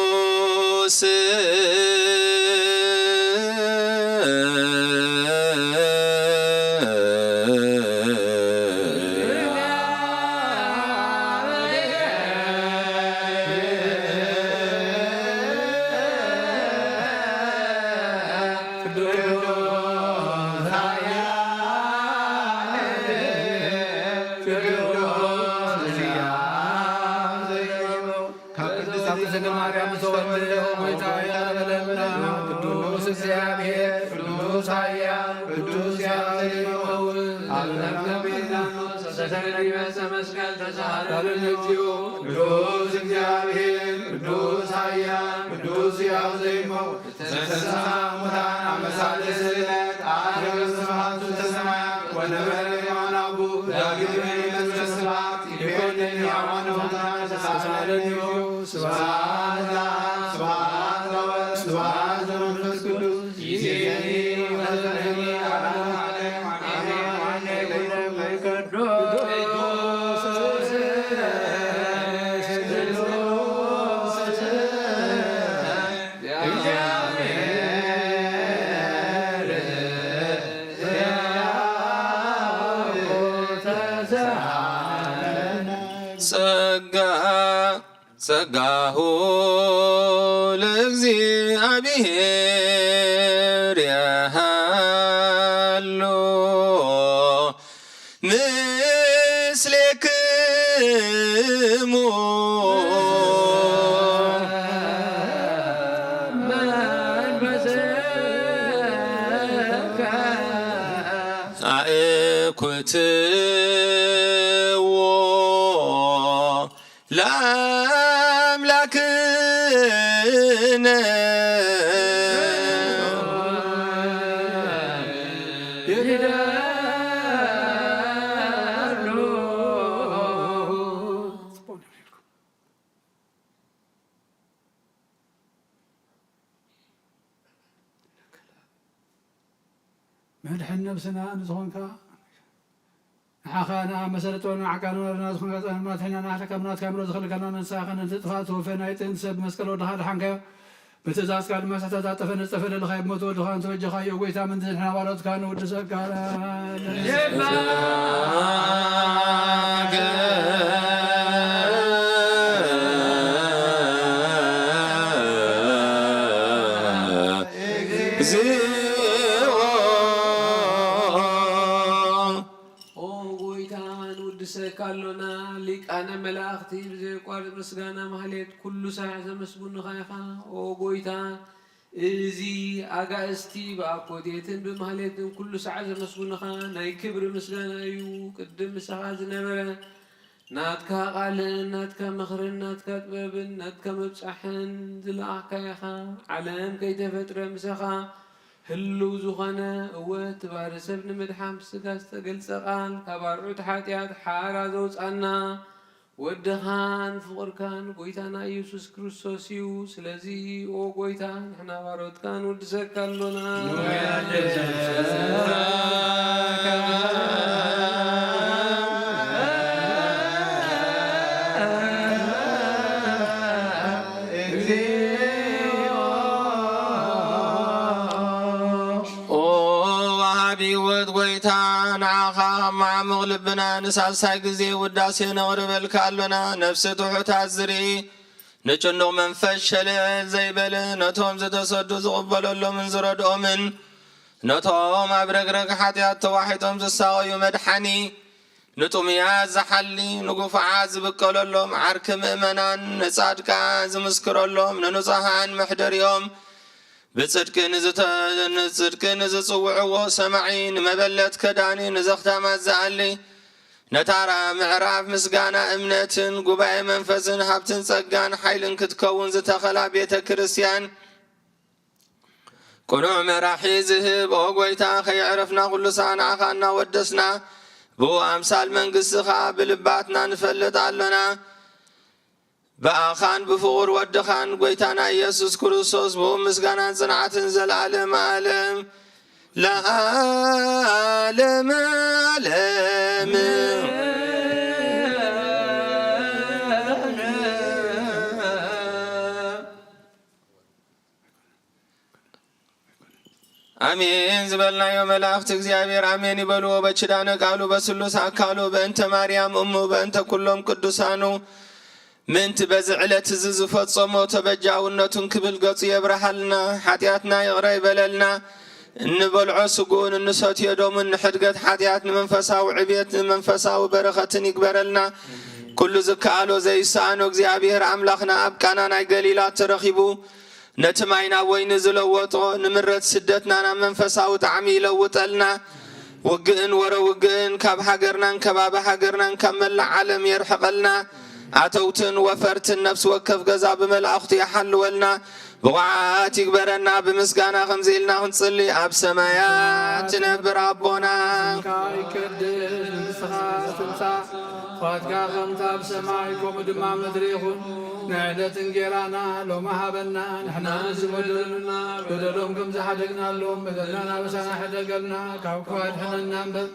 ቅዱስ ካብ ቅድስት ድንግል ማርያም ዝተወለደ ጐይታ ይቕር በለልና። ቅዱስ እግዚኣብሔር፣ ቅዱስ ኃያል፣ ቅዱስ ያዕቆብ፣ አምላክ ተመስገን። ተሰቅለ ዲበ መስቀል ተሳሃለነ እግዚኦ። ቅዱስ እግዚኣብሔር፣ ቅዱስ ኃያል፣ ቅዱስ ሕያው ዘይሞት፣ ዘተንሥአ እሙታን አመ ሳልስት ዕለት ዐረገ ስብሐቱ ለሰማያት ወነበረ በየማነ አቡሁ። ዳግመ ይመጽእ በስብሐት ይቤንን ሕያዋን ወሙታን ተሳለኒ። ስብሐት ለአብ፣ ስብሐት ለወልድ፣ ስብሐት ለመንፈስ ቅዱስ። ይእዜኒ ወዘልፈኒ ለዓለመ ዓለም። አሜን። ቅዱስ ጸጋ ጸጋሁ ለእግዚአብሔር የሃሉ ምስሌክሙ። አእኩትዎ ለአምላክነ። መድሕን ነብስና ንዝኾንካ ንዓኻ ንኣብ መሰረትዋን መዓቃን ወረና ዝኾንካ ጸናን ማትሕና ንዓኻ ካብ ናትካ ምሕረት ዝኸልከልና ንስኻ ከነ ንጥፋእ ተወፈ ናይ ጥንቲ ሰብ መስቀል ወድኻ ድሓንካዮ። ብትእዛዝካ ድማ ዝተታጠፈ ነጸፈ ለለኻዮ ብሞት ወድኻ እንተበጀኻዮ ጎይታ ምንዚ ንሕና ባሮትካ ንውድሰካ። እግዚኦ። ኦ ጎይታ ንውድሰካ ኣሎና። ሊቃነ መላእኽቲ ብዘየቋርጽ ምስጋና ማህሌት ኩሉ ሳዕ ዘመስጉንኻ ኢኻ። ኦ ጎይታ፣ እዚ ኣጋእዝቲ ብኣኮቴትን ብማህሌትን ኩሉ ሳዕ ዘመስጉንኻ ናይ ክብሪ ምስጋና እዩ። ቅድም ምሳኻ ዝነበረ ናትካ ቃልን ናትካ ምኽርን ናትካ ጥበብን ናትካ ምብጻሕን ዝለኣኽካ ኢኻ። ዓለም ከይተፈጥረ ምሳኻ ህልው ዝኾነ፣ እወ፣ እቲ ባሪ ሰብ ንምድሓን ብስጋ ዝተገልጸ ቃል፣ ካብ ኣርዑት ሓጢኣት ሓራ ዘውጻና ወድኻን ፍቕርካን ጎይታና ኢየሱስ ክርስቶስ እዩ። ስለዚ ኦ ጎይታ፣ ንሕና ባሮትካ ንውድሰካ ኣሎና። ኦ ወሃቢ ህይወት ጎይታ፣ ንዓኻ ካብ መዓሙቕ ልብና ንሳልሳይ ግዜ ውዳሴ ነቕርበልካ ኣሎና። ነፍሲ ትሑታት ዝርኢ፣ ንጭኑቕ መንፈስ ሸለል ዘይበለ፣ ነቶም ዝተሰዱ ዝቕበለሎምን ዝረድኦምን፣ ነቶም ኣብ ረግረግ ሓጢኣት ተዋሒጦም ዝሳቐዩ መድሓኒ፣ ንጥሙያት ዝሓሊ፣ ንግፉዓት ዝብቀለሎም፣ ዓርኪ ምእመናን፣ ንጻድቃን ዝምስክረሎም፣ ንንጹሃን መሕደሪኦም፣ ብጽድቂ ንዝተ-፣ ንጽድቂ ንዝጽውዕዎ ሰማዒ፣ ንመበለት ከዳኒ፣ ንዘኽታማት ዝኣሊ፣ ነታ ራ-፣ ምዕራፍ ምስጋና እምነትን ጉባኤ መንፈስን ሃብትን ጸጋን ሓይልን ክትከውን ዝተኸላ ቤተ ክርስቲያን፣ ቅኑዕ መራሒ ዝህብ፣ ኦ ጐይታ፣ ከየዕረፍና ኩሉ ሳዕ ንዓኻ እናወደስና፣ ብኡ ኣምሳል መንግሥትኻ ብልባትና ንፈልጥ ኣሎና። ብኣኻን ብፍቑር ወድኻን ጐይታና ኢየሱስ ክርስቶስ፣ ብኡ ምስጋናን ጽንዓትን ዘለዓለመ ዓለም ለዓለመ ዓለም። ዝበልናዮ መላእኽቲ እግዚኣብሔር ኣሜን ይበልዎ። በኪዳነ ቃሉ በስሉስ ኣካሉ በእንተ ማርያም እሙ በእንተ ኩሎም ቅዱሳኑ ምእንቲ በዚ ዕለት እዚ ዝፈጸሞ ተበጃውነቱን ክብል ገጹ የብርሃልና፣ ሓጢኣትና ይቕረ ይበለልና። እንበልዖ ስግኡን እንሰትዮ ደሙን ንሕድገት ሓጢኣት ንመንፈሳዊ ዕብየት ንመንፈሳዊ በረኸትን ይግበረልና። ኩሉ ዝከኣሎ ዘይሰኣኖ እግዚኣብሔር ኣምላኽና ኣብ ቃና ናይ ገሊላ ተረኺቡ ነቲ ማይ ናብ ወይኒ ዝለወጦ ንምረት ስደትና ናብ መንፈሳዊ ጣዕሚ ይለውጠልና። ውግእን ወረ ውግእን ካብ ሃገርናን ከባቢ ሃገርናን ካብ መላእ ዓለም የርሕቐልና። ኣተውትን ወፈርትን ነፍሲ ወከፍ ገዛ ብመላእኽቱ ይሓልወልና። ብቑዓት ይግበረና። ብምስጋና ከምዚ ኢልና ክንጽሊ፣ ኣብ ሰማያት ትነብር ኣቦና። ስምካ ይቀደስ፣ መንግስትኻ ትምጻእ፣ ፍቓድካ ከምታ ኣብ ሰማይ ከምኡ ድማ ምድሪ ይኹን። ንዕለት እንጌራና ሎሚ ሃበና፣ ንሕና ንዝበደሉና በደሎም ከም ዝሓደግናሎም በደልናን ኣበሳና ሕደገልና፣ ካብ ክፉእ ኣድሕነና እምበር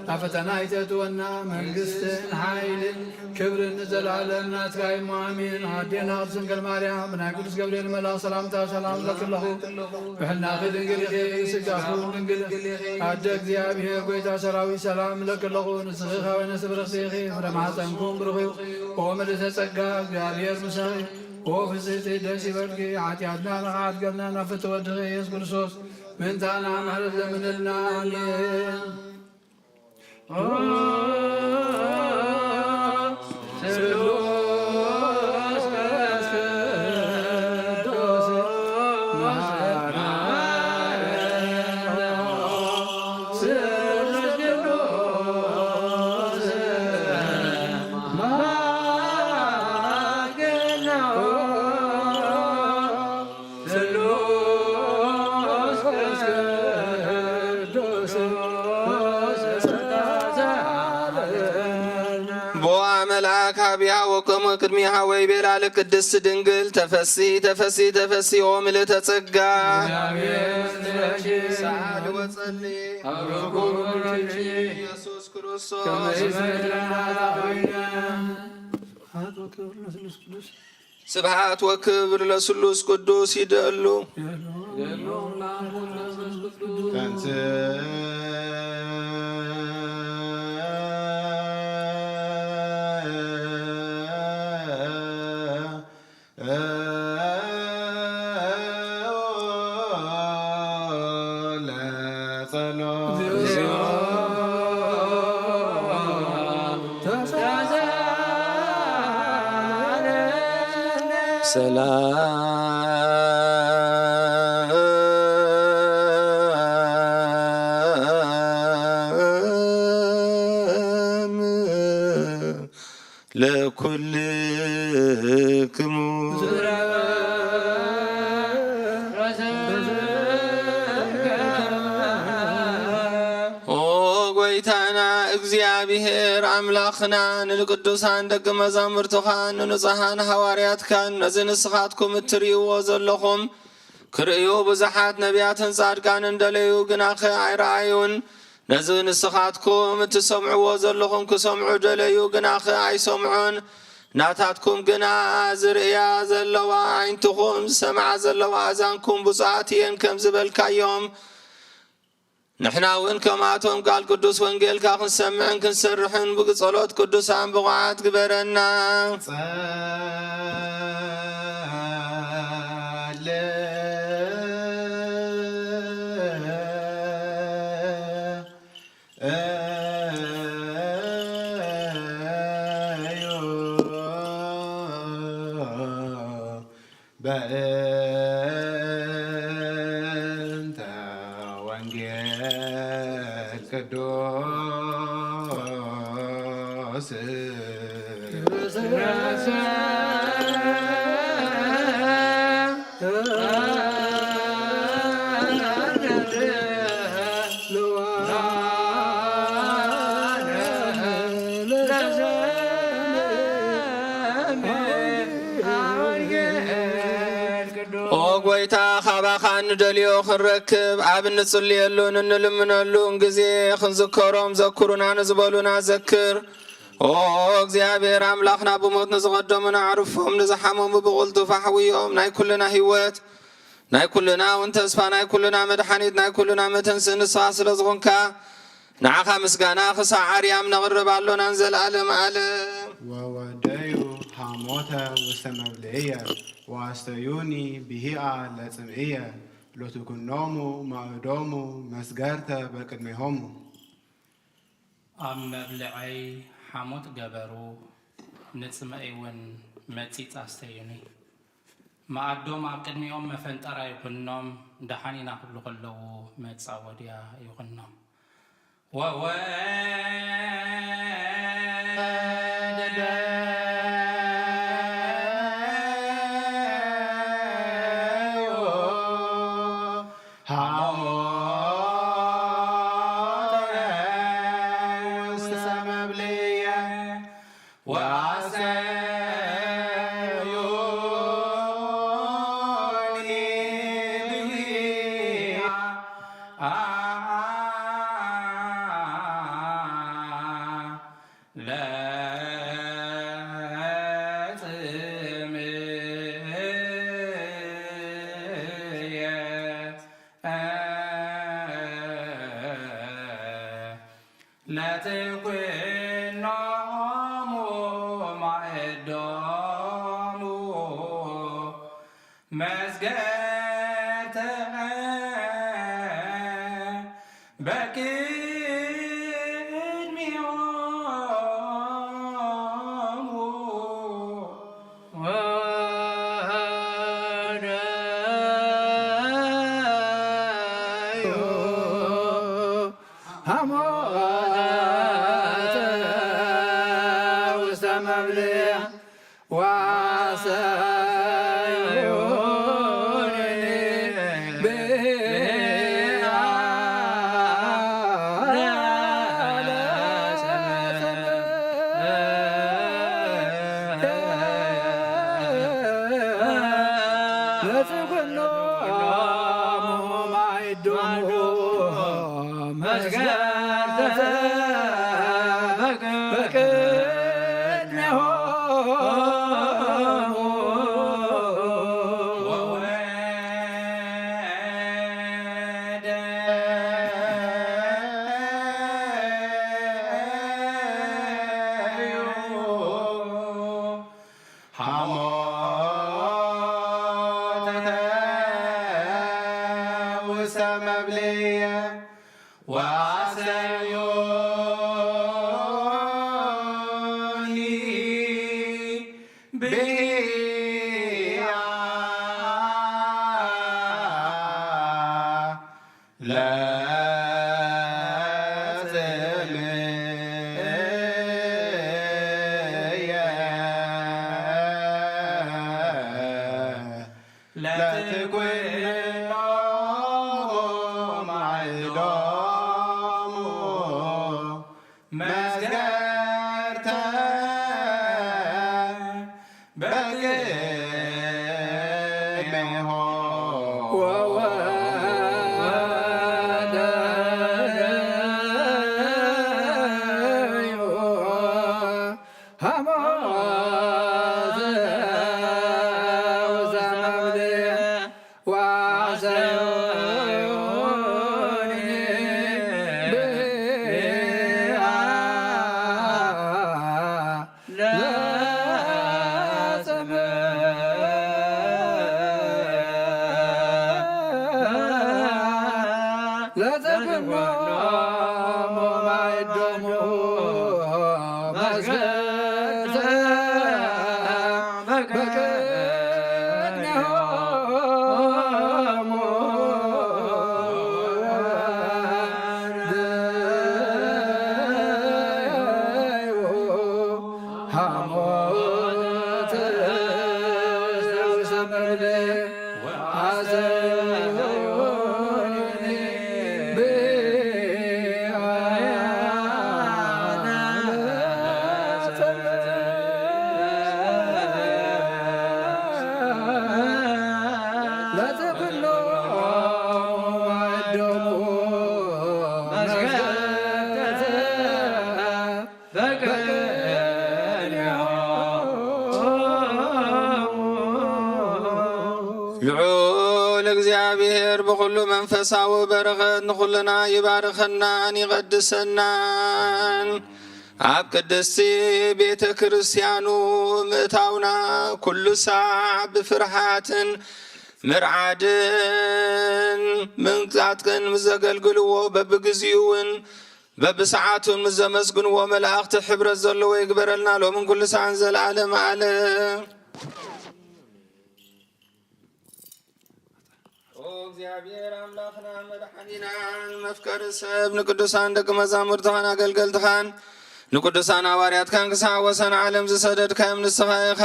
ናብ ፈተና ኣይተእትወና። መንግስትን ሓይልን ክብርን ንዘለኣለም ናትካ እዩ፣ ኣሜን። ኣዴና ቅድስት ድንግል ማርያም ብናይ ቅዱስ ገብርኤል መልኣኽ ሰላምታ ሰላም እብለኪ ኣለኹ። ብሕልናኺ ድንግል ኢኺ፣ ስጋኺ እውን ድንግል ኢኺ። ኣደ እግዚኣብሔር ጐይታ ሰራዊት ሰላም እብለኪ ኣለኹ። ንስኺ ካብ ኣንስቲ ብርኽቲ ኢኺ፣ ፍረ ማሕፀንኩም ብሩኽ እዩ። ኦ ምልዕተ ጸጋ፣ እግዚኣብሔር ምሳኺ፣ ኦ ፍስሕቲ ደስ ይበልኪ። ሓጢኣትና ንኽሓድገልና ናብ ፍትወ ወድኺ ኢየሱስ ክርስቶስ ምእንታና ምሕረት ለምንልና። ኣሜን። ቦአ መልአክ ሀቢሃ ወቆመ ቅድሚሃ ወይቤላ ለቅድስት ድንግል ተፈሲ ተፈሲ ተፈሲ ኦ ምልእተ ጸጋ። ሰአሊ ወጸሊ። ኢየሱስ ክርስቶስ። ስብሐት ወክብር ለስሉስ ቅዱስ ይደሉ። ሰላም ለኩልክሙ። ኦ ጐይታና እግዚኣብሔር ኣምላኽና፣ ንቅዱሳን ደቂ መዛሙርትኻን ንንጹሓን ሃዋርያትካን ነዚ ንስኻትኩም እትርእይዎ ዘለኹም ክርእዩ ብዙሓት ነቢያትን ጻድቃንን ደለዩ፣ ግናኸ ኣይረኣዩን። ነዚ ንስኻትኩም እትሰምዕዎ ዘለኹም ክሰምዑ ደለዩ፣ ግናኸ ኣይሰምዑን። ናታትኩም ግና ዝርእያ ዘለዋ ኣዒንትኹም ዝሰምዓ ዘለዋ ኣእዛንኩም ብፁዓት እየን ከም ዝበልካዮም፣ ንሕና እውን ከምኣቶም ቃል ቅዱስ ወንጌልካ ክንሰምዕን ክንሰርሕን ብጸሎት ቅዱሳን ብቑዓት ግበረና። ጸልዩ በእንተ ወንጌል ቅዱስ። ኦ ጐይታ፣ ካባኻ እንደልዮ ክንረክብ፣ ኣብ እንጽልየሉን እንልምነሉን ግዜ ክንዝከሮም፣ ዘክሩና ንዝበሉና ዘክር። ኦ እግዚኣብሔር ኣምላኽና፣ ብሞት ንዝቐደሙና ኣዕርፎም፣ ንዝሓመሙ ብቕልጡፍ ኣሕውዮም። ናይ ኩልና ህይወት ናይ ኩልና እውን ተስፋ፣ ናይ ኩልና መድሓኒት፣ ናይ ኩልና መተንስእ ንስኻ ስለ ዝኾንካ፣ ንዓኻ ምስጋና ክሳዕ ኣርያም ነቕርብ ኣሎና ንዘለኣለም ኣለም። ወወደዩ ሃሞተ ውስተ መብልዕየ ወአስተዩኒ ብሂአ ለጽምዕየ ሎትኩኖሙ ማእዶሙ መስገርተ በቅድሜሆሙ። ኣብ መብልዐይ ሓሞት ገበሩ፣ ንጽምኤይ እውን መጺጽ ኣስተዩኒ። መኣዶም ኣብ ቅድሚኦም መፈንጠራ ይኹኖም፣ ደሓን ኢና ክብሉ ከለዉ መጻወድያ ይኹኖም። ወወደደ ለትኩኖሙ ማእዶሙ መስገርተ በቅድሚሆሙ። ወደዩ ሃሞተ ውስተ መብልዕ ወአስተዩኒ ብሂአ ለትኩኖሙ ማእዶሙ መስገርተ በቅድሜሆሙ። ሓሞተ ውስተ መብልየ ወአስተዩኒ ብሂአ ለጽምየ ለትኩኖሙ ማዕዶሙ መስገርተ በቅድሜሆሙ። ወወደዩ ሃሞተ ውስተ መብልዕ ወአስተዩኒ ብሂአ ለጽምየ ለትኩኖሙ ማዕዶሙ መስገርተ በቅድሜሆሙ። ወወደዩ ሃሞተ ውስተ መብልዕ ወአስተዩኒ ብሂአ ለትኩኖሙ ማዕዶሙ መስገርተ በቅድሜሆሙ። ልዑል እግዚኣብሔር ብኹሉ መንፈሳዊ በረኸት ንኹልና ይባርኸናን ይቐድሰናን። ኣብ ቅድስቲ ቤተ ክርስቲያኑ ምእታውና ኩሉ ሳዕ ብፍርሃትን ምርዓድን ምንጻጥቅን ምስ ዘገልግልዎ በብግዚኡውን በብሰዓቱን ምስ ዘመስግንዎ መላእኽቲ ሕብረት ዘለዎ ይግበረልና ሎምን ኩሉ ሳዕን ዘለዓለም ዓለም። ኦ እግዚኣብሔር ኣምላኽና መድሓኒናን መፍቀሪ ሰብ ንቅዱሳን ደቂ መዛሙርትኻን ኣገልገልትኻን ንቅዱሳን ሃዋርያትካን ክሳዕ ወሰን ዓለም ዝሰደድካዮም ንስኻ ኢኻ።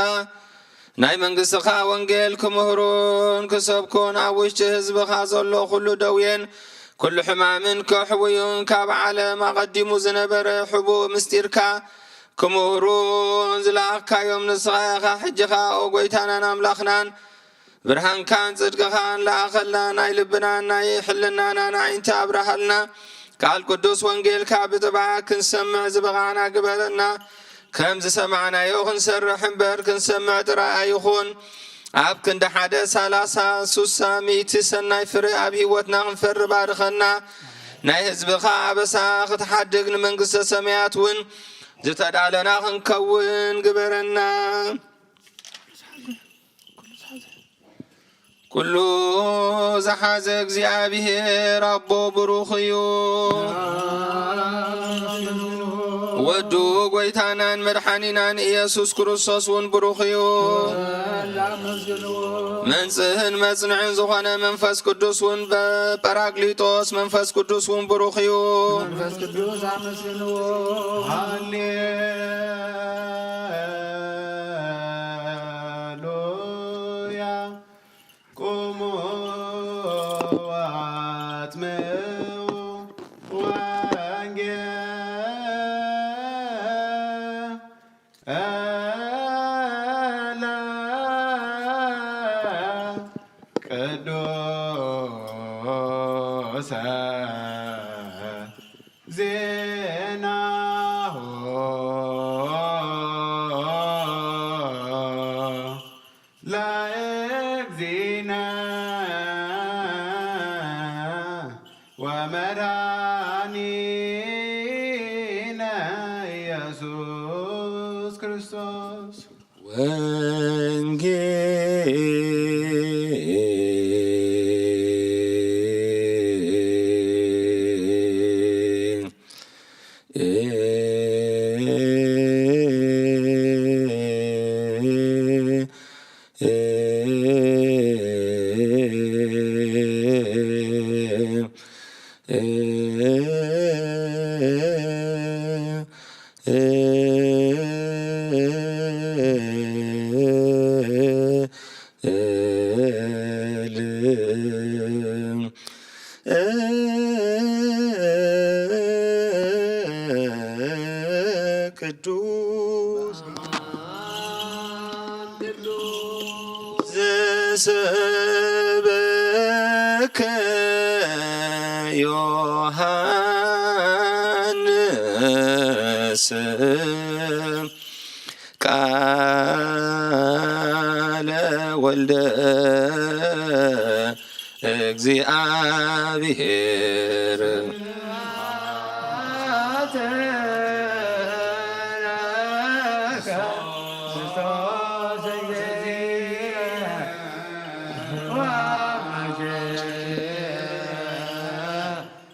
ናይ መንግስትኻ ወንጌል ክምህሩን ክሰብኩን ኣብ ውሽጢ ህዝብኻ ዘሎ ኩሉ ደውየን ኩሉ ሕማምን ከሕውዩን ካብ ዓለም ኣቐዲሙ ዝነበረ ሕቡእ ምስጢርካ ክምህሩን ዝለኣኽካዮም ንስኻ ኢኻ። ሕጂ ኸኣ ኦ ጐይታናን ኣምላኽናን ብርሃንካን ጽድቅኻን ለኣኸልና፣ ናይ ልብናን ናይ ሕልናናን ኣዒንቲ ኣብርሃልና። ቃል ቅዱስ ወንጌልካ ብጥብዓት ክንሰምዕ ዝበቓዕና ግበረና። ከም ዝሰማዕናዮ ክንሰርሕ እምበር ክንሰምዕ ጥራይ ኣይኹን። ኣብ ክንዲ ሓደ ሰላሳ፣ ሱሳ፣ ሚእቲ ሰናይ ፍረ ኣብ ህይወትና ክንፈሪ ባርኸና። ናይ ህዝብኻ ኣበሳ ክትሓድግ ንመንግስተ ሰማያት እውን ዝተዳለና ክንከውን ግበረና። ኩሉ ዝሓዘ እግዚኣብሔር ኣቦ ብሩኽ እዩ። ወዱ ጐይታናን መድሓኒናን ኢየሱስ ክርስቶስ እውን ብሩኽ እዩ። መንጽህን መጽንዕን ዝኾነ መንፈስ ቅዱስ እውን በ-፣ ጳራቅሊጦስ መንፈስ ቅዱስ እውን ብሩኽ እዩ። መንፈስ ቅዱስ ኣመስግንዎ። ሃሌ ሃሌሉያ። ቁሙ ወአጽምዑ ወንጌለ ቅዱሰ ዜናሁ ለእግዚእነ ወመድኃኒነ ኢየሱስ ክርስቶስ። ወንጌል ቅዱስ ዘሰበከ ዮሐንስ ቃለ ወልደ እግዚአብሔር።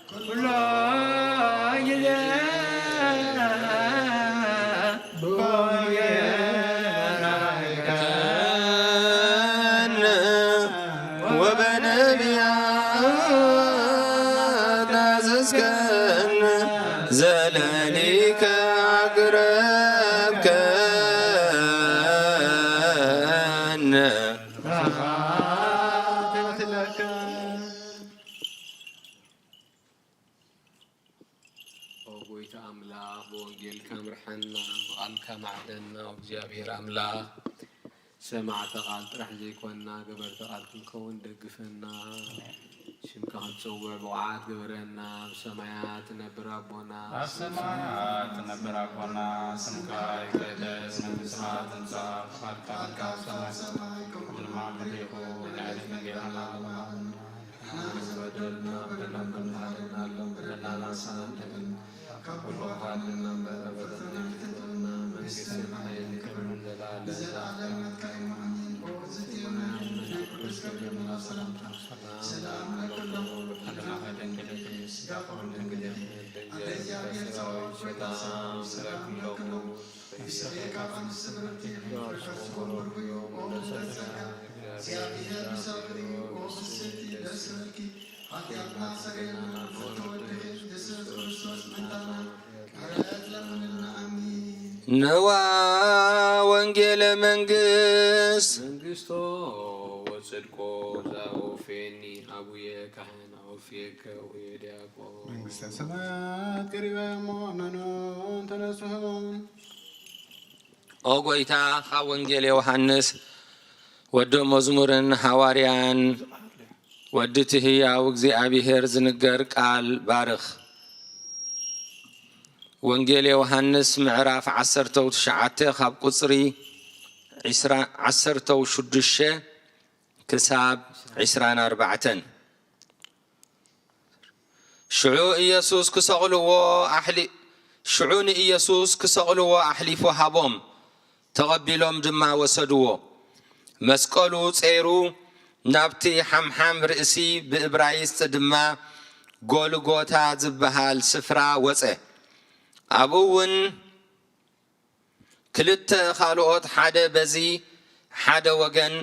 ኩሎ ጊዜ በወንጌል ወበነቢያት ናዘዝከን ዘለሊከ ኣቅረብከን። ኦ ጎይታ ኣምላኽ፣ ብወንጌልካ ምርሓና፣ ብቓልካ ማዕደና። እግዚኣብሔር ኣምላኽ፣ ሰማዕተ ቃል ጥራሕ ዘይኮንና፣ ገበርተ ቃል ክንከውን ደግፈና። ሸ ስምካ ክትጽውዕ ብቑዓት ግበረና። ኣብ ሰማያት ትነብር ኣቦና፣ ኣብ ሰማያት ትነብር ኣቦና፣ ስምካ ይትቀደስ፣ መንግስትኻ ትምጻእ፣ ፍቓድካ ትኩን፣ ኣብ ሰማይ ከም ከምኡ ድማ ኣብ ምድሪ ይኹን። ዕለታዊ እንጀራና ሃበና፣ ንሕና ንዝበደሉና በደሎም ከም ንሓድግ ንበደለና፣ ሰላም ትብል፣ ካብ ኩሉ ክፋት ንመንበር ፈተና ይፈትወና፣ መንግስትን ሓይልን ክብርን ንዘለኣለም ናትካ እዩ። ኣሜን። ኦ እግዝእትየ ማርያም፣ ምልዕቲ ቅዱስ ገብርኤል መልኣክ ሰላምታ፣ ሰላም እለኪ ኣለኹ፣ ብሕልናኺ ድንግል ኢኺ፣ ስጋኺ እውን ድንግል ኢኺ። ኣደ እግዚኣብሔር ጸባኦት፣ ጎይታ ሰላም ይብለኪ። ነፍስኺ ካብ ኣንስቲ ብርክቲ ኢኺ፣ ፍረ ከርስኺ እውን ብሩክ እዩ። ኦ እግዝእትየ፣ እግዚኣብሔር ምሳኺ እዩ። ኦ ፍስሕቲ ደስ ይበልኪ፣ ነዋ ወንጌለ መንግስት መንግስቶ ወጽድቆ ዘአውፌኒ አቡየ ካህን አውፌከ ወየ ዲያቆን። መንግስተ ሰማያት ቅሪበ እሞ መኑ ተነስሑ። ኦ ጎይታ፣ ካብ ወንጌል ዮሃንስ ወዲ መዝሙርን ሃዋርያን ወዲ እቲ ህያው እግዚኣብሔር ዝንገር ቃል ባርኽ። ወንጌል ዮሃንስ ምዕራፍ ዓሰርተው ትሽዓተ ካብ ቁጽሪ ዒስራ፣ ዓሰርተው ሽዱሽተ ክሳብ ዒስራን ኣርባዕተን። ሽዑ ኢየሱስ ክሰቕልዎ ኣሕሊ-፣ ሽዑ ንኢየሱስ ክሰቕልዎ ኣሕሊፉ ሃቦም። ተቐቢሎም ድማ ወሰድዎ። መስቀሉ ጸይሩ ናብቲ ሓምሓም ርእሲ፣ ብእብራይስጥ ድማ ጎልጎታ ዝበሃል ስፍራ ወጸ። ኣብኡ እውን ክልተ ካልኦት፣ ሓደ በዚ ሓደ ወገን፣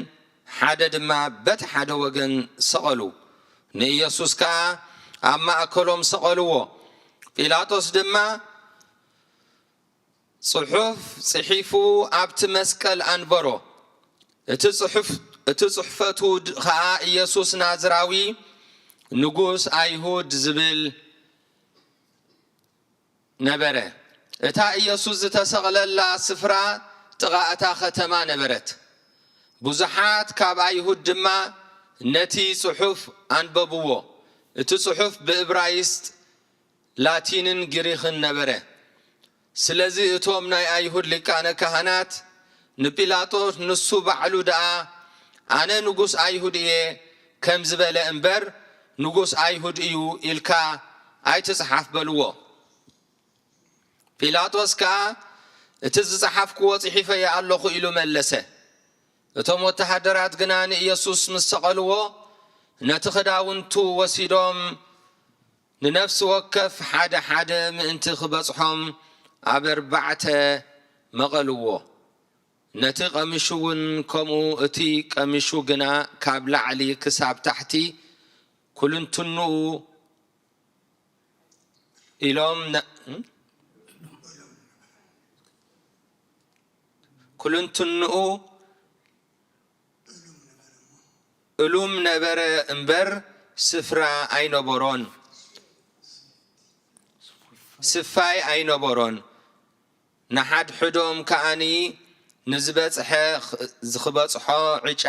ሓደ ድማ በቲ ሓደ ወገን ሰቐሉ። ንኢየሱስ ከኣ ኣብ ማእከሎም ሰቐልዎ። ጲላጦስ ድማ ጽሑፍ ጽሒፉ ኣብቲ መስቀል ኣንበሮ። እቲ ጽሑፍ፣ እቲ ጽሕፈቱ ድ-፣ ኸኣ ኢየሱስ ናዝራዊ ንጉስ ኣይሁድ ዝብል ነበረ። እታ ኢየሱስ ዝተሰቕለላ ስፍራ ጥቓ እታ ከተማ ነበረት። ብዙሓት ካብ ኣይሁድ ድማ ነቲ ጽሑፍ ኣንበብዎ። እቲ ጽሑፍ ብእብራይስጥ፣ ላቲንን ግሪኽን ነበረ። ስለዚ እቶም ናይ ኣይሁድ ሊቃነ ካህናት ንጲላጦስ፣ ንሱ ባዕሉ ደኣ ኣነ ንጉስ ኣይሁድ እየ ከም ዝበለ እምበር፣ ንጉስ ኣይሁድ እዩ ኢልካ ኣይትጽሓፍ በልዎ። ጲላጦስ ከኣ፣ እቲ ዝጸሓፍክዎ ጽሒፈዮ ኣለኹ ኢሉ መለሰ። እቶም ወተሃደራት ግና ንኢየሱስ ምስ ሰቐልዎ፣ ነቲ ክዳውንቱ ወሲዶም ንነፍሲ ወከፍ ሓደ ሓደ ምእንቲ ክበጽሖም ኣብ ኣርባዕተ መቐልዎ። ነቲ ቀሚሹ እውን ከምኡ፣ እቲ ቀሚሹ ግና ካብ ላዕሊ ክሳብ ታሕቲ ኩልንትንኡ ኢሎም ነ-፣ ኩልንትንኡ እሉም ነበረ እምበር ስፍራ ኣይነበሮን፣ ስፋይ ኣይነበሮን። ንሓድሕዶም ከኣኒ ንዝበጽሐ፣ ዝኽበጽሖ ዕጫ፣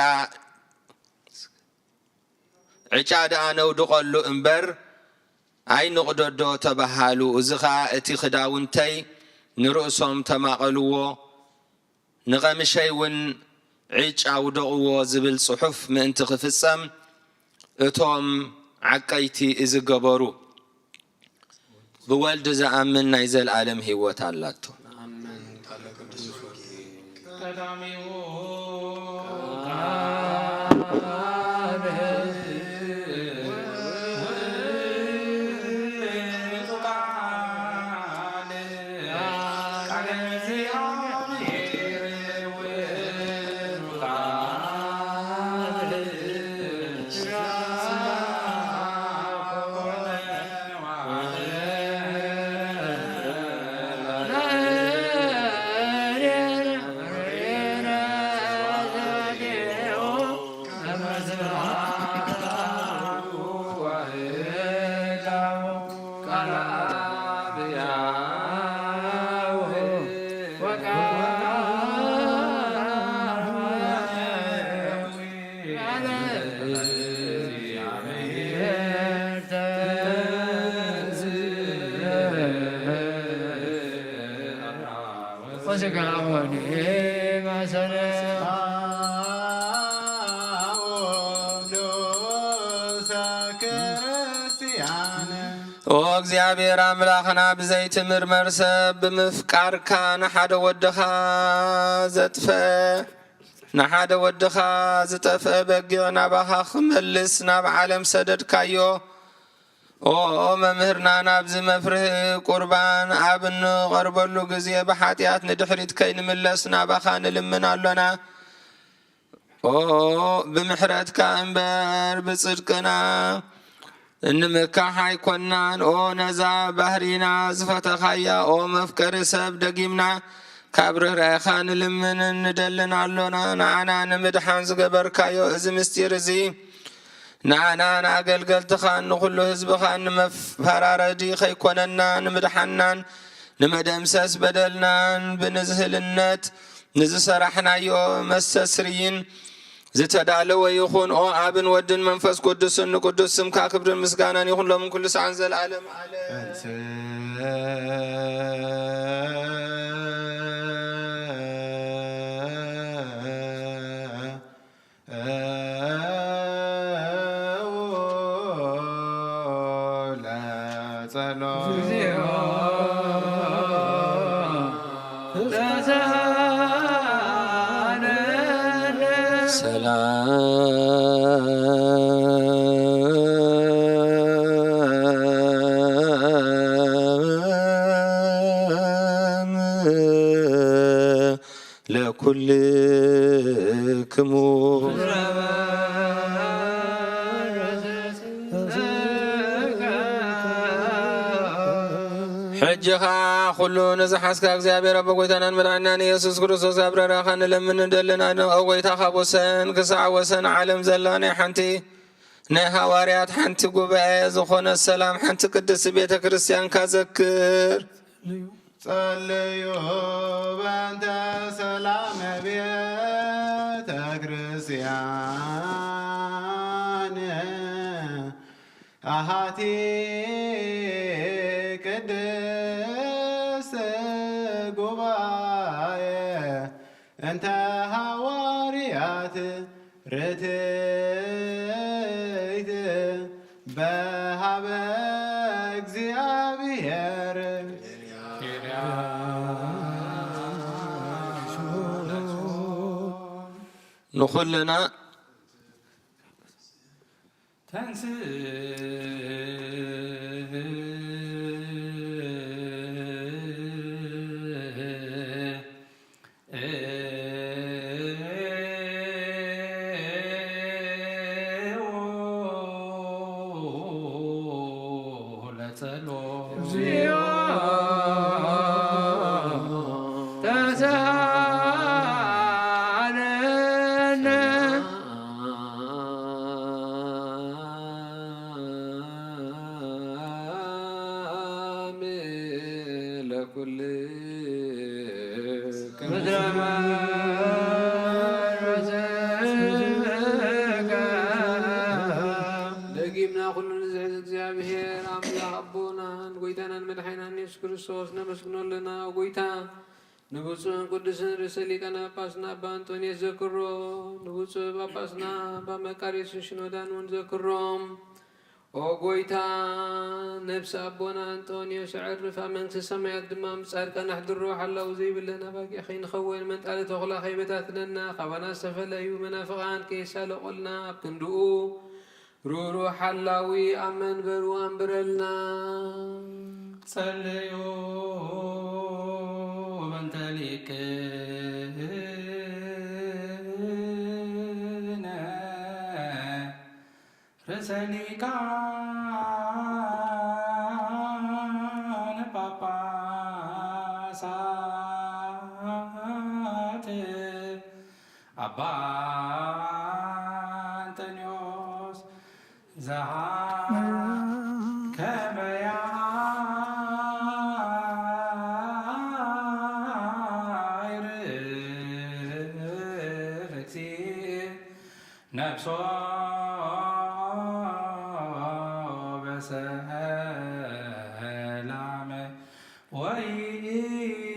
ዕጫ ደኣ ነውድቐሉ እምበር ኣይንቕደዶ ተባሃሉ። እዚ ኸኣ እቲ ክዳውንተይ ንርእሶም ተማቐልዎ፣ ንቐምሸይ እውን ዕጭ ኣውደቕዎ ዝብል ጽሑፍ ምእንቲ ክፍጸም፣ እቶም ዓቀይቲ እዚ ገበሩ። ብወልድ ዝኣምን ናይ ዘለኣለም ህይወት ኣላቶ። ኣሜን። ቃለ ቅዱስ ወንጌል። ቀዳሚሁ ቃል ስጋሆኒ ማሰነ ኦ እግዚኣብሔር ኣምላኽና፣ ብዘይትምርመር ሰብ ብምፍቃርካ ንሓደ ወድኻ ዘጥፈ ንሓደ ወድኻ ዝጠፍአ በጊዕ ናባኻ ክመልስ ናብ ዓለም ሰደድካዮ። ኦ መምህርና፣ ናብዚ መፍርህ ቁርባን ኣብ እንቐርበሉ ግዜ ብሓጢኣት ንድሕሪት ከይንምለስ ናባኻ ንልምን ኣሎና። ኦ ብምሕረትካ እምበር ብጽድቅና እንምካሕ ኣይኮናን። ኦ ነዛ ባህሪና ዝፈተኻያ፣ ኦ መፍቀሪ ሰብ፣ ደጊምና ካብ ርህራሄኻ ንልምንን ንደልን ኣሎና። ንዓና ንምድሓን ዝገበርካዮ እዚ ምስጢር እዚ፣ ንዓናን ኣገልገልትኻን ንኹሉ ህዝብኻን ንመፈራረዲ ከይኮነና፣ ንምድሓንናን ንመደምሰስ በደልናን ብንዝህልነት ንዝሰራሕናዮ መስተስርይን ዝተዳለወ ይኹን። ኦ ኣብን ወድን መንፈስ ቅዱስን ንቅዱስ ስምካ ክብርን ምስጋናን ይኹን፣ ሎምን ኩሉ ሰዓን ዘለዓለም ዓለም። ሰላም ለኩልክሙ። ሕጂ ኸኣ ኩሉ ንዝሓዝካ እግዚኣብሔር ኣቦ፣ ጎይታናን መድሓኒናን ኢየሱስ ክርስቶስ፣ ኣብ ርህራሄኻ ንለምን ንደልን። ኣድንቕ ኦ ጎይታ፣ ካብ ወሰን ክሳዕ ወሰን ዓለም ዘላ ናይ ሓንቲ ናይ ሃዋርያት ሓንቲ ጉባኤ ዝኾነ ሰላም፣ ሓንቲ ቅድስቲ ቤተ ክርስቲያንካ ዘክር። ጸልዩ በእንተ ሰላም ቤተ ክርስቲያን ኣሃቲ ቅድስት ጉባኤ እንተ ሃዋርያት ርትዕት በሃበ እግዚኣብሔር። ንኹልና ተንስእ ለጸሎት። እግዚኦ ተሳለነ። ለኩልክሙ። ደጊምና ኩሉ ንዝሕዝ እግዚኣብሔር ኣምላኽ ኣቦናን ጎይታናን መድሓኒናን የሱስ ክርስቶስ ነመስግኖ ኣለና። ጎይታ ንብፁዕን ቅዱስን ርእሰ ሊቃነ ጳጳስና ኣባ እንጦንዮስ ዘክሮ፣ ንብፁዕ ጳጳስና ኣባ መቃርዮስን ሽኖዳን እውን ዘክሮም። ኦ ጎይታ፣ ነፍሲ ኣቦና እንጦንዮስ ኣዕርፍ፣ ኣብ መንግስተ ሰማያት ድማ ምስ ጻድቃን ኣሕድሮ። ሓላው ዘይብለን ኣባጊዕ ከይንኸውን፣ መንጣሊ ተኹላ ከይበታትነና፣ ካባና ዝተፈለዩ መናፍቓን ከየሳለቑልና፣ ኣብ ክንድኡ ርኡሩእ ሓላዊ ኣብ መንበሩ ኣንብረልና። ጸልዩ በእንተ ሊቅነ ርእሰ ሊቃነ ጳጳሳት ኣባ እንጠንዮስ ዘሃ ከመ ያዕርፍ እግዚእ ነፍሶ በሰላም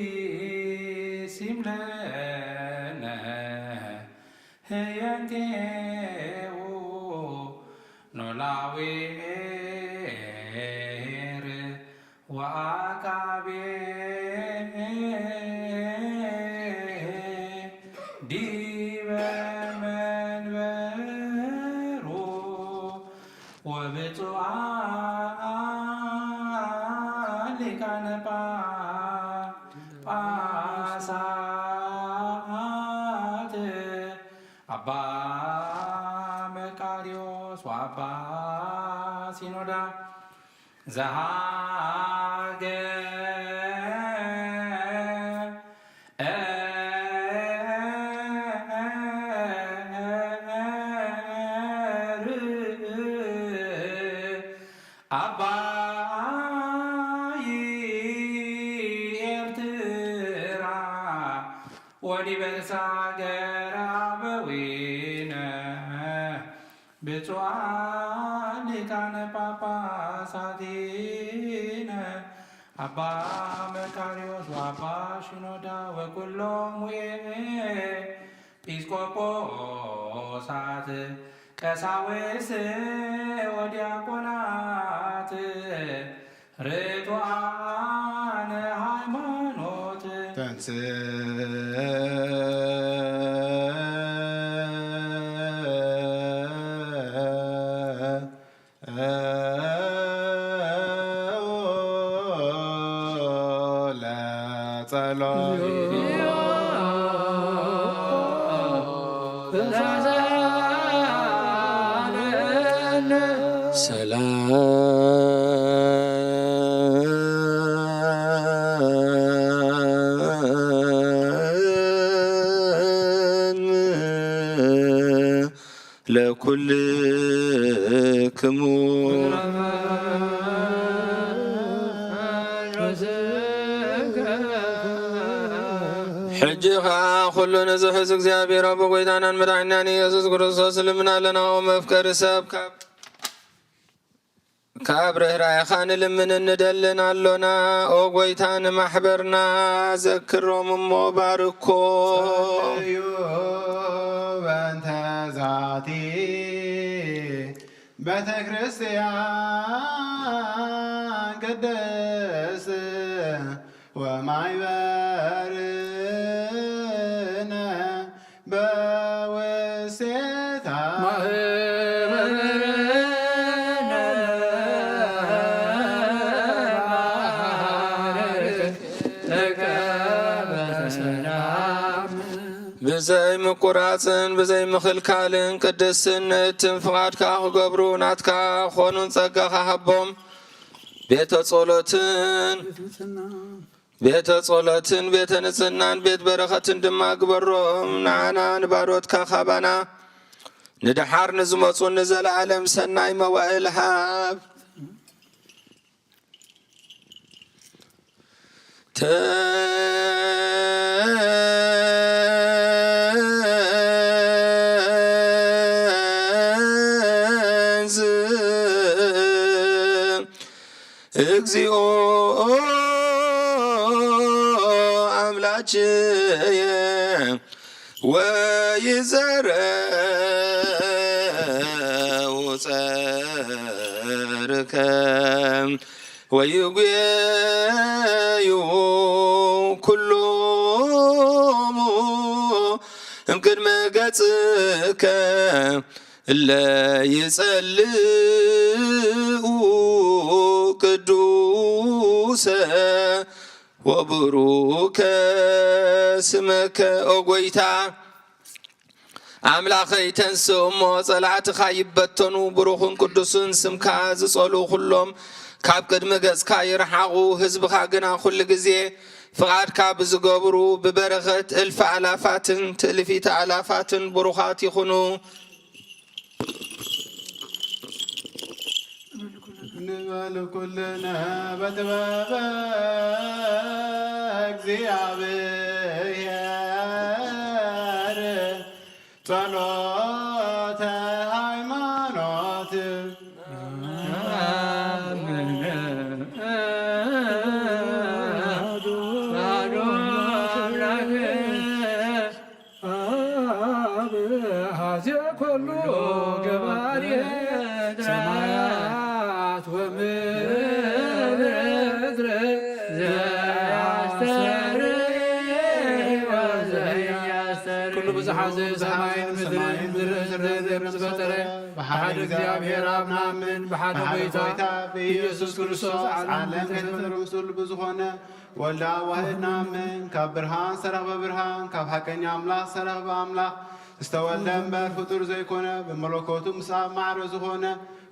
ወይእዜሰ ህየንቴኡ ኖላዊ ኤር ወአቃቤ ዲበ መንበሩ ወብፁዓን ሊቃነ ጳጳሳት አባ መቃርዮስ ወአባ ሲኖዳ ዘሃገር አባይ ኤርትራ ወዲበ ርእሰ ሃገር አበዊነ ብፁዓን ሊቃነ ጳጳሳቲነ አባ መቃርዮስ ወአባ ሽኖዳ ወኩሎም ኤጲስቆጶሳት ቀሳውስት ወዲያቆናት ርቱዓነ ሃይማኖት። ተንሥእ ለጸሎት። ሰላም ለኩልክሙ። ሕጂ ኸዓ ኩሉ ንዝሕዝ እግዚኣብሔር ኣቦ ጐይታናን መድሓኒናን ኢየሱስ ክርስቶስ ልምና ኣለና። ኦ መፍቀሪ ሰብ፣ ካብ ካብ ርህራሄኻ ንልምንን ንደልን ኣሎና። ኦ ጐይታ፣ ንማሕበርና ዘክሮም እሞ ባርኮ። ጸልዩ በእንተ ዛቲ ቤተ ክርስቲያን ቅድስት ወማይበርነ በውስቴታ ማህበርነ ባርክ ለከ በሰላም። ብዘይ ምቁራጽን ብዘይ ምኽልካልን ቅድስትን ንእትን ፍቓድካ ክገብሩ ናትካ ክኾኑን ጸጋኻ ሃቦም። ቤተ ጸሎትን ቤተ ጸሎትን ቤተ ንጽህናን ቤት በረኸትን ድማ ግበሮም። ንዓና ንባሮትካ ካባና ንደሓር ንዝመጹ ንዘለዓለም ሰናይ መዋእል ሃብ። ተንስ እግዚኦ አምላክየ ወይዘረው ጸርከ ወይጉየዩ ኩሎሙ እምቅድመ ገጽከ እለ ይጸልኡ ቅዱሰ ወብሩከ ስመከ። ኦ ጐይታ፣ ኣምላኸይ፣ ተንስእ እሞ ጸላእትኻ ይበተኑ፣ ብሩኽን ቅዱስን ስምካ ዝጸልኡ ኹሎም ካብ ቅድሚ ገጽካ ይርሓቑ። ህዝብኻ ግና ኩሉ ግዜ ፍቓድካ ብዝገብሩ ብበረኸት እልፊ ኣላፋትን ትእልፊተ ኣላፋትን ብሩኻት ይኹኑ። ንበል ኩልነ በጥበበ እግዚኣብሔር ጸሎተ ሃይማኖት። ኩሉ ገባሪ ሰማያት ወምድር ዘያስተሪ ወዘያስተሪ። ኩሉ ብዝሓ ዘይ ሰማይን ምድርን ዝርእ ዘይ ዝርእ ዘይ ዝፈጠረ ብሓደ እግዚኣብሔር ኣብ ንኣምን፣ ብሓደ ብሓደ ጎይታ ጎይታ ብኢየሱስ ብኢየሱስ ክርስቶስ ክርስቶስ ዓለም ዓለም ከይተፈጠረ ከይተፈጠረ ምስሉ ብዝኾነ ወልደ ዋህድ ንኣምን። ካብ ብርሃን ዝተረኽበ ብርሃን፣ ካብ ሓቀኛ ኣምላኽ ዝተረኽበ ኣምላኽ ዝተወልደ እምበር ፍጡር ዘይኮነ፣ ብመለኮቱ ምስ ኣብ ማዕረ ዝኾነ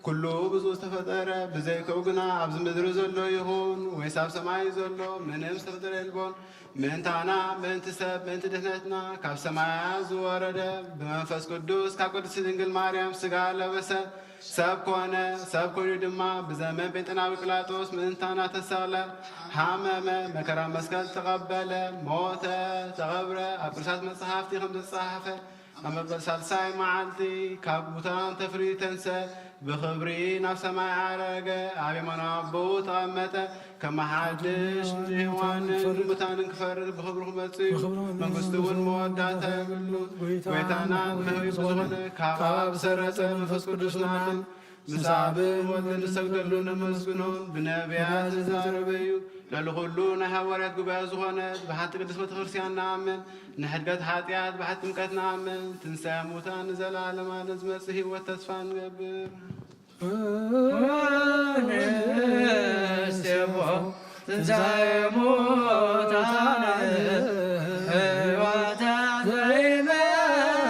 ኩሉ ብዝኡ ዝተፈጠረ፣ ብዘይክኡ ግና ኣብዚ ምድሪ ዘሎ ይኹን ወይስ ኣብ ሰማይ ዘሎ ምንም ዝተፈጠረ የልቦን። ምእንታና፣ ምእንቲ ሰብ፣ ምእንቲ ድሕነትና ካብ ሰማያት ዝወረደ፣ ብመንፈስ ቅዱስ ካብ ቅድስቲ ድንግል ማርያም ስጋ ለበሰ፣ ሰብ ኮነ። ሰብ ኮይኑ ድማ ብዘመን ጴንጤናዊ ጲላጦስ ምእንታና ተሰቕለ፣ ሓመመ፣ መከራ መስቀል ተቐበለ፣ ሞተ፣ ተቐብረ። ኣብ ቅዱሳት መጻሕፍቲ ከም ዝተጻሕፈ ኣብ መበል ሳልሳይ መዓልቲ ካብ ሙታን ተፍሪ ተንሰ፣ ብኽብሪ ናብ ሰማይ ዓረገ፣ ኣብ የማን ኣቦኡ ተቐመጠ። ከመሓድሽ ንሕዋንን ንሙታንን ክፈርድ ብኽብሩ ክመጽእ እዩ። ብኽብሩ መንግስቱ እውን መወዳእታ የብሉን። ጎይታና መህቢ ብዝኾነ ካብ ኣብ ዝሰረጸ መንፈስ ቅዱስ ንኣምን። ምስ ኣብን ወልድን ንሰግደሉ ነመስግኖን። ብነቢያት ዝተዛረበ እዩ። ልዕሊ ኩሉ ናይ ሃዋርያት ጉባኤ ዝኾነት ብሓንቲ ቅድስት ቤተክርስትያን ንኣምን። ንሕድገት ሓጢኣት ብሓንቲ ጥምቀት ንኣምን። ትንሳኤ ሙታን ንዘለዓለም ዓለም ዝመጽእ ህይወት ተስፋ ንገብር። ንሴቦ ትንሳኤ ሙታን ሕይወት ዘይመጽእ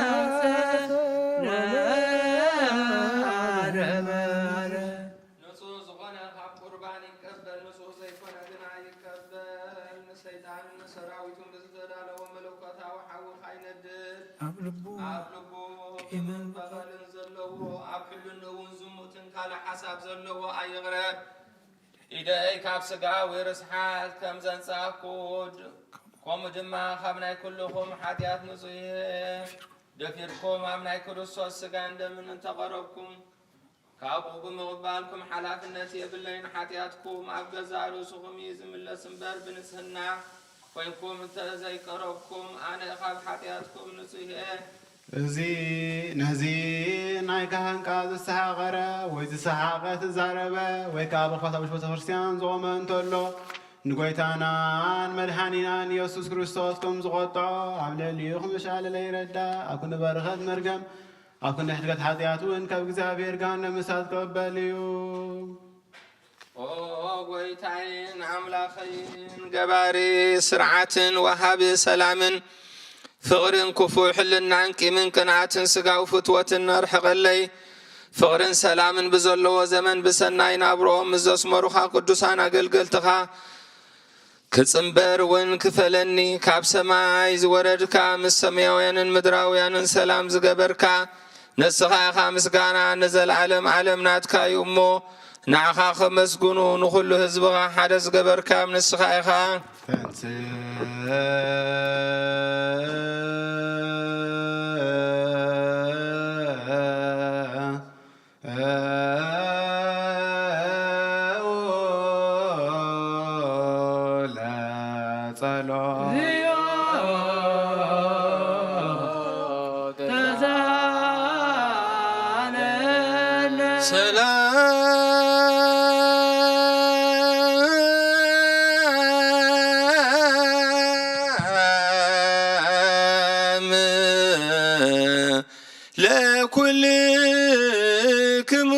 ንዓለም ዓለም። ንጹህ ዝኾነ ካብ ቁርባን ይቀበል፣ ንጹህ ዘይኮነ ግና ይቀበል። ንሰይጣንን ንሰራዊቱን ብዝተዳለወ መለኮታዊ ሓዊ ካይነድድ ኣብ ልቡ ኣብ ልቡ ቂምን ቂምን በቐልን ዘለዎ፣ ኣብ ሕልንኡ እውን ዝሙትን ካልእ ሓሳብ ዘለዎ ኣይቕረብ። ኢደይ ካብ ስጋዊ ርስሓት ከም ዘንጻኩድ፣ ከምኡ ድማ ካብ ናይ ኩልኹም ሓጢኣት ንጹህ እየ። ደፊርኩም ኣብ ናይ ክርስቶስ ስጋን ደምን እንተቐረብኩም፣ ካብኡ ብምቕባልኩም ሓላፍነት የብለይን። ሓጢኣትኩም ኣብ ገዛእ ርእስኹም እዩ ዝምለስ እምበር፣ ብንጽህና ኮይንኩም እንተ ዘይቀረብኩም፣ ኣነ ካብ ሓጢኣትኩም ንጹህ እየ። እዚ፣ ነዚ ናይ ካህን ቃል ዝሰሓቐረ ወይ ዝሰሓቐ ዝዛረበ ወይ ከኣ ብኾታ ውሽ ቤተክርስትያን ዝቖመ እንተሎ፣ ንጎይታናን መድሓኒናን ኢየሱስ ክርስቶስ ከም ዝቖጥዖ ኣብ ልዕሊኡ ክምሻለለ ይረዳ። ኣብ ክንዲ በረኸት መርገም፣ ኣብ ክንዲ ሕድገት ሓጢኣት እውን ካብ እግዚኣብሔር ገሃነመ እሳት ክቕበል እዩ። ኦ ጎይታይን ኣምላኸይን፣ ገባሪ ስርዓትን ወሃቢ ሰላምን ፍቕርን ክፉእ ሕልናን ቂምን ቅንኣትን ስጋዊ ፍትወትን ኣርሕቐለይ። ፍቕርን ሰላምን ብዘለዎ ዘመን ብሰናይ ናብርኦም ምስ ዘስመሩኻ ቅዱሳን ኣገልገልትኻ ክጽንበር እውን ክፈለኒ። ካብ ሰማይ ዝወረድካ፣ ምስ ሰማያውያንን ምድራውያንን ሰላም ዝገበርካ፣ ንስኻ ኢኻ። ምስጋና ንዘለዓለም ዓለም ናትካ እዩ እሞ፣ ንዓኻ ከመስግኑ ንኹሉ ህዝብኻ ሓደ ዝገበርካ ንስኻ ኢኻ። ተንሥእ ለጸሎት። ሰላም ለኩልክሙ።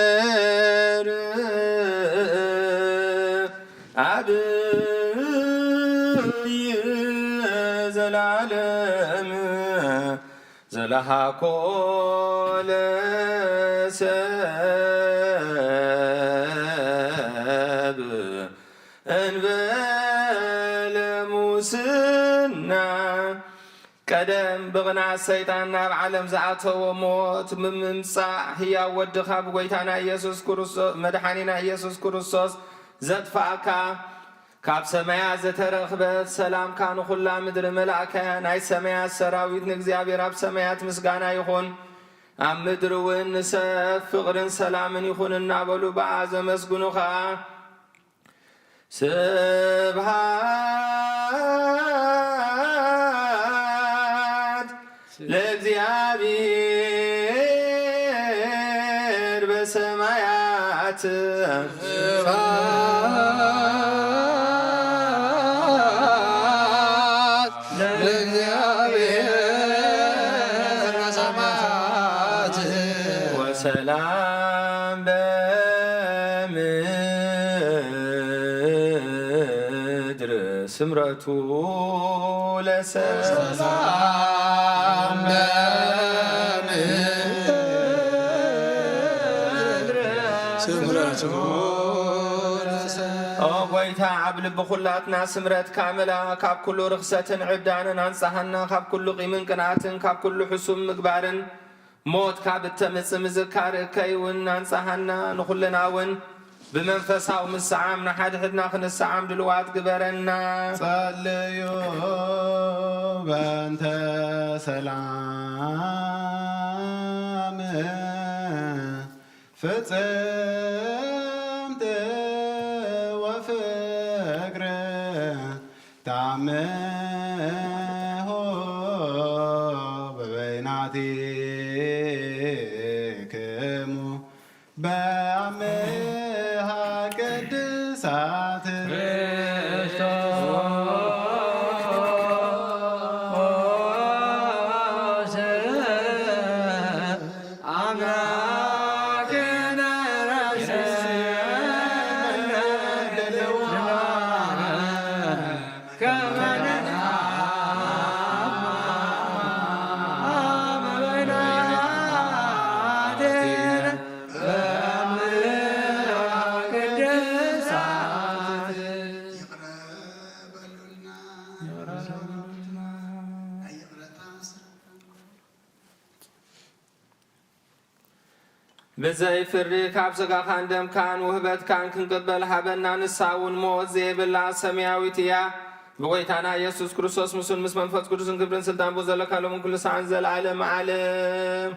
እግዚአብሔር አብይ ዘላለም ዘለሃኮ ለሰብ እንበለ ሙስና። ቀደም ብቕንዓት ሰይጣን ናብ ዓለም ዝኣተወ ሞት ብምምጻእ፣ ህያው ወድኻ ብጎይታና ኢየሱስ ክርስቶስ፣ መድሓኒና ኢየሱስ ክርስቶስ ዘጥፋእካ፣ ካብ ሰማያት ዝተረኽበት ሰላምካ ንኹላ ምድሪ መላእካያ። ናይ ሰማያት ሰራዊት ንእግዚኣብሔር ኣብ ሰማያት ምስጋና ይኹን፣ ኣብ ምድሪ እውን ንሰብ ፍቕርን ሰላምን ይኹን እናበሉ ብኣ ዘመስግኑ ኸዓ። ስብሐት ለእግዚኣብሔር በሰማያት። ስብሐት ለእግዚኣብሔር በሰማያት። ወሰላም በምድር ስምረቱ ለሰብ። ሰላም በምድር ስምረቱ ለሰብ። ኦ ጎይታ፣ ኣብ ልቢ ኩላትና ስምረትካ ምላ፣ ካብ ኩሉ ርኽሰትን ዕብዳንን ኣንጻሃና፣ ካብ ኩሉ ቂምን ቅንኣትን፣ ካብ ኩሉ ሕሱም ምግባርን ሞት ካብ እተምጽእ ምዝካር እከይ እውን ኣንጻሃና፣ ንኹልና እውን ብመንፈሳዊ ምስዓም ንሓድሕድና ክንስዓም ድልዋት ግበረና። ጸልዩ በእንተ ሰላም ፍጽምቲ ወፍቅር ታምሆ በበይናቲክሙ በአምሃ ቅድሳት ክርስቶስ አምላክነ ረሰነ ከመ ንትአመ በይናቲነ በእምነ ቅድሳት። ይቅረ በሉልና። ይቅረ በሉልና። ብዘይ ፍርዲ ካብ ስጋኻን ደምካን ውህበትካን ክንቅበል ሃበና። ንሳ እውን ሞት ዘይብላ ሰማያዊት እያ። ብጎይታና ኢየሱስ ክርስቶስ ምስኡን ምስ መንፈስ ቅዱስን ክብርን ስልጣን ብኡ ዘለካ ሎምን ኩሉ ሰዓን ዘለዓለም ዓለም።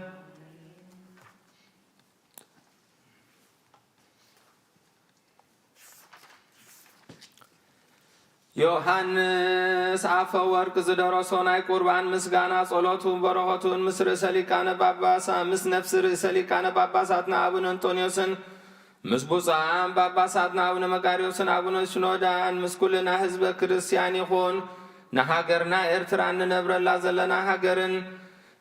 ዮሃንስ ኣፈወርቅ ዝደረሶ ናይ ቁርባን ምስጋና ጸሎቱን በረኸቱን ምስ ርእሰ ሊቃነ ጳጳሳ-፣ ምስ ነፍሲ ርእሰ ሊቃነ ጳጳሳትና ኣቡነ እንጦንዮስን ምስ ብፁዓን ጳጳሳትና ኣቡነ መቃርዮስን ኣቡነ ሽኖዳን ምስ ኩልና ህዝበ ክርስቲያን ይኹን። ንሃገርና ኤርትራን ንነብረላ ዘለና ሃገርን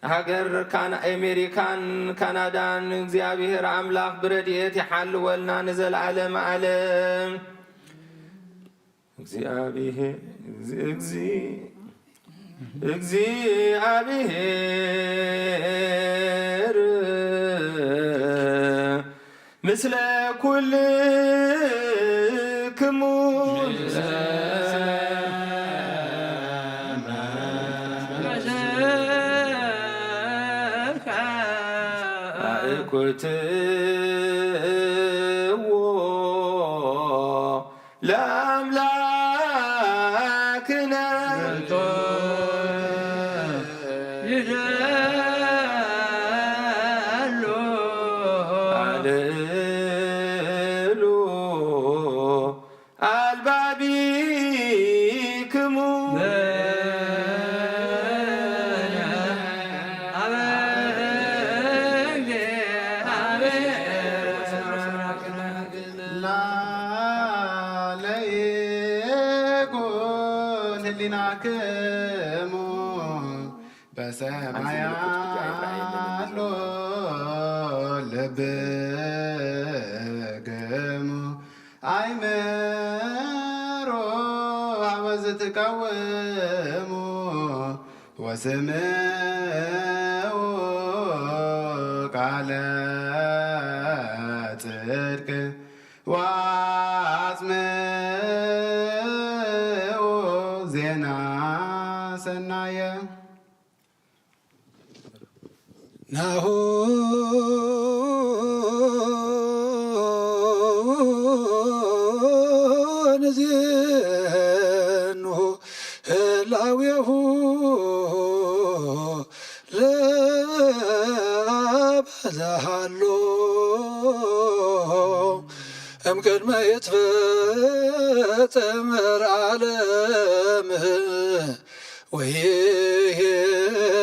ሃገር ካና-፣ ኣሜሪካን ካናዳን እግዚኣብሔር ኣምላኽ ብረድኤት ይሓልወልና ንዘለዓለም ዓለም። እግዚኣብሔር፣ እግዚ-፣ እግዚኣብሔር ምስለ ኩልክሙ። አእኩትዎ ለአምላክነ ይደሉ። አልዕሉ አልባቢክሙ። ላለይኩን ህሊናክሙ በሰማይ ኣሎ ልብክሙ። አይምሮ ሀበ ዝትቀውሙ ወስምዑ ቃለ ጽድቅ ወአጽምዑ ዜና ሰናየ። ናሁ ንዚ ላዌሁ ለበዝሃሎ እምቅድመ ይትፈጠር ዓለም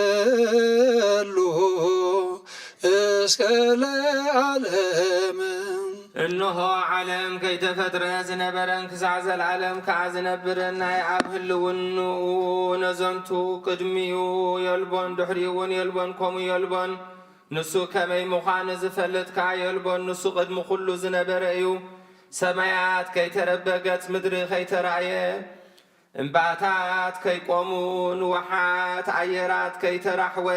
ወይሄሉ እስከ ለዓለም። እንሆ ዓለም ከይተፈጥረ ዝነበረን ክሳዕ ዘለዓለም ከኣ ዝነብርን ናይ ኣብ ህልውንኡ ነዘንቱ ቅድሚኡ የልቦን፣ ድሕሪኡ እውን የልቦን፣ ከምኡ የልቦን። ንሱ ከመይ ምዃኑ ዝፈልጥ ከኣ የልቦን። ንሱ ቅድሚ ኩሉ ዝነበረ እዩ። ሰማያት ከይተረበ፣ ገጽ ምድሪ ከይተራእየ፣ እምባታት ከይቆሙ፣ ንውሓት ኣየራት ከይተራሕወ፣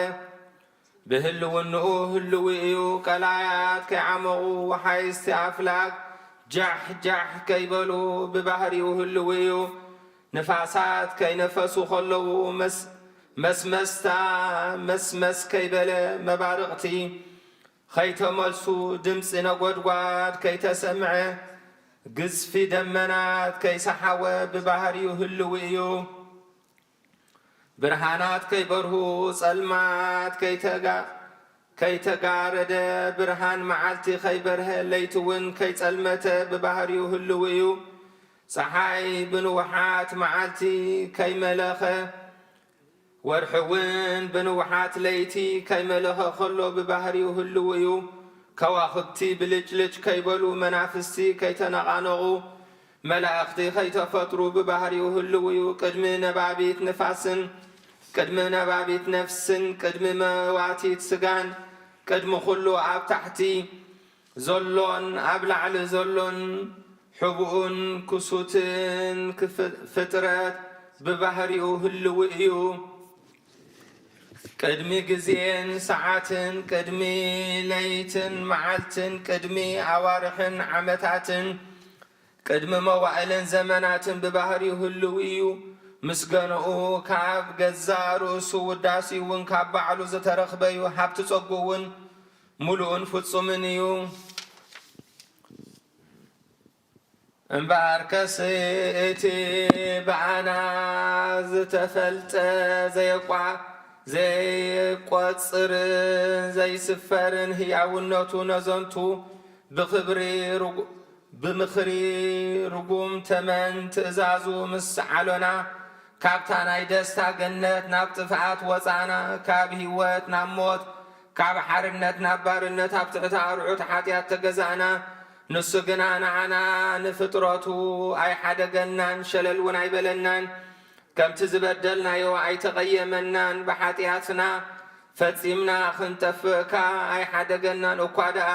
ብህልውንኡ ህልዊ እዩ። ቀላያት ከይዓመቑ፣ ወሓይስቲ ኣፍላግ ጃሕ ጃሕ ከይበሉ፣ ብባህሪኡ ህልዊ እዩ። ንፋሳት ከይነፈሱ ከለዉ፣ መስ-፣ መስመስታ መስመስ ከይበለ፣ መባርቕቲ ከይተመልሱ፣ ድምፂ ነጎድጓድ ከይተሰምዐ፣ ግዝፊ ደመናት ከይሰሓወ ብባህሪኡ ህልዊ እዩ። ብርሃናት ከይበርሁ፣ ጸልማት ከይተጋ-፣ ከይተጋረደ፣ ብርሃን መዓልቲ ከይበርሀ፣ ለይቲ እውን ከይጸልመተ ብባህሪኡ ህልዊ እዩ። ጸሓይ ብንውሓት መዓልቲ ከይመለኸ፣ ወርሒ እውን ብንውሓት ለይቲ ከይመለኸ ከሎ ብባህሪኡ ህልው እዩ። ከዋኽብቲ ብልጭልጭ ከይበሉ፣ መናፍስቲ ከይተነቓነቑ፣ መላእኽቲ ከይተፈጥሩ ብባህሪኡ ህልው እዩ። ቅድሚ ነባቢት ንፋስን ቅድሚ ነባቢት ነፍስን ቅድሚ መዋቲት ስጋን ቅድሚ ኩሉ ኣብ ታሕቲ ዘሎን ኣብ ላዕሊ ዘሎን ሕቡኡን ክሱትን ክፍ-፣ ፍጥረት ብባህሪኡ ህልው እዩ። ቅድሚ ግዜን ሰዓትን፣ ቅድሚ ለይትን መዓልትን፣ ቅድሚ ኣዋርሕን ዓመታትን፣ ቅድሚ መዋእልን ዘመናትን ብባህሪኡ ህልው እዩ። ምስጋናኡ ካብ ገዛእ ርእሱ፣ ውዳሴኡ እውን ካብ ባዕሉ ዝተረኽበ እዩ። ሃብቲ ጸግኡ እውን ምሉእን ፍጹምን እዩ። እምበኣርከስ እቲ ብኣና ዝተፈልጠ ዘየቋ-፣ ዘይቆጽርን ዘይስፈርን ህያውነቱ ነዘንቱ ብኽብሪ ርጉ-፣ ብምኽሪ ርጉም ተመን ትእዛዙ ምስ ዓሎና፣ ካብታ ናይ ደስታ ገነት ናብ ጥፍኣት ወጻእና፣ ካብ ህይወት ናብ ሞት፣ ካብ ሓርነት ናብ ባርነት ኣብ ትሕቲ ኣርዑት ሓጢኣት ተገዛእና። ንሱ ግና ንዓና ንፍጥረቱ ኣይሓደገናን፣ ሸለል እውን ኣይበለናን። ከምቲ ዝበደልናዮ ኣይተቐየመናን። ብሓጢኣትና ፈጺምና ክንጠፍእ ከኣ ኣይሓደገናን። እኳ ደኣ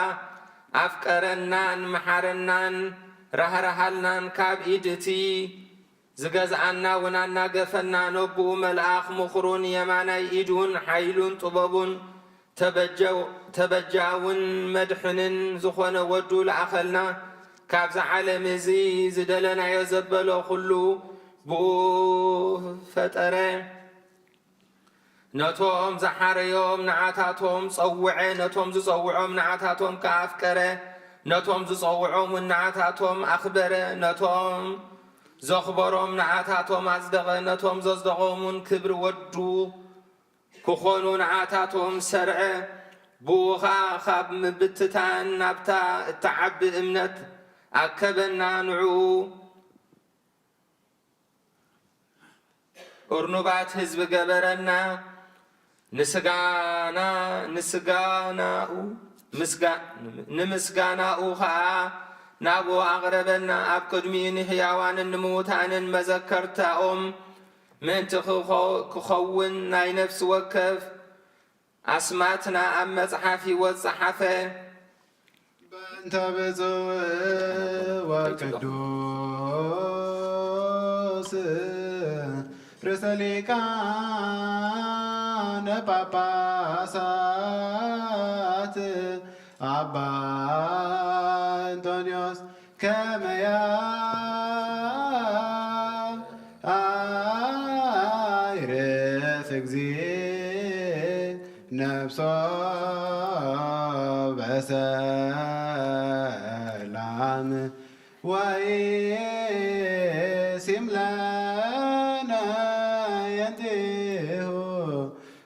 ኣፍቀረናን መሓረናን ራህራሃልናን፣ ካብ ኢድ እቲ ዝገዝኣና እውን ኣናገፈና። ነቦኡ መልኣኽ ምኽሩን የማናይ ኢዱን ሓይሉን ጥበቡን ተበጀው-፣ ተበጃውን መድሕንን ዝኾነ ወዱ ለኣኸልና። ካብዛ ዓለም እዚ ዝደለናዮ ዘበለ ኩሉ ብኡ ፈጠረ። ነቶም ዝሓረዮም ንዓታቶም ጸውዐ፣ ነቶም ዝጸውዖም ንዓታቶም ከኣ ኣፍቀረ፣ ነቶም ዝጸውዖም እውን ንዓታቶም ኣኽበረ፣ ነቶም ዘኽበሮም ንዓታቶም ኣጽደቐ፣ ነቶም ዘጽደቖም እውን ክብሪ ወዱ ክኾኑ ንዓታቶም ሰርዐ። ብኡ ኸኣ ካብ ምብትታን ናብታ እትዓቢ እምነት ኣከበና። ንዕኡ እርኑባት ህዝቢ ገበረና። ንስጋና፣ ንስጋናኡ፣ ምስጋ-፣ ንምስጋናኡ ኸኣ ናብኡ ኣቕረበና። ኣብ ቅድሚኡ ንሕያዋንን ንምዉታንን መዘከርታኦም ምእንቲ ክኸ-፣ ክኸውን ናይ ነፍሲ ወከፍ ኣስማትና ኣብ መጽሓፍ ህይወት ጸሓፈ። በእንተ ብፁዕ ወቅዱስ ርእሰ ሊቃነ ጳጳሳት ኣባ እንጦንዮስ ከመያ ኣይርፍ እግዚእ ነፍሶ በሰላም ወይሲም ለነ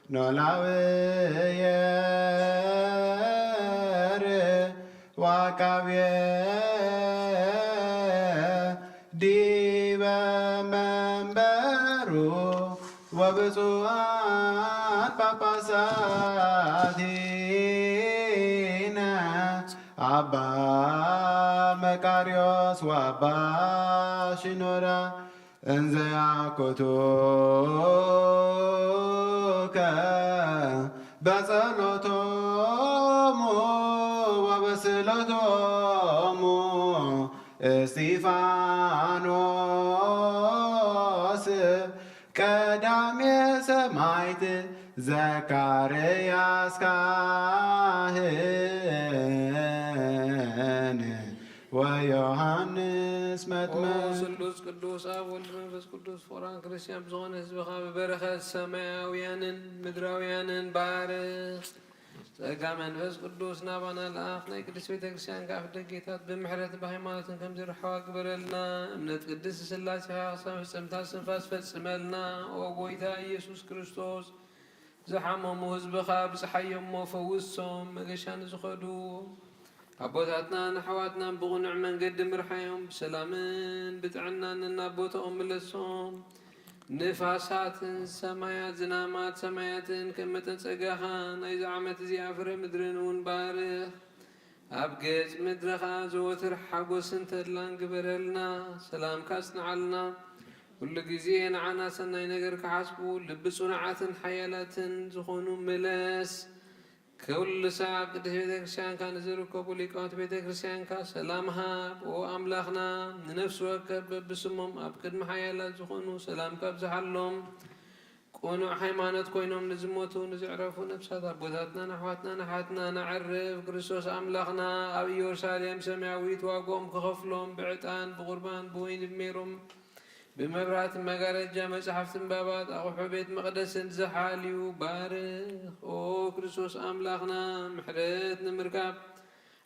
ኖላዊ የር ዋቃብየ ዲበ መንበሩ ወብፁዓን ጳጳሳቲነ ኣባ መቃርዮስ ወኣባ ሺኖዳ እንዘ ያኩቱከ በጸሎቶሙ ወበስእለቶሙ እስጢፋኖስ ቀዳሜ ሰማዕት ዘካርያስ ካህን ወዮሃንስ መጥምቅ። ስሉስ ቅዱስ ኣብ ወልድ መንፈስ ቅዱስ ፍቑራን ክርስቲያን ብዝኾነ ህዝብኻ ብበረኸት ሰማያውያንን ምድራውያንን ባርኽ። ጸጋ መንፈስ ቅዱስ ናባና ልኣኽ። ናይ ቅድስት ቤተ ክርስቲያን ከኣ ደጌታት ብምሕረት ብሃይማኖትን ከም ዝርሕዋ ግበረልና። እምነት ቅድስት ስላሴኻ ክሳብ ፍጽምታ ስንፋስ ፈጽመልና። ኦ ጎይታ ኢየሱስ ክርስቶስ፣ ዝሓመሙ ህዝብኻ ብጽሓዮም እሞ ፈውሶም። መገሻ ንዝኸዱ ኣቦታትናን ኣሕዋትናን ብቕኑዕ መንገዲ ምርሓዮም። ብሰላምን ብጥዕናን ናብ ቦታኦም ምለሶም። ንፋሳትን ሰማያት ዝናማት ሰማያትን ከም መጠን ጸጋኻ ናይዚ ዓመት እዚኣ ፍረ ምድርን እውን ባርኽ። ኣብ ገጽ ምድርኻ ዘወትር ሓጎስን ተድላን ግበረልና። ሰላምካ ኣጽንዓልና። ኩሉ ግዜ ንዓና ሰናይ ነገር ክሓስቡ ልቢ ጽኑዓትን ሓያላትን ዝኾኑ ምለስ። ኩሉ ሳዕ ኣብ ቅድስት ቤተ ክርስቲያንካ ንዝርከቡ ሊቃውንቲ ቤተ ክርስቲያንካ ሰላም ሃብ። ኦ ኣምላኽና፣ ንነፍሲ ወከፍ በብስሞም ኣብ ቅድሚ ሓያላት ዝኾኑ ሰላምካ ኣብዝሓሎም። ቅኑዕ ሃይማኖት ኮይኖም ንዝሞቱ ንዝዕረፉ ነፍሳት ኣቦታትናን ኣሕዋትናን ኣሓትናን ኣዕርፍ። ክርስቶስ ኣምላኽና ኣብ ኢየሩሳሌም ሰማያዊት ዋግኦም ክኸፍሎም ብዕጣን ብቁርባን ብወይኒ ብሜሮን ብመብራህትን መጋረጃ መጻሕፍትን ባባት ኣቑሑ ቤት መቕደስን ዝሓልዩ ባርኽ። ኦ ክርስቶስ ኣምላኽና፣ ምሕረት ንምርካብ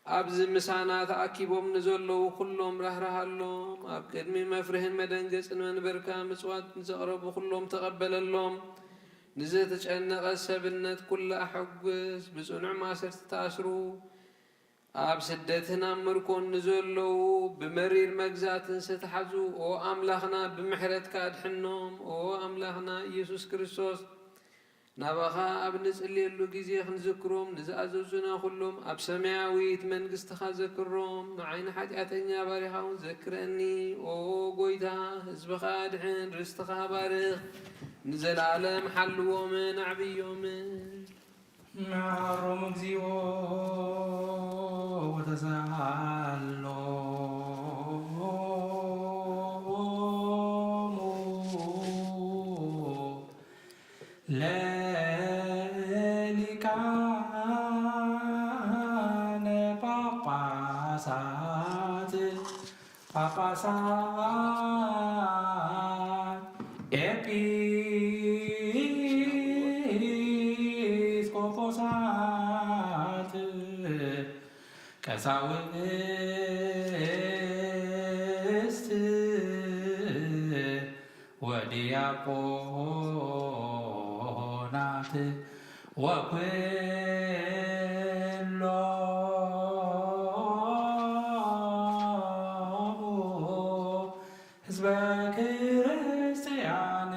ኣብዚ ምሳና ተኣኪቦም ንዘለዉ ኩሎም ራህራሃሎም። ኣብ ቅድሚ መፍርህን መደንገጽን መንበርካ ምጽዋት ንዘቕረቡ ኩሎም ተቐበለሎም። ንዝተጨነቐ ሰብነት ኩሉ ኣሐጉስ። ብጽኑዕ ማእሰርቲ ተኣስሩ ኣብ ስደትን ኣብ ምርኮን ንዘለዉ ብመሪር መግዛእትን ዝተታሕዙ፣ ኦ ኣምላኽና፣ ብምሕረትካ ኣድሕኖም። ኦ ኣምላኽና ኢየሱስ ክርስቶስ፣ ናባኻ ኣብ ንጽልየሉ ግዜ ክንዝክሮም ንዝኣዘዙና ኩሎም ኣብ ሰማያዊት መንግስትኻ ዘክሮም። ንዓይ ንሓጢኣተኛ ባሪኻ እውን ዘክረኒ። ኦ ጎይታ፣ ህዝብኻ ኣድሕን፣ ርስትኻ ባርኽ፣ ንዘለኣለም ሓልዎምን ኣዕብዮምን። መሃሮም እግዚኦ ወተሳሃሎሙ ለሊቃነ ጳጳሳት ጳጳሳት ኤጲስቆጶሳት ቀሳውስት ወዲያቆናት ወኩሎሙ ህዝበ ክርስቲያን።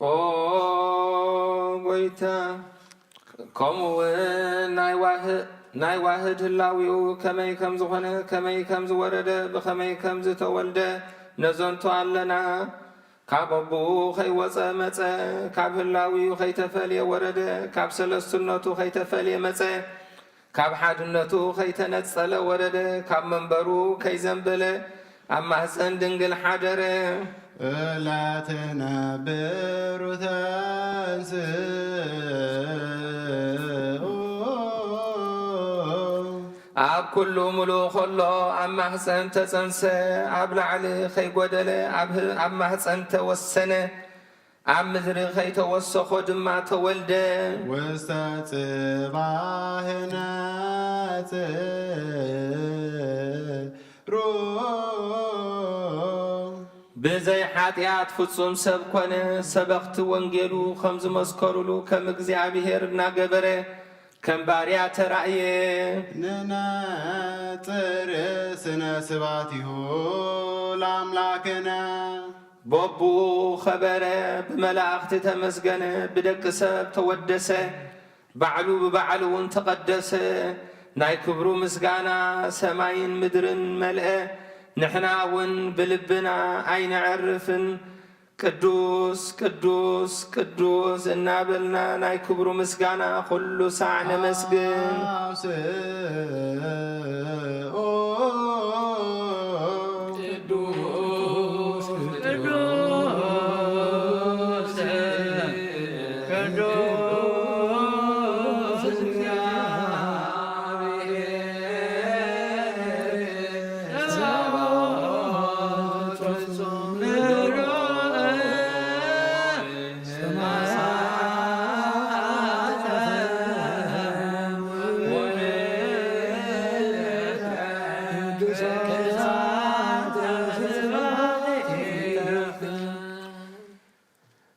ኦ ጎይታ፣ ከምኡ እውን ናይ ዋህ-፣ ናይ ዋህድ ህላዊኡ ከመይ ከም ዝኾነ፣ ከመይ ከም ዝወረደ፣ ብኸመይ ከም ዝተወልደ ነዘንቱ ኣለና። ካብ ኣቦኡ ከይወጸ መጸ፣ ካብ ህላዊኡ ከይተፈልየ ወረደ፣ ካብ ሰለስትነቱ ከይተፈልየ መጸ፣ ካብ ሓድነቱ ከይተነጸለ ወረደ፣ ካብ መንበሩ ከይዘንበለ ኣብ ማህፀን ድንግል ሓደረ። እለ ትነብሩ ተንስኡ። ኣብ ኩሉ ምሉእ ከሎ ኣብ ማህፀን ተፀንሰ፣ ኣብ ላዕሊ ከይጎደለ ኣብ ህ-፣ ኣብ ማህፀን ተወሰነ። ኣብ ምድሪ ከይተወሰኾ ድማ ተወልደ። ውስተ ጽባሕ ነጽሩ። ብዘይ ሓጢኣት ፍጹም ሰብ ኮነ። ሰበኽቲ ወንጌሉ ከም ዝመስከሩሉ ከም እግዚኣብሔር እናገበረ ከም ባርያ ተራእየ። ንነጽር ስነ ስባቲሁ ለኣምላክነ። በቡ ኸበረ፣ ብመላእኽቲ ተመስገነ፣ ብደቂ ሰብ ተወደሰ፣ ባዕሉ ብባዕሉ እውን ተቐደሰ። ናይ ክብሩ ምስጋና ሰማይን ምድርን መልአ። ንሕና እውን ብልብና ኣይነዕርፍን። ቅዱስ ቅዱስ ቅዱስ እናበልና ናይ ክብሩ ምስጋና ኩሉ ሳዕ ነመስግን።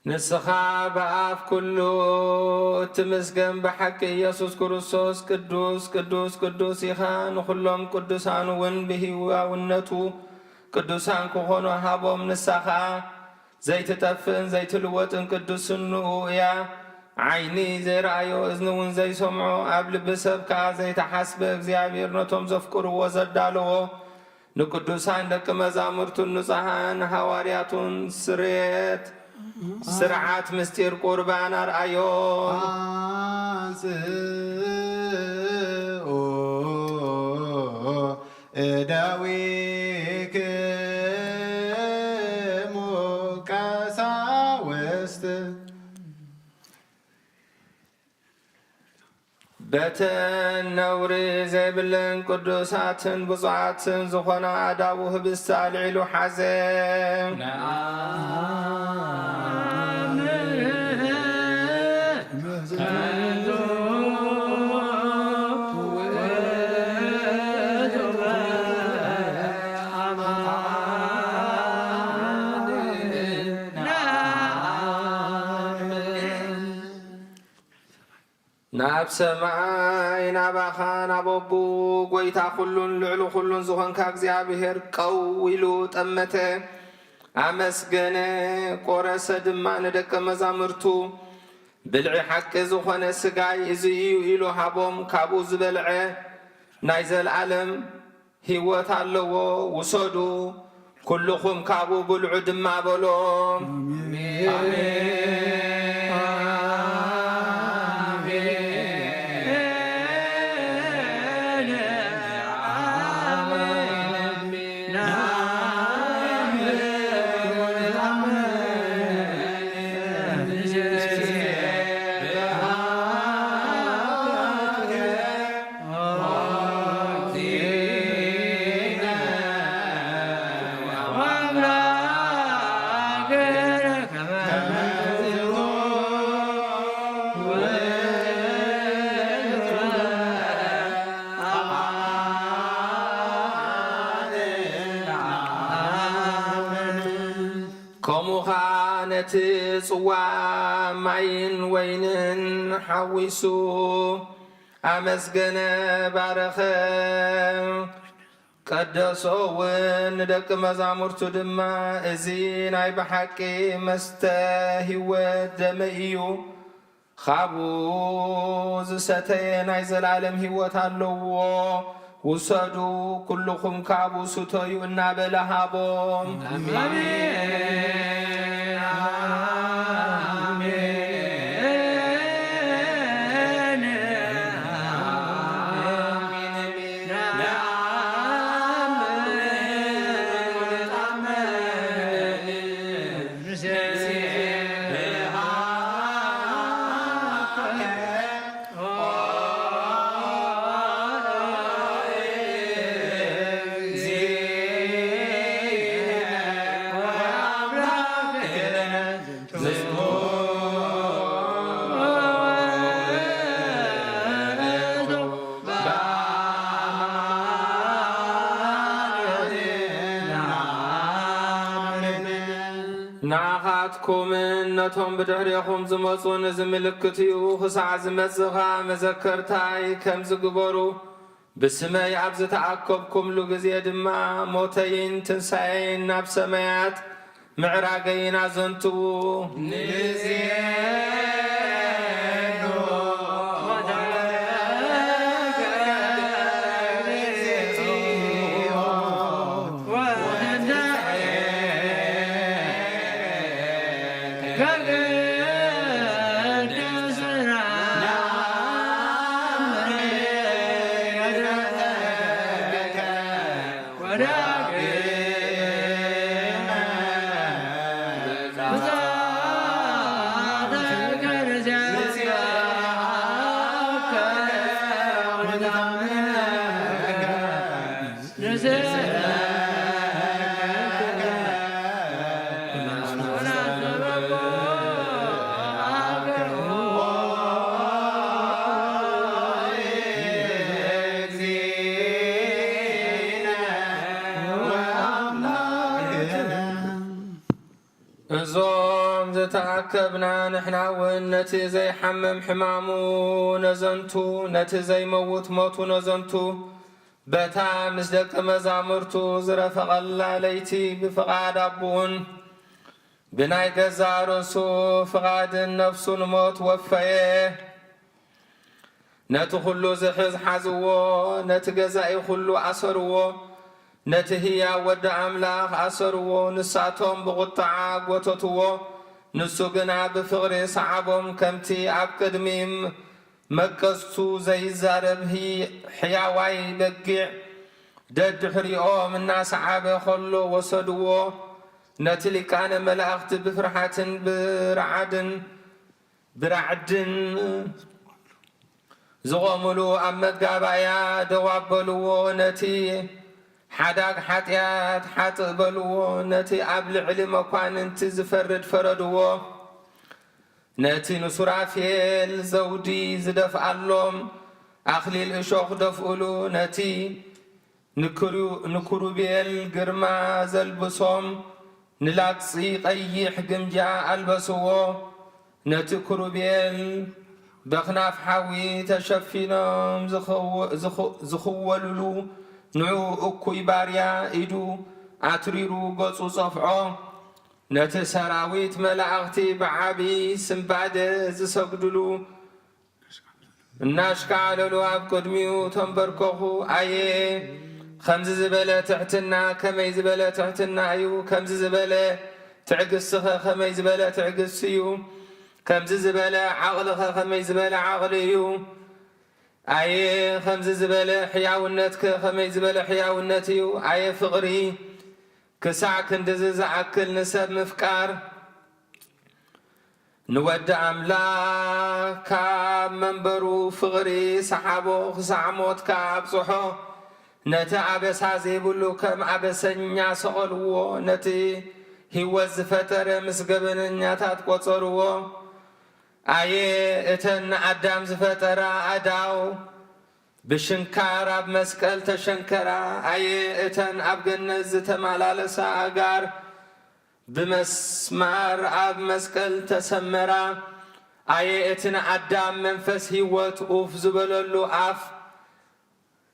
ንስኻ ብኣፍ ኩሉ እትምስገን ብሓቂ ኢየሱስ ክርስቶስ ቅዱስ ቅዱስ ቅዱስ ኢኻ። ንኹሎም ቅዱሳን እውን ብህያውነቱ ቅዱሳን ክኾኑ ሃቦም። ንሳ ኸኣ ዘይትጠፍእን ዘይትልወጥን ቅዱስንኡ እያ። ዓይኒ ዘይረኣዮ፣ እዝኒ እውን ዘይሰምዖ፣ ኣብ ልቢ ሰብ ከኣ ዘይተሓስበ እግዚኣብሔር ነቶም ዘፍቅርዎ ዘዳለዎ ንቅዱሳን ደቂ መዛሙርቱን ንጹሓን ሃዋርያቱን ስርየት ስርዓት ምስጢር ቁርባን ኣርኣዮም። ኣንስኡ እደዊክሙ ቀሳውስት። በተን ነውሪ ዘይብለን ቅዱሳትን ብፁዓትን ዝኾና ኣእዳዉ ህብስቲ ኣልዒሉ ሓዘ። ናብ ሰማይ ናባኻ ናብ ኣቦኡ ጐይታ ኵሉን ልዕሊ ኵሉን ዝኮንካ እግዚኣብሔር ቀው ኢሉ ጠመተ፣ ኣመስገነ፣ ቆረሰ ድማ ንደቀ መዛሙርቱ፣ ብልዒ ሓቂ ዝኾነ ስጋይ እዚ እዩ ኢሉ ሃቦም። ካብኡ ዝበልዐ ናይ ዘለኣለም ህይወት ኣለዎ፣ ውሰዱ፣ ኩልኹም ካብኡ ብልዑ ድማ በሎም። ኣሜን። ከምኡ ኸኣ ነቲ ጽዋ ማይን ወይንን ሓዊሱ ኣመስገነ፣ ባረኸ፣ ቀደሶ እውን። ንደቂ መዛሙርቱ ድማ፣ እዚ ናይ ብሓቂ መስተ ህይወት ደመይ እዩ፣ ካብኡ ዝሰተየ ናይ ዘለኣለም ህይወት ኣለዎ፣ ውሰዱ፣ ኩልኹም ካብኡ ስተዩ እናበለ ሃቦም። ኣሜን። ኣሜን። ንዓኻትኩምን ነቶም ብድሕሬኹም ዝመጹን እዚ ምልክት እዩ። ክሳዕ ዝመጽእ ኸኣ መዘከርታይ ከምዚ ግበሩ። ብስመይ ኣብ ዝተኣከብኩምሉ ግዜ ድማ ሞተይን ትንሳኤይን ናብ ሰማያት ምዕራገይን ኣዘንትዉ። ንዜኑ እዞም ዝተኣከብና ንሕና እውን ነቲ ዘይሓምም ሕማሙ ነዘንቱ፣ ነቲ ዘይመውት ሞቱ ነዘንቱ፣ በታ ምስ ደቂ መዛሙርቱ ዝረፈቐላ ለይቲ ብፍቓድ ኣቦኡን ብናይ ገዛእ ርእሱ ፍቓድን ነፍሱ ንሞት ወፈየ። ነቲ ኹሉ ዝሕዝ ሓዝዎ፣ ነቲ ገዛኢ ኹሉ ኣሰርዎ፣ ነቲ ህያው ወዲ ኣምላኽ ኣሰርዎ። ንሳቶም ብቑጥዓ ጐተትዎ፣ ንሱ ግና ብፍቕሪ ሰዓቦም። ከምቲ ኣብ ቅድሚ መቀዝቱ ዘይዛረብ ህይ-፣ ሕያዋይ በጊዕ ደድሕሪኦም እናሰዓበ ኸሎ ወሰድዎ። ነቲ ሊቃነ መላእኽቲ ብፍርሃትን ብረዓድን ብራዕድን ዝቖሙሉ ኣብ መጋባእያ ደው ኣበልዎ። ነቲ ሓዳግ ሓጢኣት ሓጥእ በልዎ። ነቲ ኣብ ልዕሊ መኳንንቲ ዝፈርድ ፈረድዎ። ነቲ ንሱራፌል ዘውዲ ዝደፍኣሎም ኣኽሊል እሾኽ ደፍኡሉ። ነቲ ንክሩ-፣ ንክሩቤል ግርማ ዘልብሶም፣ ንላግጺ ቀይሕ ግምጃ ኣልበስዎ። ነቲ ክሩቤል በኽናፍ ሓዊ ተሸፊኖም ዝኽው-፣ ዝኽ-፣ ዝኽወልሉ፣ ንዑ እኩይ ባርያ ኢዱ ኣትሪሩ ገጹ ጸፍዖ። ነቲ ሰራዊት መላእኽቲ ብዓቢ ስንባደ ዝሰግድሉ፣ እናሽካዕለሉ ኣብ ቅድሚኡ ተንበርከኹ። ኣየ፣ ከምዚ ዝበለ ትሕትና፣ ከመይ ዝበለ ትሕትና እዩ! ከምዚ ዝበለ ትዕግስቲኸ፣ ከመይ ዝበለ ትዕግስቲ እዩ! ከምዚ ዝበለ ዓቕልኸ፣ ከመይ ዝበለ ዓቕሊ እዩ! ኣየ፣ ከምዚ ዝበለ ሕያውነትከ፣ ከመይ ዝበለ ሕያውነት እዩ! ኣየ ፍቕሪ፣ ክሳዕ ክንድዚ ዝኣክል ንሰብ ምፍቃር! ንወዲ ኣምላኽ ካብ መንበሩ ፍቕሪ ሰሓቦ፣ ክሳዕ ሞት ከኣ ኣብጽሖ። ነቲ ኣበሳ ዘይብሉ ከም ኣበሰኛ ሰቐልዎ፣ ነቲ ህይወት ዝፈጠረ ምስ ገበነኛታት ቈጸርዎ። ኣየ እተን ንኣዳም ዝፈጠራ ኣእዳው፣ ብሽንካር ኣብ መስቀል ተሸንከራ። ኣየ እተን ኣብ ገነት ዝተመላለሳ ኣእጋር፣ ብመስማር ኣብ መስቀል ተሰመራ። ኣየ እቲ ንኣዳም መንፈስ ህይወት ኡፍ ዝበለሉ ኣፍ፣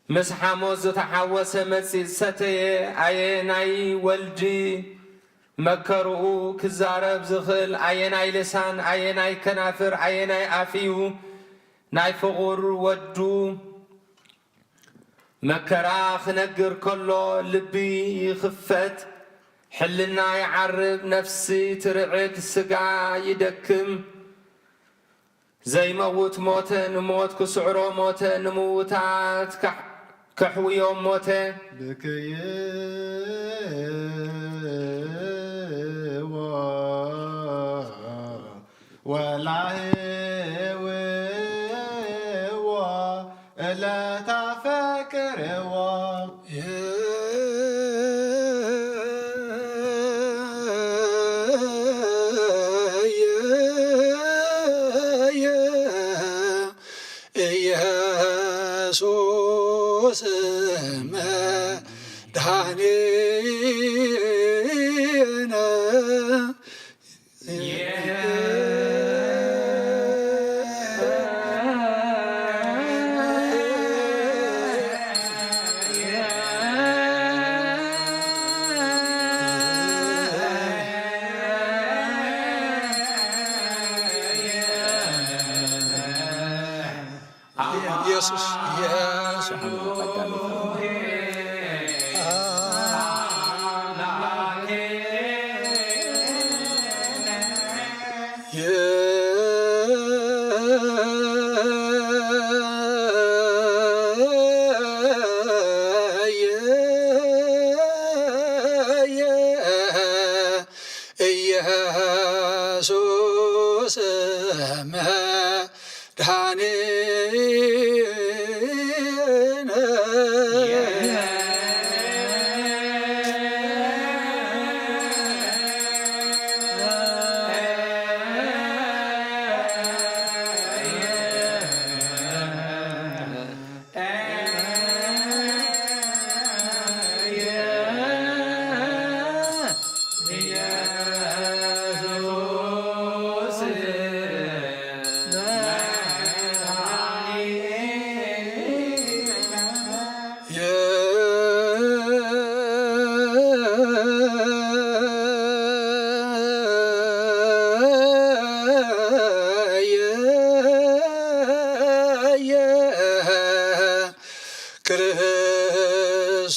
ምስ ሓሞት ዝተሓወሰ መጺጽ ሰተየ። ኣየ ናይ ወልዲ መከርኡ ክዛረብ ዝኽእል፣ ኣየናይ ልሳን፣ ኣየናይ ከናፍር፣ ኣየናይ ኣፍ እዩ ናይ ፍቑር ወዱ መከራ ክነግር ከሎ ልቢ ይኽፈት፣ ሕልና ይዓርብ፣ ነፍሲ ትርዕድ፣ ስጋ ይደክም። ዘይመውት ሞተ፣ ንሞት ክስዕሮ ሞተ፣ ንምውታት ከሕ-፣ ከሕውዮም ሞተ። ብክይዎ ወላሂ ውዎ እለታፈቅርዎ። ኢየሱስ መድኃኒነ ኢየሱስ ኢየሱስ ኢየሱስ መድኃኒነ።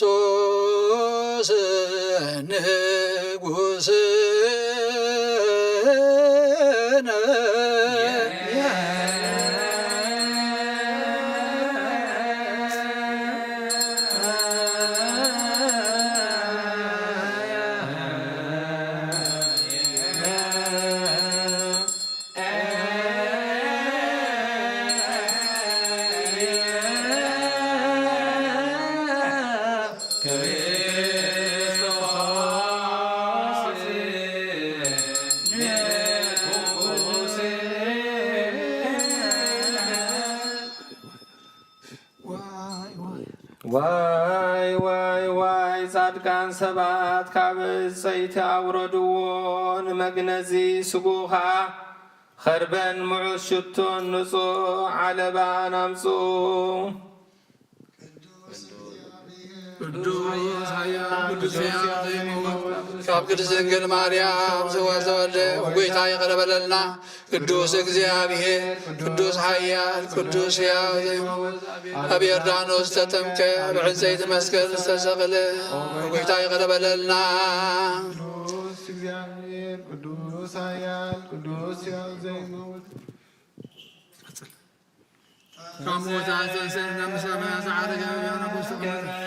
ክርስቶስ ንጉሥነ። ዋይ ዋይ ዋይ፣ ጻድቃን ሰባት ካብ ዕጸይቲ ኣውረድዎ፣ ንመግነዚ ስግኡ ኸኣ ኸርበን ምዑዝ ሽቶን ንጹእ ዓለባን ኣምጽኡ። ቅዱስ ኃያል ቅዱስ ሕያው ዘይመውት ካብ ቅድስት ድንግል ማርያም ዝተወልደ ጎይታ ይቕረ በለልና። ቅዱስ እግዚኣብሔር ቅዱስ ኃያል ቅዱስ ሕያው ዘይመውት ኣብ ዮርዳኖስ ዝተጠምቀ ብዕንፀይቲ መስቀል ዝተሰቕለ ጎይታ ይቕረ በለልና። ቅዱስ እግዚኣብሔር ቅዱስ ኃያል ቅዱስ ሕያው ዘይመውት ካብ ሞት ዝተንስእ፣ ናብ ሰማይ ዝዓረገ፣ ኣብ የማነ መንግስቱ ተቐመጠ።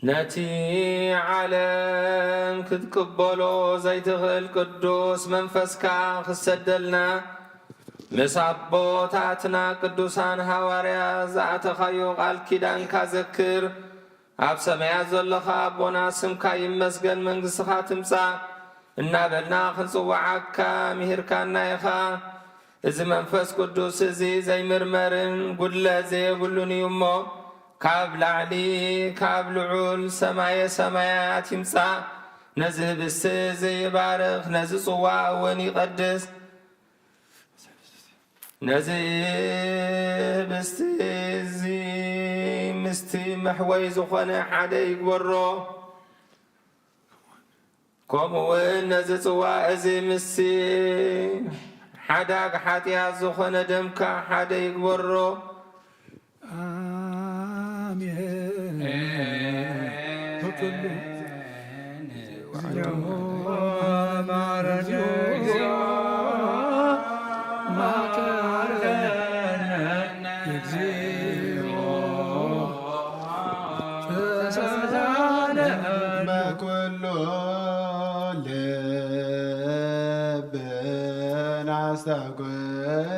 ነቲ ዓለም ክትቅበሎ ዘይትኽእል ቅዱስ መንፈስካ ክሰደልና ምስ ኣቦታትና ቅዱሳን ሃዋርያት ዝኣተኻዮ ቃል ኪዳንካ ዘክር። ኣብ ሰማያት ዘለኻ ኣቦና፣ ስምካ ይመስገን፣ መንግስትኻ ትምጻእ እናበልና ክንጽውዓካ ምሂርካና ኢኻ። እዚ መንፈስ ቅዱስ እዚ ዘይምርመርን ጉድለት ዘየብሉን እዩ እሞ፣ ካብ ላዕሊ ካብ ልዑል ሰማየ ሰማያት ይምጻእ። ነዚ ህብስቲ እዚ ይባርኽ፣ ነዚ ጽዋእ እውን ይቐድስ። ነዚ ህብስቲ እዚ ምስቲ መሕወይ ዝኾነ ሓደ ይግበሮ። ከምኡውን ነዚ ጽዋ እዚ ምስቲ ሓዳግ ሓጢኣት ዝኾነ ደምካ ሓደ ይግበሮ። ኣሜን። በኩሉ በኩሉ ልብን ኣስተውዕል።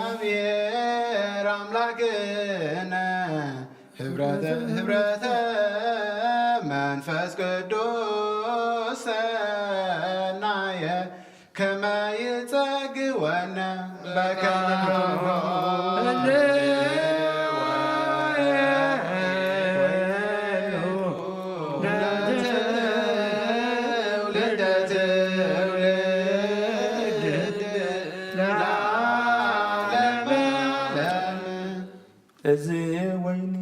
ለእግዚኣብሔር ኣምላክነ ህብረተ ህብረተ መንፈስ ቅዱስ ሰናየ ከመ ይጸግወነ በከመ እዚ ወይኒ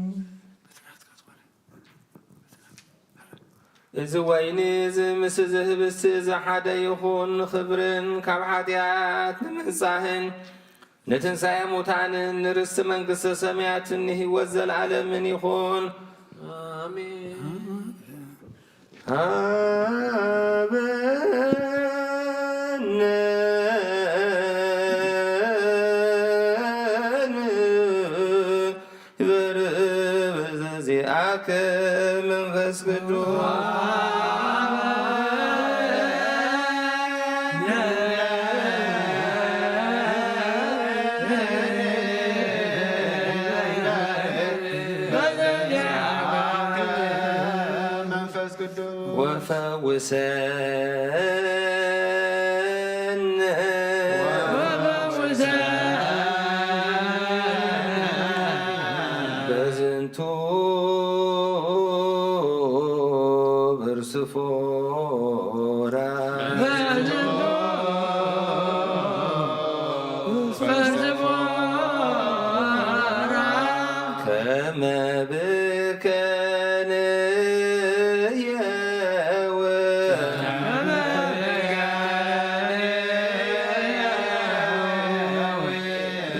እዚ ወይኒ እዚ ምስ እዚ ህብስቲ እዚ ሓደ ይኹን፣ ንኽብርን ካብ ሓጢኣት ንምንጻህን ንትንሳኤ ሙታንን ንርስቲ መንግስተ ሰማያትን ንህይወት ዘለኣለምን ይኹን። ኣሜን። ሃበነ ንበርእ በዘዚኣከ መንፈስ ቅዱስ። መንፈስ ቅዱስ ወፈውሰነ በዝንቱ ብርስፎራ ከመ ብከ ንሕየው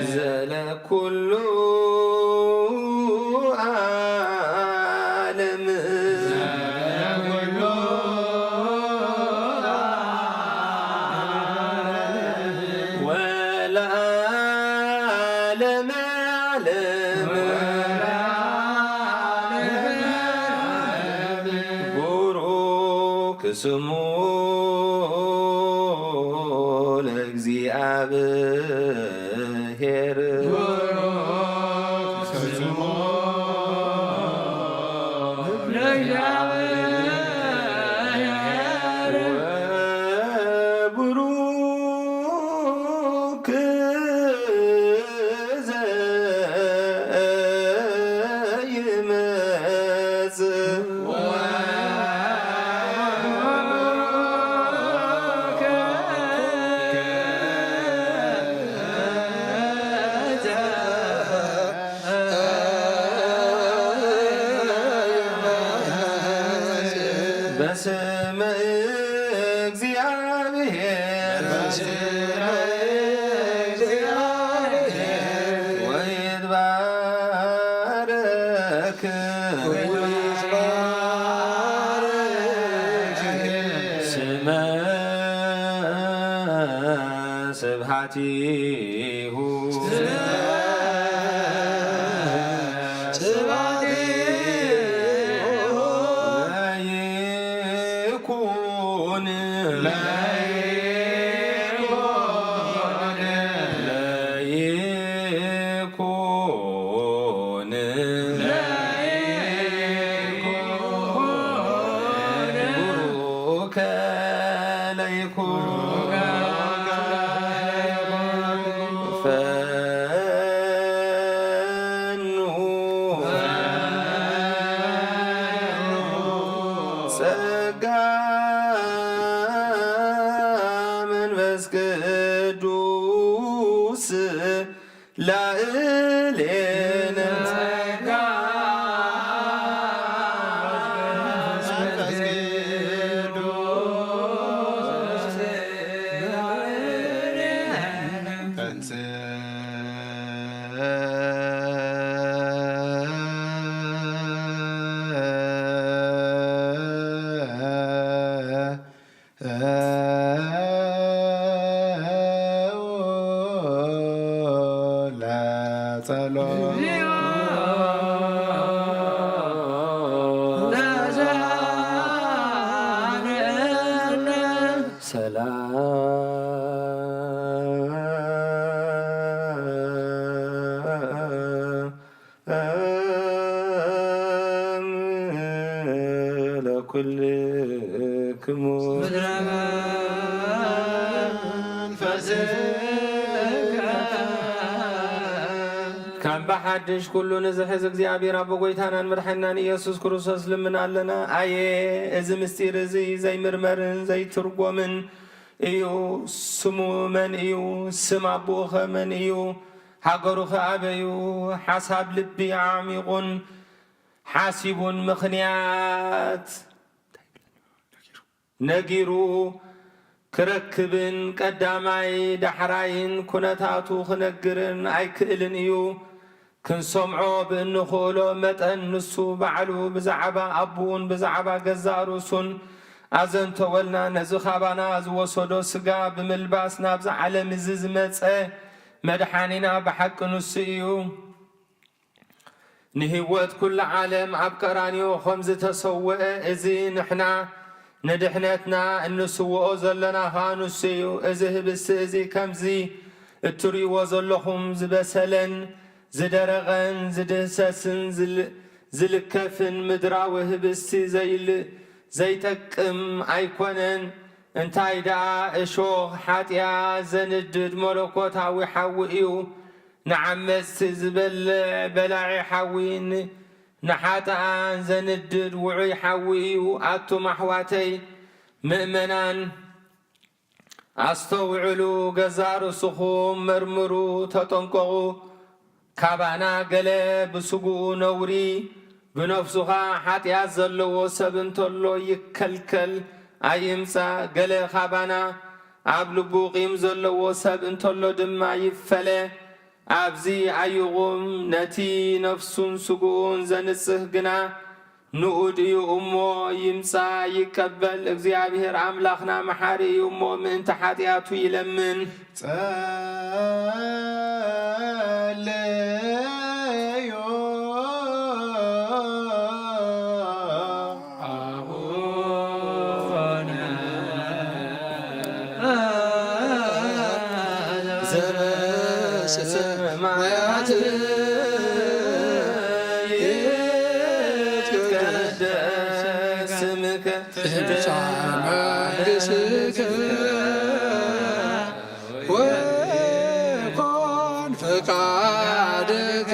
ዘለኩሉ ዓለም ወለዓለመ ዓለም። ቡሩክ ስሙ ለእግዚኣብሔር። ወቡሩክ ዘይመጽእ። በስመ እግዚአብሔር ወይትባረክ ስመ ስብሐቲሁ። ለይኩን ለይኩን ቡሩከ ለይኩን ፈኑ ጸጋ ሰላም ለኩልክሙ። ካብ ብሓድሽ ኩሉ ንዝሕዝ እግዚኣብሔር ኣቦ ጎይታናን መድሓኒናን ኢየሱስ ክርስቶስ ልምን ኣለና። ኣየ፣ እዚ ምስጢር እዚ ዘይምርመርን ዘይትርጎምን እዩ። ስሙ መን እዩ? ስም ኣቦኡኸ መን እዩ? ሃገሩኸ ኣበይ እዩ? ሓሳብ ልቢ ኣዕሚቑን ሓሲቡን ምኽንያት ነጊሩ ክረክብን ቀዳማይ ዳሕራይን ኩነታቱ ክነግርን ኣይክእልን እዩ። ክንሰምዖ ብእንኽእሎ መጠን ንሱ ባዕሉ ብዛዕባ ኣቦኡን ብዛዕባ ገዛእ ርእሱን ኣዘንተወልና። ነዚ ካባና ዝወሰዶ ስጋ ብምልባስ ናብዚ ዓለም እዚ ዝመጸ መድሓኒና ብሓቂ ንሱ እዩ። ንህይወት ኩሉ ዓለም ኣብ ቀራንዮ ከም ዝተሰውአ፣ እዚ ንሕና ንድሕነትና እንስውኦ ዘለና ኸኣ ንሱ እዩ። እዚ ህብስቲ እዚ ከምዚ እትርእይዎ ዘለኹም ዝበሰለን ዝደረቐን ዝድህሰስን ዝል-፣ ዝልከፍን ምድራዊ ህብስቲ ዘይል-፣ ዘይጠቅም ኣይኮነን። እንታይ ደኣ እሾኽ ሓጢኣት ዘንድድ መለኮታዊ ሓዊ እዩ። ንዓመጽቲ ዝበልዕ በላዒ ሓዊ፣ ን-፣ ንሓጥኣን ዘንድድ ውዑይ ሓዊ እዩ። ኣቱም ኣሕዋተይ ምእመናን፣ ኣስተውዕሉ፣ ገዛእ ርእስኹም መርምሩ፣ ተጠንቀቑ። ካባና ገለ ብስግኡ ነውሪ፣ ብነፍሱ ኸኣ ሓጢኣት ዘለዎ ሰብ እንተሎ ይከልከል፣ ኣይምጻእ። ገለ ካባና ኣብ ልቡ ቂም ዘለዎ ሰብ እንተሎ ድማ ይፈለ። ኣብዚ ኣይቑም፣ ነቲ ነፍሱን ስግኡን ዘንጽህ ግና ንኡድ እዩ እሞ ይምጻእ ይቀበል። እግዚኣብሔር ኣምላኽና መሓሪ እዩ እሞ ምእንቲ ሓጢኣቱ ይለምን። ጸልዩ ኣቡነ ዘበሰማያት ይትቀደስ ስምከ ትምጻእ መንግሥትከ ወይኩን ፍቃድከ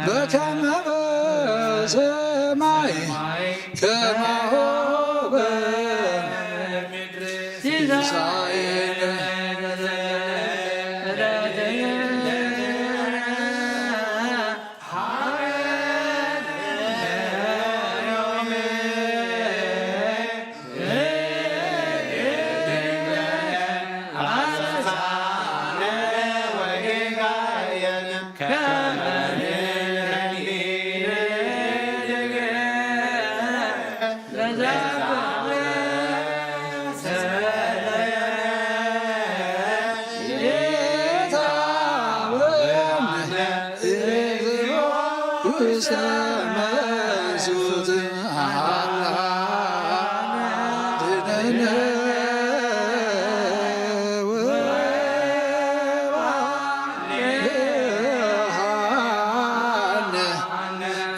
በከመ በሰማይ ከማሁ በምድር ሲሳየነ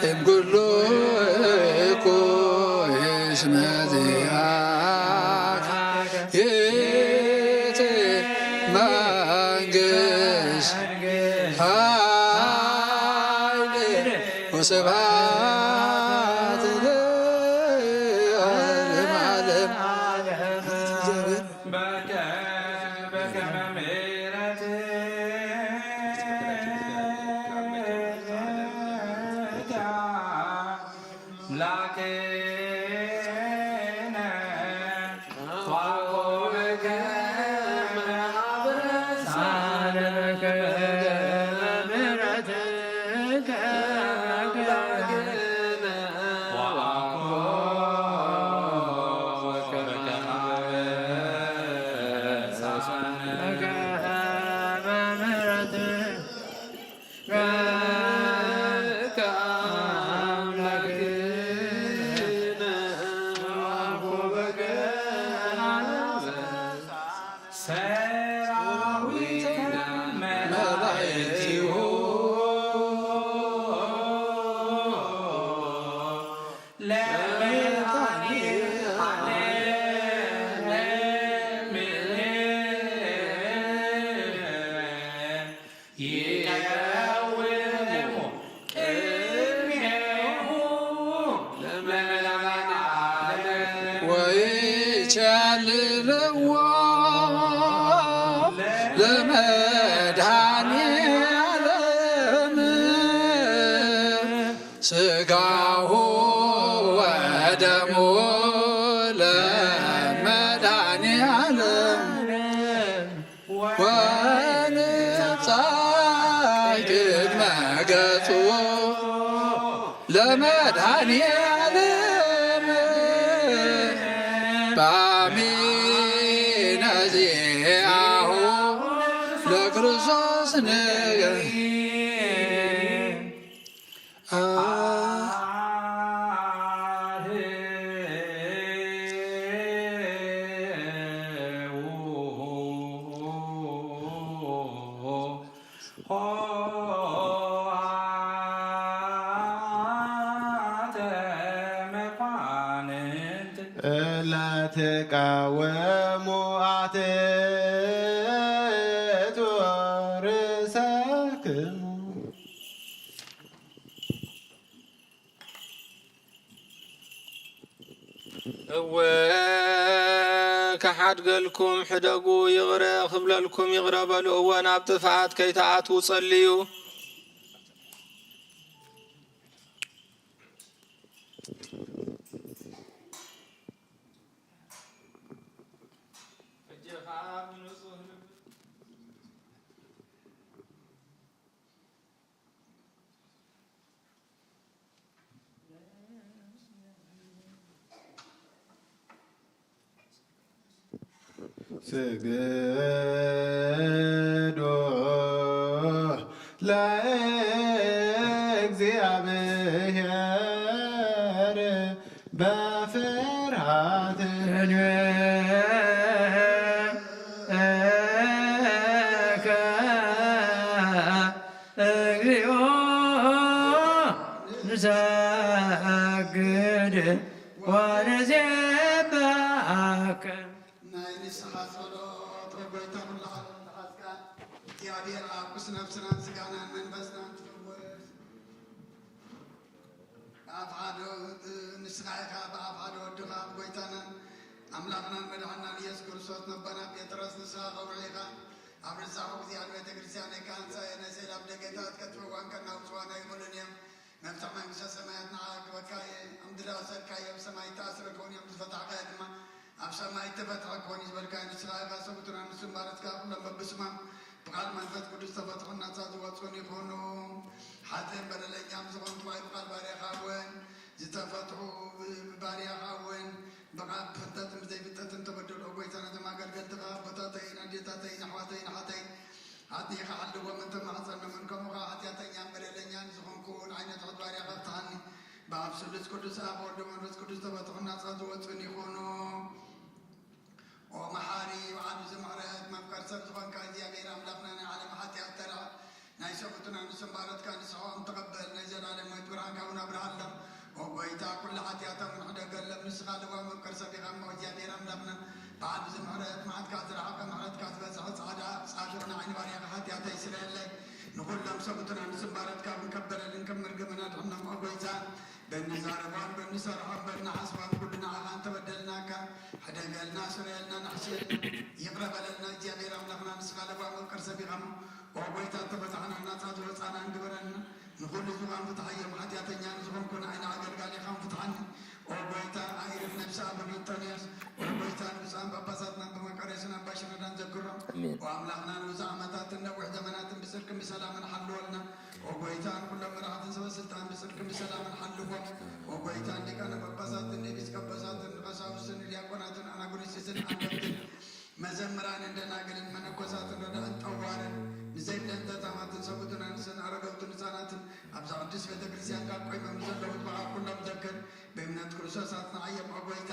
እምኩሉ እኩይ እስመ ዚአከ ይእቲ መንግሥት ኃይል ወስብሐት ለዓለመ ዓለም። በከመ ምሕረትከ ወይቸልልዎ ለመድኃኔ ዓለም ሥጋሁ ወደሙ ለመድኃኔ ዓለም ወንብጻሕ ቅድመ ገጹ ለመድኃኔ ዓለም በአሚነ ዚአሁ ለክርስቶስ ንገ ለትቃወሙ አትእቱ ርእሰክሙ። እወ ክሓድገልኩም ሕደጉ፣ ይቕረ ክብለልኩም ይቕረ በሉ። እወ ናብ ጥፍኣት ከይትኣትዉ ጸልዩ። ስግዱ ለእግዚአብሔር በፍርሃት። እግዚኦ ንሰግድ ወንዜባከ። ናይ ንስሓ ጸሎት። ወጎይታ ኩሉ ዓለም ዝሓዝካ እግዚኣብሔር ኣብ ቅዱስ ነፍስናን ስጋናን መንፈስናን ትፈውስ። ብኣፍ ሓደ ንስኻ ኢኻ፣ ብኣፍ ሓደ ወድኻ፣ ኣብ ጎይታናን ኣምላኽናን መድሓናን ኢየሱስ ክርስቶስ ነቦና ጴጥሮስ ንስኻ ከውሒ ኢኻ፣ ኣብ ርዛኹ እግዚኣብሔር ቤተ ክርስቲያን ኢኻ፣ ህንጻ ነሰል ኣብ ደገታት ከጥፍእዋ እንከለዉ ጽዋና ኣይኽእሉን እዮም። መፍትሕ መንግስተ ሰማያት ንዓኻ ክበካ እየ። ኣብ ምድሪ ኣሰርካዮ ኣብ ሰማይ እተኣስረ ክኸውን እዩ፣ ኣብ ዝፈታሕካዮ ድማ ኣብ ሰማይ እተፈትሐ ክኾን እዩ ዝበልካዮ ንስኻ ኢኻ። ሰብኡትን ኣንስቱን ባሮትካ ኩሎም በብስሞም ብቓል መንፈስ ቅዱስ ዝተፈትሑን ናጻ ዝወጹን ይኹኑ። ሓጥእን በደለኛን ዝኾንኩ ብቓል ባርያኻ እውን ዝተፈትሑ፣ ብባርያኻ እውን ብቓል ብፍልጠትን ብዘይፍልጠትን ዝተበደሉ፣ ጎይታ ነቶም ኣገልገልትኻ ኣቦታተይን ኣዴታተይን ኣሕዋተይን ኣሓተይን ኣጥኒኻ ሓልዎም፣ እንተማሕጸኖምን ከምኡ ኸዓ ሓጢኣተኛን በደለኛን ዝኾንኩ ንዓይ ነቲ ባርያኻ ፍትሓኒ። ብኣብ ስሉስ ቅዱስ ኣብ ወልድ መንፈስ ቅዱስ ተፈትሑን ናጻ ዝወጹን ይኹኑ። ኦ መሓሪ ወዓቢ ዝምሕረት መፍቀር ሰብ ዝኾንካ እግዚኣብሔር ኣምላኽና ናይ ዓለም ሓጢኣት ተራ ናይ ሰብኡትን ኣንስቱን ባሮትካ ንስሕኦም ተቐበል። ናይ ዘላለማዊት ብርሃንካ እውን ኣብርሃሎም። ኦ ጎይታ ኩሉ ሓጢኣቶም እውን ሕደገሎም። ንስኻ ልዋም መፍቀር ሰብ ኢኻ እሞ እግዚኣብሔር ኣምላኽና ብዓቢ ዝምሕረት መዓትካ ዝረሓቐ ምሕረትካ ዝበዝሐ ጻዕዳ ጻድቕ ንዓይ ንባርያኻ ሓጢኣተይ ስረየለይ። ንኹሎም ሰብኡትን ኣንስቱን ባሮትካ እውን ከበለልን ከም መርገምን ኣድሕኖም ኦ ጎይታ። በንዛረባን በንሰርሖን በንሓስባን ኩሉ ንዓኻ እንተበደልናካ ሕደገልና፣ ስረየልና፣ ንሕስየልና፣ ይቕረ በለልና። እግዚኣብሔር ኣምላኽና ንስኻ ለባም መፍቀር ሰብ ኢኻ እሞ፣ ኦ ጎይታ፣ እተፈታሕናን ናጻ ዝወጻናን ግበረልና። ንኹሉ ዝባን ፍትሓዮም፣ ሓጢኣተኛ ንዝኾንኩ ንዓይ ንኣገልጋሊኻን ፍትሓኒ። ኣምላኽና ንብዙሕ ዓመታትን ነዊሕ ዘመናትን ብጽድቅን ብሰላምን ሓልወልና። ኦ ጎይታ፣ ንኹሎም መራሕትን ሰበ ስልጣን ብጽድቅን ብሰላምን ሓልዎም። ኦ ጎይታ፣ ሊቃነ ጳጳሳትን ኤጲስቆጶሳትን ቀሳውስትን ዲያቆናትን ኣናጉንስቲስን ኣለብትን መዘምራንን ደናግልን መነኮሳትን ረዳእን ጠዋርን ንዘይብለን ተታማትን ሰብኡትን ኣንስትን ኣረገውትን ህፃናትን ኣብዛ ቅድስት ቤተ ክርስቲያን ካብ ቆይሞም ንዘለዉ በዓል ኩሎም ዘክር። ብእምነት ክርስቶስ ኣጽንዓዮም ኦ ጎይታ።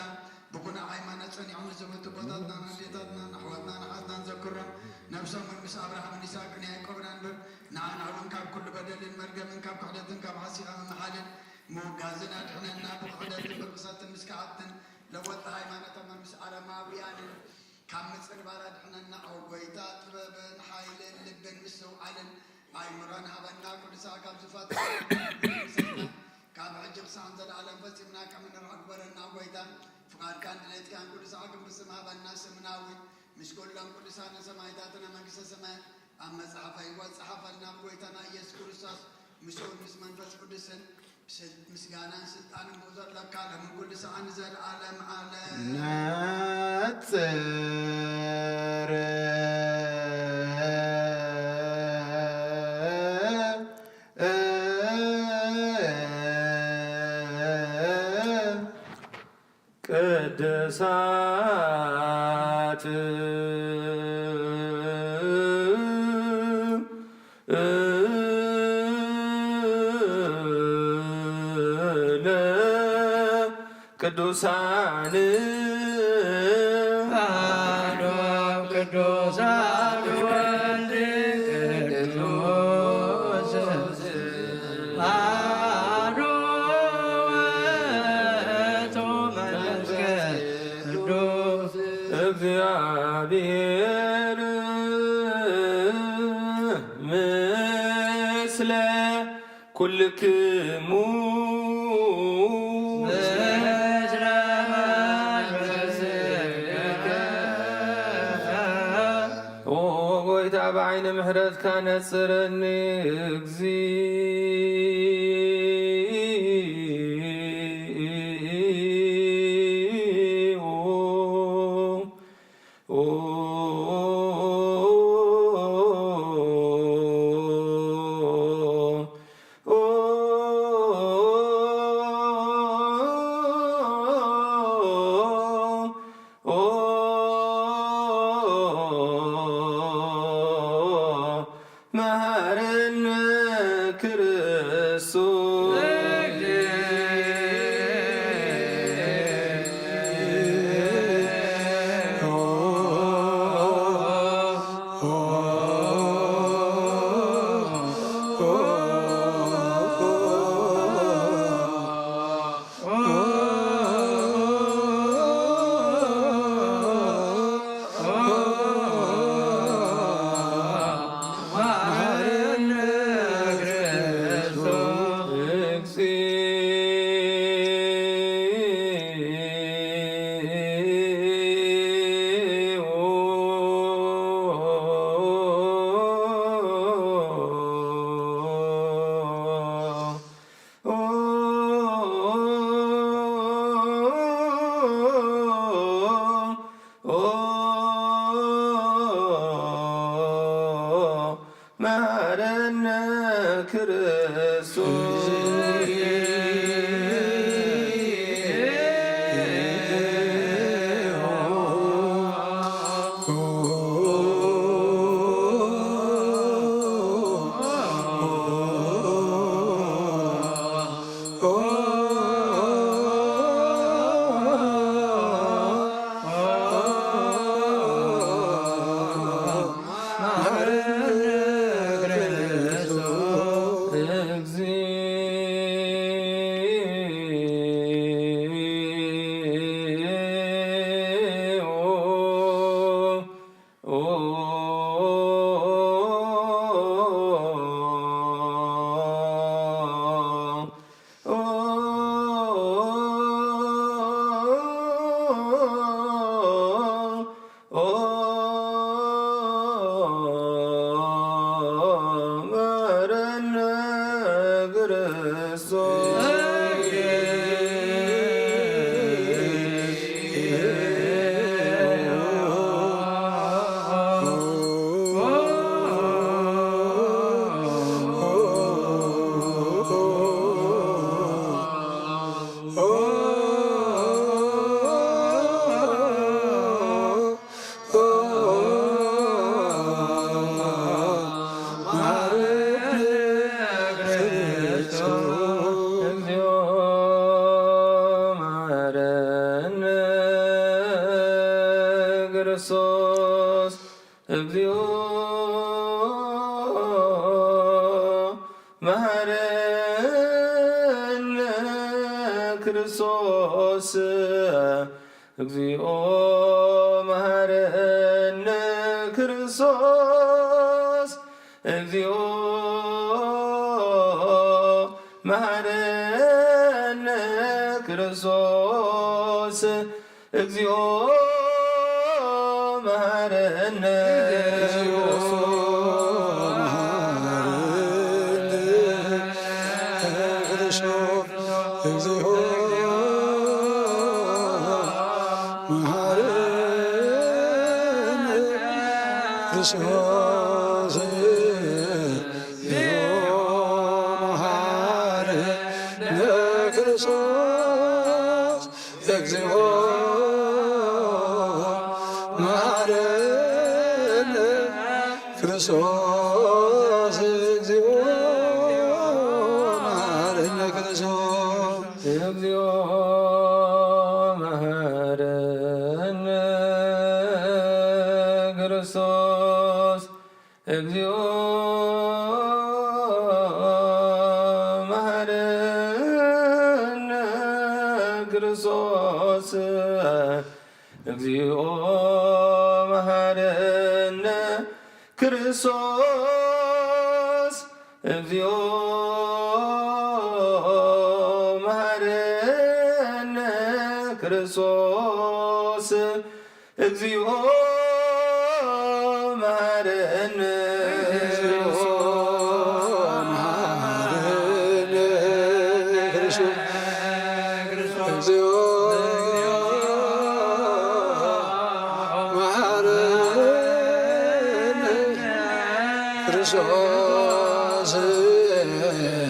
ብቑኑዕ ሃይማኖት ጸኒዖም ንዝሞቱ ኣቦታትናን ኣዴታትናን ኣሕዋትናን ኣሓትናን ዘክሮም። ነብሶም እውን ምስ ኣብርሃምን ይስሐቅን ያዕቆብን ኣንብር። ንዓና እውን ካብ ኩሉ በደልን መርገምን ካብ ክሕደትን ካብ ሓሲኻ ምምሓልን ምውጋዝን ኣድሕነና። ብክሕደትን ብርክሰትን ምስ ከሓድትን ለወጥቲ ሃይማኖቶም ምስ ኣረማውያንን ካብ ምጽንባር ኣድሕነና። ኦ ጎይታ፣ ጥበብን ሓይልን ልብን ምስትውዓልን ኣእምሮን ሃበና። ቅዱሳ ካብ ዝፋት ካብ ሕጂ ክሳብ ዘለዓለም ፈጺምና ከም እንርሕቅ ግበረና። ኦ ጎይታ፣ ፍቓድካን ድሌትካን ቅዱሳ ክንፍጽም ሃበና። ስምናዊት ምስ ኩሎም ቅዱሳንን ሰማዕታትን ኣብ መንግስተ ሰማያት ኣብ መጽሓፈ ህይወት ጸሓፈልና። ብጎይታና ኢየሱስ ክርስቶስ ምስኡን ምስ መንፈስ ቅዱስን ምስል-፣ ምስጋናን ስልጣንን ብኡ ዘለካ ሎምን ኩሉ ሰዓን ንዘለዓለም ዓለም። ነጽር ቅድሳት ቅዱሳን አሐዱ ቅዱሳን ወልድ ቅዱስ አሐዱ ውእቱ መንፈስ ቅዱስ። እግዚአብሔር ምስለ ኩልክሙ። ምስለ መንፈስከ። ኦ ጎይታ፣ ብዓይነ ምሕረትካ ነጽረኒ እግዚኦ። መሃረነ ክርስቶስ። ክርስቶስ። እግዚኦ መሐረነ ክርስቶስ። እግዚኦ መሐረነ ክርስቶስ። እግዚኦ መሐረነ ክርስቶስ። እግዚኦ መሐረነ። እግዚኦ መሐረነ ክርስቶስ። እግዚኦ መሐረነ ክርስቶስ። እግዚኦ መሐረነ ክርስቶስ። እግዚኦ መሐረነ ክርስቶስ። እግዚኦ መሐረነ ክርስቶስ። እግዚኦ መሐረነ ክርስቶስ። እግዚኦ መሐረነ ክርስቶስ። እግዚኦ መሐረነ ክርስቶስ። እግዚኦ መሐረነ ክርስቶስ። እግዚኦ መሐረነ።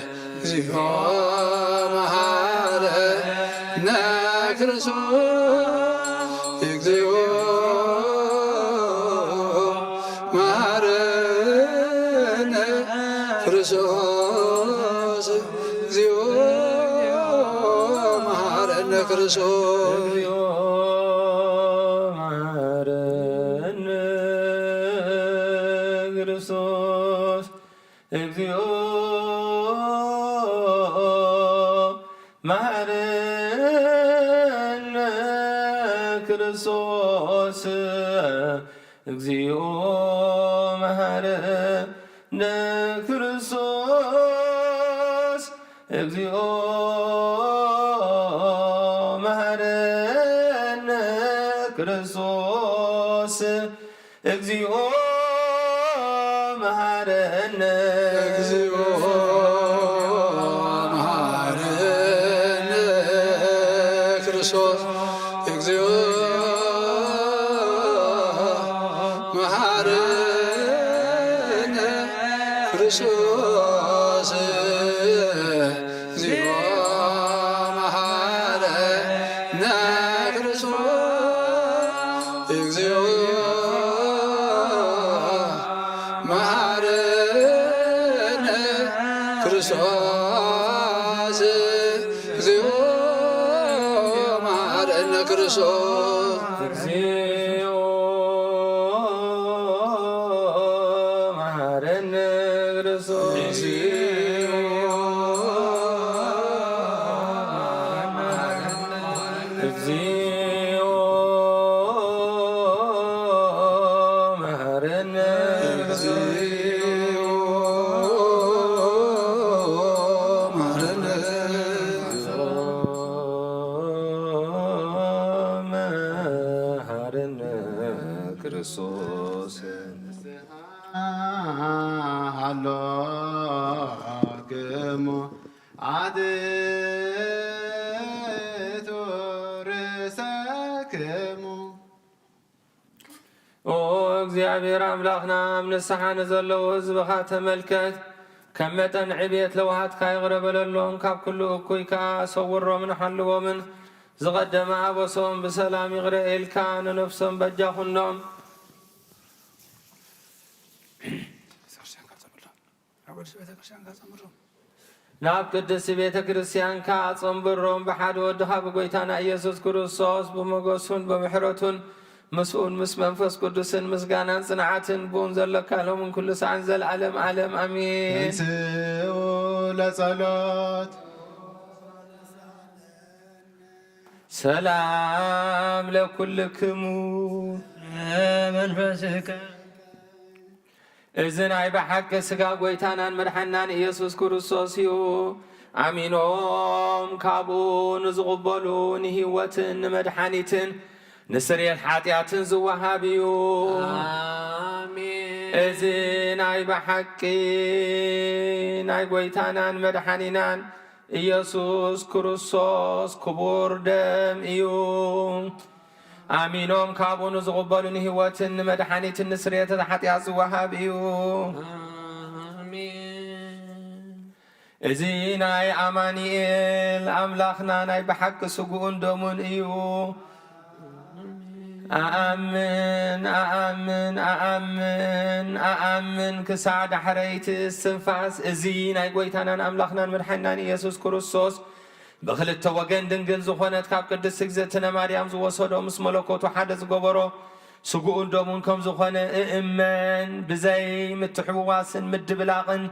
እግዚኦ መሐረነ ክርስቶስ። እግዚኦ መሐረነ ክርስቶስ። እግዚኦ መሐረነ ክርስቶስ። እግዚኦ መሐረነ ክርስቶስ። እግዚኦ መሐረነ ክርስቶስ። እግዚኦ መሐረነ ክርስቶስ። እግዚኦ መሐረነ ክርስቶስ። እግዚኦ መሐረነ ክርስቶስ። እግዚኦ መሐረነ ክርስቶስ። እግዚኦ መሐረነ። እግዚኦ መሐረነ ክርስቶስ። እግዚኦ መሐረነ ክርስቶስ። እግዚኦ መሐረነ ክርስቶስ። እግዚኦ መሐረነ ክርስቶስ። እግዚኦ መሐረነ ክርስቶስ። እግዚኦ መሐረነ ክርስቶስ። እግዚኦ መሐረነ። እግዚኦ መሐረነ። መሐረነ ክርስቶስ። ሃሎክሙ አትሕቱ ርእሰክሙ። ኦ እግዚኣብሔር ኣምላኽና፣ ኣብ ንስሓ ንዘለዉ ህዝብኻ ተመልከት። ከም መጠን ዕቤት ለውሃትካ ይቕረ በለሎም፣ ካብ ኩሉ እኩይ ከኣ ሰውሮምን ሓልዎምን። ዝቐደመ ኣበሶም ብሰላም ይቕረ ኢልካ ንነፍሶም በጃ ኩኖም። ናብ ቅድስቲ ቤተ ክርስቲያንካ ኣጸንብሮም፣ ብሓደ ወድኻ ብጎይታና ኢየሱስ ክርስቶስ ብሞገሱን ብምሕረቱን ምስኡን ምስ መንፈስ ቅዱስን ምስጋናን ጽንዓትን ብኡን ዘለካ ሎምን ኩሉ ሰዓን ዘልዓለም ዓለም ኣሜን። ተንስኡ ለጸሎት። ሰላም ለኩልክሙ። ለመንፈስከ። እዚ ናይ ብሓቂ ሥጋ ጐይታናን መድሓናን ኢየሱስ ክርስቶስ እዩ። ኣሚኖም ካብኡ ንዝቕበሉ ንህይወትን ንመድሓኒትን ንስርየት ሓጢኣትን ዝወሃብ እዩ። ኣሜን። እዚ ናይ ብሓቂ ናይ ጐይታናን መድሓኒናን ኢየሱስ ክርስቶስ ክቡር ደም እዩ። ኣሚኖም ካብኡ ንዝቕበሉ ንህይወትን ንመድሓኒትን ንስርየት ሓጢኣት ዝወሃብ እዩ። ኣሜን። እዚ ናይ ኣማኑኤል ኣምላኽና ናይ ብሓቂ ስግኡን ደሙን እዩ። ኣኣምን፣ ኣኣምን፣ ኣኣምን፣ ኣኣምን ክሳዕ ዳሕረይቲ እስትንፋስ እዚ ናይ ጐይታናን ኣምላኽናን መድሓኒናን ኢየሱስ ክርስቶስ ብኽልተ ወገን ድንግል ዝኾነት ካብ ቅድስት እግዝእትነ ማርያም ዝወሰዶ ምስ መለኮቱ ሓደ ዝገበሮ ስግኡን ደሙን ከም ዝኾነ እእመን። ብዘይ ምትሕውዋስን ምድብላቕን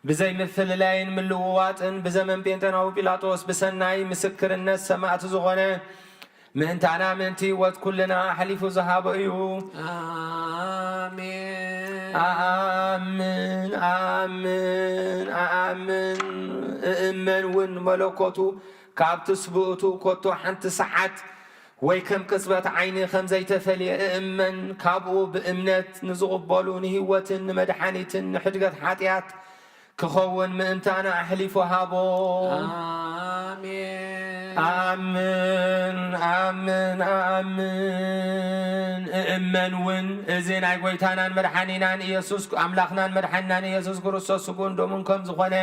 ብዘይ ምፍልላይን ምልውዋጥን ብዘመን ጴንጤናዊ ጲላጦስ ብሰናይ ምስክርነት ሰማዕቲ ዝኾነ ምእንታና ምእንቲ ህይወት ኩልና ኣሕሊፉ ዝሃቦ እዩ። ኣሜን። ኣኣምን፣ ኣኣምን፣ ኣኣምን። እእመን እውን መለኮቱ ካብ ትስብእቱ ኮቶ ሓንቲ ሰዓት ወይ ከም ቅጽበት ዓይኒ ከም ዘይተፈልየ እእመን። ካብኡ ብእምነት ንዝቕበሉ ንህይወትን ንመድሓኒትን ንሕድገት ሓጢኣት ክኸውን ምእንታና ኣሕሊፉ ሃቦ። ኣሜን። ኣምን፣ ኣምን፣ ኣምን። እእመን እውን እዚ ናይ ጐይታናን መድሓኒናን ኢየሱስ፣ ኣምላኽናን መድሓኒናን ኢየሱስ ክርስቶስ ስግኡን ደሙን ከም ዝኾነ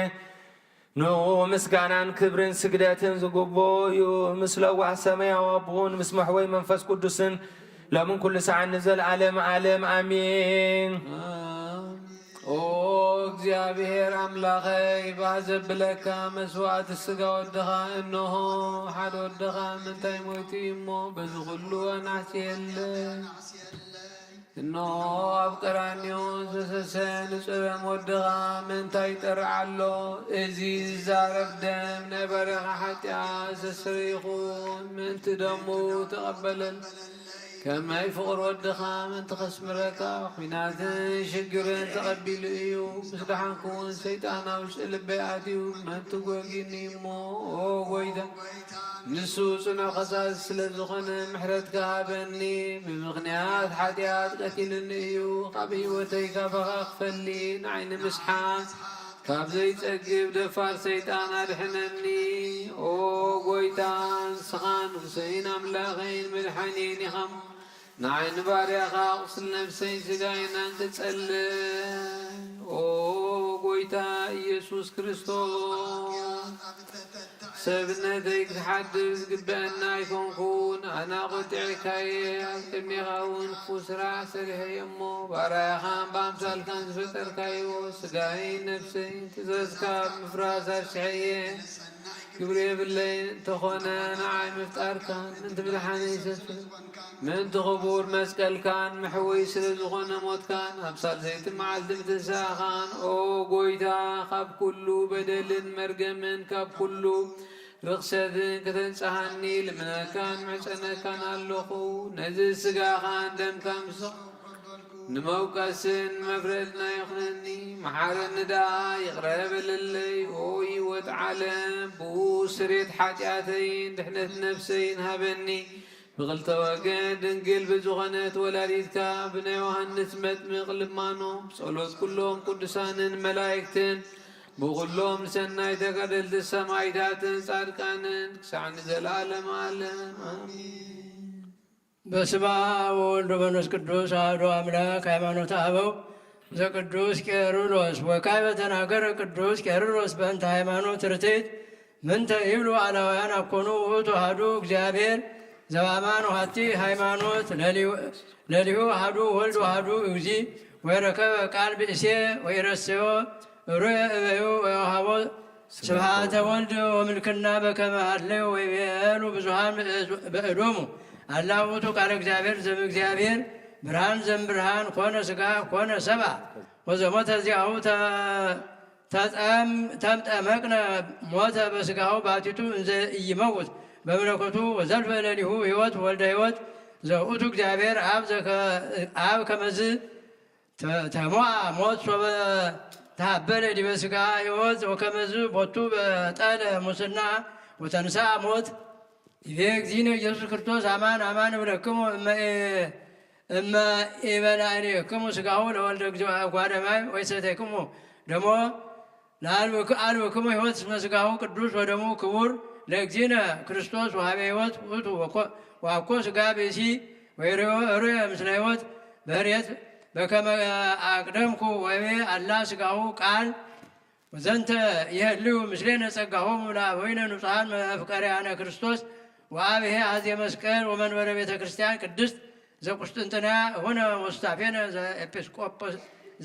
ንኡ ምስጋናን ክብርን ስግደትን ዝግብኦ እዩ። ምስ ለዋህ ሰማያዊ ኣቦኡን ምስ መሕወይ መንፈስ ቅዱስን ሎምን ኩሉ ሰዓት ንዘለዓለም ዓለም ኣሜን። ኦ እግዚኣብሔር ኣምላኸይ፣ ባህ ዘብለካ መስዋዕቲ ሥጋ ወድኻ እንሆ። ሓደ ወድኻ ምንታይ ሞይቱ እዩ እሞ፣ በዚ ኩሉ ኣናሕሲ የለ። እንሆ ኣብ ቀራንዮ ዝፈሰሰ ንጹር ደም ወድኻ ምእንታይ ይጠርዕ ኣሎ? እዚ ዝዛረብ ደም ናይ ባርያኻ ሓጢኣት ዘስተሰርይ ይኹን። ምእንቲ ደሙ ተቐበለል። ከመይ ፍቕሪ ወድኻ ምእንቲ ከስምረካ፣ ኲናትን ሽግርን ተቐቢሉ እዩ። ምስ ደሓንኩ እውን ሰይጣን ኣብ ውሽጢ ልበይ ኣትዩ ምእንቲ ጐጊኒ እሞ፣ ኦ ጐይታ፣ ንሱ ጽኑዕ ከሳሲ ስለ ዝኾነ፣ ምሕረትካ ሃበኒ። ብምኽንያት ሓጢኣት ቀቲሉኒ እዩ። ካብ ህይወተይ ካባኻ ክፈሊ፣ ንዓይ ንምስሓት፣ ካብ ዘይጸግብ ደፋር ሰይጣን ኣድሕነኒ። ኦ ጐይታ፣ ንስኻ ንጉሰይን ኣምላኸይን መድሓኒየይን ኢኻ። ንዓይ ንባርያኻ ቁስል ነፍሰይን ስጋይን ኣንጽጸለይ። ኦ ጐይታ ኢየሱስ ክርስቶስ፣ ሰብነተይ ክሓድግ ዝግብአኒ ኣይኮንኩን። ኣነ ኣቖጢዐካየ፣ ኣብ ቅድሜኻ እውን ክፉእ ስራሕ ሰሪሐየ እሞ፣ ባርያኻን ብኣምሳልካን ዝፈጠርካዮ ስጋይን ነፍሰይን ትእዛዝካ ብምፍራስ ኣርሲሐየ። ግብሪ የብለይን እንተኾነ፣ ንዓይ ምፍጣርካን ምእንቲ ምድሓነይ ሰፊሕ ምእንቲ ክቡር መስቀልካን መሕወይ ስለ ዝኾነ ሞትካን ኣብ ሳልሰይቲ መዓልቲ ምትንሳእኻን፣ ኦ ጐይታ፣ ካብ ኩሉ በደልን መርገምን ካብ ኩሉ ርኽሰትን ከተንጽሃኒ ልምነካን ምሕጸነካን ኣለኹ። ነዚ ስጋኻን ደምካን ምስ ንመውቀስን መፍረድና ይኹነኒ፣ መሓረኒ ደኣ ይቕረ በለለይ። ኦ ህይወት ዓለም፣ ብኡ ስርየት ሓጢኣተይን ድሕነት ነፍሰይን ሃበኒ። ብኽልተ ወገን ድንግል ብዝኾነት ወላዲትካ ብናይ ዮሃንስ መጥምቕ ልማኖ፣ ብጸሎት ኩሎም ቅዱሳንን መላእክትን ብኹሎም ሰናይ ተጋደልቲ ሰማዕታትን ጻድቃንን ክሳዕ ንዘለዓለም ዓለም ኣሜን። በስመ አብ ወወልድ ወመንፈስ ቅዱስ አሐዱ አምላክ። ሃይማኖተ አበው ዘቅዱስ ቄርሎስ። ወካዕበ ተናገረ ቅዱስ ቄርሎስ በእንተ ሃይማኖት ርትዕት ምንተ ይብሉ አላውያን አኮኑ ውእቱ አሐዱ እግዚአብሔር ዘበአማን ወሐቲ ሃይማኖት ለሊሁ አሐዱ ወልድ ወአሐዱ እግዚ ወይረከበ ቃል ብእሴ ወይረስዮ ሩየ እበዩ ወየውሃቦ ስብሐተ ወልድ ወምልክና በከመ ሀለዩ ወይቤሉ ብዙኃን በእዶሙ፣ አላ ውእቱ ቃለ እግዚአብሔር ዘእምእግዚአብሔር፣ ብርሃን ዘእምብርሃን ኮነ ሥጋ ኮነ ሰብአ፣ ወዘሞተ ዚአሁ ተ-፣ ተጠም-፣ ተምጠመቅነ ሞተ በሥጋሁ ባቲቱ እንዘ ኢይመውት በመለኮቱ ወዘልፈ ለሊሁ ሕይወት ወልደ ሕይወት ዘውእቱ እግዚአብሔር አብ ዘከ-፣ አብ ከመዝ ተ-፣ ተሞአ ሞት ሶበ ተሃበለ ዲበ ሥጋ ሕይወት ወከመዝ ቦቱ በጠለ ሙስና ወተንሳ ሞት። ይቤ እግዚእነ ኢየሱስ ክርስቶስ አማን አማን እብለክሙ እመ፣ እመ ኢበላዕሌክሙ ሥጋሁ ለወልደ እግዚኦ አጓደማይ ወይሰተይክሙ ደሞ ለአልብክ-፣ አልብክሙ ሕይወት እስመ ሥጋሁ ቅዱስ ወደሙ ክቡር ለእግዚእነ ክርስቶስ ወሃቤ ሕይወት ውእቱ ወኮ-፣ ወአኮ ሥጋ ብእሲ ወይሬኦ ርየ ምስለ ሕይወት በህርየት በከመ አቅደምኩ ወይቤ አላ ሥጋሁ ቃል ወዘንተ ይህልዩ ምስሌነ ጸጋሆሙ ለአበዊነ ንጹሐን መፍቀሪያነ ክርስቶስ ወአብሄ አዜ መስቀል ወመንበረ ቤተ ክርስቲያን ቅድስት ዘቁስጥንጥንያ ሆነ ወስታፌነ ዘኤጲስቆጶስ-፣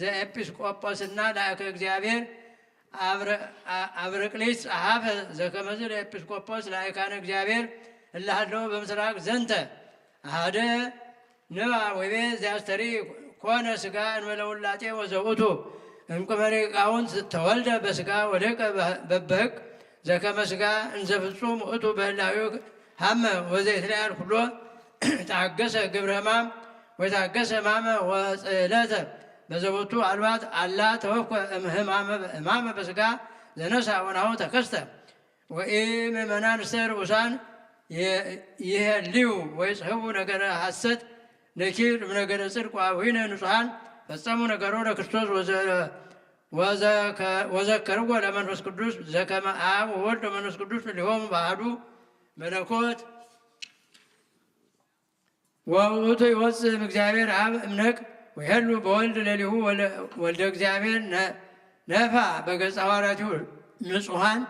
ዘኤጲስቆጶስና ላእከ እግዚአብሔር አብረ-፣ አ-፣ አብረቅሊስ ጸሐፈ ዘከመዝ ለኤጲስቆጶስ ላእካነ እግዚአብሔር እላሃለው በምስራቅ ዘንተ አሃደ ንባብ ወይቤ ዘያስተሪ ኮነ ሥጋ እንበለ ውላጤ ወዘውእቱ እምቅመ ሊቃውንት ተወልደ በሥጋ ወደቀ በ-፣ በበሕቅ ዘከመ ሥጋ እንዘ ፍጹም ውእቱ በህላዊ ሀመ ወዘይትለያል ኩሎ ተአገሰ ግብረ ሕማም ወይታገሰ ሕማመ ወጽዕለተ በዘቦቱ አልባት አላ ተወኮ እምሕማመ ሕማመ በሥጋ ዘነሳ ወናሁ ተከስተ ወኢምእመናን እስተ ርኡሳን የ-፣ ይሄልዩ ወይጽሕቡ ነገረ ሐሰት ነኪር እምነገረ ጽድቅ ወአበዊነ ንጹሐን ፈጸሙ ነገሮ ለክርስቶስ ወዘ-፣ ወዘከ-፣ ወዘከርዎ ለመንፈስ ቅዱስ ዘከመ አብ ወወልድ ወመንፈስ ቅዱስ እሊሆሙ በአሐዱ መለኮት። ወውእቱ ይወፅእ እምእግዚአብሔር አብ እምነቅ ወይሄሉ በወልድ ለሊሁ ወለ-፣ ወልደ እግዚአብሔር ነ-፣ ነፋ በገጸ ሐዋርያቲሁ ንጹሐን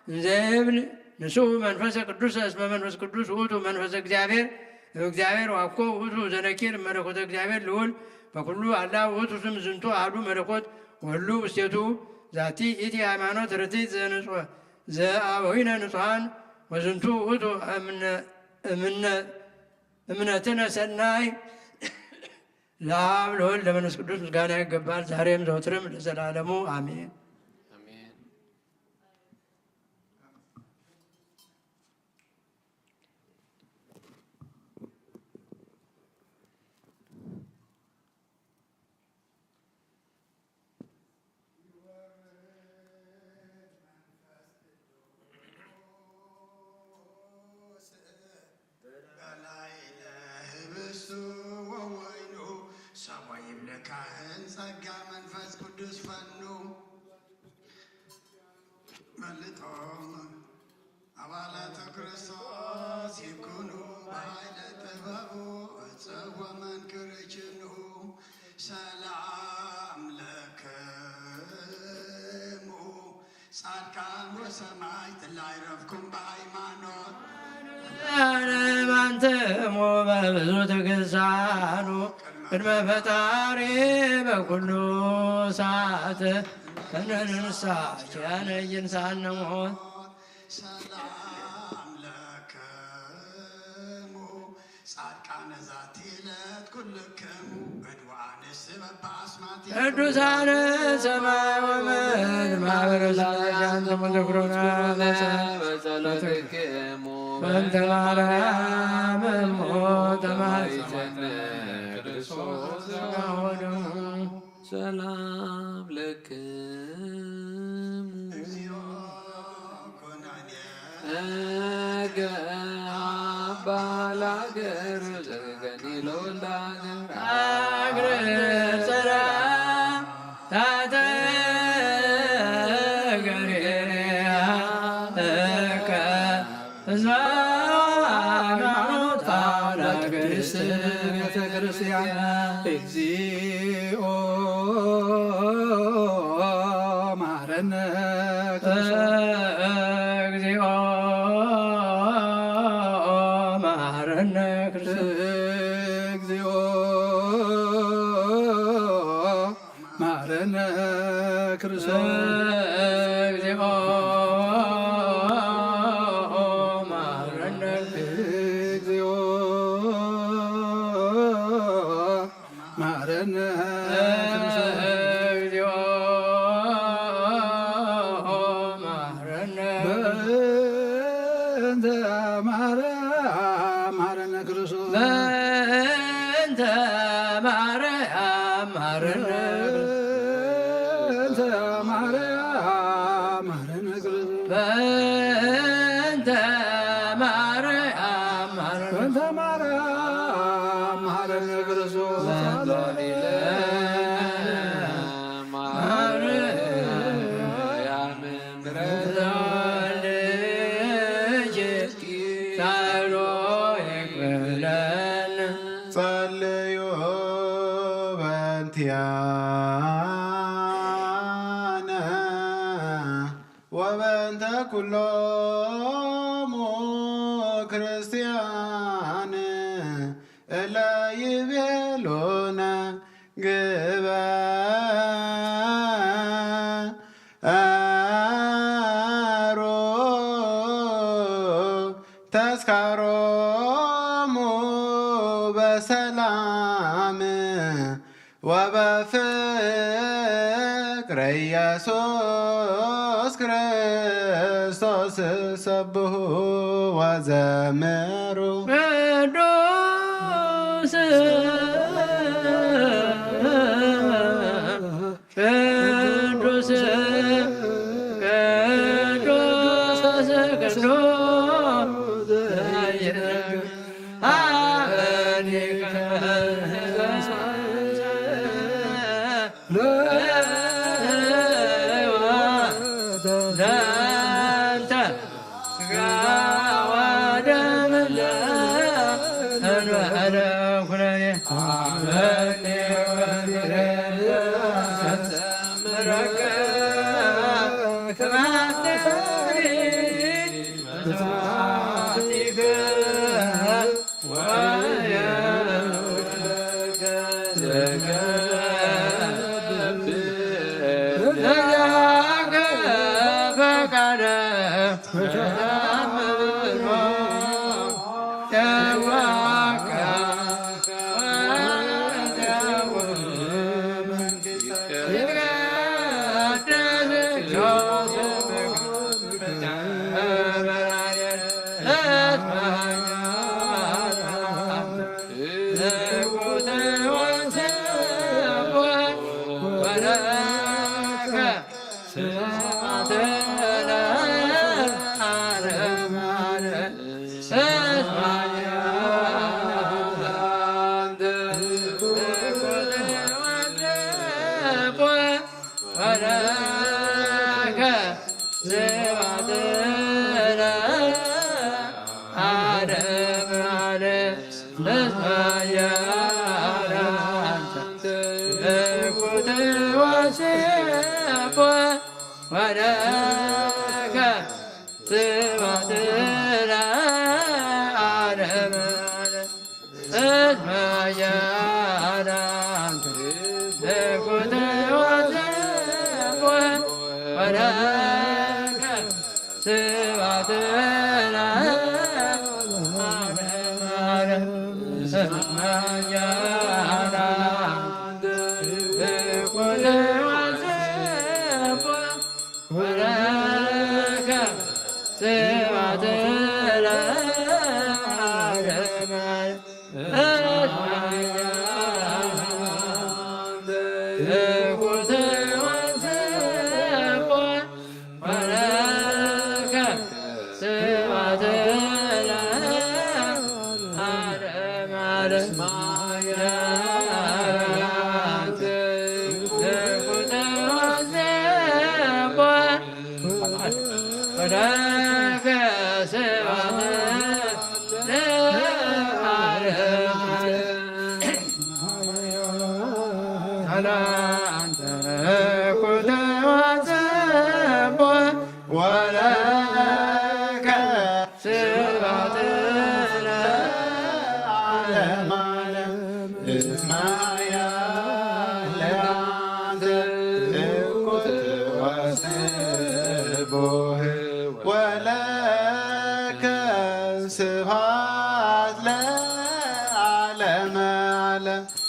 እንዘ ይብል ንስኡ መንፈሰ ቅዱስ እስመ መንፈስ ቅዱስ ውእቱ መንፈሰ እግዚአብሔር እምእግዚአብሔር ዋኮ ውእቱ ዘነኪር መለኮተ እግዚአብሔር ልዑል በኩሉ አላ ውእቱ ስም ዝንቱ አሐዱ መለኮት ወሉ ውስቴቱ ዛቲ ኢቲ ሃይማኖት ርትዕት ዘንጹ-፣ ዘአበዊነ ንጹሐን ወዝንቱ ውእቱ እምነ-፣ እምነ-፣ እምነትነ ሰናይ ለአብ ለወልድ ለመንፈስ ቅዱስ ምስጋና ይገባል፣ ዛሬም ዘወትርም ለዘላለሙ አሜን። አሜን። በላዕለ ህብስቱ ወወይኑ ሰቦ ይብለካ ህን ጸጋ መንፈስ ቅዱስ ፈኑ። መልጦም አባላተ ክርስቶስ ይኩኑ በኃይለ ጥበቡ እጽዎ መንክር ችኑ ሰላም ለክሙ ጻድቃን ወሰማዕት ላይረፍኩም በሃይማኖት። ለዓለም አንትሙ በብዙ ትግሳኑ ቅድመ ፈጣሪ በኩሉ ሰዓት እንንሳ ኪያነ ይንሳነ ሞት። ሰላም ለክሙ ጻድቃነ ዛቲ ዕለት ኩልክሙ እድዋነ ስበብ በአስማቲ ቅዱሳነ ሰማይ ወምድር ማህበረ ሥላሴ አንትሙ ትኩሩነ በጸሎትክሙ በእንተ ማርያም እሙ ተማሕፀነ ክርስቶስ ሥጋ ወደሙ። ሰላም ለክሙ። እግዚኦ ኩነኔ። እገ አባ ለአገር ዘገኒ ለወልደ አገር። አግር ጸራ ታተ ገሬ እከ ህዝበ ሃይማኖት አምላክ ቅድስት ቤተ ክርስቲያን። እግዚኦ መሐረነ ክርስቶስ። እግዚኦ መሐረነ ክርስቶስ። እግዚኦ መሐረነ ክርስቶስ። እግዚኦ እግዚኦ መሐረነ። በእንተ ማርያም መሐረነ ክርስቶስ። በእንተ ማርያም መሐረነ። በእንተ ማርያም መሐረነ ክርስቶስ። በእንተ ማርያም መሐረነ። በእንተ ማርያም መሐረነ ክርስቶስ። በእንተ ማርያም ጸልዩ በእንቲአነ ወበእንተ ኩሎሙ ክርስቲያን እለ ይቤሉነ ግበሩ ተስካሮሙ በሰላም ወበፍቅረ ኢየሱስ ክርስቶስ ሰብሑ ወዘምሩ። ቅዱስ ቅዱስ ቅዱስ ቅዱስ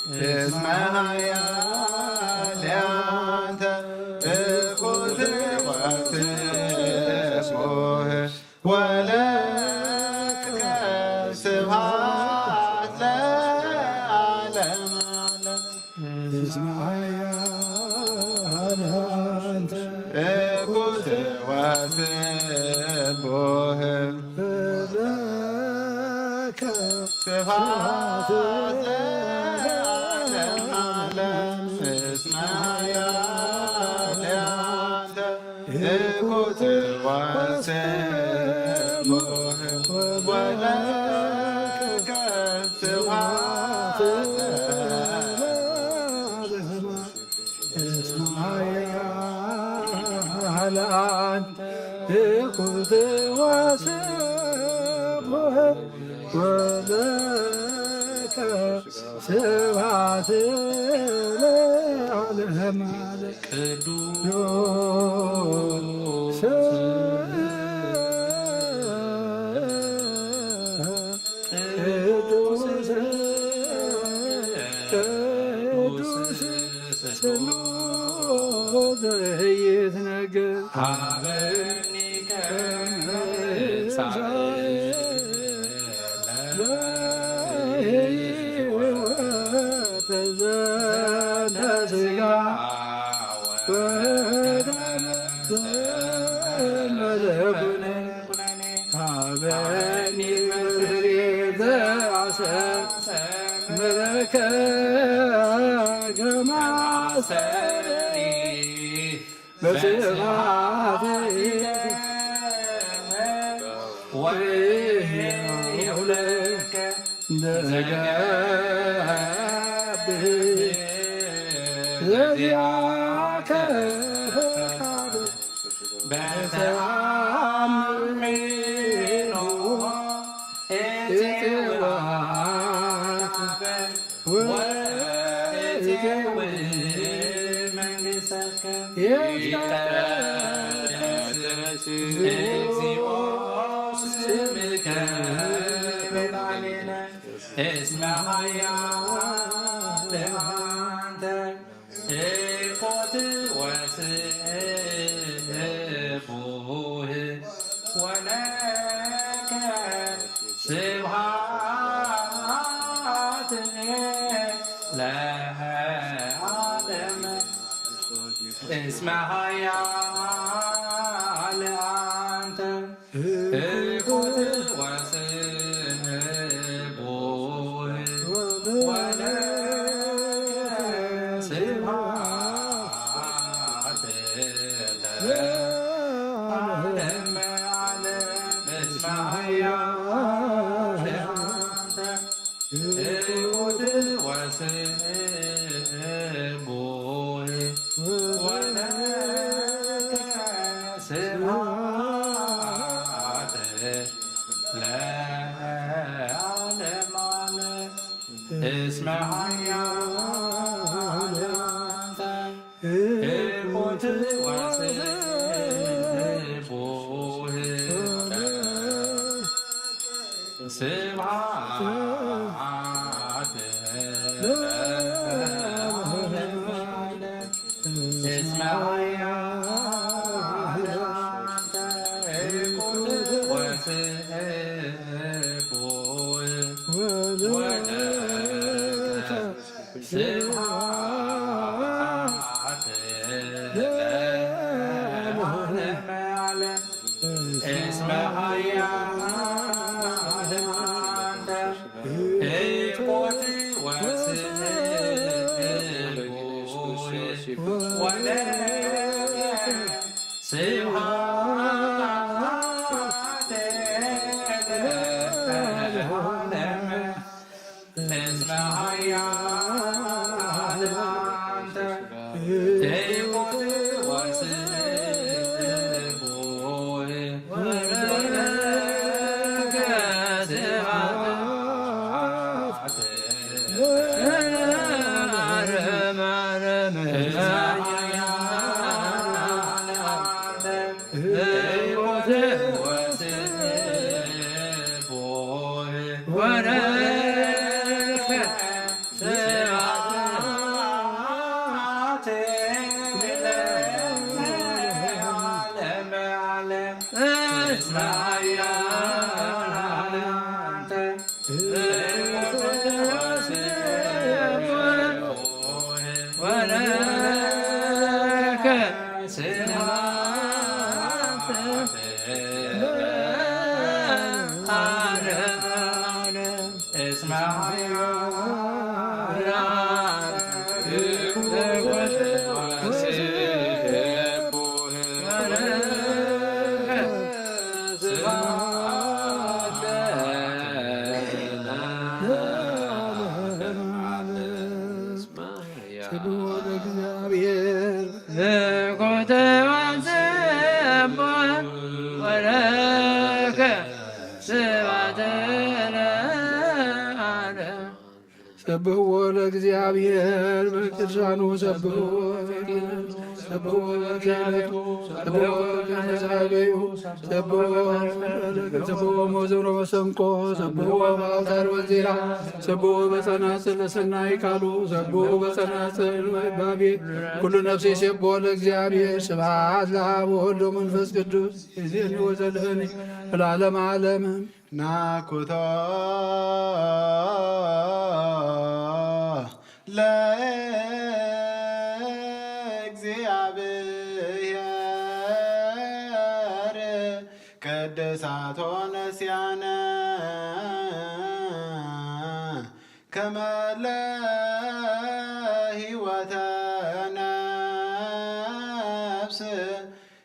እስመ ኃያል አንተ እኩት ወስቡሕ ወለከ ስብሐት ለዓለመ ዓለም። እስመ ኃያል አንተ እኩት ወስቡሕ ወለከ ስብሐት ለዓለመ ዓለም። እስመ ኃያል አንተ እኩት ወስቡሕ ወለከ ስብሐት ለዓለመ ዓለም። እስመ ኃያል አንተ እኩት ወስቡሕ ወለከ ስብሐት ለዓለመ ዓለም። ቅዱስ ቅዱስ ቅዱስ ስሙ ዘይትነገር። ሀበኒ ከመ ለሕይወት ዘንተ ሥጋ ወደም ዘመለኩነ። ሀበኒ ምድሪ ዘአሰምረከ ከማሰሪ በስብሐት ወይሁለከ ዘገብር ዘዚአከ ፈቃድ በተአምኖ እጽዋከ ወእጽው መንግሥተከ። ይትቀደስ እግዚኦ ስምከ በላዕሌነ እስመ ኃያል አንተ። እኮት ወስቡህ ወለከ ስብሐት ለዓለም። እስመ ኃያል አንተ እኩት ወስቡህ ወለከ ስብሐት ለዓለመ ዓለም። እስመ ኃያል አንተ እኩት ወስቡህ ወለከ ስብሐት ለዓለመ ዓለም። እስመ ኃያል አንተ እኩት ወስቡህ ስብሐት ለዓለመ ዓለም። እስመ ኃያል አንተ እኩት ወስቡህ ወለከ ስብሐት ለዓለመ ዓለም። እስመ ኃያል አንተ እኩት ወስቡህ ወለከ ስብሐት ለዓለመ። እስመ ኃያል አንተ እኩት ወስቡህ ወለከ ስብሐት ለዓለመ ዓለም። እስመ ኃያል አንተ እኩት ወስቡህ ወለከ ስብሐት ስብሐት ለእግዚአብሔር። ሰብሖ ለእግዚአብሔር በቅዱሳኑ፣ ሰብሖ በኪነቱ፣ ሰብሖ በኪነቱ፣ ሰብሖ በኪነቱ፣ ሰብሖ በመዝሙረ መሰንቆ፣ ሰብሖ በአውታር ወንዚራ፣ ሰብሖ በጸናጽል ለሰናይ ቃሉ፣ ሰብሖ በጸናጽል ወይባቤ። ኩሉ ነፍሴ ሰብሖ ለእግዚአብሔር። ስብሐት ለአብ ወወልድ ወመንፈስ ቅዱስ። ይእዜኒ ወዘልፈኒ ለዓለመ ዓለም። ናኩቶ ለእግዚአብሔር ቅድሳቶ ነስያነ ከመ ለህይወተ ነፍስ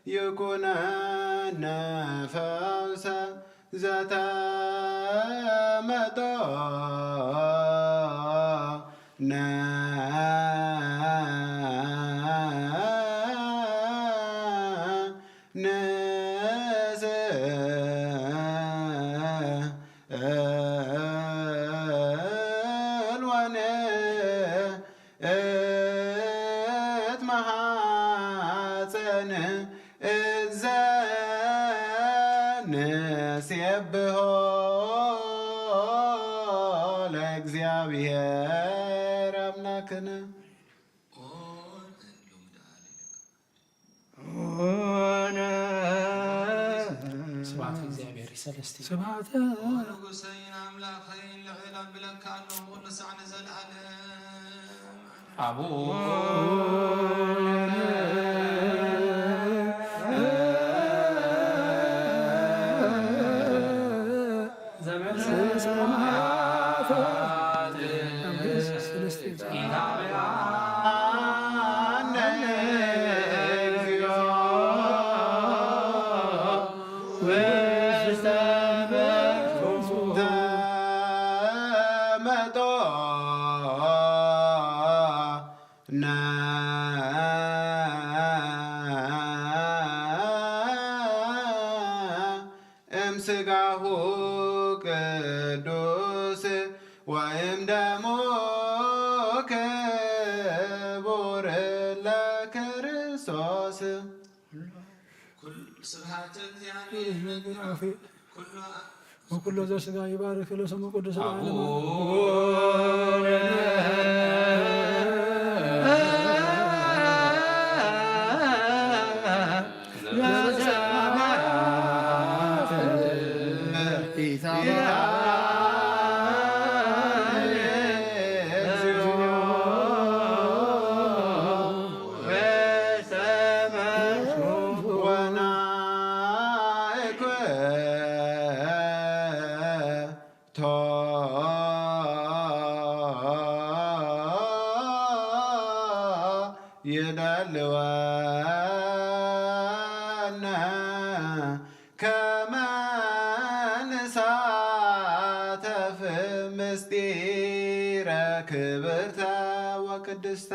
ይኩነነ ፈውሰ ዘተመጦ ነ ንስእል ወንእት መሃፀን እዘ ንሴብሖ ለእግዚአብሔር አምላክነ። ስብሐት ለእግዚአብሔር ይሰለስቲ። ስብሐት ንጉሰይን ኣምላኸይን ልዕል ኣብለካ ኣለኹ ኩሉ ሳዕ ንዘለዓለም። አቡነ ዘበሰማያት እምስጋሁ ቅዱስ ወእምደሙ ክቡር ለክርስቶስ። ኩል-፣ ስብሐት እግዚአብሔር። ኩሉ ወኩሎ ዘስጋ ይባርክ ለስሙ ቅዱስ ለዓለመ ዓለም። ይደልወነ ከመ ንሳተፍ ምስጢረ ክብርተ ወቅድስተ።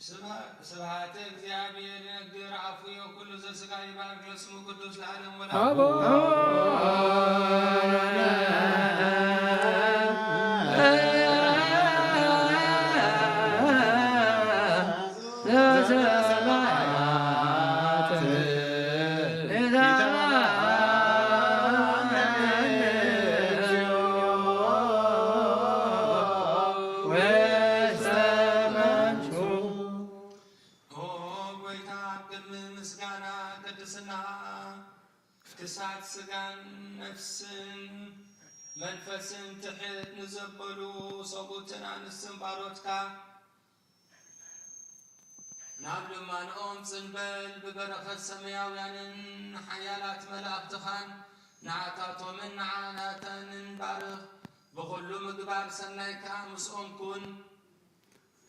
ስብሐ-፣ ስብሐተ እግዚአብሔር ይነግር አፉየ ኩሉ ዘሥጋ ይባርክ ለስሙ ቅዱስ ለዓለም ወለዓለም። አቡነ ዘበሰማያት ይትባረክ ስምከ። ኦ ጎይታ፣ ኣብ ቅድሚ ምስጋና ቅድስና ክሳት ስጋን ነፍስን መንፈስን ትሕት ንዘበሉ ሰብኡትን ኣንስትን ባሮትካ ናብ ልማንኦም ጽንበል። ብበረኸት ሰማያውያንን ሓያላት መላእኽትኻን ንዓታቶምን ንዓናተንን ባርኽ። ብኹሉ ምግባር ሰናይካ ምስኦም ኩን።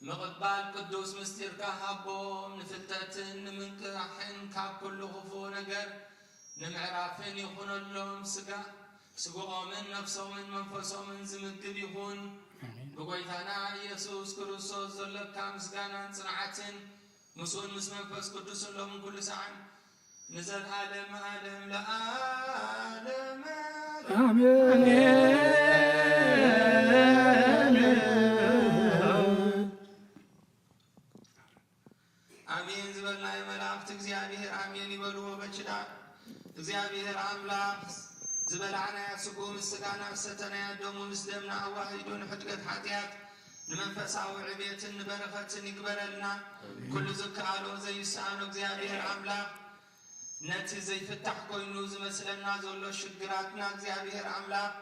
ምቕባል ቅዱስ ምስጢርካ ሃቦም። ንፍልጠትን ንምንቅቓሕን ካብ ኩሉ ክፉእ ነገር ንምዕራፍን ይኹነሎም። ስጋ ስግኦምን ነፍሶምን መንፈሶምን ዝምግብ ይኹን። ኣሜን። ብጎይታና ኢየሱስ ክርስቶስ ዘለካ ምስጋናን ጽንዓትን ምስኡን ምስ መንፈስ ቅዱስን ሎምን ኩሉ ሰዓን ንዘልዓለም ዓለም ለዓለም። ኣሜን። ኣሜን ዝበልናዮ መላእኽቲ እግዚኣብሔር ኣሜን ይበልዎ። በችዳ እግዚኣብሔር ኣምላኽ ዝበላዕናያ ስጉ ምስ ስጋና ዝሰተናያ ደሙ ምስ ደምና ኣዋሂዱ ንሕድገት ሓጢኣት ንመንፈሳዊ ዕቤትን ንበረኸትን ይግበረልና። ኩሉ ዝከኣሎ ዘይሰኣኖ እግዚኣብሔር ኣምላኽ ነቲ ዘይፍታሕ ኮይኑ ዝመስለና ዘሎ ሽግራትና እግዚኣብሔር ኣምላኽ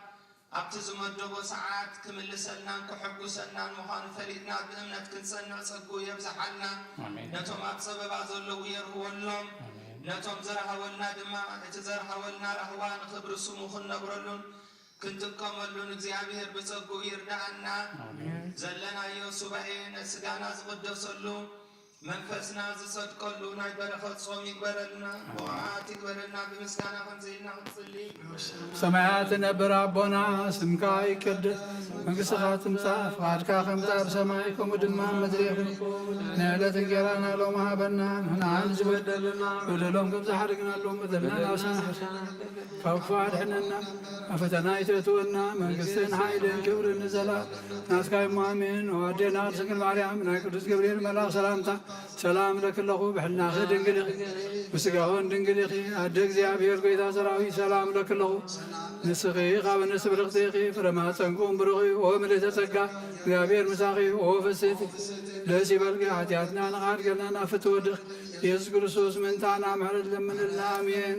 ኣብቲ ዝመደቦ ሰዓት ክምልሰልናን ክሕጉሰልናን ምዃኑ ፈሊጥና ብእምነት ክንጸንዕ ጸግኡ የብዝሓልና። ኣሜን። ነቶም ኣብ ጸበባ ዘለዉ የርህወሎም። ኣሜን። ነቶም ዝረሃወልና ድማ እቲ ዘርሃወልና ራህዋ ንኽብሪ ስሙ ክንነግረሉን ክንጥቀመሉን እግዚኣብሔር ብጸግኡ ይርዳኣና። ኣሜን። ዘለናዮ ሱባኤ ነቲ ስጋና ዝቕደሰሉ መንፈስና ዝጸድቀሉ ናይ በረኸት ጾም ይግበረልና። ብቕዓት ይግበረልና። ብምስጋና ከምዚ ኢልና ክንጽሊ። ሰማያት ትነብር ኣቦና፣ ስምካ ይቀደስ፣ መንግስትኻ ትምጻእ፣ ፍቓድካ ከምታ ኣብ ሰማይ ከምኡ ድማ ኣብ ምድሪ ይኹን። ንዕለት እንጀራና ሎም ሃበና፣ ንሕና ዝበደልና በደሎም ከም ዝሓደግናሎም በደልና ናብሳና ካብ ክፉእ ኣድሕነና፣ ኣብ ፈተና ኣይተእትወና፣ መንግስትን ሓይልን ክብርን ንዘላ ናትካ እሞ ኣሜን። ኦ ኣዴና ቅድስት ድንግል ማርያም፣ ናይ ቅዱስ ገብርኤል መልኣኽ ሰላምታ ሰላም እለኪ ኣለኹ፣ ብሕልናኺ ድንግል ኢኺ፣ ብስጋኽን ድንግል ኢኺ። ኣደ እግዚኣብሔር፣ ጎይታ ሰራዊት፣ ሰላም እለኪ ኣለኹ። ንስኺ ካብ ኣንስቲ ብርኽቲ ኢኺ፣ ፍረ ማህፀንኩም ብሩኽ እዩ። ኦ ምልእተ ጸጋ፣ እግዚኣብሔር ምሳኺ። ኦ ፍስሕቲ ደስ ይበልኪ፣ ሓጢኣትና ንኻድገልና ናብ ፍትወ ወድኺ ኢየሱስ ክርስቶስ ምእንታና ምሕረት ለምንልና። ኣሜን።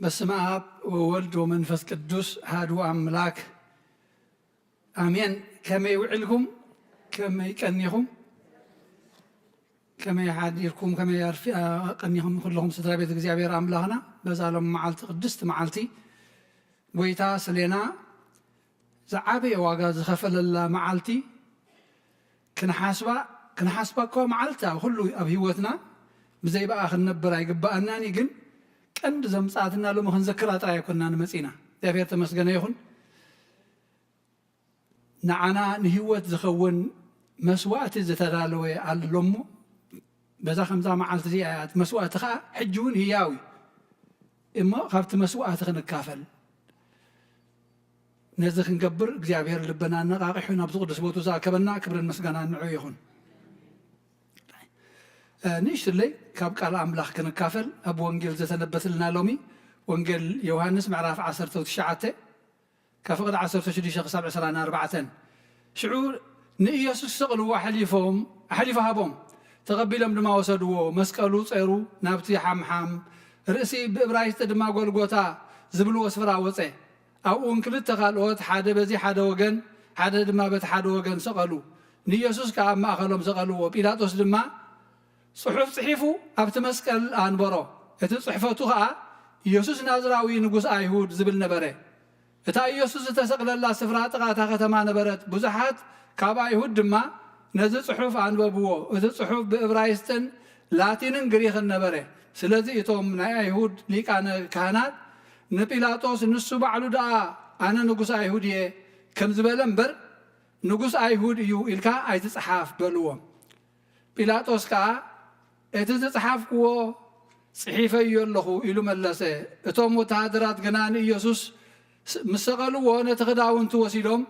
በስመ አብ ወወልድ ወመንፈስ ቅዱስ አሐዱ አምላክ አሜን። ከመይ ውዕልኩም? ከመይ ቀኒኹም? ከመይ ሓዲርኩም? ከመይ ኣርፊ-፣ ኣ-፣ ቀኒኹም? ኩለኹም ስድራ ቤት እግዚኣብሔር ኣምላኽና በዛ ሎም መዓልቲ፣ ቅድስቲ መዓልቲ፣ ጎይታ ስሌና ዝዓበየ ዋጋ ዝኸፈለላ መዓልቲ ክንሓስባ፣ ክንሓስባ እኮ መዓልቲ ኣብ ኩሉ ኣብ ህይወትና ብዘይ ብኣ ክንነብር ኣይግብኣናን እዩ። ግን ቀንዲ ዘምጻኣትና ሎሚ ክንዘክራ ጥራይ ኣይኮንናን መጺና። እግዚኣብሔር ተመስገነ ይኹን። ንዓና ንህይወት ዝኸውን መስዋእቲ ዝተዳለወ ኣሎ እሞ፣ በዛ ከምዛ መዓልቲ እዚኣ እያ። እቲ መስዋእቲ ኸኣ ሕጂ እውን ህያው እዩ። እሞ ካብቲ መስዋእቲ ክንካፈል፣ ነዚ ክንገብር እግዚኣብሔር ልብና ኣነቓቒሑ ናብዚ ቅዱስ ቦቱ ዝኣከበና ክብርን ምስጋናን ንዑ ይኹን። እ፣ ንእሽትለይ ካብ ቃል ኣምላኽ ክንካፈል ኣብ ወንጌል ዘተነበትልና ሎሚ ወንጌል ዮሃንስ ምዕራፍ ዓሰርተ ትሽዓተ ካብ ፍቕዲ ዓሰርተ ሽዱሽተ ክሳብ ዕስራን ኣርባዕተን። ሽዑ ንኢየሱስ ክሰቕልዎ ኣሕሊፎም፣ ኣሕሊፉ ሃቦም። ተቐቢሎም ድማ ወሰድዎ። መስቀሉ ጸሩ፣ ናብቲ ሓምሓም ርእሲ ብእብራይስጢ ድማ ጎልጎታ ዝብልዎ ስፍራ ወጸ። ኣብኡ እውን ክልተ ካልኦት፣ ሓደ በዚ ሓደ ወገን፣ ሓደ ድማ በቲ ሓደ ወገን ሰቐሉ። ንኢየሱስ ከኣ ኣብ ማእከሎም ሰቐልዎ። ጲላጦስ ድማ ጽሑፍ ጽሒፉ ኣብቲ መስቀል ኣንበሮ። እቲ ጽሕፈቱ ኸኣ ኢየሱስ ናዝራዊ ንጉስ ኣይሁድ ዝብል ነበረ። እታ ኢየሱስ ዝተሰቕለላ ስፍራ ጥቓ እታ ከተማ ነበረት። ብዙሓት ካብ ኣይሁድ ድማ ነዚ ጽሑፍ ኣንበብዎ። እቲ ጽሑፍ ብእብራይስጥን ላቲንን ግሪኽን ነበረ። ስለዚ እቶም ናይ ኣይሁድ ሊቃነ ካህናት ንጲላጦስ፣ "ንሱ ባዕሉ ደኣ ኣነ ንጉስ ኣይሁድ እየ ከም ዝበለ እምበር፣ ንጉስ ኣይሁድ እዩ ኢልካ ኣይትጽሓፍ" በልዎ። ጲላጦስ ከኣ፣ "እቲ ዝጸሓፍክዎ ጽሒፈዮ ኣለኹ" ኢሉ መለሰ። እቶም ወተሃደራት ግና ንኢየሱስ ስ-፣ ምስ ሰቐልዎ፣ ነቲ ክዳውንቱ ወሲዶም፣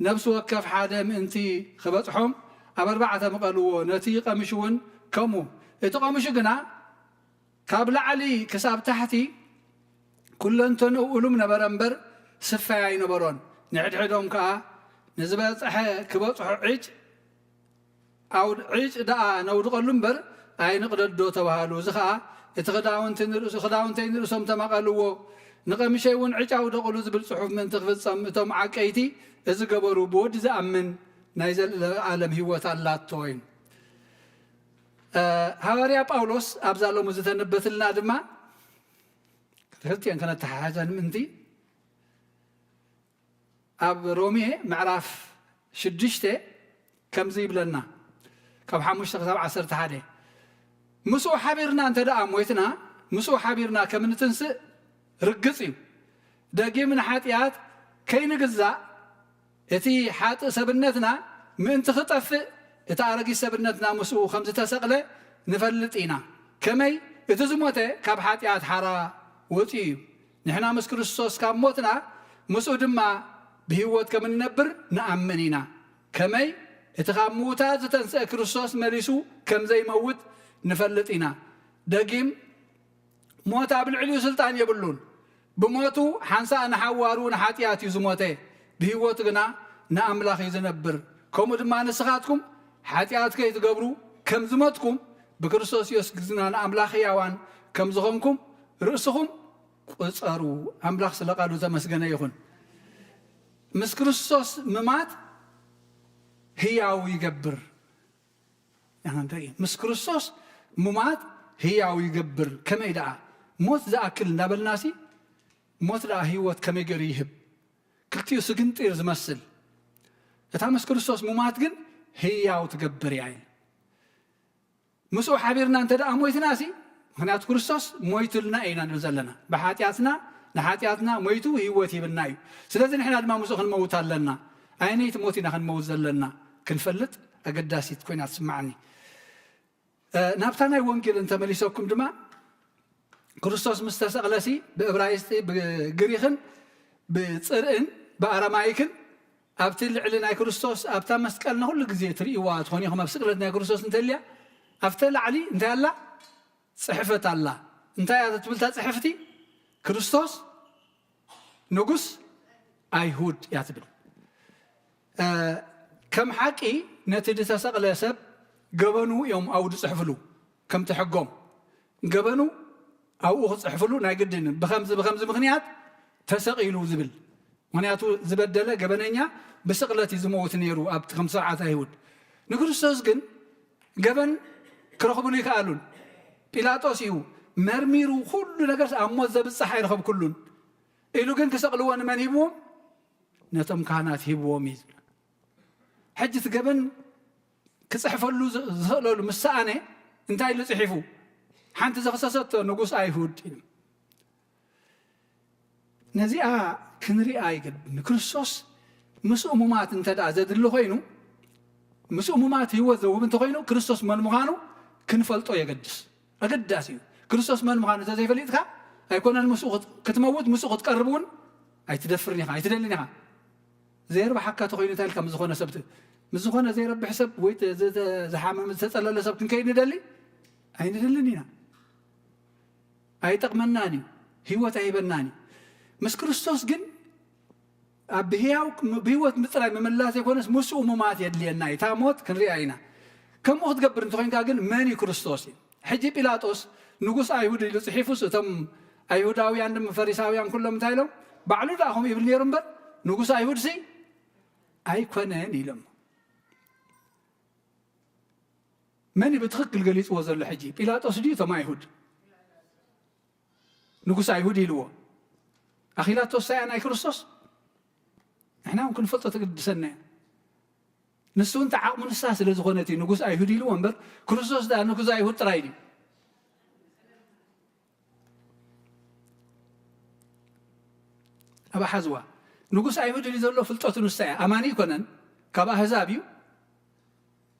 ነፍሲ ወከፍ ሓደ ምእንቲ ክበጽሖም፣ ኣብ ኣርባዕተ መቐልዎ። ነቲ ቀምሽ እውን ከምኡ። እቲ ቀምሹ ግና ካብ ላዕሊ ክሳብ ታሕቲ ኩለንተንኡ እሉም ነበረ እምበር፣ ስፋይ ኣይነበሮን። ንሕድሕዶም ከኣ፣ "ንዝበጽሐ ክበጽሖ ዕጭ ኣውድ-፣ ዕጭ ደኣ ነውድቐሉ እምበር ኣይንቕደዶ" ተባሃሉ። እዚ ኸኣ፣ "እቲ ክዳውንቲ ንርእሱ-፣ ክዳውንተይ ንርእሶም ተማቐልዎ፣ ንቐምሸይ እውን ዕጭ ኣውደቑሉ" ዝብል ጽሑፍ ምእንቲ ክፍጸም፣ እቶም ዓቀይቲ እዚ ገበሩ። ብወዲ ዝኣምን ናይ ዘለኣለም ህይወት ኣላቶ እዩ። እ፣ ሃዋርያ ጳውሎስ ኣብዛ ሎሚ ዝተነበትልና ድማ፣ ክልቲአን ከነተሓሕዘን ምእንቲ፣ ኣብ ሮሜ ምዕራፍ ሽዱሽተ ከምዚ ይብለና፣ ካብ ሓሙሽተ ክሳብ ዓሰርተ ሓደ፣ "ምስኡ ሓቢርና እንተ ደኣ ሞይትና፣ ምስኡ ሓቢርና ከም እንትንስእ ርግጽ እዩ። ደጊም ንሓጢኣት ከይንግዛእ፣ እቲ ሓጥእ ሰብነትና ምእንቲ ክጠፍእ፣ እቲ ኣረጊት ሰብነትና ምስኡ ከም ዝተሰቕለ ንፈልጥ ኢና። ከመይ እቲ ዝሞተ ካብ ሓጢኣት ሓራ ወጺኡ እዩ። ንሕና ምስ ክርስቶስ ካብ ሞትና፣ ምስኡ ድማ ብህይወት ከም እንነብር ንኣምን ኢና። ከመይ እቲ ካብ ምዉታት ዝተንስአ ክርስቶስ መሊሱ ከም ዘይመውት ንፈልጥ ኢና። ደጊም ሞት ኣብ ልዕሊኡ ስልጣን የብሉን። ብሞቱ ሓንሳእ ንሓዋሩ ንሓጢኣት እዩ ዝሞተ፣ ብህይወቱ ግና ንኣምላኽ እዩ ዝነብር። ከምኡ ድማ ንስኻትኩም ሓጢኣት ከይትገብሩ ከም ዝሞትኩም፣ ብክርስቶስ ኢየሱስ ግና ንኣምላኽ ህያዋን ከም ዝኾንኩም ርእስኹም ቁጸሩ። ኣምላኽ ስለ ቃሉ ተመስገነ ይኹን። ምስ ክርስቶስ ምማት ህያው ይገብር። ኣንተ ምስ ክርስቶስ ምማት ህያው ይገብር። ከመይ ደኣ? ሞት ዝኣክል እንዳበልናሲ፣ ሞት ደኣ ህይወት ከመይ ገይሩ ይህብ? ክልቲኡ ስግንጢር ዝመስል። እታ ምስ ክርስቶስ ምማት ግን ህያው ትገብር እያ ኢሉ። ምስኡ ሓቢርና እንተ ደኣ ሞይትናሲ፣ ምኽንያቱ ክርስቶስ ሞይቱልና ኢና ንብል ዘለና። ብሓጢኣትና፣ ንሓጢኣትና ሞይቱ ህይወት ሂብና እዩ። ስለዚ ንሕና ድማ ምስኡ ክንመውት ኣለና። ኣየነይቲ ሞት ኢና ክንመውት ዘለና ክንፈልጥ ኣገዳሲት ኮይና ትስምዓኒ። እ፣ ናብታ ናይ ወንጌል እንተመሊሰኩም ድማ፣ ክርስቶስ ምስ ተሰቕለሲ፣ ብእብራይስጢ፣ ብግሪኽን፣ ብጽርዕን፣ ብኣረማይክን፣ ኣብቲ ልዕሊ ናይ ክርስቶስ፣ ኣብታ መስቀል ንኹሉ ግዜ ትርእይዋ ትኾኑ ኢኹም። ኣብ ስቅለት ናይ ክርስቶስ እንተልያ፣ ኣብቲ ላዕሊ እንታይ ኣላ? ጽሕፈት ኣላ። እንታይ እያ ትብል እታ ጽሕፍቲ? ክርስቶስ ንጉስ ኣይሁድ እያ ትብል። እ፣ ከም ሓቂ ነቲ ዝተሰቕለ ሰብ ገበኑ እዮም ኣብኡ ዝጽሕፍሉ። ከምቲ ሕጎም ገበኑ ኣብኡ ክጽሕፍሉ ናይ ግድን ብኸምዚ ብኸምዚ ምኽንያት ተሰቒሉ ዝብል። ምኽንያቱ ዝበደለ ገበነኛ ብስቕለት እዩ ዝመውት ነይሩ ኣብቲ ከም ስርዓት ኣይሁድ። ንክርስቶስ ግን ገበን ክረኽብሉ ይከኣሉን። ጲላጦስ እዩ መርሚሩ ኩሉ ነገር ኣብ ሞት ዘብጽሕ ኣይረኸብኩሉን ኢሉ ግን ክሰቕልዎ ንመን ሂብዎም? ነቶም ካህናት ሂብዎም እዩ ዝብል። ሕጂ እቲ ገበን ክጽሕፈሉ ዝ- ዝኽእለሉ ምስ ሰኣነ እንታይ ኢሉ ጽሒፉ? ሓንቲ ዘኽሰሰቶ ንጉስ ኣይሁድ ኢሉ። ነዚኣ ክንሪኣ ይግብ። ንክርስቶስ ምስኡ ሙማት እንተ ደኣ ዘድሊ ኮይኑ፣ ምስኡ ሙማት ህይወት ዘውህብ እንተኮይኑ፣ ክርስቶስ መን ምዃኑ ክንፈልጦ የገድስ። ኣገዳሲ እዩ። ክርስቶስ መን ምዃኑ እንተዘይፈሊጥካ፣ ኣይኮነን ምስኡ ክት- ክትመውት፣ ምስኡ ክትቀርብ እውን ኣይትደፍርን ኢኻ፣ ኣይትደልን ኢኻ። ዘይርብሓካ ተኮይኑ እንታይ ኢልካ ምስ ዝኾነ ሰብ ት- ምስ ዝኾነ ዘይረብሕ ሰብ ወይ ተ- ዘ- ዘ- ዝሓመመ ዝተጸለለ ሰብ ክንከይድ ንደሊ ኣይንደልን ኢና። ኣይጠቕመናን እዩ፣ ህይወት ኣይህበናን እዩ። ምስ ክርስቶስ ግን ኣብ ብህያው ብህይወት ምጽራይ ምምላስ ዘይኮነስ ምስኡ ምማት የድልየና እዩ። እታ ሞት ክንሪኣ ኢና። ከምኡ ክትገብር እንተኮይንካ ግን መን እዩ ክርስቶስ እዩ? ሕጂ ጲላጦስ ንጉስ ኣይሁድ ኢሉ ጽሒፉስ እቶም ኣይሁዳውያን ድማ ፈሪሳውያን ኩሎም እንታይ ኢሎም? ባዕሉ ደኣ ከምኡ ይብል ነይሩ እምበር ንጉስ ኣይሁድ ሲ ኣይኮነን ኢሎም። መን እዩ ብትኽክል ገሊጽዎ ዘሎ? ሕጂ ጲላጦስ ድዩ እቶም ኣይሁድ? ንጉስ ኣይሁድ ኢልዎ። ኣኺላቶስ ሳያ ናይ ክርስቶስ ንሕና እውን ክንፈልጦ ትግድሰና እያ። ንሱ እውን ተዓቕሙ ንሳ ስለ ዝኾነት እዩ ንጉስ ኣይሁድ ኢልዎ እምበር ክርስቶስ ደኣ ንጉስ ኣይሁድ ጥራይ ድዩ? ኣብ ሓዝዋ ንጉስ ኣይሁድ እዩ ዘሎ ፍልጠቱ ንሳ እያ። ኣማኒ ኣይኮነን፣ ካብ ኣህዛብ እዩ፣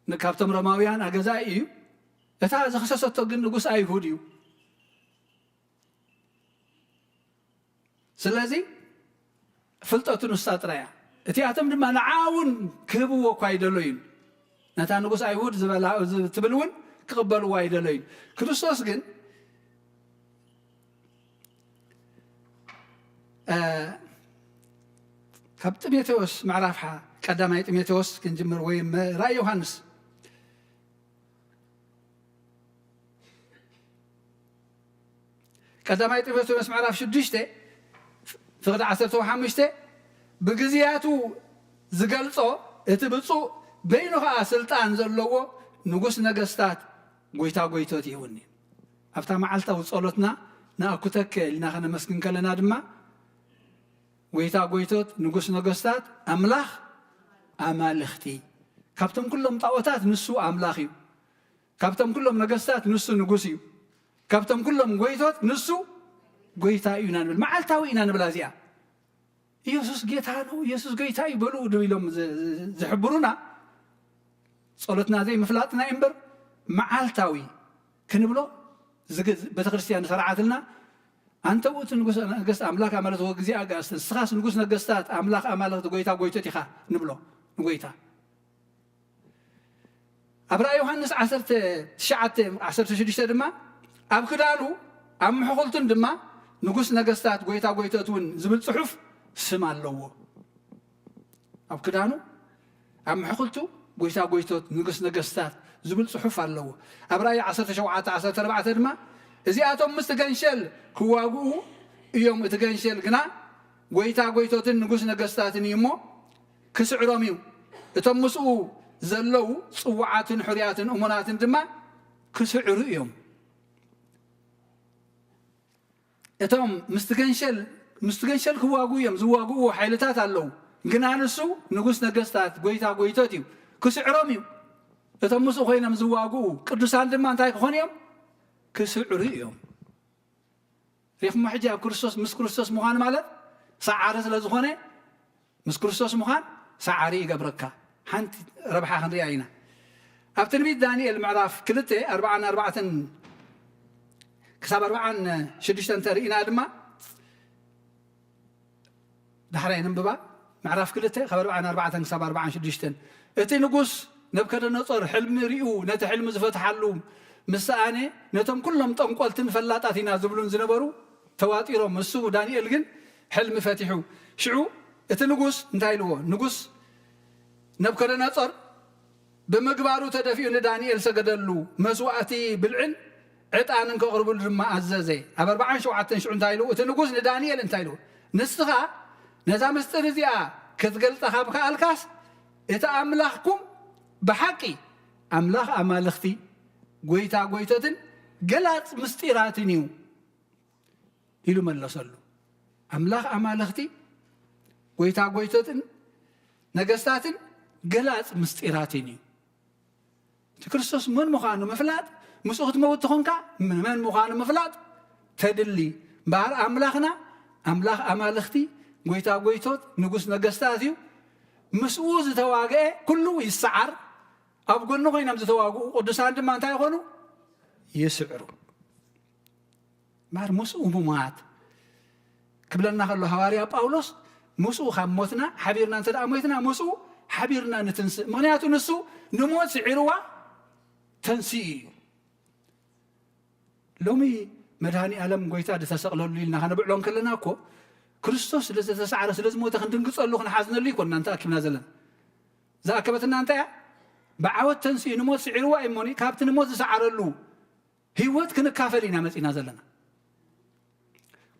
ን- ካብቶም ሮማውያን ኣገዛኢ እዩ። እታ ዘኽሰሰቶ ግን ንጉስ ኣይሁድ እዩ። ስለዚ ፍልጠቱ ንሳ ጥራይ እያ። እቲኣቶም ድማ ንዓ እውን ክህብዎ እኳ ኣይደለዩን። ነታ ንጉስ ኣይሁድ ዝበላ ትብል እውን ክቕበልዎ ኣይደለዩን። ክርስቶስ ግን እ፣ ካብ ጢሞቴዎስ ምዕራፍ ሓ- ቀዳማይ ጢሞቴዎስ ክንጅምር ወይ ም- ራእይ ዮሃንስ ቀዳማይ ጢሞቴዎስ ምዕራፍ ሽዱሽተ ፍቕዲ ዓሰርተ ሓሙሽተ ብግዜያቱ ዝገልጾ እቲ ብፁዕ በይኑ ኸዓ ስልጣን ዘለዎ ንጉስ ነገስታት ጎይታ ጎይቶት ይሁን። ኣብታ መዓልታዊ ጸሎትና ንኣኩተከ ኢልና ከነመስግን ከለና ድማ ጎይታ ጎይቶት ንጉስ ነገስታት ኣምላኽ ኣማልኽቲ ካብቶም ኩሎም ጣዖታት ንሱ ኣምላኽ እዩ። ካብቶም ኩሎም ነገስታት ንሱ ንጉስ እዩ። ካብቶም ኩሎም ጎይቶት ንሱ ጎይታ እዩ ኢና ንብል። መዓልታዊ ኢና ንብላ እዚኣ። ኢየሱስ ጌታ ነው፣ ኢየሱስ ጎይታ እዩ በሉ ዶ ኢሎም ዝ- ዝ- ዝሕብሩና ጸሎትና ዘይምፍላጥና እዩ እምበር መዓልታዊ ክንብሎ ዝግ- ቤተክርስትያን ዝሰርዓትልና ኣንተ ውእቱ ንጉሰ ነገስት ኣምላክ ኣማልክት ወእግዚእ ኣጋእዝት፣ ንስኻስ ንጉስ ነገስታት ኣምላኽ ኣማልኽቲ ጎይታ ጎይቶት ኢኻ ንብሎ ንጎይታ። ኣብ ራእይ ዮሃንስ ዓሰርተ ትሽዓተ ዓሰርተ ሽዱሽተ ድማ ኣብ ክዳኑ ኣብ ምሕኹልቱን ድማ ንጉስ ነገስታት ጎይታ ጎይቶት እውን ዝብል ጽሑፍ ስም ኣለዎ። ኣብ ክዳኑ ኣብ ምሕኹልቱ ጎይታ ጎይቶት ንጉስ ነገስታት ዝብል ጽሑፍ ኣለዎ። ኣብ ራእይ ዓሰርተ ሸውዓተ ዓሰርተ ኣርባዕተ ድማ እዚኣቶም ምስቲ ገንሸል ክዋግኡ እዮም፣ እቲ ገንሸል ግና ጎይታ ጎይቶትን ንጉስ ነገስታትን እዩ እሞ ክስዕሮም እዩ። እቶም ምስኡ ዘለዉ ጽዋዓትን ሕሩያትን እሙናትን ድማ ክስዕሩ እዮም። እቶም ምስቲ ገንሸል ምስቲ ገንሸል ክዋግኡ እዮም ዝዋግኡ ሓይልታት ኣለዉ። ግና ንሱ ንጉስ ነገስታት ጎይታ ጎይቶት እዩ፣ ክስዕሮም እዩ። እቶም ምስኡ ኮይኖም ዝዋግኡ ቅዱሳን ድማ እንታይ ክኾኑ እዮም? ክስዕሩ እዮም። ሪኽሞ ሕጂ ኣብ ክርስቶስ ምስ ክርስቶስ ምዃን ማለት ሰዓሪ ስለ ዝኾነ ምስ ክርስቶስ ምዃን ሰዓሪ ይገብረካ። ሓንቲ ረብሓ ክንሪኣ ኢና። ኣብ ትንቢት ዳንኤል ምዕራፍ ክልተ ኣርባዓን ኣርባዕተን ክሳብ ኣርባዓን ሽዱሽተን ተርኢና ድማ ዳሕራይ ንንብባ ምዕራፍ ክልተ ካብ ኣርባዓን ኣርባዕተን ክሳብ ኣርባዓን ሽዱሽተን እቲ ንጉስ ነብከደነጾር ሕልሚ ሪኡ ነቲ ሕልሚ ዝፈትሓሉ ምስ ሰኣነ ነቶም ኩሎም ጠንቆልትን ፈላጣት ኢና ዝብሉን ዝነበሩ ተዋጢሮም። እሱ ዳንኤል ግን ሕልሚ ፈቲሑ። ሽዑ እቲ ንጉስ እንታይ ኢልዎ? ንጉስ ነብከደነጾር ብምግባሩ ተደፊኡ ንዳንኤል ሰገደሉ። መስዋእቲ ብልዕን ዕጣን እንከቕርብሉ ድማ ኣዘዘ። ኣብ ኣርባዓን ሸውዓተን ሽዑ እንታይ ኢሉ? እቲ ንጉስ ንዳንኤል እንታይ ኢሉ? ንስኻ ነዛ ምስጢር እዚኣ ክትገልጻ ካብ ከኣልካስ፣ እቲ ኣምላኽኩም ብሓቂ ኣምላኽ ኣማልኽቲ፣ ጎይታ ጎይቶትን ገላጽ ምስጢራትን እዩ ኢሉ መለሰሉ። ኣምላኽ ኣማልኽቲ፣ ጎይታ ጎይቶትን ነገስታትን ገላጽ ምስጢራትን እዩ። እቲ ክርስቶስ መን ምዃኑ ምፍላጥ፣ ምስኡ ክትመውት ተኾንካ መን ምዃኑ ምፍላጥ ተድሊ። እምበኣር ኣምላኽና ኣምላኽ ኣማልኽቲ፣ ጎይታ ጎይቶት፣ ንጉስ ነገስታት እዩ። ምስኡ ዝተዋግአ ኩሉ ይሰዓር። ኣብ ጎኑ ኮይኖም ዝተዋግኡ ቅዱሳን ድማ እንታይ ይኾኑ? ይስዕሩ። እምበኣር ምስኡ ምሟት ክብለና ከሎ ሃዋርያ ጳውሎስ፣ ምስኡ ካብ ሞትና ሓቢርና እንተ ደኣ ሞይትና፣ ምስኡ ሓቢርና ንትንስእ። ምኽንያቱ ንሱ ንሞት ስዒርዋ ተንስኡ እዩ። ሎሚ መድሃኒ ኣለም ጎይታ ዝተሰቕለሉ ኢልና ከነብዕሎ እንከለና እኮ፣ ክርስቶስ ስለ ዝተሰዓረ፣ ስለ ዝሞተ ክንድንግጸሉ፣ ክንሓዝነሉ ኣይኮንና እንተ ኣኪብና ዘለና። ዝኣከበትና እንታይ እያ? ብዓወት ተንስኡ፣ ንሞት ስዒርዋ እዩ እሞኒ፣ ካብቲ ንሞት ዝሰዓረሉ ህይወት ክንካፈል ኢና መጺና ዘለና።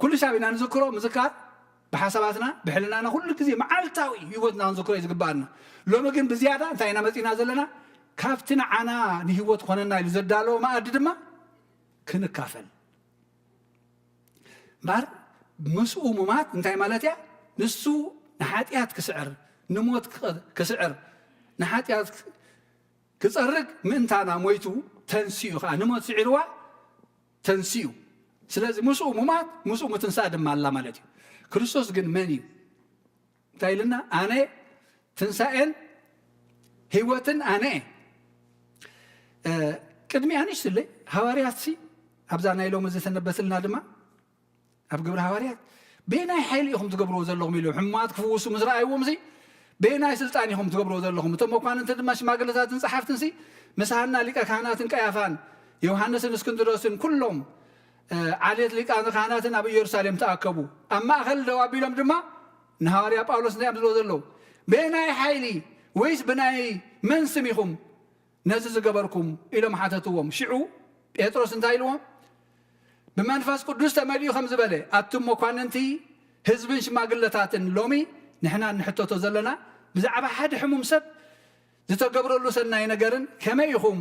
ኩሉ ሻብ ኢና ንዝክሮ፣ ምዝካር ብሓሳባትና፣ ብሕልናና ኩሉ ግዜ መዓልታዊ ህይወትና ክንዝክሮ እዩ ዝግባኣና። ሎሚ ግን ብዝያዳ እንታይ ኢና መጺና ዘለና? ካብቲ ንዓና ንህይወት ኮነና ኢሉ ዘዳለዎ መኣዲ ድማ ክንካፈል። እምበኣር ምስኡ ሙማት እንታይ ማለት እያ? ንሱ ንሓጢኣት ክስዕር፣ ንሞት ክቐ-፣ ክስዕር፣ ንሓጢኣት ክጸርግ ምእንታና ሞይቱ ተንሲኡ ኸዓ፣ ንሞት ስዒርዋ ተንሲኡ። ስለዚ ምስኡ ሙማት፣ ምስኡ ምትንሳእ ድማ ኣላ ማለት እዩ። ክርስቶስ ግን መን እዩ? እንታይ ኢልና? ኣነ ትንሳኤን ህይወትን ኣነ እየ። እ፣ ቅድሚኣ ንእሽትለይ ሃዋርያትሲ ኣብዛ ናይ ሎሚ ዝተነበትልና ድማ ኣብ ግብሪ ሃዋርያት፣ በየናይ ሓይሊ ኢኹም ትገብርዎ ዘለኹም ኢሉ ሕሙማት ክፍውሱ ምስ ረኣይዎም፣ እዚ በየናይ ስልጣን ኢኹም ትገብርዎ ዘለኹም? እቶም መኳንንቲ ድማ ሽማግለታትን ጸሓፍትንሲ ምስ ሃና ሊቀ ካህናትን ቀያፋን ዮሃንስን እስክንድሮስን ኩሎም፣ እ፣ ዓሌት ሊቃነ ካህናትን ኣብ ኢየሩሳሌም ተኣከቡ። ኣብ ማእከል ደው ኣቢሎም ድማ ንሃዋርያ ጳውሎስ እንታይ እዮም ዝብልዎ ዘለዉ? በየናይ ሓይሊ ወይስ ብናይ መን ስም ኢኹም ነዚ ዝገበርኩም? ኢሎም ሓተትዎም። ሽዑ ጴጥሮስ እንታይ ኢልዎም? ብመንፈስ ቅዱስ ተመሊኡ ከም ዝበለ፣ ኣቱም መኳንንቲ ህዝብን ሽማግለታትን፣ ሎሚ ንሕና እንሕተቶ ዘለና ብዛዕባ ሓደ ሕሙም ሰብ ዝተገብረሉ ሰናይ ነገርን ከመይ ኢኹም፣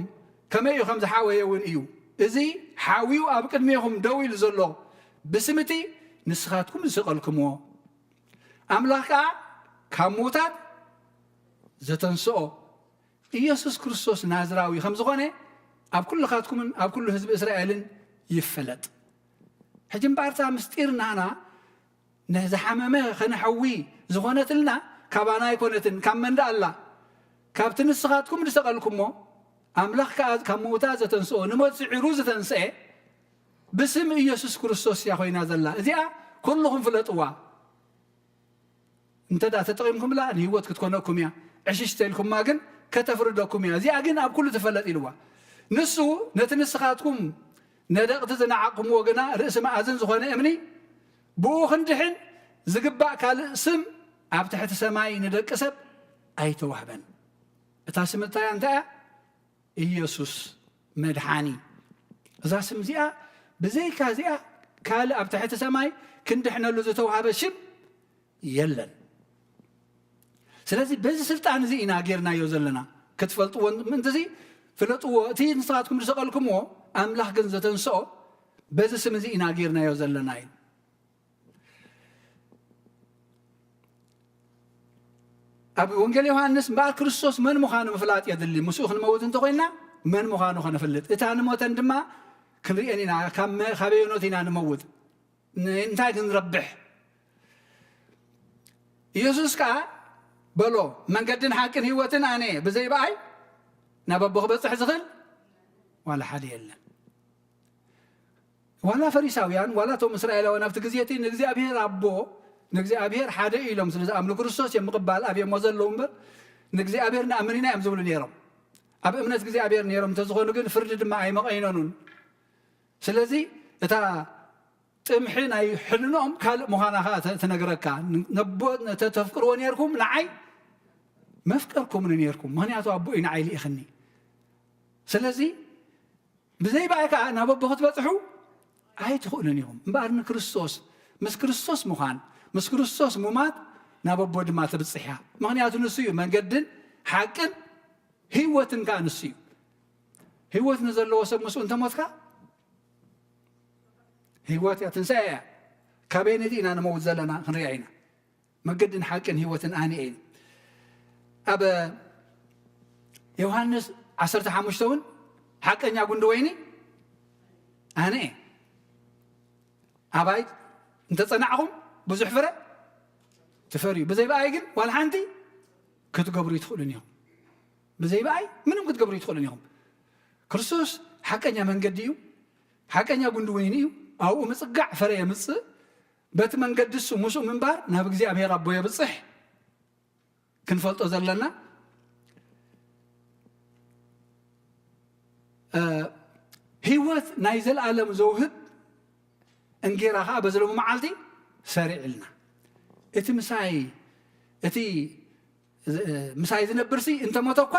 ከመይ እዩ ከም ዝሓወየ እውን እዩ። እዚ ሓውዩ ኣብ ቅድሜኹም ደው ኢሉ ዘሎ ብስም እቲ ንስኻትኩም ዝሰቐልኩምዎ ኣምላኽ ከኣ ካብ ምዉታት ዘተንስኦ ኢየሱስ ክርስቶስ ናዝራዊ ከም ዝኾነ ኣብ ኩልኻትኩምን ኣብ ኩሉ ህዝቢ እስራኤልን ይፈለጥ። ሕጂ እምበኣር እታ ምስጢር ናህና ንዝሓመመ ከነሕዊ ዝኾነትልና ካባና ኣይኮነትን፣ ካብ መን ደኣ ኣላ? ካብቲ ንስኻትኩም ዝሰቐልኩሞ፣ ኣምላኽ ከኣ ካብ ምዉታት ዘተንስኦ፣ ንሞት ስዒሩ ዝተንስኤ ብስም ኢየሱስ ክርስቶስ እያ ኮይና ዘላ። እዚኣ ኩልኹም ፍለጥዋ። እንተ ደኣ ተጠቒምኩምላ ንህይወት ክትኮነኩም እያ፣ ዕሽሽ ተኢልኩማ ግን ከተፍርደኩም እያ። እዚኣ ግን ኣብ ኩሉ ትፈለጥ ኢልዋ። ንሱ ነቲ ንስኻትኩም ነደቕቲ ዝነዓቕኩምዎ ግና ርእሲ መኣዝን ዝኾነ እምኒ፣ ብኡ ክንድሕን ዝግባእ ካልእ ስም ኣብ ትሕቲ ሰማይ ንደቂ ሰብ ኣይተዋህበን። እታ ስም እታ እያ እንታይ እያ? ኢየሱስ መድሓኒ። እዛ ስም እዚኣ ብዘይካ እዚኣ ካልእ ኣብ ትሕቲ ሰማይ ክንድሕነሉ ዝተዋህበ ሽም የለን። ስለዚ በዚ ስልጣን እዚ ኢና ጌርናዮ ዘለና። ክትፈልጥዎ ምእንቲ እዚ ፍለጥዎ። እቲ ንስኻትኩም ዝሰቐልኩምዎ ኣምላኽ ግን ዘተንስኦ በዚ ስም እዚ ኢና ጌርናዮ ዘለና እዩ። ኣብ ወንጌል ዮሃንስ እምበኣር ክርስቶስ መን ምዃኑ ምፍላጥ የድሊ። ምስኡ ክንመውት እንተኾይንና መን ምዃኑ ከነፍልጥ፣ እታ ንሞተን ድማ ክንርእየን ኢና። ካብ መ-፣ ካበየኖት ኢና ንመውት? ን-፣ እንታይ ክንረብሕ? ኢየሱስ ከኣ በሎ፣ "መንገድን ሓቅን ህይወትን ኣነ እየ፣ ብዘይ ብኣይ ናብ ኣቦ ክበጽሕ ዝኽእል ዋላ ሓደ የለን።" ዋላ ፈሪሳውያን፣ ዋላ እቶም እስራኤላውያን ኣብቲ ግዜ እቲ ንእግዚኣብሔር ኣቦ፣ ንእግዚኣብሔር ሓደ ኢሎም ስለ ዝኣምኑ ክርስቶስ እዮም ምቕባል ኣብዮሞ ዘለዉ እምበር፣ ንእግዚኣብሔር ንኣምን ኢና እዮም ዝብሉ ነይሮም። ኣብ እምነት እግዚኣብሔር ነይሮም እንተዝኾኑ ግን ፍርዲ ድማ ኣይመቐይነኑን። ስለዚ እታ ጥምሒ ናይ ሕልንኦም ካልእ ምዃና ኸኣ ተ-፣ ትነግረካ። ን-፣ ነቦ ነተ-፣ ተፍቅርዎ ነይርኩም፣ ንዓይ መፍቀርኩምኒ ነይርኩም፣ ምኽንያቱ ኣቦ እዩ ንዓይ ልኢኽኒ። ስለዚ ብዘይ ብኣይ ከዓ ናብ ኣቦ ክትበፅሑ ኣይትኽእሉን ኢኹም። እምበኣር ንክርስቶስ፣ ምስ ክርስቶስ ምዃን፣ ምስ ክርስቶስ ሙማት ናብ ኣቦ ድማ ትብፅሕ እያ። ምኽንያቱ ንሱ እዩ መንገድን ሓቅን ህይወትን ከዓ ንሱ እዩ። ህይወት ንዘለዎ ሰብ ምስኡ እንተሞትካ ህይወት እያ፣ ትንሳኤ እያ። ካበየነይቲ ኢና ንመውት ዘለና ክንሪኣ ኢና። መገድን ሓቅን ህይወትን ኣነ እየ። ኣብ ዮሃንስ ዓሰርተ ሓሙሽተ እውን ሓቀኛ ጉንዲ ወይኒ ኣነ እየ። ኣባይ እንተጸናዕኹም ብዙሕ ፍረ ትፈርዩ፣ ብዘይ ብኣይ ግን ዋላ ሓንቲ ክትገብሩ ይትኽእሉን ኢኹም። ብዘይ ብኣይ ምንም ክትገብሩ ይትኽእሉን ኢኹም። ክርስቶስ ሓቀኛ መንገዲ እዩ፣ ሓቀኛ ጉንዲ ወይኒ እዩ። ኣብኡ ምጽጋዕ ፍረ የምጽእ። በቲ መንገዲ እሱ ምስኡ ምንባር ናብ እግዚኣብሔር ኣቦ የብጽሕ። ክንፈልጦ ዘለና፣ እ፣ ህይወት ናይ ዘለኣለም ዘውህብ እንጌራ ኸዓ በዚ ሎሚ መዓልቲ ሰሪዕልና። እቲ ምሳይ፣ እቲ ዝ-፣ ምሳይ ዝነብርሲ እንተሞተ እኳ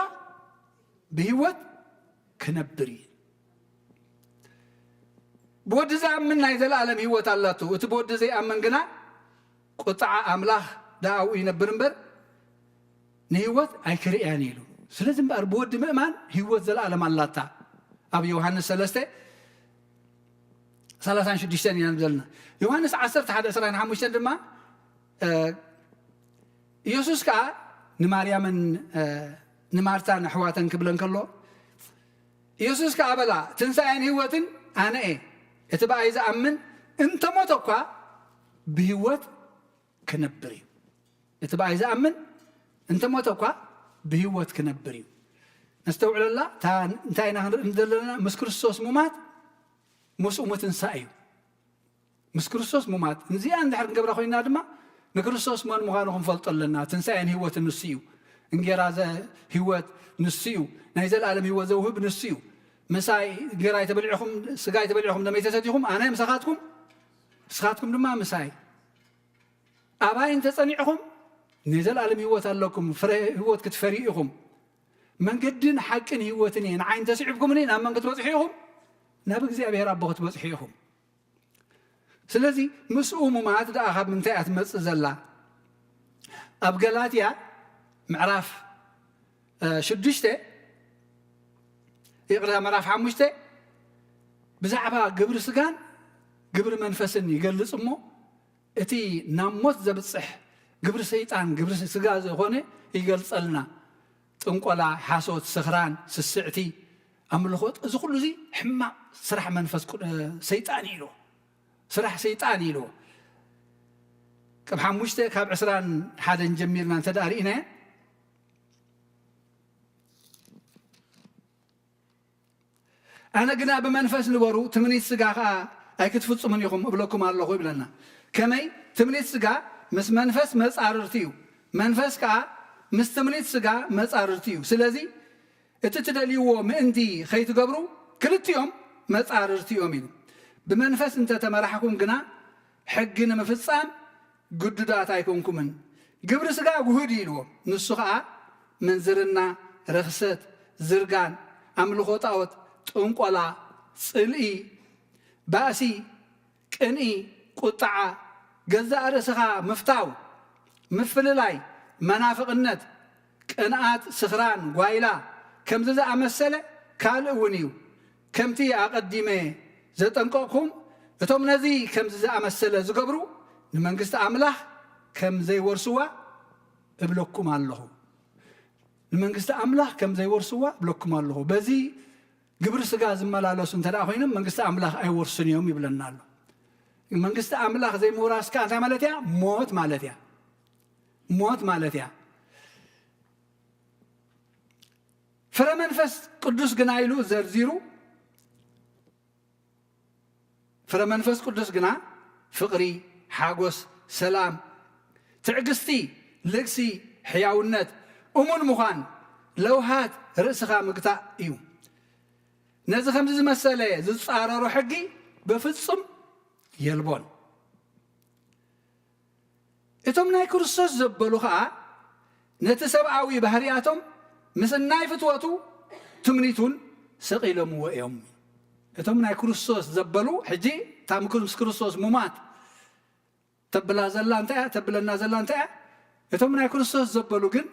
ብህይወት ክነብር እዩ። ብወዲ ዝኣምን ናይ ዘለኣለም ህይወት ኣላቶ፣ እቲ ብወዲ ዘይኣምን ግና ቁጥዓ ኣምላኽ ደኣ ኣብኡ ይነብር እምበር ንህይወት ኣይክርእያን እዩ ኢሉ። ስለዚ እምበኣር ብወዲ ምእማን ህይወት ዘለኣለም ኣላታ። ኣብ ዮሃንስ ሰለስተ ሰላሳን ሽዱሽተን ኢና ንብል ዘለና። ዮሃንስ ዓሰርተ ሓደ ዕስራን ሓሙሽተን ድማ፣ እ፣ ኢየሱስ ከኣ ንማርያምን፣ እ፣ ንማርታን ኣሕዋተን ክብለን ከሎ፣ ኢየሱስ ከኣ በላ፣ "ትንሳኤን ህይወትን ኣነ እየ። እቲ ብኣይ ዝኣምን እንተሞተ እኳ ብህይወት ክነብር እዩ። እቲ ብኣይ ዝኣምን እንተሞተ እኳ ብህይወት ክነብር እዩ።" ነስተውዕለላ፣ እታ እንታይ ኢና ክንርኢ ዘለና? ምስ ክርስቶስ ሙማት፣ ምስኡ ምትንሳእ እዩ። ምስ ክርስቶስ ሙማት። እዚኣ እንድሕር ክንገብራ ኮይንና ድማ ንክርስቶስ መን ምዃኑ ክንፈልጦ ኣለና። ትንሳኤን ህይወትን ንሱ እዩ። እንጌራ ዘ-፣ ህይወት ንሱ እዩ። ናይ ዘለኣለም ህይወት ዘውህብ ንሱ እዩ። ምሳይ እንጌራ ኣይተበሊዕኹም፣ ስጋ ኣይተበሊዕኹም፣ ደመይ ተሰቲኹም፣ ኣነ ምሳኻትኩም፣ ንስኻትኩም ድማ ምሳይ። ኣባይ እንተጸኒዕኹም ናይ ዘለኣለም ህይወት ኣለኩም፣ ፍረ ህይወት ክትፈርዩ ኢኹም። መንገድን ሓቅን ህይወትን እየ፣ ንዓይ እንተስዒብኩምኒ ናብ መን ክትበጽሑ ኢኹም? ናብ እግዚኣብሔር ኣቦ ክትበጽሑ ኢኹም። ስለዚ ምስኡ ሙማት ደኣ ካብ ምንታይ እያ ትመጽእ ዘላ? ኣብ ገላትያ ምዕራፍ፣ እ፣ ሽዱሽተ፣ ይቕርታ፣ ምዕራፍ ሓሙሽተ ብዛዕባ ግብሪ ስጋን ግብሪ መንፈስን ይገልጽ እሞ፣ እቲ ናብ ሞት ዘብጽሕ ግብሪ ሰይጣን፣ ግብሪ ስጋ ዝኾነ ይገልጸልና። ጥንቆላ፣ ሓሶት፣ ስኽራን፣ ስስዕቲ፣ ኣምልኾ፣ እዚ ኩሉ እዚ ሕማቕ ስራሕ መንፈስ ቅዱ-፣ ሰይጣን እዩ ኢልዎ። ስራሕ ሰይጣን እዩ ኢልዎ። ካብ ሓሙሽተ፣ ካብ ዕስራን ሓደን ጀሚርና እንተ ደኣ ርኢናዮ፣ "ኣነ ግና ብመንፈስ ንበሩ፣ ትምኒት ስጋ ኸኣ ኣይክትፍጽሙን ኢኹም እብለኩም ኣለኹ" ይብለና። ከመይ? ትምኒት ስጋ ምስ መንፈስ መጻርርቲ እዩ፣ መንፈስ ከኣ ምስ ትምኒት ስጋ መጻርርቲ እዩ። ስለዚ እቲ ትደልይዎ ምእንቲ ኸይትገብሩ ክልቲኦም መጻርርቲ እዮም ኢሉ። ብመንፈስ እንተ ተመራሕኩም ግና ሕጊ ንምፍጻም ግዱዳት ኣይኮንኩምን። ግብሪ ስጋ ውሁድ እዩ ኢልዎ። ንሱ ኸኣ ምንዝርና፣ ርኽሰት፣ ዝርጋን፣ ኣምልኾ ጣዖት፣ ጥንቆላ፣ ጽልኢ፣ ባእሲ፣ ቅንኢ፣ ቁጥዓ፣ ገዛእ ርእስኻ ምፍታው፣ ምፍልላይ፣ መናፍቕነት፣ ቅንኣት፣ ስኽራን፣ ጓይላ፣ ከምዚ ዝኣመሰለ ካልእ እውን እዩ። ከምቲ ኣቐዲመ ዘጠንቀቕኩም፣ እቶም ነዚ ከምዚ ዝኣመሰለ ዝገብሩ ንመንግስቲ ኣምላኽ ከም ዘይወርስዋ እብለኩም ኣለኹ። ንመንግስቲ ኣምላኽ ከም ዘይወርስዋ እብለኩም ኣለኹ። በዚ ግብሪ ስጋ ዝመላለሱ እንተ ደኣ ኮይኖም መንግስቲ ኣምላኽ ኣይወርሱን እዮም ይብለና ኣሎ። መንግስቲ ኣምላኽ ዘይምውራስ ከኣ እንታይ ማለት እያ? ሞት ማለት እያ። ሞት ማለት እያ። ፍረ መንፈስ ቅዱስ ግና ኢሉ ዘርዚሩ፣ ፍረ መንፈስ ቅዱስ ግና ፍቕሪ፣ ሓጎስ፣ ሰላም፣ ትዕግስቲ፣ ልግሲ፣ ሕያውነት፣ እሙን ምዃን፣ ለውሃት፣ ርእስኻ ምግታእ እዩ። ነዚ ከምዚ ዝመሰለ ዝጻረሮ ሕጊ በፍጹም የልቦን። እቶም ናይ ክርስቶስ ዘበሉ ኸኣ ነቲ ሰብኣዊ ባህርያቶም ምስ ናይ ፍትወቱ ትምኒቱን ሰቒሎምዎ እዮም። እቶም ናይ ክርስቶስ ዘበሉ ሕጂ እታ ምስ ክርስቶስ ሙማት ተብላ ዘላ እንታይ እያ? ተብለና ዘላ እንታይ እያ? እቶም ናይ ክርስቶስ ዘበሉ ግን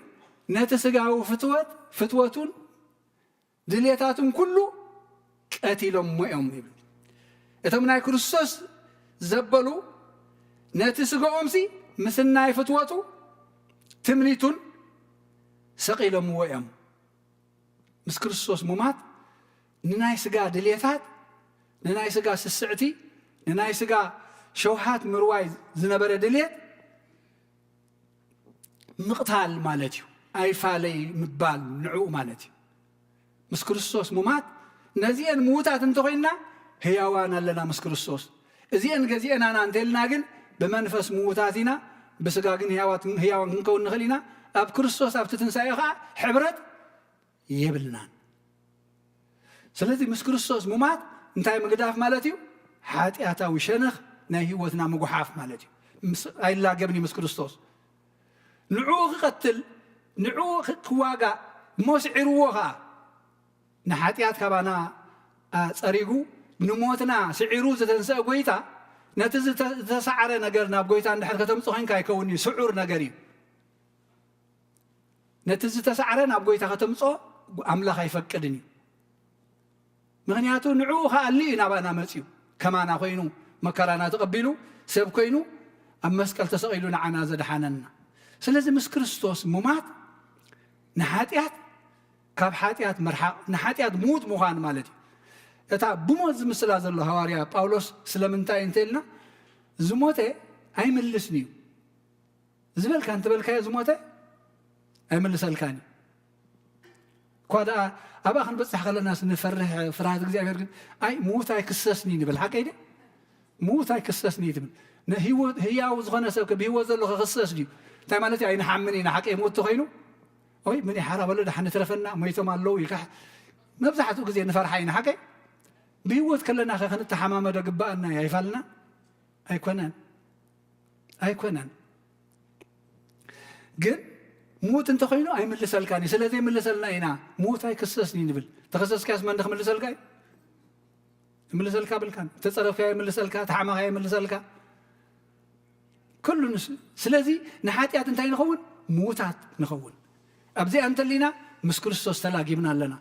ነቲ ስጋዊ ፍትወት ፍትወቱን ድሌታቱን ኩሉ ቀቲሎምዎ እዮም ይብል። እቶም ናይ ክርስቶስ ዘበሉ ነቲ ስጋኦምሲ ምስ ናይ ፍትወቱ ትምኒቱን ሰቒሎምዎ እዮም። ምስ ክርስቶስ ሙማት ንናይ ስጋ ድሌታት፣ ንናይ ስጋ ስስዕቲ፣ ንናይ ስጋ ሸውሃት ምርዋይ ዝነበረ ድሌት ምቕታል ማለት እዩ። ኣይፋለይ ምባል ንዕኡ ማለት እዩ። ምስ ክርስቶስ ሙማት ነዚአን ምዉታት እንተኾይንና ህያዋን ኣለና ምስ ክርስቶስ። እዚአን ገዚአናና እንተልና ግን ብመንፈስ ምዉታት ኢና፣ ብስጋ ግን ህያዋት ህያዋን ክንከውን ንኽእል ኢና። ኣብ ክርስቶስ ኣብቲ ትንሳኤ ኸዓ ሕብረት የብልናን። ስለዚ ምስ ክርስቶስ ሙማት እንታይ ምግዳፍ ማለት እዩ? ሓጢኣታዊ ሸነኽ ናይ ህይወትና ምጉሓፍ ማለት እዩ። ምስ ኣይላገብን እዩ ምስ ክርስቶስ። ንዕኡ ክቐትል፣ ንዕኡ ክዋጋእ እሞ ስዒርዎ ኸዓ ንሓጢኣት ካባና ጸሪጉ ንሞትና ስዒሩ ዝተንስአ ጎይታ ነቲ ዝተሰዓረ ነገር ናብ ጎይታ እንድሕር ከተምጽ ኮይንካ ኣይከውን እዩ። ስዑር ነገር እዩ። ነቲ ዝተሰዓረ ናብ ጎይታ ከተምጾ ኣምላኽ ኣይፈቅድን እዩ። ምኽንያቱ ንዕኡ ከኣሊ እዩ ናባና መጺኡ፣ ከማና ኮይኑ መከራና ተቐቢሉ ሰብ ኮይኑ ኣብ መስቀል ተሰቒሉ ንዓና ዘድሓነና። ስለዚ ምስ ክርስቶስ ሙማት ንሓጢኣት ካብ ሓጢኣት ምርሓቕ፣ ንሓጢኣት ምዉት ምዃን ማለት እዩ። እታ ብሞት ዝምስላ ዘሎ ሃዋርያ ጳውሎስ ስለምንታይ እንተ ኢልና ዝሞተ ኣይምልስን እዩ ዝበልካ እንተበልካዮ ዝሞተ ኣይምልሰልካን እዩ። እኳ ደኣ ኣብኣ ክንበጽሕ ከለናስ ንፈርሕ፣ ፍርሃት እግዚኣብሔር ግን ኣይ ምዉት ኣይክሰስን እዩ ንብል። ሓቀይ ድየ? ምዉት ኣይክሰስን እዩ ትብል። ንህይወት ህያው ዝኾነ ሰብ ከ ብህይወት ዘሎ ክኽሰስ ድዩ? እንታይ ማለት እዩ? ኣይንሓምን ኢና። ሓቀይ ምዉት ተኾይኑ ወይ ምን ይሓራ በሎ ደሓን ንትረፈና ሞይቶም ኣለዉ ኢልካ መብዛሕትኡ ግዜ ንፈርሓ ኢና። ሓቀይ ብህይወት ከለና ከ ክንተሓማመዶ ግባኣና እዩ ኣይፋልና? ኣይኮነን፣ ኣይኮነን። ግን ምዉት እንተኾይኑ ኣይምልሰልካን እዩ። ስለ ዘይምልሰልና ኢና ምዉት ኣይክሰስን እዩ ንብል። ተኸሰስካስ መን ክምልሰልካ እዩ? ይምልሰልካ ብልካን። ተጸረፍካ ይምልሰልካ፣ ተሓማኻ ይምልሰልካ። ኩሉ ንሱ። ስለዚ ንሓጢኣት እንታይ ንኸውን? ምዉታት ንኸውን። ኣብዚኣ እንተሊና ምስ ክርስቶስ ተላጊብና ኣለና።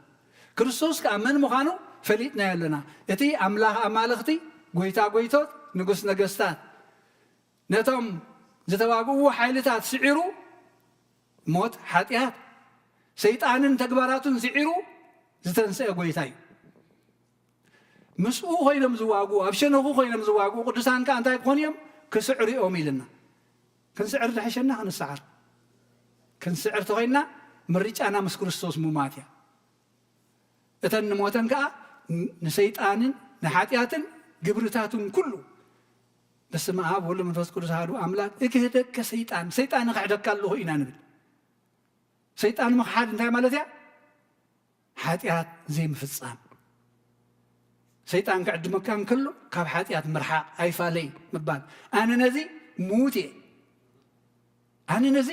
ክርስቶስ ከኣ መን ምዃኑ ፈሊጥናዮ ኣለና። እቲ ኣምላኽ ኣማልኽቲ፣ ጎይታ ጎይቶት፣ ንጉስ ነገስታት፣ ነቶም ዝተዋግእዎ ሓይልታት ስዒሩ፣ ሞት፣ ሓጢኣት፣ ሰይጣንን ተግባራቱን ስዒሩ ዝተንስአ ጎይታ እዩ። ምስኡ ኮይኖም ዝዋግኡ፣ ኣብ ሸነኹ ኮይኖም ዝዋግኡ ቅዱሳን ከኣ እንታይ ክኾኑ እዮም? ክስዕሩ እዮም ኢልና። ክንስዕር ዝሐሸና ክንስዓር። ክንስዕር ተኾይንና ምርጫና ምስ ክርስቶስ ሙማት እያ። እተን ንሞተን ከኣ ንሰይጣንን ንሓጢኣትን ግብርታቱን ኩሉ በስመ ኣብ ወወልድ ወመንፈስ ቅዱስ ኣሐዱ ኣምላክ እክህደከ ሰይጣን፣ ሰይጣን እኽሕደካ ኣለኹ ኢና ንብል። ሰይጣን ምኽሓድ እንታይ ማለት እያ? ሓጢኣት ዘይምፍጻም። ሰይጣን ክዕድመካ እንከሎ ካብ ሓጢኣት ምርሓቕ፣ ኣይፋለይ ምባል። ኣነ ነዚ ምዉት እየ፣ ኣነ ነዚ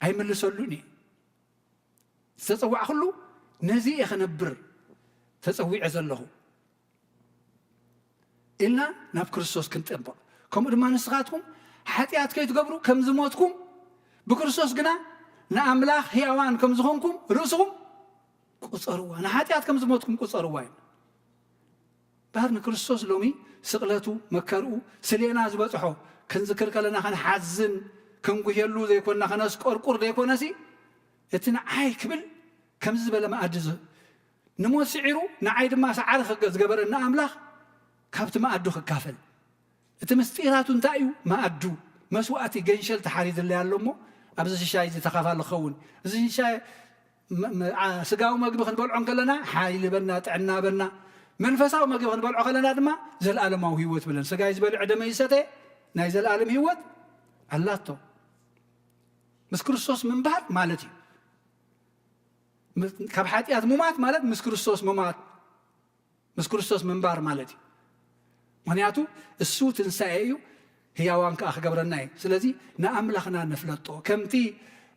ኣይምልሰሉን እየ። ዝተጸዋዕኩሉ ነዚ እየ ክነብር ተጸዊዐ ዘለኹ ኢልና ናብ ክርስቶስ ክንጠብቕ። ከምኡ ድማ ንስኻትኩም ሓጢኣት ከይትገብሩ ከም ዝሞትኩም ብክርስቶስ ግና ንኣምላኽ ሕያዋን ከም ዝኾንኩም ርእስኹም ቁጸርዋ። ንሓጢኣት ከም ዝሞትኩም ቁጸርዋ እዩ። እምበኣር ንክርስቶስ ሎሚ ስቕለቱ፣ መከርኡ፣ ስሌና ዝበጽሖ ክንዝክር ከለና ክንሓዝን ክንጉህየሉ ዘይኮንና፣ ከነስቆርቁር ዘይኮነሲ፣ እቲ ንዓይ ክብል ከምዚ ዝበለ መኣዲ ዝ-፣ ንሞት ስዒሩ ንዓይ ድማ ሰዓሪ ክገ-፣ ዝገበረኒ ኣምላኽ ካብቲ መኣዱ ክካፈል። እቲ ምስጢራቱ እንታይ እዩ? መኣዱ መስዋእቲ ገንሸል ተሓሪድለይ ኣሎ እሞ ኣብዚ ሽሻይ እዚ ተኻፋሊ ክኸውን። እዚ ሽሻይ መ-፣ መ-፣ ዓ-፣ ስጋዊ መግቢ ክንበልዖ እንከለና ሓይሊ በና፣ ጥዕና በና። መንፈሳዊ መግቢ ክንበልዖ ከለና ድማ ዘለኣለማዊ ህይወት ብለን። ስጋይ ዝበልዐ ደመይ ዝሰተ ናይ ዘለኣለም ህይወት ኣላቶ። ምስ ክርስቶስ ምንባር ማለት እዩ። ምስ-፣ ካብ ሓጢኣት ሙማት ማለት ምስ ክርስቶስ ሙማት፣ ምስ ክርስቶስ ምንባር ማለት እዩ። ምኽንያቱ እሱ ትንሳኤ እዩ፣ ህያዋን ከኣ ክገብረና እዩ። ስለዚ ንኣምላኽና ነፍለጦ። ከምቲ፣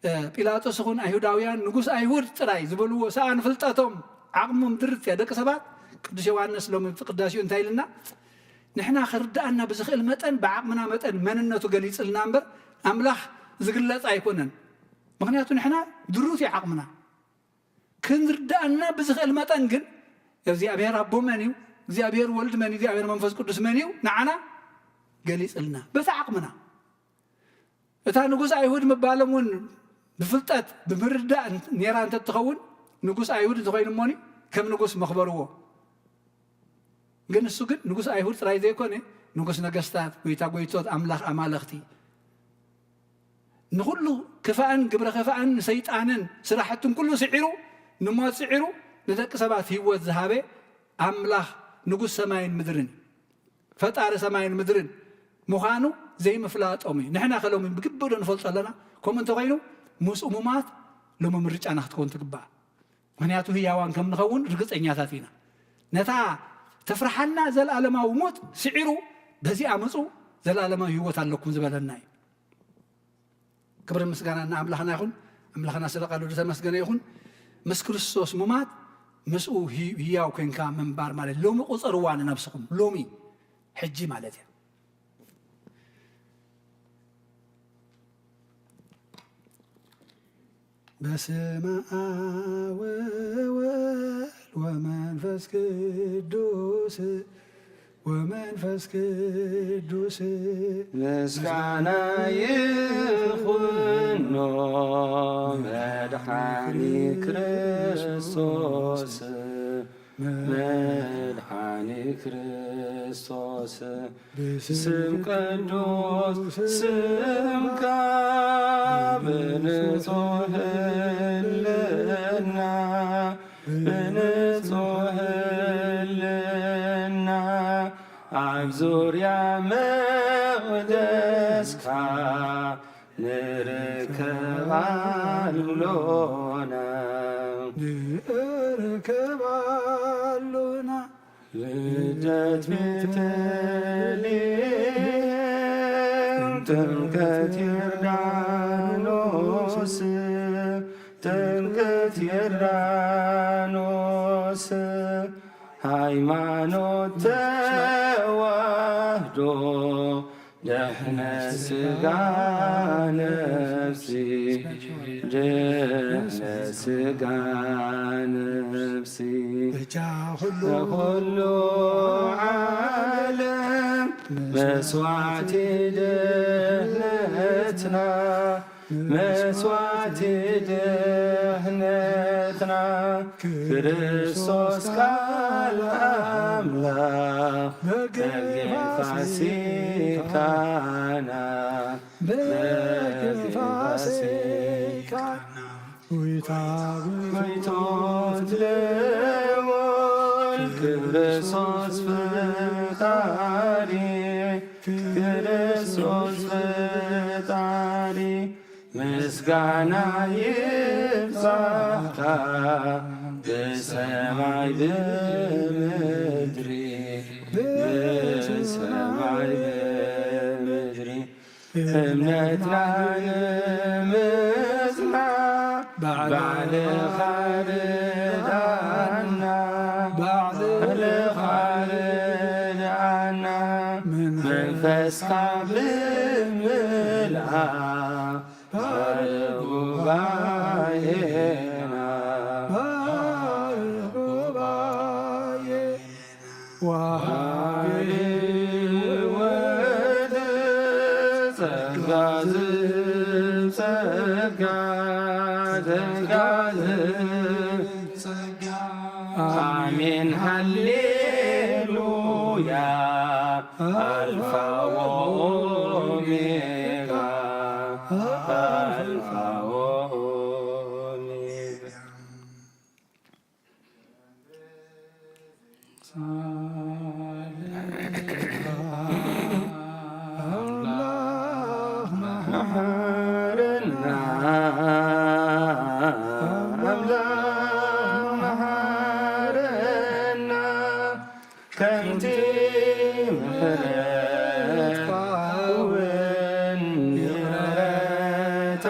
እ፣ ጲላጦስ ይኹን ኣይሁዳውያን ንጉስ ኣይሁድ ጥራይ ዝበልዎ ሰኣን ፍልጠቶም ዓቕሞም ድርት እያ። ደቂ ሰባት ቅዱስ ዮሃንስ ሎሚ እቲ ቅዳሴኡ እንታይ ኢልና? ንሕና ክርድኣና ብዝኽእል መጠን ብዓቕምና መጠን መንነቱ ገሊጽልና እምበር ኣምላኽ ዝግለጽ ኣይኮነን። ምኽንያቱ ንሕና ድሩት እዩ ዓቕምና። ክንርድኣና ብዝኽእል መጠን ግን እግዚኣብሔር ኣቦ መን እዩ፣ እግዚኣብሔር ወልድ መን እዩ፣ እግዚኣብሔር መንፈስ ቅዱስ መን እዩ ንዓና ገሊጽልና በቲ ዓቕምና። እታ ንጉስ ኣይሁድ ምባሎም እውን ብፍልጠት ብምርዳእ ኔራ እንተትኸውን ንጉስ ኣይሁድ እንተኮይኑ እሞኒ ከም ንጉስ መኽበርዎ። ግን እሱ ግን ንጉስ ኣይሁድ ጥራይ ዘይኮነ ንጉስ ነገስታት፣ ጎይታ ጎይቶት፣ ኣምላኽ ኣማለኽቲ፣ ንኹሉ ክፋእን ግብረ ክፋእን ንሰይጣንን ስራሕቱን ኩሉ ስዒሩ ንሞት ስዒሩ ንደቂ ሰባት ህይወት ዝሃበ ኣምላኽ ንጉስ ሰማይን ምድርን ፈጣሪ ሰማይን ምድርን ምዃኑ ዘይምፍላጦም እዩ። ንሕና ከ ሎሚ ብግብእ ዶ ንፈልጦ ኣለና? ከምኡ እንተኾይኑ ምስኡ ሙማት ሎሚ ምርጫና ክትከውን ትግባእ። ምኽንያቱ ህያዋን ከም ንኸውን ርግጸኛታት ኢና። ነታ ተፍርሓና ዘለኣለማዊ ሞት ስዒሩ በዚኣ ምጹ ዘለኣለማዊ ህይወት ኣለኩም ዝበለና እዩ። ክብርን ምስጋናን ንኣምላኽና ይኹን። ኣምላኽና ስለ ቃሉ ዝተመስገነ ይኹን። ምስ ክርስቶስ ሙማት ምስኡ ህይ- ህያው ኮንካ ምንባር ማለት ሎሚ ቁጸርዋ ንነብስኹም ሎሚ ሕጂ ማለት እያ። በስመ አብ ወወልድ ወመንፈስ ቅዱስ ወመንፈስ ቅዱስ ምስጋና ይኹኖ መድሓኒ ክርስቶስ መድሓኒ ክርስቶስ ብስም ቅዱስ ስምካ ብንጹህ ህልና ብንጹህ ህልና ኣብ ዙርያ መቕደስካ ንርከብ ኣሎና ንርከብ ኣሎና። ልደት ቤተልሔም ጥምቀት ዮርዳኖስ ጥምቀት ዮርዳኖስ ሃይማኖት ተዋህዶ ድሕነት ስጋ ነፍሲ ድሕነት ስጋ ነፍሲ በጃ ኩሉ ኩሉ ዓለም መስዋዕቲ ድሕነትና መስዋዕቲ ድሕነትና ክርስቶስ ቃል ኣምላኽ በግፋሲካና በግፋሲካና ጎይታ ጎይቶት ልዑል ክርስቶስ ፈጣሪ ክርስቶስ ፈጣሪ ምስጋና ይብጻሕካ ብሰማይ ብምድሪ ብሰማይ ብምድሪ እምነትና ንምጽና ባዕልኻ ርድኣና ባዕልኻ ርድኣና መንፈስካ ብምልኣ ባርኽ ጉባኤና ባርኽ ጉባኤ ወሃቢ ሕይወት ጸጋ ዝብ ጸጋ ጸጋ ዝብ ጸጋ ኣሜን ሃሌሉያ ኣልፋ ወኦሜጋ ኣልፋ ወኦሜጋ መሓረና ኣምላኽ መሓረና ከምቲ ምሕረትካ እውን ይቕረታ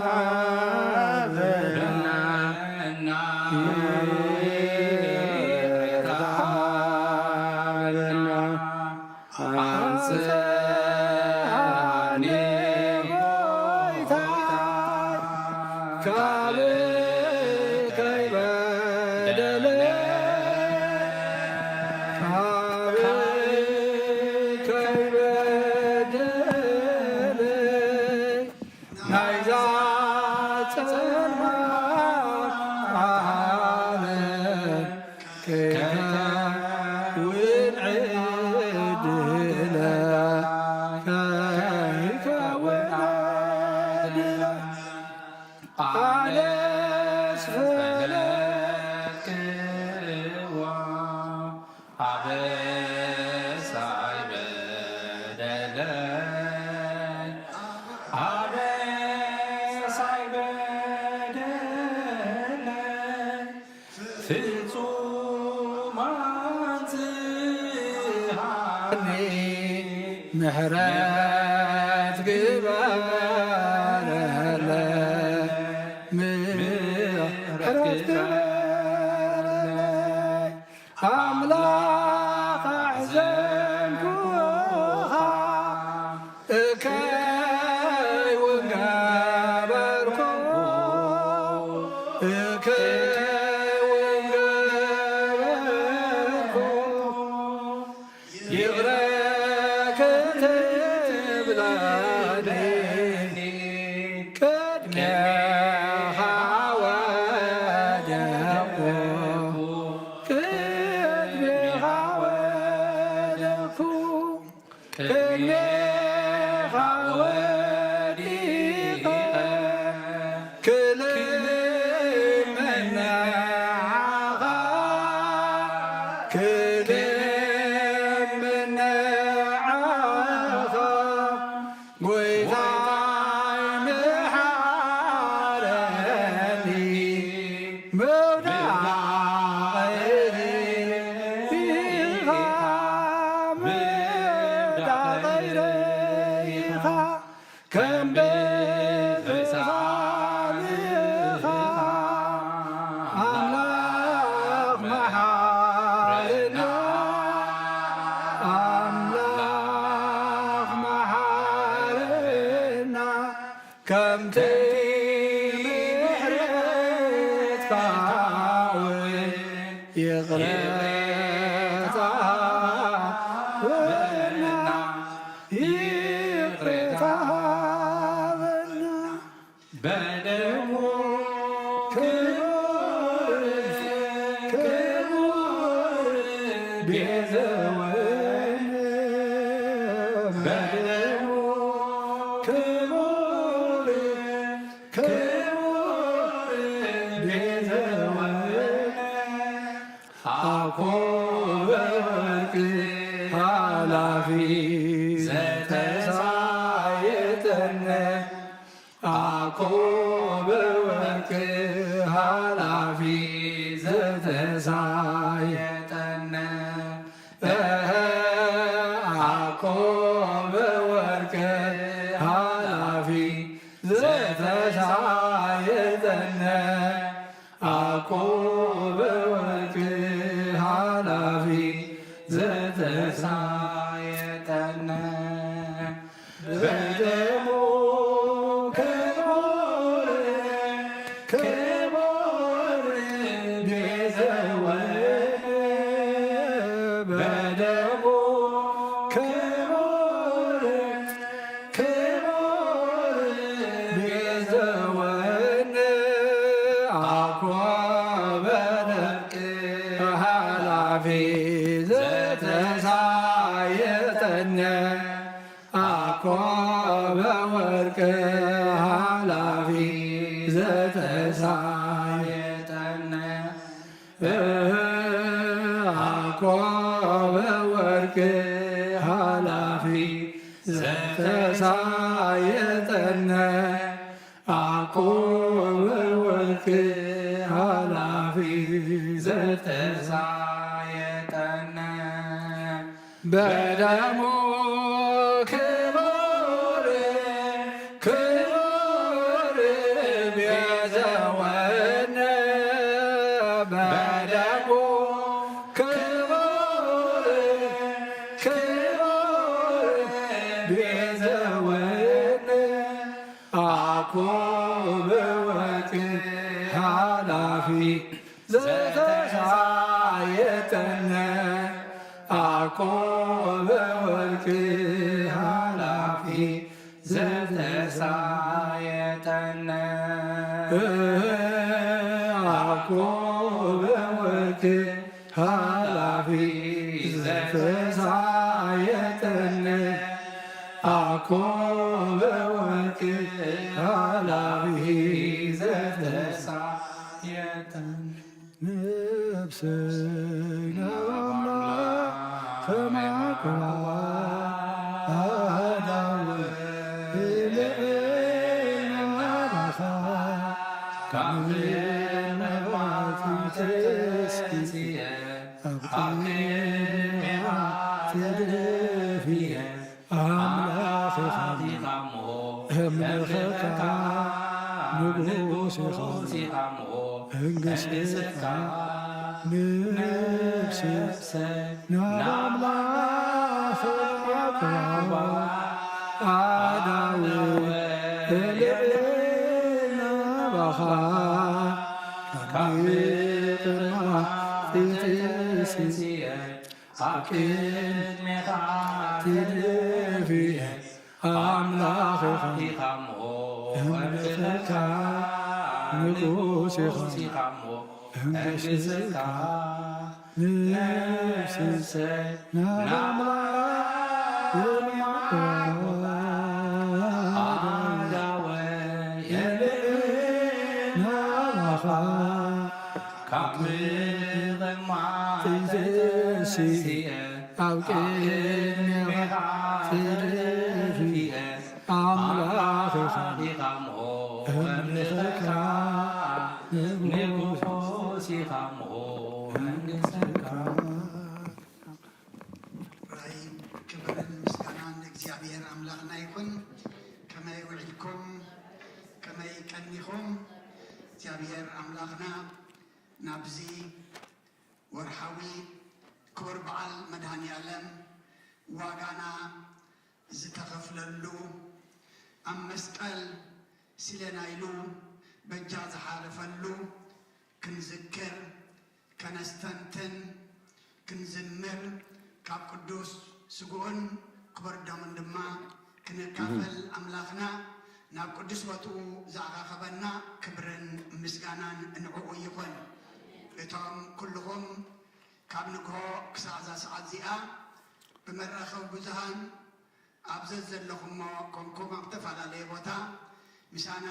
ሃበና። ኣበሳይ በደለይ፣ ኣበሳይ በደለይ፣ ፍጹም ኣንጽሃኒ፣ ምሕረት ግበረለይ፣ ምሕረት ግበረለይ። ኣምላኽ ኣሕዘንኩኻ፣ እከይ እውን ገበርኩ፣ እከይ እውን ገበርኩ። ይቕረ ክትብለኒ ቅድሜኻ ወደቕኩ፣ ቅድሜኻ ወደቕኩ፣ ቅድሜኻ ወዲቐ ክልምን ንዓኻ፣ ክልምን ንዓኻ። ጎይታይ ምሓረኒ፣ ምውዳቐይ ርኢኻ፣ ምውዳቐይ ርኢኻ፣ ከም ቤት ምሳልኻ ኣምላኽ መሓረና፣ ኣምላኽ መሓረና፣ ከምቲ ምሕረትካ እውን ይቕሬታ በልና፣ ይቕሬታ በልና። በደሙ ክቡር፣ ክቡር ቤዘወነ፣ በደሙ ክቡር፣ ክቡር ቤዘወነ። ኣኮ በወርቅ ሃላፊ ዘተሳየጠነ፣ ኣኮ በወርቅ ሃላፊ ዘተሳየጠነ፣ ኣኮ በወርቅ ሃላፊ ዘተሳየጠነ፣ ኣኮ በወርቅ ሃላፊ ዘተሳየጠነ፣ በደሙ ክቡር፣ ክቡር ቤዘወነ፣ በደሙ ክቡር፣ ክቡር ቤዘወነ፣ ኣኮ በደም ሃላፊ ዘተሳየጠነ፣ ኣኮ በወርቅ ሃላፊ ዘተሳየጠነ፣ ኣኮ በወርቅ ሃላፊ ዘተሳየጠነ፣ ኣኮ በወርቅ ሃላፊ ዘተሳየጠነ፣ በደሙ ክቡር፣ ክቡር ቤዘወነ፣ በደሙ ክቡር፣ ክቡር ቤዘወነ፣ ኣኮ በወርቅ ሃላፊ ዘተሳየጠነ፣ ኣኮ በወርቅ ሃላፊ ዘተሳየጠነ፣ ኣኮ በወርቅ ሃላፊ ዘተሳየጠነ፣ ኣኮ በወርቅ ሃላፊ ዘተሳየጠነ፣ ነፍሰይ ናብ ኣምላኽ ማቅዋ ኣዳወ ኢለኤና ባኻ ካብ ነባቲ ተስኪየ ኣብ ቅድሜኻ ተደፊየ ኣምላኽ ኢኻ እምልኸካ ንጉስ ኢኻ መንግስትካ ንነፍሰይ ንኣምላኽ ኣቅራባ ኣዳዊ እልዕና ባኻ ካብ ቅድማ ፍጥስየ ኣብ ቅድሜኻ ትደፍየ ኣምላኽ ኢኻ እምልኸካ ንጉስ ኢኻ መንግስትካ ንነፍሰይ ንኣምላኽ ኣዳወ የልዕል ናባኻ ካብ ምቕማጥ ተንስየ ኣብ ቅድሜኻ ተደፊየ ኣምላኽ ኢኻ እምልኸካ ንጉስ ኢኻ መንግስትካ ራይ ክብርን ምስጋናን ንእግዚኣብሔር ኣምላኽና ይኹን። ከመይ ውዒልኩም? ከመይ ቀኒኹም? እግዚኣብሔር ኣምላኽና ናብዚ ወርሓዊ ክቡር በዓል መድሃኒ ዓለም ዋጋና ዝተኸፍለሉ ኣብ መስቀል ሲለና ኢሉ በጃ ዝሓለፈሉ ክንዝክር ከነስተንትን ክንዝምር ካብ ቅዱስ ስግኡን ክቡር ደሙን ድማ ክንካፈል ኣምላኽና ናብ ቅዱስ ቦትኡ ዝኣኻኸበና ክብርን ምስጋናን ንዕኡ ይኹን። እቶም ኩልኹም ካብ ንግሆ ክሳዕ እዛ ሰዓት እዚኣ ብመራኸቢ ብዙሃን ኣብ ዘዘለኹሞ ኮንኩም ኣብ ዝተፈላለየ ቦታ ምሳና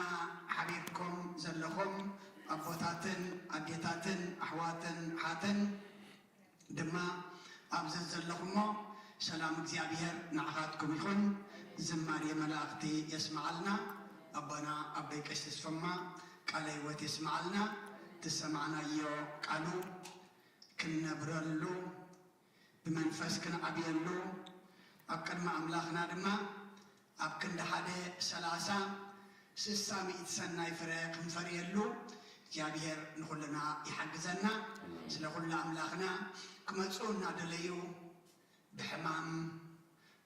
ሓቢርኩም ዘለኹም ኣቦታትን ኣዴታትን ኣሕዋትን ሓትን ድማ ኣብ ዘዘለኹሞ ሰላም እግዚኣብሔር ንዓኻትኩም ይኹን። ዝማሬ መላእኽቲ የስምዓልና። ኣቦና ኣቦይ ቀሲስ ተስፎማ ቃለ ህይወት የስምዓልና። ትሰማዕናዮ ቃሉ ክንነብረሉ ብመንፈስ ክንዓብየሉ ኣብ ቅድሚ ኣምላኽና ድማ ኣብ ክንዲ ሓደ ሰላሳ ስሳ ሚእቲ ሰናይ ፍረ ክንፈርየሉ እግዚኣብሔር ንኹልና ይሓግዘና። ስለ ኩሉ ኣምላኽና ክመፁ እናደለዩ ብሕማም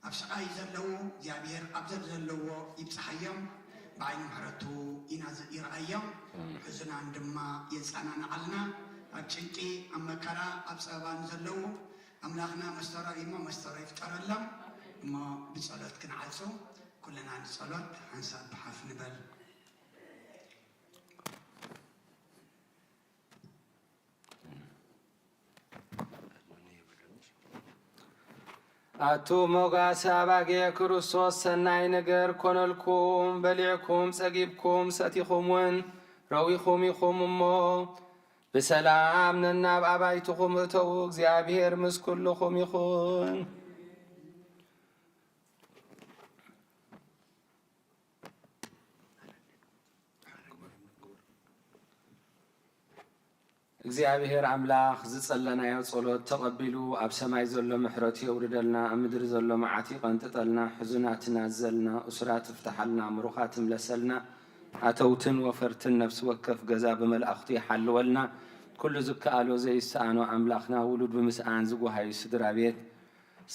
ኣብ ስቓይ ዘለዉ እግዚኣብሔር ኣብ ዘለዎ ይብፅሓዮም። ብዓይኒ ምሕረቱ ይርኣዮም። ሕዙናን ድማ የፃናንዓልና። ኣብ ጭንቂ ኣብ መከራ ኣብ ፀበባ ንዘለዉ ኣምላኽና መስተሮ እሞ መስተሮ ይፍጠረሎም። እሞ ብፀሎት ክንዓፁ ኩልና ንፀሎት ሓንሳብ ብሓፍ ንበል። ኣቱ ሞጋሰ ኣባጌ ክርስቶስ ሰናይ ነገር ኮነልኩም። በሊዕኩም ጸጊብኩም ሰቲኹም እውን ረዊኹም ኢኹም እሞ ብሰላም ነናብ ኣባይትኹም እተዉ። እግዚኣብሔር ምስ ኩልኹም ይኹን። እግዚኣብሔር ኣምላኽ ዝጸለናዮ ጸሎት ተቐቢሉ ኣብ ሰማይ ዘሎ ምሕረቱ የውርደልና፣ ኣብ ምድሪ ዘሎ መዓት ይቐንጥጠልና፣ ሕዙናት ናዘልና፣ እሱራት ይፍትሓልና፣ ምሩኻት ይምለሰልና፣ ኣተውትን ወፈርትን ነፍሲ ወከፍ ገዛ ብመላእኽቱ ይሓልወልና። ኩሉ ዝከኣሎ ዘይሰኣኖ ኣምላኽና ውሉድ ብምስኣን ዝጓሃዩ ስድራ ቤት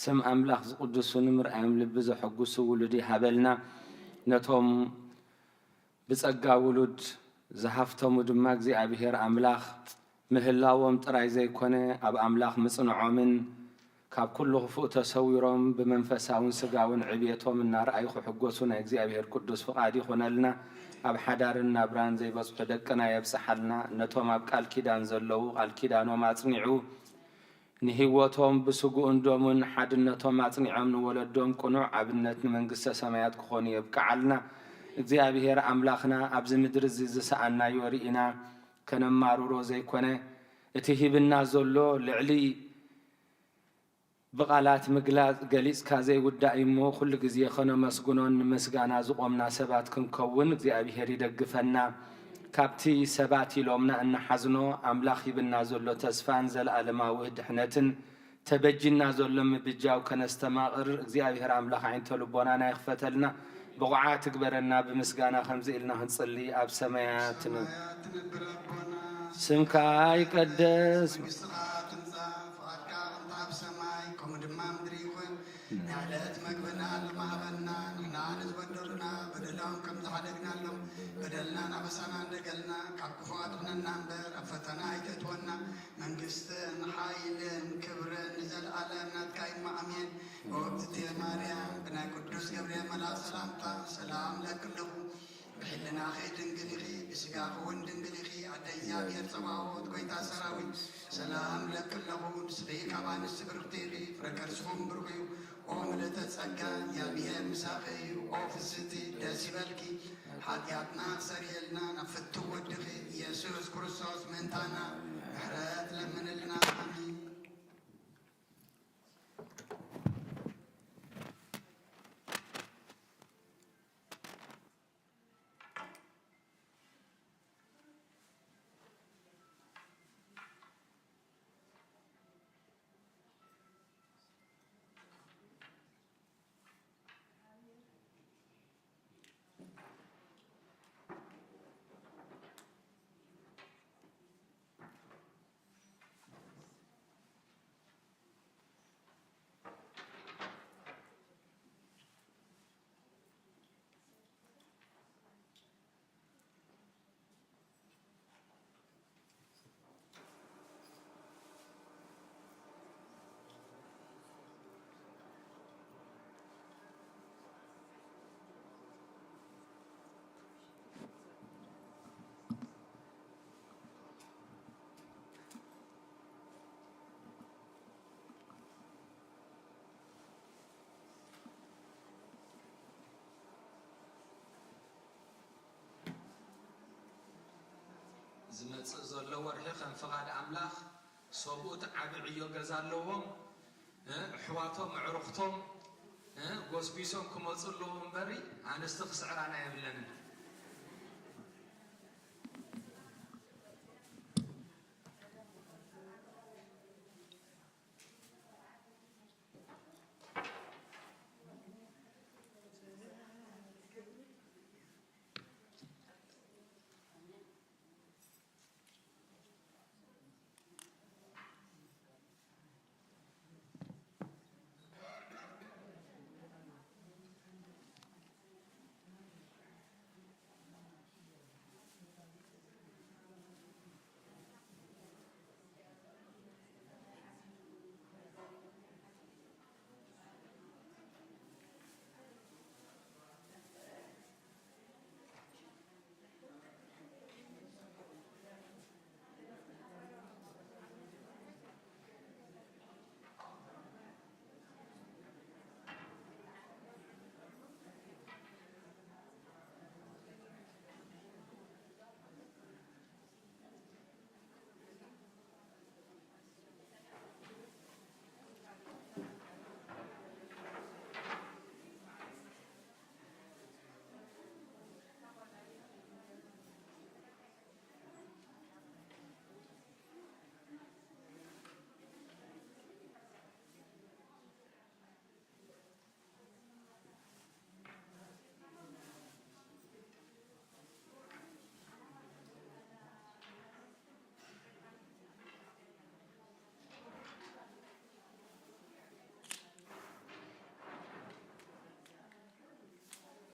ስም ኣምላኽ ዝቕድሱ ንምርኣዮም ልቢ ዘሐጉሱ ውሉድ ይሃበልና። ነቶም ብጸጋ ውሉድ ዝሃፍተሙ ድማ እግዚኣብሔር ኣምላኽ ምህላዎም ጥራይ ዘይኮነ፣ ኣብ ኣምላኽ ምጽንዖምን ካብ ኩሉ ክፉእ ተሰዊሮም ብመንፈሳውን ስጋውን ዕብየቶም እናረኣዩ ክሕጎሱ ናይ እግዚኣብሔር ቅዱስ ፍቓድ ይኹነልና። ኣብ ሓዳርን ናብራን ዘይበጽሑ ደቅና የብጽሓልና። ነቶም ኣብ ቃል ኪዳን ዘለዉ ቃል ኪዳኖም ኣጽኒዑ ንህይወቶም ብስግኡን ደሙን ሓድነቶም ኣጽኒዖም ንወለዶም ቅኑዕ ኣብነት ንመንግስተ ሰማያት ክኾኑ የብቅዓልና። እግዚኣብሔር ኣምላኽና ኣብዚ ምድሪ እዚ ዝሰኣናዮ ርኢና ከነማርሮ ዘይኮነ፣ እቲ ሂብና ዘሎ ልዕሊ ብቓላት ምግላጽ ገሊጽካ ዘይውዳእ እዩ እሞ፣ ኩሉ ግዜ ኸነመስግኖን ንምስጋና ዝቖምና ሰባት ክንከውን እግዚኣብሄር ይደግፈና። ካብቲ ሰባት ኢሎምና እንሓዝኖ፣ ኣምላኽ ሂብና ዘሎ ተስፋን ዘለኣለማዊ ድሕነትን፣ ተበጂና ዘሎ ምብጃው ከነስተማቕር እግዚኣብሄር ኣምላኽ ኣዒንተ ልቦናና ይኽፈተልና። ብቑዓት ትግበረና። ብምስጋና ከምዚ ኢልና ክንጽሊ፣ ኣብ ሰማያት ትነ-፣ ሰማያት ትነብር ኣቦና፣ ስምካ ይቀደስ። መንግስትኻ ትምጻእ፣ ፍቓድካ ከምቲ ኣብ ሰማይ ከምኡ ድማ ምድሪ ይኹን። ናይ ዕለት መግብና ሎሚ ሃበና፣ ንሕና ንዝበደሉና በደሎም ከም ዝሓደግናሎም በደልናን ኣበሳናን ደገልና፣ ካብ ክፉ ኣድሕነና እምበር ኣብ ፈተና ኣይተእትወና። መንግስትን ሓይልን ክብርን ንዘለኣለም ናትካ እዩ እሞ ኣሜን። ኦግዝእትየ ማርያም፣ ብናይ ቅዱስ ገብርኤል መልኣክ ሰላምታ ሰላም እለኪ ኣለኹ። ብሕልናኺ ድንግል ኢኺ፣ ብስጋኺ እውን ድንግል ኢኺ። ኣደ እግዚኣብሔር ጸባኦት፣ ጐይታ ሰራዊት፣ ሰላም እለኪ ኣለኹ። ንስኺ ካብ ኣንስቲ ብርኽቲ ኢኺ፣ ፍረ ከርስኹም ብሩኽ እዩ። ኦ ምልእተ ጸጋ፣ እግዚኣብሔር ምሳኺ እዩ። ኦ ፍስቲ፣ ደስ ይበልኪ። ሓጢኣትና ኣስተሰርየልና፣ ናብ ፍቱው ወድኺ ኢየሱስ ክርስቶስ ምእንታና ምሕረት ለምንልና። ኣሜን። ዝመጽእ ዘሎ ወርሒ ከም ፍቓድ ኣምላኽ ሰብኡት ዓቢ ዕዮ ገዛ ኣለዎም። እ፣ ኣሕዋቶም፣ ኣዕሩኽቶም፣ እ፣ ጎስጒሶም ክመጹ ኣለዎም እምበሪ፣ ኣንስቲ ክስዕራና የብለንን።